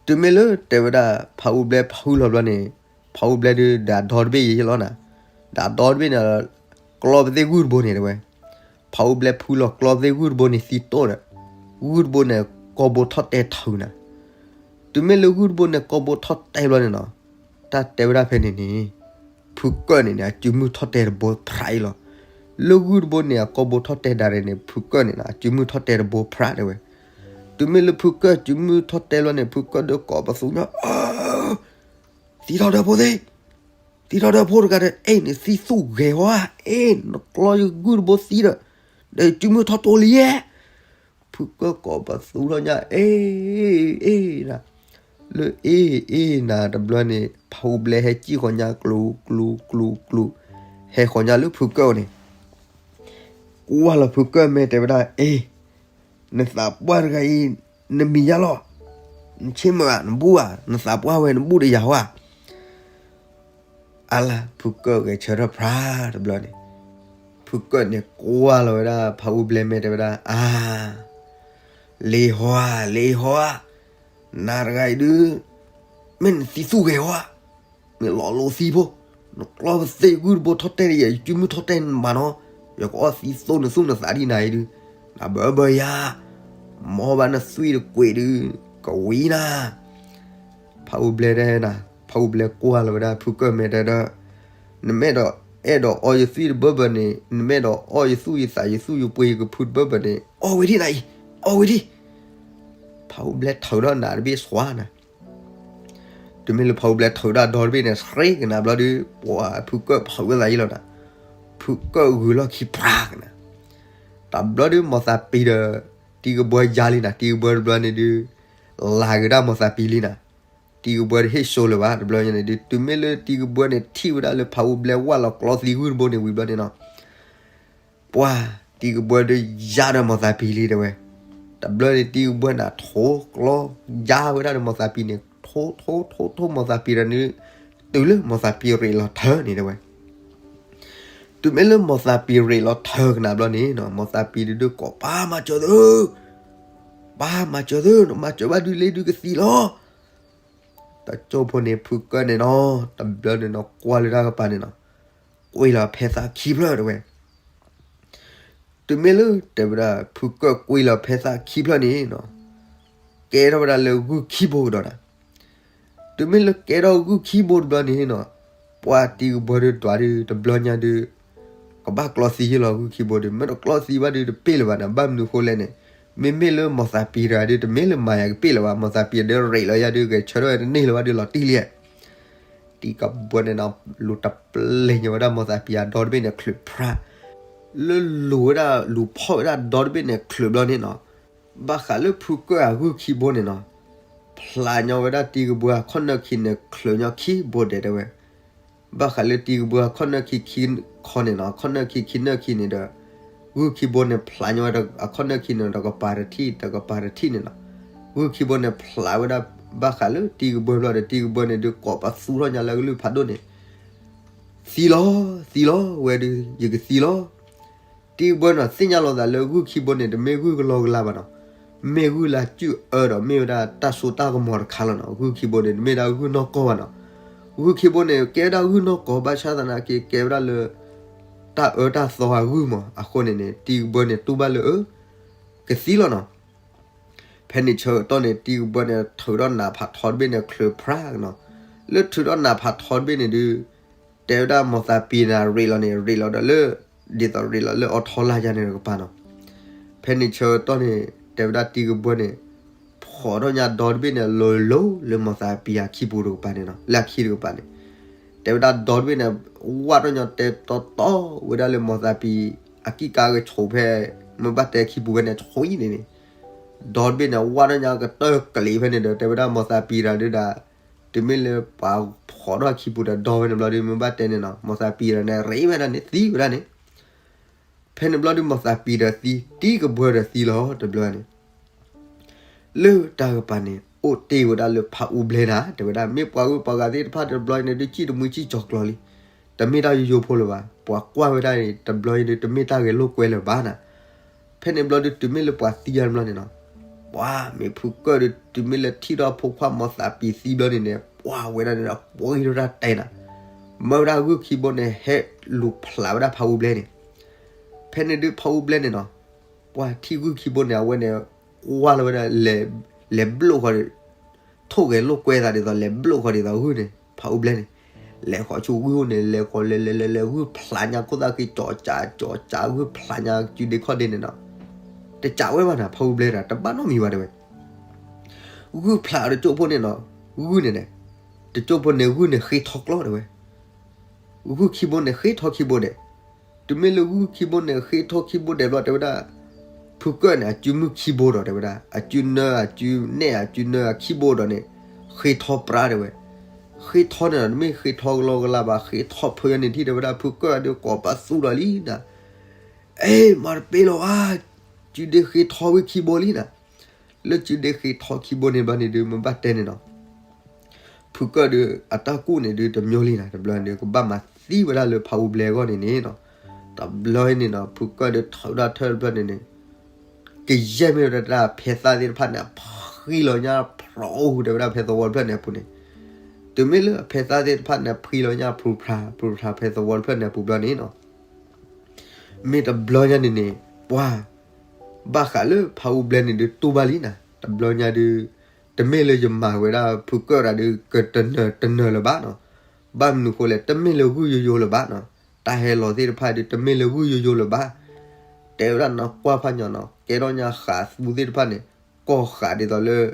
တုၤမ့ၢ်လၢတဲဝဲဒၣ် ဖးအူဘျဲဖုလီၤဘျီန့ၣ် ဖးအူဘျဲဒုး ဒီးအဒီတဘ့ၣ်ယဲလီၤနၤ. ဒီးအဒီတဘ့ၣ်န့ၣ် ကျီပသ့ၣ်ဂုၢ်တဘိန့ၣ်တဲဝဲ. ဖးအူဘျဲဖုလီၤကျီပသ့ၣ်ဂုၢ်တဘိန့ၣ်သံတိၢ်ဒီး ဂုၢ်တဘိန့ၣ် ကိာ်ဘိထီၣ်တဲထၢနၤ. တုၤမ့ၢ်လၢဂုၢ်တဘိန့ၣ် ကိာ်ဘိထီၣ်တဲဘျီန့ၣ်နီၤ တၢ်တဲဝဲဒၣ်ဖဲန့ၣ်န့ၣ် ဖုကၢၢ်န့ၣ်န့ၣ် အစုမုၢ်ထီၣ်တဲတဘိဖြးအံၤလီၤ. လၢဂုၢ်တဘိန့ၣ် အကိာ်ဘိထီၣ်တဲဒၣ်န့ၣ် ဖုကၢၢ်န့ၣ် အစုမုၢ်ထီၣ်တဲတဘိဖြးတဲဝဲ. တုၤမ့ၢ်လၢဖုကၢၢ်စုမုၢ်ထီၣ်တဲလီၤန့ၣ် ဖုကၢၢ်ဒုးကိးပသူညီ သံထီၣ်ဒီးဖိသ့ၣ်, သံထီၣ်ဒီးဖိတဂၤဒီး အဲၣ်န့ၣ်သံသူၣ်ဂဲၤဝဲ, အဲၣ်နကျီယဂုၢ်တဘိသံဒီး, ဒီးယစုမုၢ်ထီၣ်တိလံယဲ. ဖုကၢၢ်ကိးပသူထီၣ်ညါ အ့ၣ် အ့ၣ်နၤ, လၢအ့ၣ်အ့ၣ်နၤတဘျီန့ၣ် ဖးအူဘျဲဟဲစံၣ်ဃီၤညါကျူၤကျူၤကျူၤကျူၤ, ဟဲဃီၤညါလၢဖုကၢၢ်န့ၣ် ကွၢ်လီၤဖုကၢၢ်မဲာ်တဲဝဲဒၣ် အ့ၣ်, နသးပှၢ်တဂၤအံၤ နမံၤယါလီၤ, နဆ့မုၢ်ဧါ နဘူၣ်ဧါ, နသးပှၢ်ဝဲနဘူၣ်ဒီးယၤဧါ. အါလၢ ဖုကၢၢ်ဂဲၤဆၢထၢၣ်ဖြးတဘျီန့ၣ်, ဖုကၢၢ်န့ၣ်ကွၢ်လီၤဝဲဒၣ် ဖးအူဘျဲမဲာ်တဲဝဲဒၣ် အါ, လ့ဟီဧါ လ့ဟီဧါ, နၤတဂၤအံၤဒုး မ့ၢ်နသံသူၣ်ဂဲၤဧါ, မ့ၢ်လီၤလိၤသံဖိ, နကျီပသ့ၣ်ဂုၢ်တဘိထီၣ်တဲဒီးယၤ ယစုမုၢ်ထီၣ်တဲနဘၣ်နီၤ, ယကအီၣ်သံသိနသူၣ်နသးဒ်နၤအံၤဒုး, နဘၣ်ဘၣ်ယၤ, မ့ၢ်ဘၣ်နသွံၣ်တကွံာ်ဒုး ကဝံၤနၤ ဖးအူဘျဲတဲနၤ, ဖးအူဘျဲကွၢ်လီၤဝဲဒၣ်ဖုကၢၢ်မဲာ်တဲဒီး, နမ့ၢ်ဒီးအဲၣ်ဒိးအီယသွံၣ်တဘၢဘၢန့ၣ်, နမ့ၢ်ဒီးအီယသူၣ်ယသးယသူၣ်ယပှ့ၤယကဖုတဘၢဘၢန့ၣ်, အီၣ်ဝံၤဒံးနၤအံၤ, အီၣ်ဝံၤဒံး. ဖးအူဘျဲထုးထီၣ်နးတဘ့ၣ်သွါနၤ, တုၤမ့ၢ်လၢဖးအူဘျဲထုးထီၣ်ဒီတဘ့ၣ်န့ၣ် စှ့ကနၤဘျီဒုး ပှၤဖုကၢၢ်ဖုးဝဲသးအံၤလီၤနၤ, ဖုကၢၢ်ဂုာ်လီၢ်ခံဖြးကနၤ. တဘျီဒုး မီၢ်သးပံၤဒီး တံၤကဘၢယါလံနၤ, တံၤကဘၢတဘျီန့ၣ်ဒုး လၤက့ၤဒၣ်မီၢ်သးပံၤလံနၤ, တံၤကဘၢတဟ့ၣ်ဆိလၢၤဘၣ်. တဘျီန့ၣ်ဒုး တုၤမ့ၢ်လၢတံၤကဘၢန့ၣ်ထံၣ်ဝဲဒၣ်လၢဖးအူဘျဲဝၢ်လီၤကျီသံဂုၢ်တဘိန့ၣ်ဝံၤဘျီန့ၣ်နီၤ, ပှၤတံၤကဘၢဒုးယါဒီးမီၢ်သးပံၤလံတဲဝဲ. တဘျီန့ၣ်တံၤကဘၢန့ၣ်ထိကျီ ယါဝဲဒၣ်ဒီးမီၢ်သးပံၤန့ၣ် ထိထိထိထိမီၢ်သးပံၤဒီးန့ၣ် တုၤလၢမီၢ်သးပံၤရ့းလီၤထၢန့ၣ်တဲဝဲ. တုၤမ့ၢ်လၢမီၢ်သးပံၤရ့းလီၤထၢကနၤဘျီန့ၣ်နီၤ, မီၢ်သးပံၤဒုးကိးပၢ်မၤစၢၤသု, ပၢ်မၤစၢၤသု, နမၤစၢၤဘၣ်ဒုးလ့ဒုးကသံလီၤ. တကၠိဖိန့ၣ်ဖုကၢၢ်န့ၣ်နီၤ, တဘျီန့ၣ်နီၤ ကွၢ်လၢတၢ်ကပၤန့ၣ်နီၤ, ကွံာ်လီၤဖဲသၣ်ခံဖျၢၣ်တဲဝဲ. တုၤမ့ၢ်လၢတဲဝဲဒၣ် ဖုကၢၢ်ကွံာ်လီၤဖဲသၣ်ခံဖျၢၣ်န့ၣ်နီၤ, ကဲထီၣ်ဝဲဒၣ်လၢဂုၢ်ခံဘိကဒီးနၤ. တုၤမ့ၢ်လၢကဲထီၣ်ဂုၢ်ခံဘိတဘျီန့ၣ်နီၤ, ပှၤတံၤကဘၢဒုးဒွးဒုး တဘျီညါဒုး ကဘၣ်ကျီသံယ့ၢ်လီၤဂုၢ်ခံဘိဒုး, မ့ၢ်တကျီသံဘၣ်ဒုးတပ့ၢ်လၢၤဘၣ်နၤ, ဘၣ်မနုၤဃိလဲၣ်န့ၣ်, မ့မ့ၢ်လၢမိၢ်သးပံၤတဂၤဒုး တမ့ၢ်လၢမၤယၤကပ့ၢ်လၢၤဘၣ်, မိၢ်သးပံၤဒုးရ့းလီၤယၤဒုး ဂဲၤဆၢထၢၣ်ဝဲတန့ၢ်လၢၤဘၣ်ဒုး လီၤတံၢ်လံ. တံၤကဘှၢန့ၣ်နီၤ လူၤတပျဲၢ်ညီဝဲဒၣ်မိၢ်သးပံၤအဒီတဘ့ၣ်န့ၣ် ချုးဖြါ, လၢလူၤဝဲဒၣ် လူၤဖီၣ်ဝဲဒၣ်ဒီတဘ့ၣ်န့ၣ် ချုးဘျီန့ၣ်နီၤ, ဘၣ်ဃးလၢဖုကၢၢ်အဂုၢ်ခံဘိန့ၣ်နီၤ, ဖျးညီဝဲဒၣ်တံၤကဘှၢအခီၣ်နၢၣ်ခံန့ၣ် ချုးညီခံဘိဒဲးတဲဝဲ ဘၣ်ဃးလၢတံၤကဘှၢအခီၣ်နၢၣ်ခံခံခီန့ၣ်နီၤ, အခီၣ်နၢၣ်ခံခံနၢၣ်ခံန့ၣ်ဒီး ဂုၢ်ခံဘိန့ၣ် ဖျးညီဝဲဒၣ်အခီၣ်နၢၣ်ခံန့ၣ် တကပၤတထံၣ် တကပၤတထံၣ်န့ၣ်နီၤ, ဂုၢ်ခံဘိန့ၣ် ဖျးဝဲဒၣ် ဘၣ်ဃးလၢတံၤကဘှၢဘျီဒီး တံၤကဘှၢန့ၣ်ဒုး ကိးပသူထီၣ်ညါလၢကလုၢ်ဖးဒိၣ်န့ၣ် သံလီၤ, သံလီၤ, ဝဲဒုး ယကသံလီၤ. တံၤကဘှၢန့ၣ် သ့ၣ်ညါလီၤသးလၢဂုၢ်ခံဘိန့ၣ် တမ့ၢ်ဂုၢ်ကလီကလီဘၣ်နီၤ, မ့ၢ်ဂုၢ်လၢအစုၣ်အၢဒီး မ့ၢ်ဝဲဒၣ်တၢ်စိတၢ်ကမီၤတခါလီၤနီၤ, ဂုၢ်ခံဘိန့ၣ် တမ့ၢ်ဒၣ်ဂုၢ်နီၢ်ကီၢ်ဘၣ်နီၤ, ဂုၢ်ခံဘိန့ၣ် ကဲဝဲဒၣ်ဂုၢ်နီၢ်ကီၢ် ဘၣ်ဆၣ်သနာ်က့ ကဲဝဲဒၣ်လၢ တၢ်အၢတၢ်သီအဂုၢ်မး, အဃိန့ၣ်န့ၣ် တံၤကဘှၢန့ၣ် တူၢ်ဘၣ်လၢအၢ ကသံလီၤနီၤ. ဖဲန့ၣ်ဆၢကတီၢ်န့ၣ် တံၤကဘှၢန့ၣ် ထုးထီၣ်နးဖးထီတဘ့ၣ်န့ၣ် ချုးဖြါနီၤ, လၢထုးထီၣ်နးဖးထီတဘ့ၣ်န့ၣ်ဒုး တဲဝဲဒၣ်မိၢ်သးပံၤန့ၣ် ရ့းလီၤန့ၣ် ရ့းလီၤဒီးလၢ ဒ်သိးရ့းလီၤလၢအီထီလာ်ယါန့ၣ်တကပၤနီၤ. ဖဲန့ၣ်ဆၢကတီၢ်န့ၣ် တဲဝဲဒၣ်တံၤကဘှၢန့ၣ် ဖီၣ်ထီၣ်ညါဒီတဘ့ၣ်န့ၣ် လိၤလိၤလၢမိၢ်သးပံၤအခံပူၤတကပၤန့ၣ်နီၤ, လၢအခံတကပၤန့ၣ် တဲဝဲဒၣ်ဒီတဘ့ၣ်န့ၣ် ဝၣ်ထီၣ်ညါတဲတီတီဝဲဒၣ်လၢမိၢ်သးပံၤ အကံၣ်ကါကဆိးဖဲ မ့ၢ်ဘၣ်တဲခံပူၤဖဲန့ၣ် ဆိအံၤန့ၣ်န့ၣ် ဒီတဘ့ၣ်န့ၣ် ဝၣ်ထီၣ်ညါကတၢၢ်ကလံၤဖဲန့ၣ်ဒီး တဲဝဲဒၣ်မိၢ်သးပံၤတဂၤဒုးဒၣ် တုၤမ့ၢ်လၢပှၤဖီၣ်ထီၣ်အခံပူၤဒီးဒီဖဲန့ၣ်ဘျီဒုး မ့ၢ်ဘၣ်တဲန့ၣ်နီၤ, မိၢ်သးပံၤတဂၤန့ၣ် ရ့းဝဲဒၣ်န့ၣ် သံဝဲဒၣ်န့ၣ် ဖဲန့ၣ်ဘျီဒုး မိၢ်သးပံၤဒီးသံ, တံၤကဘှၢဒီးသံလီၤ တဘျီန့ၣ် လၢတၢ်ကပၤန့ၣ် အိၣ်တ့ၢ်ဝဲဒၣ်လၢဖးအူဘျဲနၤ, တဲဝဲဒၣ် မ့ၢ်ပှၤဂုၤပှၤဂၤသ့ၣ်တဖၣ်တဘျီအံၤန့ၣ်ဒုး စံၣ်တမှံစံၣ်ကၠီၤကျီၤလံ, တမ့ၢ်တၢ်ယိယိဖိလၢၤဘၣ်, ပှၤကွၢ်ဝဲဒၣ်အံၤ တဘျီအံၤဒုး တမ့ၢ်တၢ်ဂဲၤလိာ်ကွဲလၢၤဘၣ်နၤ. ဖဲန့ၣ်ဘျီဒုး တုၤမ့ၢ်လၢပှၤသံယါတဘျီန့ၣ်နီၤ, ပှၤမ့ၢ်ဖုကၢၢ်ဒုး တုၤမ့ၢ်လၢထံၣ်ထီၣ်ဖိခွါမိၢ်သးပံၤသံဘျီန့ၣ်န့ၣ် ပှၤဝဲဒၣ်န့ၣ်ဒီး ပှၤဂံၢ်ထီၣ်တၢ်တဲနၤ, မၢဝဲဒၣ်ဂုၢ်ခံဘိန့ၣ် ဟဲလူၤဖျးဝဲဒၣ်ဖးအူဘျဲန့ၣ်, ဖဲန့ၣ်ဒုးဖးအူဘျဲန့ၣ်နီၤ ပှၤထံၣ်ဂုၢ်ခံဘိန့ၣ် အဝဲန့ၣ် ကွၢ်လီၤဝဲဒၣ် လဲၤဘျိၣ်ဃီဒီး ထိၣ်ဂဲၤလိာ်ကွဲသးဒ်သိး လဲၤဘျိၣ်ဃီဒ်သိးဂုၢ်န့ၣ် ဖးအူဘျဲန့ၣ်, လဲၤဃီဆူဂုၢ်အိၣ်န့ၣ် လဲၤဃီလဲၤလဲၤလဲၤလဲၤ ဂုၢ်ဖျးညါခိၣ်သၣ်ဃံ ကၠီၤကၠးကၠီၤကၠး ဂုၢ်ဖျးညါစုဒ့ခီၣ်ဒ့န့ၣ်နီၤ, တကးဝဲဘၣ်နၤ ဖးအူဘျဲတဂၤ တဘၣ်နီတမံၤဘၣ်တဲဝဲ ဂုၢ်ဖျးတကၠိၢ်ဖိန့ၣ်နီၤ, ဂုၢ်န့ၣ်န့ၣ်, တကၠိၢ်ဖိန့ၣ် ဂုၢ်န့ၣ်ဃ့ထီကျီတဲဝဲ, ဂုၢ်ခံဘိန့ၣ်ဃ့ထီခံဘိဒဲး, တုၤမ့ၢ်လၢဂုၢ်ခံဘိန့ၣ်ဃ့ထီခံဘိဒဲးဘျီ တဲဝဲဒၣ်, ဖုကၢၢ်န့ၣ် အစုမုၢ်ခံဘိဒီး တဲဝဲဒၣ် အစုနၢ အစုနဲၣ် အစုနၢ အခံဘိဒီးန့ၣ် ဃ့ထီပြါတဲဝဲ, ဃ့ထီန့ၣ်ဒီး တမ့ၢ်ဃ့ထီကလီကလီဘၣ် ဃ့ထီဖုယါန့ၣ်ထံၣ် တဲဝဲဒၣ် ဖုကၢၢ်ဒုးကိးပသူဒီးလံနၤ အဲ မၤတပ့ၢ်လီၤဘၣ်, စုဒ့ဃ့ထီဝဲခံဘိလံနၤ, လၢစုဒ့ဃ့ထီခံဘိန့ၣ်ဘျီန့ၣ်ဒုး မ့ၢ်ဘၣ်တဲန့ၣ်နီၤ, ဖုကၢၢ်ဒုး အတၢ်ကူၣ်န့ၣ်ဒုး တမျိုးလံနၤ, တဘျီန့ၣ် ကဘၣ်မၤသံဝဲဒၣ်လၢဖးအူဘျဲအဂီၢ်န့ၣ်န့ၣ်နီၤ, တဘျီန့ၣ်နီၤ ဖုကၢၢ်ဒုး ထုးဒၣ်ထၢၣ်တဖျၢၣ်န့ၣ်န့ၣ် ကယဲၢ်မ့ၢ်ဝဲဒၣ်ဖဲသၣ်သ့ၣ်တဖၣ်န့ၣ် ဖှံလီၤညါဖျိးဟူ တဲဝဲဒၣ်ဖဲသဝီတဖျၢၣ်န့ၣ်အပူၤန့ၣ်, တုၤမ့ၢ်လၢဖဲသၣ်သ့ၣ်တဖၣ်န့ၣ် ဖှံလီၤညါဖျိးဖျါ ဖျိးဖျါဖဲသဝီတဖျၢၣ်န့ၣ်အပူၤဘျီန့ၣ်နီၤ မ့ၢ်တဘျီညါန့ၣ်န့ၣ် ပှၤ ဘၣ်ဃးလၢဖးအူဘျဲန့ၣ်ဒုး တူၢ်ဘၣ်လံနၤ, တဘျီညါဒုး တမ့ၢ်လၢယမၤဝဲဒၣ်ဖုကၢၢ်တဂၤဒုး ကတနၢၤတနၢၤလၢၤဘၣ်နီၤ, ဘၣ်မနုၤဃိလဲၣ် တမ့ၢ်လၢဂုၢ်ယိယိလၢၤဘၣ်နီၤ, တၢ်ဟဲလီၤသ့ၣ်တဖၣ်ဒုး တမ့ၢ်လၢဂုၢ်ယိယိလၢၤဘၣ်, တဲဝဲဒၣ်နီၢ်ကွၢ်ဖးညီနီၤ ကဲထီၣ်ညါဃးသူသ့ၣ်တဖၣ်န့ၣ် ကီၢ်ဃးဒ်သိးလၢ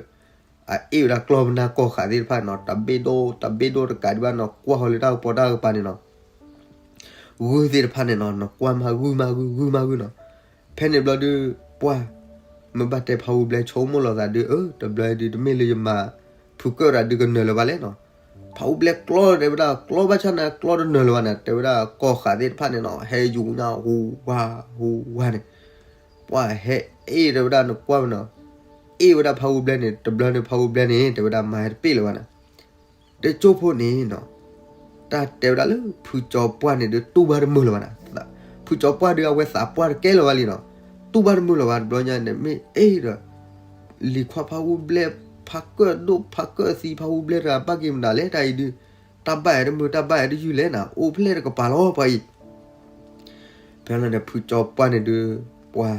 အအ့ၣ်ဝဲဒၣ်ကျီၢ်ပနၢ်ကီၢ်ဃးသ့ၣ်တဖၣ်နီၤ တဘ့ၣ်ဒိၣ် တဘ့ၣ်ဒိၣ်တကးဒံးဘၣ်နီၤ ကွၢ်ဃီၤလၢတၢ်ကပီၤတၢ်ကပၤန့ၣ်နီၤ ဂုၢ်သ့ၣ်တဖၣ်န့ၣ်နီၤ နကွၢ်မးဂုၢ်မးဂုၢ် ဂုၢ်မးဂုၢ်နီၤ, ဖဲန့ၣ်ဘျီဒုး ပှၢ် မ့ၢ်ဘၣ်တဲဖးအူဘျဲဆိကမိၣ်လီၤသးဒုး အၢ တဘျီဒုး တမ့ၢ်လၢယမၤ ဖုကၢၢ်တဂၤဒုးကနၢၤလၢၤဘၣ်လဲၣ်နီၤ, ဖးအူဘျဲကျီတဲဝဲဒၣ် ကျီဘၣ်ဆၣ်န့ၣ် ကျီတနၢၤလၢၤဘၣ်န့ၣ် တဲဝဲဒၣ်ကီၢ်ဃးသ့ၣ်တဖၣ်န့ၣ်နီၤ ဟဲယူၤညါဟူဝါ ဟူဝါန့ၣ် ပှၢ်ဟဲအ့ၣ်တဲဝဲဒၣ်နကွၢ်မးနီၤ, အ့ၣ်ဝဲဒၣ်ဖးအူဘျဲန့ၣ် တဘျီန့ၣ် ဖးအူဘျဲန့ၣ် တဲဝဲဒၣ်မၤဟဲတပ့ၢ်လၢၤဘၣ်န့ၣ်, တကၠိၢ်ဖိန့ၣ်နီၤ တၢ်တဲဝဲဒၣ်လၢဖုကၠီပှၢ်န့ၣ်ဒုး တူၢ်ဘၣ်တမုာ်လၢၤဘၣ်န့ၣ်, ဖုကၠီပှၢ်ဒုး အဝဲသးပှၢ်တကဲလၢၤဘၣ်လံနီၤ, တူၢ်ဘၣ်တမုာ်လၢၤဘၣ် တဘျီညါန့ၣ် မ့ၢ်အ့ၣ်ဒီး လံၤခွါဖးအူဘျဲ ဖးကၢၣ်ဒိၣ်ဖးကၢၣ်သံ ဖးအူဘျဲတဂၤ ဘၣ်က့ၤမနုၤလဲၣ် တၢ်အံၤဒုး တၢ်ဘၣ်ယၤတမုာ် တၢ်ဘၣ်ယၤတယုၢ်လဲၣ်နၤ အိၣ်ဖျဲၣ်တကပၤလီၤ ပှၤအံၤ ဖဲလီၤန့ၣ် ဖုကၠီပှၢ်န့ၣ်ဒုး ပှၤ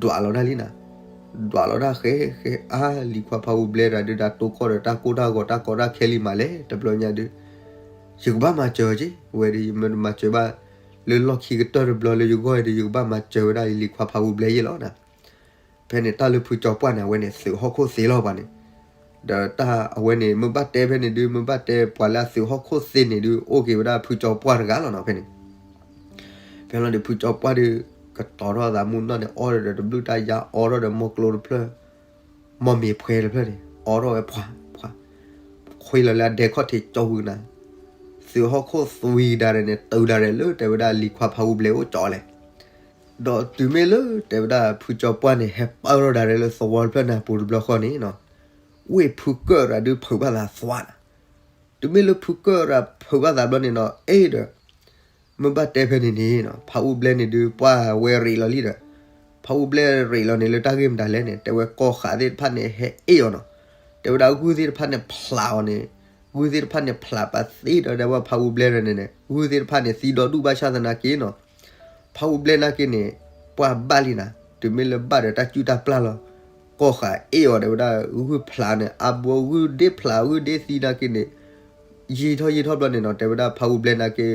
ဒွးလီၤဒၣ်လံနၤ, ဒွးလီၤဒၣ်ဃဲဃဲအါ လံၤခွါဖးအူဘျဲတဂၤဒုး တၢ်တိၢ်ကီၢ်ဒီးတၢ်ကိၢ်တၢ်ဂီၤတၢ်ကီတၢ်ခဲလံမးလဲၣ် တဘျီညါဒုး ယကဘၣ်မၤစၢၤက့ၤ ဝဲဒုး ယမ့ၢ်တမၤစၢၤဘၣ် လၢလီၢ်ခံကတၢၢ်တဘျီလၢယဂီၢ်အံၤဒီး ယကဘၣ်မၤစၢၤဝဲဒၣ်အံၤ လံၤခွါဖးအူဘျဲယဲၢ်လီၤနၤ. ဖဲ ဖဲန့ၣ်တၢ်လၢဖုကၠီပှၢ်န့ၣ် အဝဲန့ၣ်သုးဟီၣ်ခိၣ်သ့လီၤပှၤန့ၣ်, ဒီးတၢ်အဝဲန့ၣ် မ့ၢ်ဘၣ်တဲဖဲန့ၣ်ဒုး မ့ၢ်ဘၣ်တဲပှၤလၢအသုးဟီၣ်ခိၣ်သ့န့ၣ်ဒုး အိၣ်က့ၤဝဲဒၣ်ဖုကၠီပှၢ်တဂၤလီၤနီၤ ဖဲန့ၣ်. ဖဲလီၤန့ၣ် ဖုကၠီပှၢ်ဒုး ကတီၤထီၣ်သးမူနီၢ်န့ၣ် အီၣ်ဒီးတဘျုးတၢ်ယါ အီထီၣ်ဒီးမီၢ်ကျိတဖျၢၣ်, မီၢ်မ့ၤဖှဲတဖျၢၣ်န့ၣ် အီထီၣ်ဝဲဖှးဖှး, ခွံလီၤလၢအဒဲခီၣ်ထံးကၠီဝံၤနၤ, သုးဟီၣ်ခိၣ်သွံဒၣ်ရဲၣ်န့ၣ် တုၤဒၣ်ရဲၣ်လၢတဲဝဲဒၣ်လံၤခွါဖးအူဘျဲအိၣ်ကၠီလဲၣ်. ဒီးတုၤမ့ၢ်လၢတဲဝဲဒၣ်ဖုကၠီပှၢ်န့ၣ် ဟဲပာ်ထီၣ်ဒၣ်ရဲၣ်လၢသဝီတဖျၢၣ်န့ၣ် ပူၤတဘျီဃီန့ၣ်နီၤ, ဝ့ၢ်ဖုကၢၣ်ရၤဒုးဖုးဘၣ်သးသွါနၤ. တုၤမ့ၢ်လၢဖုကၢၣ်ရၤဖုးဘၣ်သးဘျီန့ၣ်နီၤ အဲၣ်ဒီး မ့ၢ်ဘၣ်တဲဖဲန့ၣ်န့ၣ်နီၤ ဖးအူဘျဲန့ၣ်ဒုး ပှၢ်ဝဲရ့းလီၤလံဒီး, ဖးအူဘျဲရ့းလီၤန့ၣ်လၢတၢ်ဂ့ၢ်မတၤလဲၣ်န့ၣ် တဲဝဲကီၢ်ဃးသ့ၣ်တဖၣ်န့ၣ် ဟဲအ့ၣ်အီၤနီၤ. တဲဝဲဒၣ်ဂုၢ်သ့ၣ်တဖၣ်န့ၣ်ဖျးအီၤန့ၣ်, ဂုၢ်သ့ၣ်တဖၣ်န့ၣ်ဖျးပာ်သ့ဒီး တဲဝဲဖးအူဘျဲန့ၣ်န့ၣ် ဂုၢ်သ့ၣ်တဖၣ်န့ၣ် သံဒီဒူၣ်ဘၣ်ဆၣ်သနာ်က့နီၤ ဖးအူဘျဲနာ်က့န့ၣ် ပှၢ်ဘၣ်လံနၤ, တုၤမ့ၢ်လၢဘၣ်ဒီးတၢ်စုၣ်တၢ်ပျၢ်လီၤ. ကီၢ်ဃးအ့ၣ်အီၤတဲဝဲဒၣ်ဂုၢ်ဖျးန့ၣ် အါဘိဂုၢ်ဒ့ဖျးဂုၢ်ဒ့သံနာ်က့န့ၣ်, ယံာ်ထီၣ်ယံာ်ထီၣ်ဘျီန့ၣ်နီၤ တဲဝဲဒၣ်ဖးအူဘျဲနာ်က့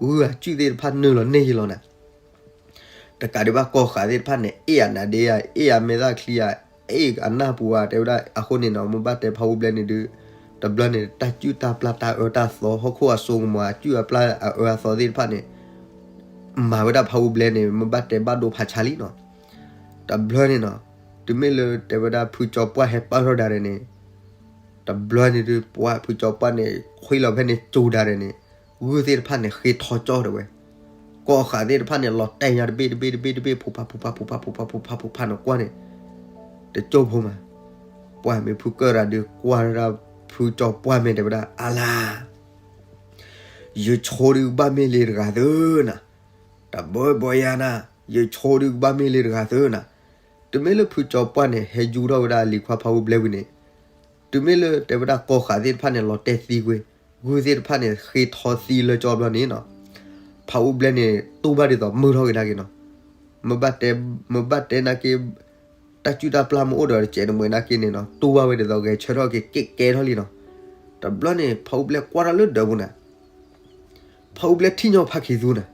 ဂုၢ်အစုၣ်သ့ၣ်တဖၣ်နုာ်လီၤန့ၢ်ယံာ်လီၤနၤ. တကးဒံးဘၣ်ကီၢ်ဃးသ့ၣ်တဖၣ်န့ၣ် အ့ၣ်အနါဒ့ဧါ, အ့ၣ်အမဲာ်သၣ်ချံဧါ, အ့ၣ်အနၢ်ပူၤဧါ တဲဝဲဒၣ်အဃိန့ၣ်နီၤ မ့ၢ်ဘၣ်တဲဖးအူဘျဲန့ၣ်ဒုး တဘျီန့ၣ် တၢ်စုၣ်တၢ်ပျၢ်တၢ်အၢတၢ်သီ ဟီၣ်ခိၣ်အစိကမီၤ အစုၣ်အပျၢ်အအၢအသီသ့ၣ်တဖၣ်န့ၣ် မၤဝဲဒၣ်ဖးအူဘျဲန့ၣ် မ့ၢ်ဘၣ်တဲဘၣ်ဒိဖးဆါလံနီၤ. တဘျီန့ၣ်နီၤ တုၤမ့ၢ်လၢတဲဝဲဒၣ်ဖုကၠီပှၢ်ဟဲပာ်ထီၣ်ဒၣ်ရဲၣ်န့ၣ် တဘျီန့ၣ်ဒုး ပှၢ်ဖုကၠီပှၢ်န့ၣ် ခွံလီၤဖဲန့ၣ်ကၠိဒၣ်ရဲၣ်န့ၣ် ဂုၢ်သ့ၣ်တဖၣ်န့ၣ် ဃ့ထီကၠီတဲဝဲ, ကီၢ်ဃးသ့ၣ်တဖၣ်န့ၣ် လီၤတဲာ်ညါတဘ့ၣ်တဘ့ၣ်တဘ့ၣ်တဘ့ၣ် ဖုဖးဖုဖးဖုဖးဖုဖးဖုဖးဖုဖးန့ၣ်ကွၢ်န့ၣ် တကၠိဖိမး, ပှၢ်မ့ၢ်ဖုကၢၣ်ရၤဒုးကွၢ်ဒၣ်ဖုကၠီပှၢ်မ့ၢ်တဲဝဲဒၣ် အလါ ယဆိဒုးကဘၣ်မ့ၢ်လံတဂၤသုနၤ, တဘၢဘၢယၤနၤ, ယဆိဒုးကဘၣ်မ့ၢ်လံတဂၤသုနၤ. တုၤမ့ၢ်လၢဖုကၠီပှၢ်န့ၣ် ဟဲယူထီၣ်ဝဲဒၣ်လံၤခွါဖးအူဘျဲဝံၤန့ၣ်, တုၤမ့ၢ်လၢတဲဝဲဒၣ်ကီၢ်ဃးသ့ၣ်တဖၣ်န့ၣ် လီၤတဲာ်သံကွံာ်, ဂုၢ်သ့ၣ်တဖၣ်န့ၣ် ဃ့ထီသံလၢကၠီဘျီန့ၣ်နီၤ, ဖးအူဘျဲန့ၣ် တူၢ်ဘၣ်ဒ်သိးမုာ်ထီၣ်က့ၤနာ်က့နီၤ, မ့ၢ်ဘၣ်တဲ, မ့ၢ်ဘၣ်တဲနာ်က့ တၢ်စုၣ်တၢ်ပျၢ်မ့ၢ်အိၣ်ဒီးတစဲးတမှဲးနာ်က့န့ၣ်နီၤ တူၢ်ဘၣ်ဝဲဒ်သိးဂဲၤဆၢထီၣ်က့ၤကဲကဲထီၣ်လံနီၤ. တဘျီန့ၣ် ဖးအူဘျဲကွၢ်ထီၣ်လၢဒၢးပူၤနၤ, ဖးအူဘျဲထံၣ်ညီဖါခ့သူနၤ,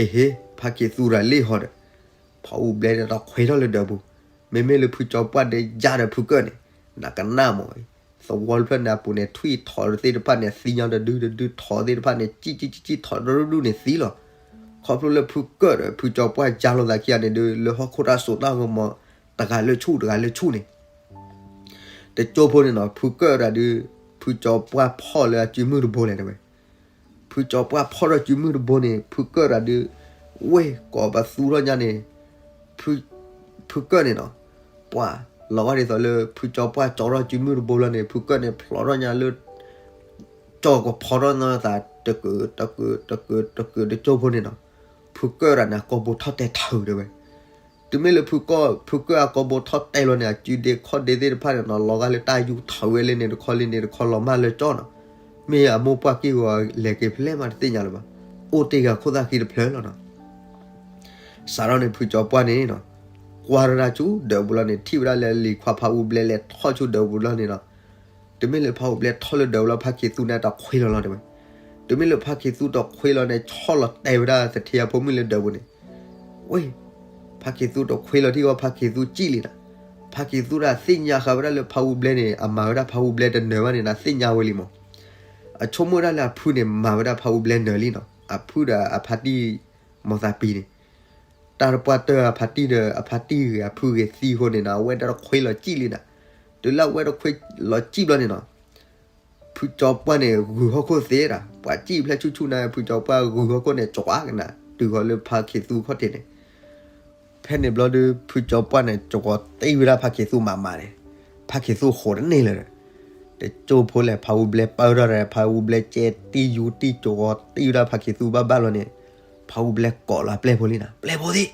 အဟ့ ဖါခ့သူတၢ်လ့ၢ်ဟီဒီး, ဖးအူဘျဲဒီးတခွဲးထီၣ်လၢဒၢးပူၤ, မ့မ့ၢ်လၢဖုကၠီပှၢ်ဒီးယါဒီးဖုကၢၣ်န့ၣ်, နကနၣ်မး, သဝီတဖျၢၣ်န့ၣ်အပူၤန့ၣ် ထွံၣ်ထီးသ့ၣ်တဖၣ်န့ၣ် သံညါတဒုတဒုထီးသ့ၣ်တဖၣ်န့ၣ် ကံၣ်ကံၣ်ကံၣ်ကံၣ်ထီးတဒုဒုန့ၣ်သံလီၤ. ခီဖျိလၢဖုကၢၣ်ဒီးဖုကၠီပှၢ်ယါလိာ်သးခံဂၤန့ၣ်ဒုး လၢဟီၣ်ခိၣ်တၢ်စိတၢ်ကမီၤ တဂၤလၢဆူၣ်တဂၤလၢဆူၣ်န့ၣ် တကၠိဖိန့ၣ်နီၤ ဖုကၢၣ်တၢ်ဒုး ဖုကၠီပှၢ်ဖီၣ်လၢအစုမုၢ်တဘိလဲၣ်တဲဝဲ, ဖုကၠီပှၢ်ဖီၣ်ထီၣ်စုမုၢ်တဘိန့ၣ် ဖုကၢၣ်တၢ်ဒုး ဝ့ၢ်ကိးပသူထီၣ်ညါန့ၣ်, ဖုကၢၣ်န့ၣ်နီၤ, ပှၤလီၤဂာ်ဒ်သိးလၢ ဖုကၠီပှၢ်ကၠီထီၣ်စုမုၢ်တဘိလီၤန့ၣ် ဖုကၢၣ်န့ၣ်ဖျိးထီၣ်ညါလၢ ကၠီကဖီထီၣ်နီၤသး တကုးတကုးတကုးတကုး တကၠိဖိန့ၣ်နီၤ, ဖုကၢၣ်တၢ်န့ၣ် အကိာ်ဘိထီၣ်တဲာ်ထၢၣ်တဲဝဲ တုၤမ့ၢ်လၢဖုကၢၣ်အကိာ်ဘိထီၣ်တဲာ်လီၤန့ၣ် အစုဒ့ခီၣ်ဒ့သ့ၣ်တဖၣ်န့ၣ်နီၤ လီၤဂာ်လၢတၢ်ယူးထီၣ်ဝဲလၢန့ၣ်တခီလၢန့ၣ်တခီလီၤမၢ်လၢကၠီနီၤ, မ့ၢ်အမိၢ်ပှၢ်က့ၢ်ဂီၤလဲၤက့ၤဖဲလဲၣ်မးတသ့ၣ်ညါလၢၤဘၣ်, အိၣ်တ့ၢ်ဂၤခိၣ်သၣ်ဃံတဖျၢၣ်လီၤနီၤ. စးထီၣ်န့ၣ်ဖုကၠီပှၢ်န့ၣ်နီၤ, ကွၢ်ထီၣ်တၢ်ဆူဒၢးပူၤလီၤန့ၣ် ထံၣ်ဝဲဒၣ်လၢလံၤခွါဖးအူဘျဲလဲၤထီၣ်ဆူဒၢးပူၤလီၤန့ၣ်နီၤ, တုၤမ့ၢ်လၢဖးအူဘျဲထီၣ်လၢဒၢးပူၤလီၤ ဖါခ့သူန့ၣ်တခွ့လီၤလီၤတဲဝဲ, တုၤမ့ၢ်လၢဖါခ့သူတခွ့လီၤန့ၣ် ဆီၣ်လီၤတဲာ်ဝဲဒၣ်သထ့အဖိမုၣ်လၢဒၢးပူၤန့ၣ်, ဝ့ၢ် ဖါခ့သူတခွ့လီၤထံၣ်ဝဲဖါခ့သူကံၣ်လံနၤ, ဖါခ့သူတၢ်သ့ၣ်ညါဃာ်ဝဲဒၣ်လၢဖးအူဘျဲန့ၣ် အမၤဝဲဒၣ်ဖးအူဘျဲတနၢၤဘၣ်န့ၣ် နၤသ့ၣ်ညါဝဲလံမး အဆိကမိၣ်ဒၣ်လၢအဖုန့ၣ် မၤဝဲဒၣ်ဖးအူဘျဲနၢၤလံနီၤ, အဖုဒီးအဖါတံၢ် မီၤသးပံၤန့ၣ်, တၢ်တပှၢ်တၢၢ်အဖါတံၢ်ဒီး အဖါတံၢ်ဂ့ၤအဖုဂ့ၤသံအဃိန့ၣ်နီၤ အဝဲတခွ့လီၤကံၣ်လံနၤ, တုၤလၢအဝဲတခွ့လီၤကံၣ်ဘျီန့ၣ်နီၤ, ဖုကၠီပှၢ်န့ၣ် ဂုၤဟီၣ်ခိၣ်သ့ဒၣ် ပှၤကံၣ်ဖျဲၣ်ဆူၣ်ဆူၣ်န့ၣ် ဖုကၠီပှၢ်ဂုၤဟီၣ်ခိၣ်န့ၣ် ကကွၢ်ကနၤ တုၤဃီၤလၢဖါခ့သူခီၣ်ထံးန့ၣ် ဖဲန့ၣ်ဘျီဒုး ဖုကၠီပှၢ်န့ၣ် ကဝီၤတံၢ်ဝဲဒၣ်ဖါခ့သူမးမးန့ၣ်, ဖါခ့သူဃိးတန့ၢ်လၢၤဒီး, တကၠိဖိလဲၣ် ဖးအူဘျဲပၢထီၣ်ဒီး ဖးအူဘျဲကဲတံၢ်ယူၤတံၢ်ကဝီၤတံၢ်ဝဲဒၣ်ဖါခ့သူဘၣ်ဘၣ်လီၤန့ၣ်, ဖးအူဘျဲကိးလီၤပျဲၢ်ဖိလံနၤ ပျဲၢ်ဖိသ့ၣ်,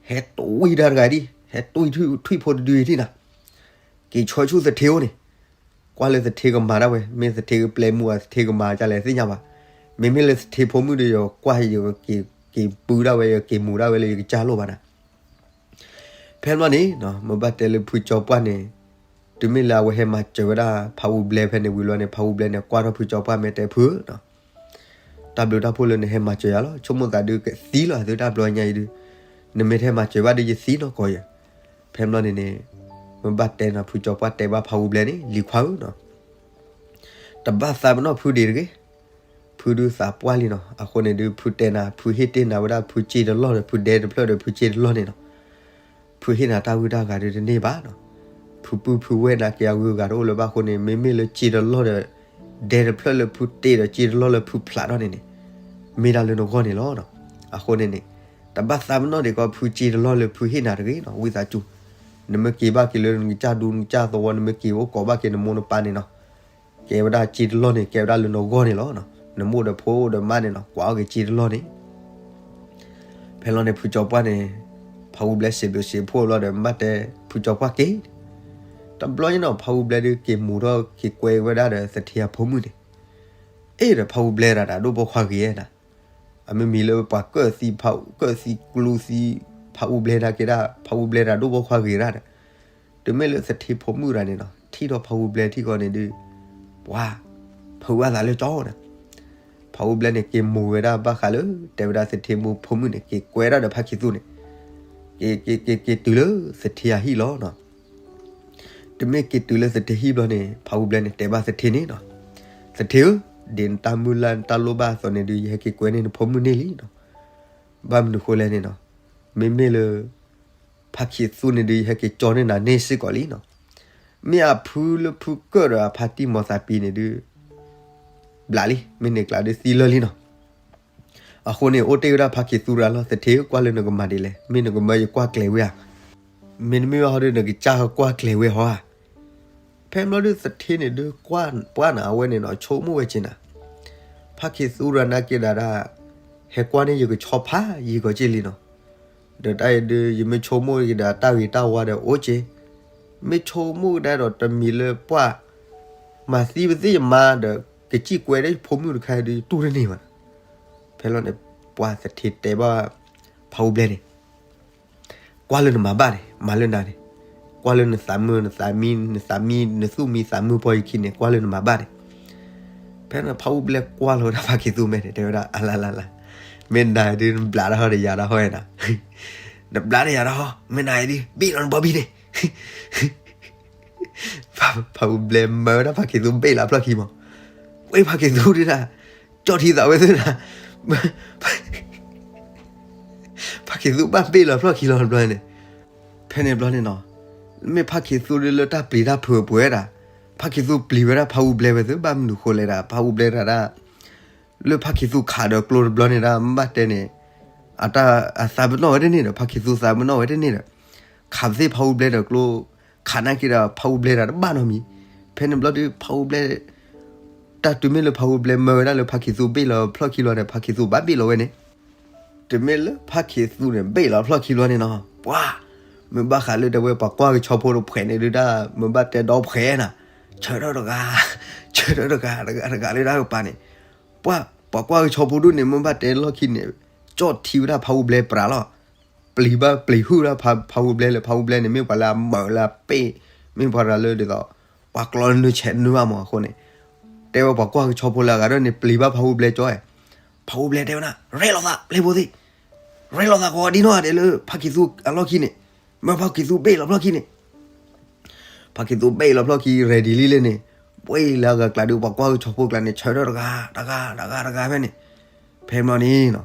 ဟဲတွံၢ်တၢ်တဂၤဒံး ဟဲတွံၢ်ထွံၣ်ဖိတဒုအံၤထံၣ်နၤ, က့ၤဆှၢဆူသထ့အိၣ်န့ၣ် ကွၢ်လၢသထ့ကမၤဒၣ်ဝဲ မ့ၢ်သထ့ကပျဲမူဧါ သထ့ကမၤဒ်လဲၣ်သ့ၣ်ညါဘၣ်, မ့မ့ၢ်လၢသထ့ဖိမုၣ်ဒီး ယကွၢ်ယက့ၤပုၢ်ဒၣ်ဝဲ ယက့ၤမူၤဒၣ်ဝဲလၢယကစၢ်လိၣ်ဘၣ်နၤ, ဖဲန့ၣ်န့ၣ် မ့ၢ်ဘၣ်တဲလၢဖုကၠီပှၢ်န့ၣ်, တုၤမ့ၢ်လၢအဝဲဟဲမၤစၢၤဝဲဒၣ် ဖးအူဘျဲဖဲန့ၣ်ဝံၤလီၤန့ၣ် ဖးအူဘျဲန့ၣ် ကွၢ်ထီၣ်ဖုကၠီပှၢ်မ့ၢ်တဲဖု တၢ်ဘျုးတၢ်ဖှိၣ်လၢနဟဲမၤစၢၤယၤလီၤ ဆိကမိၣ်သးဒုးကသံလီၤ သုတၢ်ဘျီညါအံၤဒုး, နမ့ၢ်တဟဲမၤစၢၤဘၣ်ဒီးယသံနီၢ်ကီၢ်ယၤ, ဖဲဘျီန့ၣ်န့ၣ် မ့ၢ်ဘၣ်တဲနီၤ ဖုကၠီၤပှၢ်တဲဘၣ်ဖးဝံၤဘျဲၣ်န့ၣ် လံၤခွါဧၢနီၤ, တဘၣ်သးပ့ၤနီၣ်ဖုဒံးတဂ့ၤ. ဖုဒုးသးပှၢ်လံနီၤ. အဃိန့ၣ်ဒုး ဖုတဲနၤ ဖုဟ့ၣ်တ့ၢ်နၤဝဲဒၣ် ဖုစ့တလီၢ်ဒီး ဖုဒဲတဖျၢၣ်ဒီး ဖုစ့တလီၢ်န့ၣ်နီၤ. ဖုဟ့ၣ်နၤတၢ်ဂုၤတၢ်ဂၤဒုးတန့ၢ်ဘၣ်နီၤ. ဖုပုၢ်ဖုဝဲၢ်နာ်က့ အဂုၤအဂၤတအိၣ်လၢၤဘၣ်အဃိန့ၣ် မ့မ့ၢ်လၢစ့တလီၢ်ဒီး ဒဲတဖျၢၣ်လၢဖုတ့ဒီး စ့တလီၢ်လၢဖုဖျးထီၣ်န့ၣ်န့ၣ် မ့ၢ်ဒၣ်လၢနဂီၢ်န့ၣ်လီၤ. အဃိန့ၣ်န့ၣ် တဘၣ်သးပ့ၤနီၣ်ဒံးကီး ဖုစ့တလီၢ်လၢဖုဟ့ၣ်နၤတဂ့ၤနီၤ ဝံသးစူၤ. နမ့ၢ်က့ၤဘၣ်က့ၤလၢနကစၢ်ဒူနကစၢ်သဝီ နမ့ၢ်က့ၤအိၣ်ကိးဘၣ်က့ၤနမိၢ်နပၢ်န့ၣ်နီၤ ကဲဝဲဒၣ်စ့တလီၢ်န့ၣ် ကဲဝဲဒၣ်လၢနဂီၢ်န့ၣ်လီၤ. နမိၢ်ဒီးဖိအိၣ်ဒီးမါန့ၣ်နီၤ ကွၢ်အီၣ်က့ၤစ့တလီၢ်န့ၣ်. ဖဲလီၤန့ၣ် ဖုကၠီၤပှၢ်န့ၣ် ဖးဝံၤဘျဲၣ်စံးဘျုးစံးဖှိၣ်ဘျီဒီး မ့ၢ်ဘၣ်တဲဖုကၠီၤပှၢ်က့ၤ တဘျီန့ၣ်နီၤ ဖးဝံၤဘျဲၣ်ဒုးက့ၤမိၤထီၣ်က့ၤကွဲဝဲဒၣ်ဒီးသထ့အဖိမုၣ်န့ၣ် အ့ၣ်ဒီးဖးဝံၤဘျဲၣ်တၢ်တၢ်ဒိၣ်ပိာ်ခွါဂ့ၤဧါနၤ. အမ့မ့ၢ်လၢပှၤကၢၣ်သံဖး ကၢၣ်သံကျူသံ ဖးဝံၤဘျဲၣ်နာ်က့ဒၣ် ဖးဝံၤဘျဲၣ်တၢ်ဒိၣ်ပိာ်ခွါဂ့ၤဒၣ်ဒီး တုၤမ့ၢ်လၢသထ့ဖိမုၣ်တဂၤန့ၣ်နီၤ ထံၣ်ဒီးဖးဝံၤဘျဲၣ်ထံၣ်ဃီန့ၣ်ဒုး ပှၤ ဖုးဘၣ်သးလၢကၠီဒီး ဖးဝံၤဘျဲၣ်န့ၣ် က့ၤမိၤဝဲဒၣ်ဘၣ်ဃးလၢ တဲဝဲဒၣ်သထ့မိၢ်ဖိမုၣ်န့ၣ် က့ၤကွဲဒၣ်ဒီးဖးခံသူန့ၣ် က့ၤ က့ၤ က့ၤ က့ၤတုၤလၢသထ့အဟံၣ်လီၤနီၤ. တုၤမ့ၢ်က့ၤတုၤလၢသထ့ဟံၣ်ဘျီန့ၣ် ဖးဝံၤဘျဲၣ်န့ၣ် တဲဘၣ်သထ့န့ၣ်နီၤ, သထ့ဧၢ, ဒ်နတၢ်မုၢ်လၢ်နတၢ်လိၣ်ဘၣ်အသိးန့ၣ်ဒုး ယဟဲက့ၤကွဲန့ၢ်နဖိမုၣ်န့ၣ်လံနီၤ. ဘၣ်မနုၤဃိလဲၣ်န့ၣ်နီၤ, မ့မ့ၢ်လၢ ဖါခံသူန့ၣ်ဒုး ယဟဲက့ၤကၠီန့ၢ်နၤန့ၢ်စ့ၢ်ကီးလံနီၤ. မ့ၢ်အဖုလၢဖုကၢၣ်ဒီးအဖါတံၢ်မီၤသးပံၤန့ၣ်ဒုး ဘျးလံ, မ့ၢ်န့ၣ်ကျါဒုးသံလၢာ်လံနီၤ. အဃိန့ၣ် အိၣ်တ့ၢ်ဝဲဒၣ်ဖါခံသူတဂၤလီၤ. သထ့ဧၢ, ကွၢ်လၢနကမၤဒ်လဲၣ်, မ့ၢ်နကမၢယကွၢ်ကျဲၤဝဲဧါ, မ့တမ့ၢ်ဘၣ်ဟီဒုး နကစၢ်ကွၢ်ကျဲၤဝဲဟီဧါ. ဖဲဘျီဒုးသထ့န့ၣ်ဒုး ကွၢ်ပှၢ်နၤအဝဲန့ၣ်နီၤ, ဆိကမိၣ်ဝဲက့ၤနၤ, ဖါခံသူတဂၤနာ်က့ဒၣ်ဒၣ် ဟဲကွၢ်န့ၢ်ယကဆီဖးယံာ်ကီးက့ၤလံနီၤ. ဒီးတၢ်အံၤဒုး ယမ့ၢ်ဆိကမိၣ်က့ၤဒီးတၢ်ဂ့ၤတၢ်ဝါဒီးအိၣ်က့ၤ, မ့ၢ်ဆိကမိၣ်ကဒါဒီးတမံၤလၢပှၢ် မၤသံပသ့ၣ်ယမါဒီး ကစံၣ်ကွဲးဒီးယဖိမုၣ်တခါဒုး တူၢ်တန့ၢ်ဘၣ်. ဖဲလီၤန့ၣ် ပှၢ်သထ့တဲဘၣ် ဖးဝံၤဘျဲၣ်န့ၣ် ကွၢ်လၢနမၤဘၣ်န့ၣ် မၤလၢနၤန့ၣ်, ကွၢ်လၢနသးမုာ် နသးမံ နသးမံ နသူၣ်မံသးမုာ်ပီၢ်ယခံန့ၣ် ကွၢ်လၢနမၤဘၣ်န့ၣ်. ဖဲန့ၣ်ဖးဝံၤဘျဲၣ်ကွၢ်လီၤဝဲဒၣ်ဖါခံသူမဲာ်န့ၣ် တဲဝဲဒၣ် အလါလါလါ, မ့ၢ်နၤဒုး နဘျးတၢ်ဟီဒီးယၤတၢ်ဟီဝဲနၤ, နဘျးဒီးယၤတၢ်ဟီ, မ့ၢ်နၤအံၤဒုး ဘ့ၣ်လီၤနဘီဘံၣ်န့ၣ် ဖးဝံၤဘျဲၣ်မၢဝဲဒၣ်ဖါခံသူဘ့ၣ်လီၤဖျီၣ်ခံမး, ဝဲဖါခံသူဒုးဒၣ် ကၠီၣ်ထံသးဝဲသ့ၣ်နၤ, ဖါခံသူဘၣ်ဘ့ၣ်လီၤဖျီၣ်ခံလီၤတဘျီန့ၣ်. ဖဲန့ၣ်ဘျီန့ၣ်နီၤ, မ့ၢ်ဖါခံသူဒုးလၢတၢ်ပျံၤတၢ်ဖုးပှဲၤဝဲဒၣ်, ဖါခံသူပျံၤဝဲဒၣ်ဖးဝံၤဘျဲၣ်ဝဲသ့ၣ် ဘၣ်မနုၤဃိလဲၣ်ဒၣ် ဖးဝံၤဘျဲၣ်ဒၣ်ဒၣ် လၢဖါခံသူခးဒီးကျိတဘျီန့ၣ်ဒၣ် မ့ၢ်ဘၣ်တဲန့ၣ် အတၢ်အသးပ့ၤနီၣ်ဝဲတန့ၢ်ဒီး ဖါခံသူသးပ့ၤနီၣ်ဝဲတန့ၢ်ဒီး ခးပသ့ၣ်ဖးဝံၤဘျဲၣ်ဒီးကျိ, ခးနာ်က့ဒီးဖးဝံၤဘျဲၣ်ဒၣ်တဘၣ်နီတမံၤ. ဖဲန့ၣ်ဘျီဒုး ဖးဝံၤဘျဲၣ် တၢ်တုၤမ့ၢ်လၢဖးဝံၤဘျဲၣ်မၢဝဲဒၣ်လၢဖါခံသူဘ့ၣ်လီၤဖျီၣ်ခံလီၤဒီး ဖါခံသူဘၣ်ဘ့ၣ်လီၤဝဲန့ၣ်. တုၤမ့ၢ်လၢဖါခံသူန့ၣ် ဘ့ၣ်လီၤဖျီၣ်ခံလီၤန့ၣ်နီၤ, ပှၤ မ့ၢ်ဘၣ်ဃးလၢတဲဝဲပှၤကွၢ်ကဆီဖိတဖှဲးန့ၣ်ဒုးဒၣ် မ့ၢ်ဘၣ်တဲဒီဖှဲးနၤ, ဆၢထၢၣ်တဂၤ, ဆၢထၢၣ်တဂၤ တဂၤတဂၤလၢတၢ်ကပၤန့ၣ်, ပှၤ ပှၤကွၢ်ကဆီဖိဒုးန့ၣ် မ့ၢ်ဘၣ်တဲလီၢ်ခံန့ၣ် ကၠီၣ်ထံဝဲဒၣ်ဖးဝံၤဘျဲၣ်ပြးလီၤ. ပျံၤဘၣ်ပျံၤဟုၣ်ဒၣ်ဖးဝံၤဘျဲၣ်လၢ ဖးဝံၤဘျဲၣ်န့ၣ် မ့ၢ်ပှၤလၢအမုာ်လၢအပ့ၢ်, မ့ၢ်ပှၤတဂၤလၢဒ်သိး ပှၤကျီနုာ်ဆဲးနုာ်ဘၣ်မးအဃိန့ၣ်, တဲဝဲပှၤကွၢ်ကဆီဖိလၢအဂၤဒၣ်န့ၣ် ပျံၤဘၣ်ဖးဝံၤဘျဲၣ်ကၠီၣ်, ဖးဝံၤဘျဲၣ်တဲဝဲဒၣ် ရဲၣ်လီၤသး ပျဲၢ်ဖိသ့ၣ်, ရဲၣ်လီၤသးကိးဒ်နီၢ်ဂၤဒဲးလၢဖါခံသူအလီၢ်ခံန့ၣ်, မၢဖါခံသူဘ့ၣ်လီၤဖျီၣ်ခံန့ၣ် ဖါခံသူဘ့ၣ်လီၤဖျီၣ်ခံ ready လံလဲၣ်န့ၣ်, ပှဲၤလၢအဂၤကျါဒုး ပှၤကွၢ်ကဆီဖိကျါန့ၣ် ဆၢထၢၣ်တဂၤ တဂၤ တဂၤ တဂၤဖဲန့ၣ်. ဖဲမီၢ်န့ၣ်နီၤ,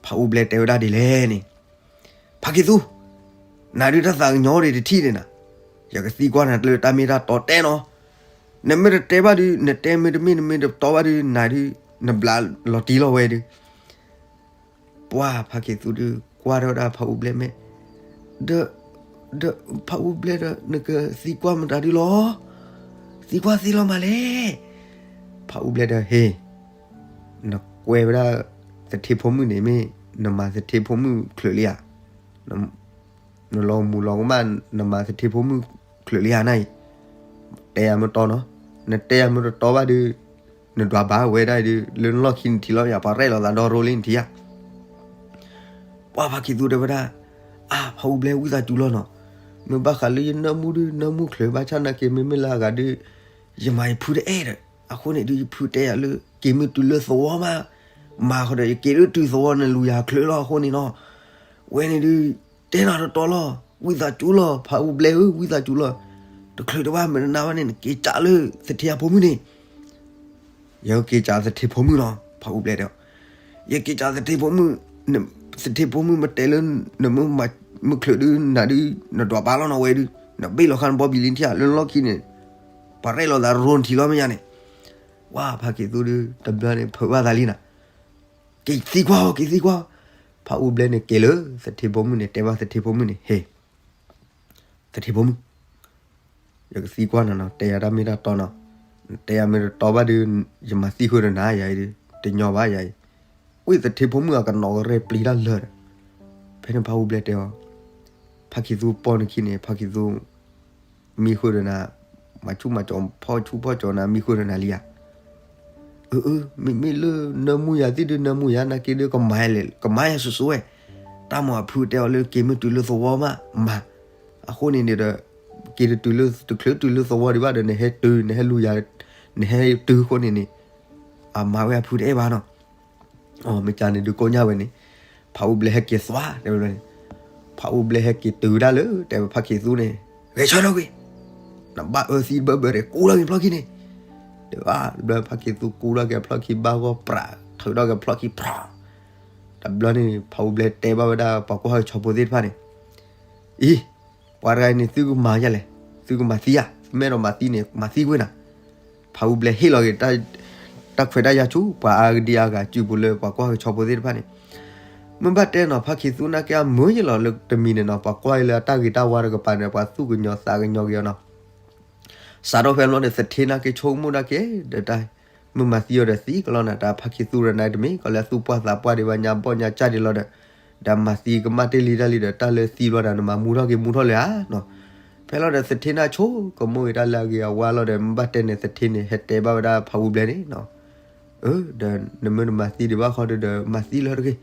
ဖးဝံၤဘျဲၣ်တဲဝဲဒၣ်ဒ်လဲၣ်န့ၣ်, ဖါခံသူ, နၤဒုးတၢ်သးကညီၤဒံးတထံၣ်န့ၣ်နၤ, ယကသံကွၢ်နၤလၢတၢ်မ့ၢ်တၢ်တီတဲနီၤ, နမ့ၢ်တတဲဘၣ်ဒုး နတဲမ့ၢ်တမ့ၢ် နမ့ၢ်တတီဘၣ်ဒုး နၤဒုး နဘျးလီၤတံၢ်လီၤဝဲဒုး ပှၢ်ဖါခံသူဒုး ကွၢ်ထီၣ်ဝဲဒၣ်ဖးဝံၤဘျဲၣ်မဲာ်, ဒီး ဒီးဖးဝံၤဘျဲၣ်ဒီး နကသံကွၢ်မတၤဒုးလီၤ, သံကွၢ်သ့လီၤမးလဲၣ်. ဖးဝံၤဘျဲၣ်ဒီး ဟ့ၣ်, နကွဲဝဲဒၣ်သထ့ဖိမုၣ်န့ၣ်မ့ၢ် နမၤသထ့ဖိမုၣ်ချုးလံဧါ, နလီၤမူၤလီၤကမၣ် နမၤသထ့ဖိမုၣ်ချုးလံဧါနၤအံၤ, တဲယၤမ့ၢ်တီနီၤ, နတဲယၤမ့ၢ်တတီဘၣ်ဒုး နဒွးဘၣ်ဝဲဒၣ်ဒုး လၢနလီၢ်ခံနထံၣ်လီၤ ယပှၤရဲၣ်လီၤသးဒီရိလံနထံၣ်ဧါ. ပှၢ်ဖါခံသူတဲဝဲဒၣ်, အါ ဖးဝံၤဘျဲၣ်ဝံသးစူၤလီၤနီၤ, မ့ၢ်ဘၣ်ဃးလၢယနၢမူဒုး နၢမူချုးဘၣ်ဆၣ်နာ်က့ မ့မ့ၢ်လၢအဂၤဒုး ယမၤယဖုတအဲၣ်ဒီး အဃိန့ၣ်ဒုး ယဖုတဲယၤလၢ က့ၤမ့ၢ်တုၤလၢသဝီမး မၤဃီဒီး ယက့ၤလၢတုၤသဝီန့ၣ် လူၤယၤချုးလီၤအဃိန့ၣ်နီၤ, ဝဲန့ၣ်ဒုး တဲနၤတတီလီၤ ဝံသးစူၤလီၤ ဖးအူဘျဲဧၢ, ဝံသးစူၤလီၤ. တချုးတဘၣ်မုၢ်တနၤဘၣ်န့ၣ် နက့ၤစးလၢသထ့အဖိမုၣ်န့ၣ်. ယက့ၤစးသထ့ဖိမုၣ်လီၤ, ဖးအူဘျဲတဲအီၤ. ယက့ၤစးသထ့ဖိမုၣ်, သထ့ဖိမုၣ်မ့ၢ်တဲလၢ နမ့ၢ်မုၢ်ချုးဒုး နၤဒုး နဒွးပာ်လီၤနီၤဝဲဒုး နဘ့ၣ်လီၤဃာ်နဘီဘံၣ်လံထံဧါ, လၢလီၢ်ခံန့ၣ် ပှၤရဲၣ်လီၤသးရိၣ်ထံလီၤမ့ၢ်ညါန့ၣ်. ဝါ ဖးခ့သူဒီး တဘျီန့ၣ် ဖုးဘၣ်သးလံနၤ. က့ၤသံကွၢ်အီၤ, က့ၤသံကွၢ်အီၤ. ဖးအူဘျဲန့ၣ်က့ၤလၢသထ့ဖိမုၣ်န့ၣ် တဲဘၣ်သထ့ဖိမုၣ်န့ၣ်, ဟ့ၣ်, သထ့ဖိမုၣ်, ယကသံကွၢ်နၤနီၤ, တဲယၤတၢ်မ့ၢ်တၢ်တီနီၤ. တဲယၤမ့ၢ်တတီဘၣ်ဒီး ယမၤသံဃုာ်ဒီးနၤယၤအံၤဒီး တညီဘၣ်ယၤအံၤ. ဝံသထ့ဖိမုၣ်အကနိးကရဲၣ်ပျံၤတၢ်လၢာ်ဒီး ဖဲန့ၣ်ဖးအူဘျဲတဲအီၤ, ဖးခ့သူပီၢ်နခံန့ၣ် ဖးခ့သူ မံဃုာ်ဒီးနၤ, မၤဆူၣ်မၤစီၤ ဖီၣ်ဆူၣ်ဖီၣ်စီၤနၤ မံဃုာ်ဒီးနၤလံဧါ. အၢ အၢ မ့မ့ၢ်လၢနၢမူယၤသ့ၣ်ဒုး နၢမူယၤနာ်က့ဒုး ကမၤယၤလဲၣ်, ကမၤယၤစိၤစိၤဝဲ. တၢ်မၤအဖုတဲအီၤလၢ က့ၤမ့ၢ်တုၤလၢသဝီမး မၤ. အဃိန့ၣ်န့ၣ်ဒီး က့ၤတတုၤလၢ တချုးတုၤလၢသဝီဒံးဘၣ်ဒီး နဟဲတုၤ နဟဲလူၤယၤ နဟဲတုၤအဃိန့ၣ်န့ၣ် အမၤဝဲအဖုတအဲၣ်ဘၣ်နီၤ. အမ့ၢ်ကန့ၣ်ဒုးကိးညါဝဲန့ၣ် ဖးအူဘျဲဟဲက့ၤသွါတဲဝဲန့ၣ်, ဖးအူဘျဲဟဲက့ၤတုၤဒၣ်လၢ တဲဝဲဖးခ့သူန့ၣ်, ဂဲၤဆၢထၢၣ်ကွံာ်, နဘၣ်အၢသံတဘၢဘၢဒီး ကူထီၣ်က့ၤဖျီၣ်ခံန့ၣ်. တဲဘၣ်ဘျီ ဖးခ့သူကူထီၣ်က့ၤဖျီၣ်ခံ ဘၣ်ဂီၢ်ပြး ထုးထီၣ်က့ၤဖျီၣ်ခံဖြီ. တဘျီန့ၣ် ဖးအူဘျဲတဲဘၣ်ဝဲဒၣ် ပှၤကွၢ်ကဆီဖိသ့ၣ်တဖၣ်န့ၣ်, အံၤ ပှၤတဂၤအံၤန့ၣ် သုကမၤယၤလဲၣ်, သုကမၤသံဧါ, သုမ့ၢ်အဲၣ်ဒိးမၤသံန့ၣ် မၤသံကွံာ်နၤ. ဖးအူဘျဲဟ့ၣ်လီၤက့ၤ တၢ်ခွဲးတၢ်ယာ်ဆူ ပှၤအါဂၤဒံအါဂၤ စုပူၤလၢပှၤကွၢ်ကဆီဖိသ့ၣ်တဖၣ်န့ၣ်. မ့ၢ်ဘၣ်တဲနီၤ ဖးခ့သူနာ်က့အမုာ်ယလီၤလၢတမံၤန့ၣ်နီၤ ပှၤကွၢ်အံၤလၢအတၢ်ဂ့ၤတၢ်ဝါတကပၤန့ၣ် ပှၤသူၣ်ကညီၤသးကညီၤက့ၤအီၤနီၤ. စးထီၣ်ဖဲလီၤန့ၣ် သထ့နာ်က့ဆိကမိၣ်ဒၣ်က့ၤ ဒီးတၢ် မ့ၢ်မၤသံအီၤဒီးသံကလီနၤ တၢ်ဖးခ့သူဒီးနၤတမ့ၢ် ကီးလၢအသူၣ်ပှၢ်သးပှၢ်ဒံးဘၣ်ညါဘီၣ်ညါကၢ်ဒံးလီၤဒီး ဒီးမၤသံကမၣ်တ့ၢ်လံတၢ်လံဒီး တၢ်လၢသံဘျီဒီး နမၤမူထီၣ်က့ၤမူထီၣ်လၢၤဧါနီၤ. ဖဲလီၤဒီးသထ့နာ်ဆိကမိၣ်က့ၤတၢ်လၢအဂ့ၤအဝါလီၤဒီး မ့ၢ်ဘၣ်တဲန့ၣ် သထ့န့ၣ် ဟဲတဲဘၣ်ဝဲဒၣ်ဖးအူဘျဲန့ၣ်နီၤ, အၢ ဒီးနမ့ၢ်တမၤသံဒံးဘၣ်ဃီဒီး မၤသံလၢတဂ့ၤ,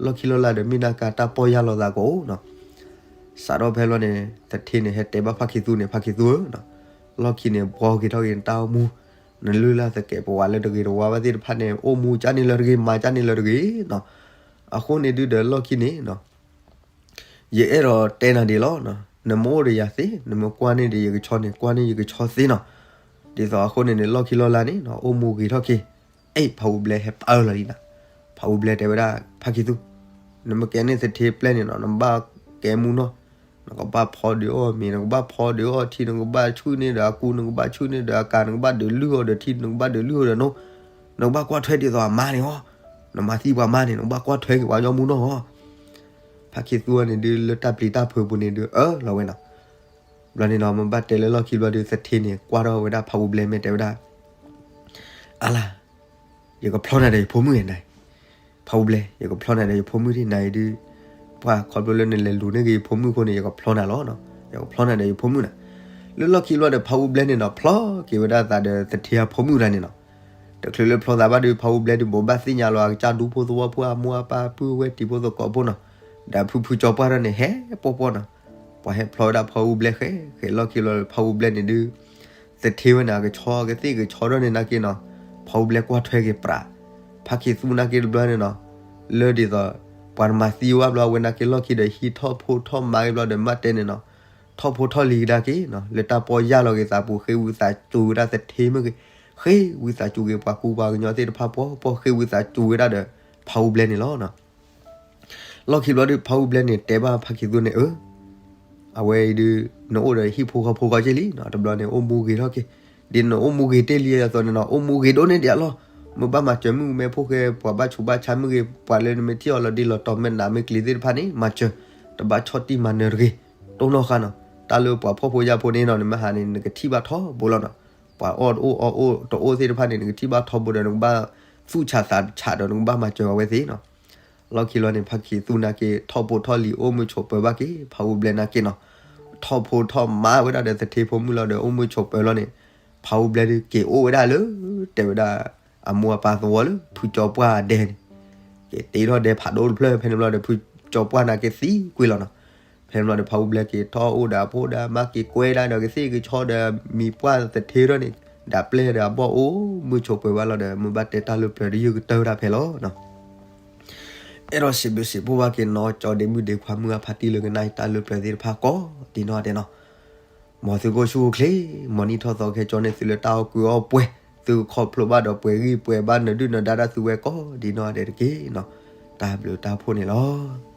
လီၢ်ခံလီၢ်လၢဒီး မ့ၢ်နာ်က့တၢ်ပီၢ်ယၢ်လီၤသးကအိၣ်နီၤ. စးထီၣ်ဖဲလီၤန့ၣ် သထ့န့ၣ် ဟဲတဲဘၣ်ဖးခ့သူန့ၣ် ဖးခ့သူဧၢနီၤ, လီၢ်ခံန့ၣ် ဘှီက့ၤထီၣ်က့ၤနတၢ်အိၣ်မူ, နလုၢ်လၢ်သကဲးပဝးလၢတဂ့ၤတဝါဘၣ်သ့ၣ်တဖၣ်န့ၣ် အိၣ်မူကၢ်န့ၣ်လၢတဂ့ၤ မၤကၢ်န့ၣ်လၢတဂ့ၤနီၤ. အဃိန့ၣ်ဒုးဒီးလီၢ်ခံန့ၣ်နီၤ ယအဲၣ်ဒိးတဲနၤဒ်လီၤ, နမ့ၢ်အိၣ်ဒီးယၤသ့, နမ့ၢ်ကွၢ်န့ၢ်ဒီးယကဆီန့ၣ် ကွၢ်န့ၢ်ယကဆီသ့နီၤ. ဒ်သိးအဃိန့ၣ်န့ၣ် လီၢ်ခံလီၢ်လၢန့ၣ် အိၣ်မူဂ့ၤထီၣ်က့ၤ. အ့ၣ် ဖးအူဘျဲဟဲပာ်အၢၣ်လီၤလံနၤ. ဖးအူဘျဲတဲဝဲဒၣ် ဖးခ့သူ, နမ့ၢ်ကဲန့ၢ်သထ့ပျဲၢ်န့ၣ်နီၤ နဘၣ်ကဲမူနီၤ, နကဘၣ်ဖီဒုးအီၣ်မ့ၤ, နကဘၣ်ဖီဒုးအီၣ်ထံ, နကဘၣ်ဆူၣ်န့ၢ်ဒီးအကူ, နကဘၣ်ဆူၣ်န့ၢ်ဒီးအကၤ, နကဘၣ်ဒုးလုၢ်အီၣ်ဒီးထံ, နကဘၣ်ဒုးလုၢ်အီၣ်ဒီးနိ, နကဘၣ်ကွၢ်ထွဲဒ်သိးအမါန့ၣ်အီၤ, နမၤသံပှၤမါန့ၣ် နကဘၣ်ကွၢ်ထွဲက့ၤပှၤညီမူနီၤ. ဖးခ့သူန့ၣ်ဒုး လၢတၢ်ပျံၤတၢ်ဖုးပူၤန့ၣ်ဒုး အၢၣ်လီၤဝဲနီၤ. ဘျီန့ၣ်နီၤ မ့ၢ်ဘၣ်တဲလၢလီၢ်ခံဘျီဒုး သထ့န့ၣ် ကွၢ်ထီၣ်ဝဲဒၣ်ဖးအူဘျဲ မ့ၢ်တဲဝဲဒၣ်, အါလါ, ယကဖျီနၤဒီးယဖိမုၣ်နၤ, ဖးအူဘျဲ ယကဖျီနၤဒီးယဖိမုၣ်ဒ်နၤအံၤဒုး, ပှၤခီဖျိလၢနလဲၤလူၤန့ၢ်က့ၤယဖိမုၣ်အဃိန့ၣ် ယကဖျီနၤလီၤနီၤ, ယကဖျီနၤဒီးယဖိမုၣ်နၤ. လၢလီၢ်ခံဘျီဒီး ဖးအူဘျဲန့ၣ်နီၤ ဖျီက့ၤဝဲဒၣ်သးဒီးသထ့အဖိမုၣ်တဂၤန့ၣ်နီၤ. တချုးလၢဖျီသးဘၣ်ဒီး ဖးအူဘျဲဒုး ဘိးဘၣ်သ့ၣ်ညါလီၤ အကစၢ်ဒူဖိသဝီဖိ အမိၢ်အပၢ် ပုၢ်ဝဲၢ်တံၤဖိသကိးဖိနီၤ, ဒီးဖုဖုကၠီပှၢ်ထီၣ်န့ၣ် ဟဲပီၢ်ပီၢ်နီၤ. ပှၤဟဲဖျီဝဲဒၣ်ဖးအူဘျဲဃဲ ဃဲလီၢ်ခံဘျီ ဖးအူဘျဲန့ၣ်ဒုး သထ့ဝဲန့ၣ် အကဆီကသ့ၣ်ကဆီထီၣ်န့ၣ်နာ်က့နီၤ, ဖးအူဘျဲကွၢ်ထွဲက့ၤပြး, ဖးခ့သူနာ်က့တဘျီန့ၣ်နီၤ, လၢဒ်သိး ပှၤတမၤသံဝဲဘျီ အဝဲနာ်က့လီၢ်ခံဒီး ဟံးထီၣ်ဖိထီၣ်မါက့ၤဘျီဒီး မ့ၢ်တဲန့ၣ်နီၤ, ထီၣ်ဖိထီၣ်လံၤကဒါက့ၤနီၤ, လၢတၢ်ပီၢ်ယၢ်လီၤက့ၤသးပူၤ ဃ့ဝံသးစူၤဝဲဒၣ်သထ့မ့ၢ်ဂ့ၤ, ဃ့ဝံသးစူၤက့ၤပှၤကူပှၤကညီသ့ၣ်တဖၣ် ပှီၢ်ပှီၢ်ဃ့ဝံသးစူၤဝဲဒၣ်ဒီး ဖးအူဘျဲန့ၣ်လီၤနီၤ. လီၢ်ခံဘျီဒီး ဖးအူဘျဲန့ၣ် တဲဘၣ်ဖးခ့သူန့ၣ် အၢ အဝဲအံၤဒုး နအိၣ်ဒီးဟံၣ်ဖိဃီဖိဃီက့ၤလံနီၤ, တဘျီန့ၣ် အိၣ်မူဂ့ၤထီၣ်က့ၤ, ဒ်နအိၣ်မူဂ့ၤတ့ၢ်လံအသိးန့ၣ်နီၤ အိၣ်မူဂ့ၤဒိၣ်န့ၢ်ဒံးအလီၢ်, မ့ၢ်ဘၣ်မၤစၢၤမုၣ်ကမဲဖိဃဲ ပှၤဘၣ်ဆူးဘၣ်ဆါမ့ၢ်ဂ့ၤ ပှၤလၢနမ့ၢ်ထံၣ်အီၤလီၤဒ့လီၤတီၤ မ့ၢ်နးမ့ၢ်ကျံၤသ့ၣ်တဖၣ်န့ၣ် မၤစၢၤ, တဘၣ်ဆီၣ်တံၢ်မၤနၢၤတဂ့ၤ, တိၢ်နီၣ်ဃာ်နီၤ, တၢ်လၢပှၤဖှီၣ်ဖိယာ်ဖိန့ၣ်နီၤ နမ့ၢ်ဟးန့ၣ် နကထံၣ်ဘၣ်ထီဘိလီၤနီၤ, ပှၤအီၣ်တအိၣ်အီအိၣ်တအိၣ်သ့ၣ်တဖၣ်န့ၣ် နကထံၣ်ဘၣ်ထီဘိဒီး နကဘၣ်သူၣ်ဆးသးဆးဒီး နကဘၣ်မၤစၢၤအဝဲသ့ၣ်နီၤ. လီၢ်ခံလီၤန့ၣ် ဖးခ့သူနာ်က့ ထီၣ်ဖိထီၣ်လံၤ အိၣ်မုာ်ဆိးပၢၤဘၣ်က့ၤ ဖးအူဘျဲနာ်က့နီၤ, ထီၣ်ဖိထီၣ်မါဝဲဒၣ်ဒီးသထ့ဖိမုၣ်လီၤဒီး အိၣ်မုာ်ဆိးပၢၤလီၤန့ၣ်, ဖးအူဘျဲဒုးက့ၤအိၣ်ဝဲဒၣ်လၢ တဲဝဲဒၣ် အမိၢ်အပၢ်သဝီလၢ ဖုကၠီပှၢ်ဒဲန့ၣ်, က့ၤတ့ထီၣ်ဒဲဖးဒိၣ်တဖျၢၣ် ဖဲန့ၣ်ဘျီဒီး ဖုကၠီပှၢ်နာ်က့သံကွံာ်လီၤနီၤ. ဖဲန့ၣ်ဘျီဒီး ဖးအူဘျဲက့ၤထီၣ်အိၣ်ဒီးအဖိဒီးအမါ က့ၤကွဲဒၣ်ဒီးကသ့ၣ်ကဆီဒီး မံၤပှၢ်သထ့ထီၣ်န့ၣ်, ဒီးပျဲၢ်ဒီးအဘီၣ်အိၣ်မုာ်ဆိးပၢၤဘၣ်လီၤဒီး မ့ၢ်ဘၣ်တဲတၢ်လၢပျၢၤတယုၢ်ကတၢၢ်ဒၣ်ဖဲလီၤနီၤ. အဲၣ်ဒိးစံးဘျုးစံးဖှိၣ်ဘၣ်က့ၤနီၢ်ကၠီဒ့မုၣ်ဒ့ခွါမုၢ်အဖါတံၢ်လၢကနၣ်တၢ်လၢပျၢၤသ့ၣ်တဖၣ်ကိးဒ်နီၢ်ဒဲးနီၤ, မ်သုကအိၣ်ဆူၣ်အိၣ်ချ့, မ်နံၣ်ထီၣ်သီကဟဲကၠီန့ၢ်သုလၢတၢ်အိၣ်ကုၢ်အိၣ်ပှဲၤ, သုကခီဖျိဘၣ်ဒီးပှဲၤဂံၢ်ပှဲၤဘါနၢၤဒုၣ်နၢၤဒါတၢ်သုဝဲကိးဒ်နီၢ်ဒဲးတက့ၢ်နီၤ, တၢ်ဘျုးတၢ်ဖှိၣ်န့ၣ်လီၤ.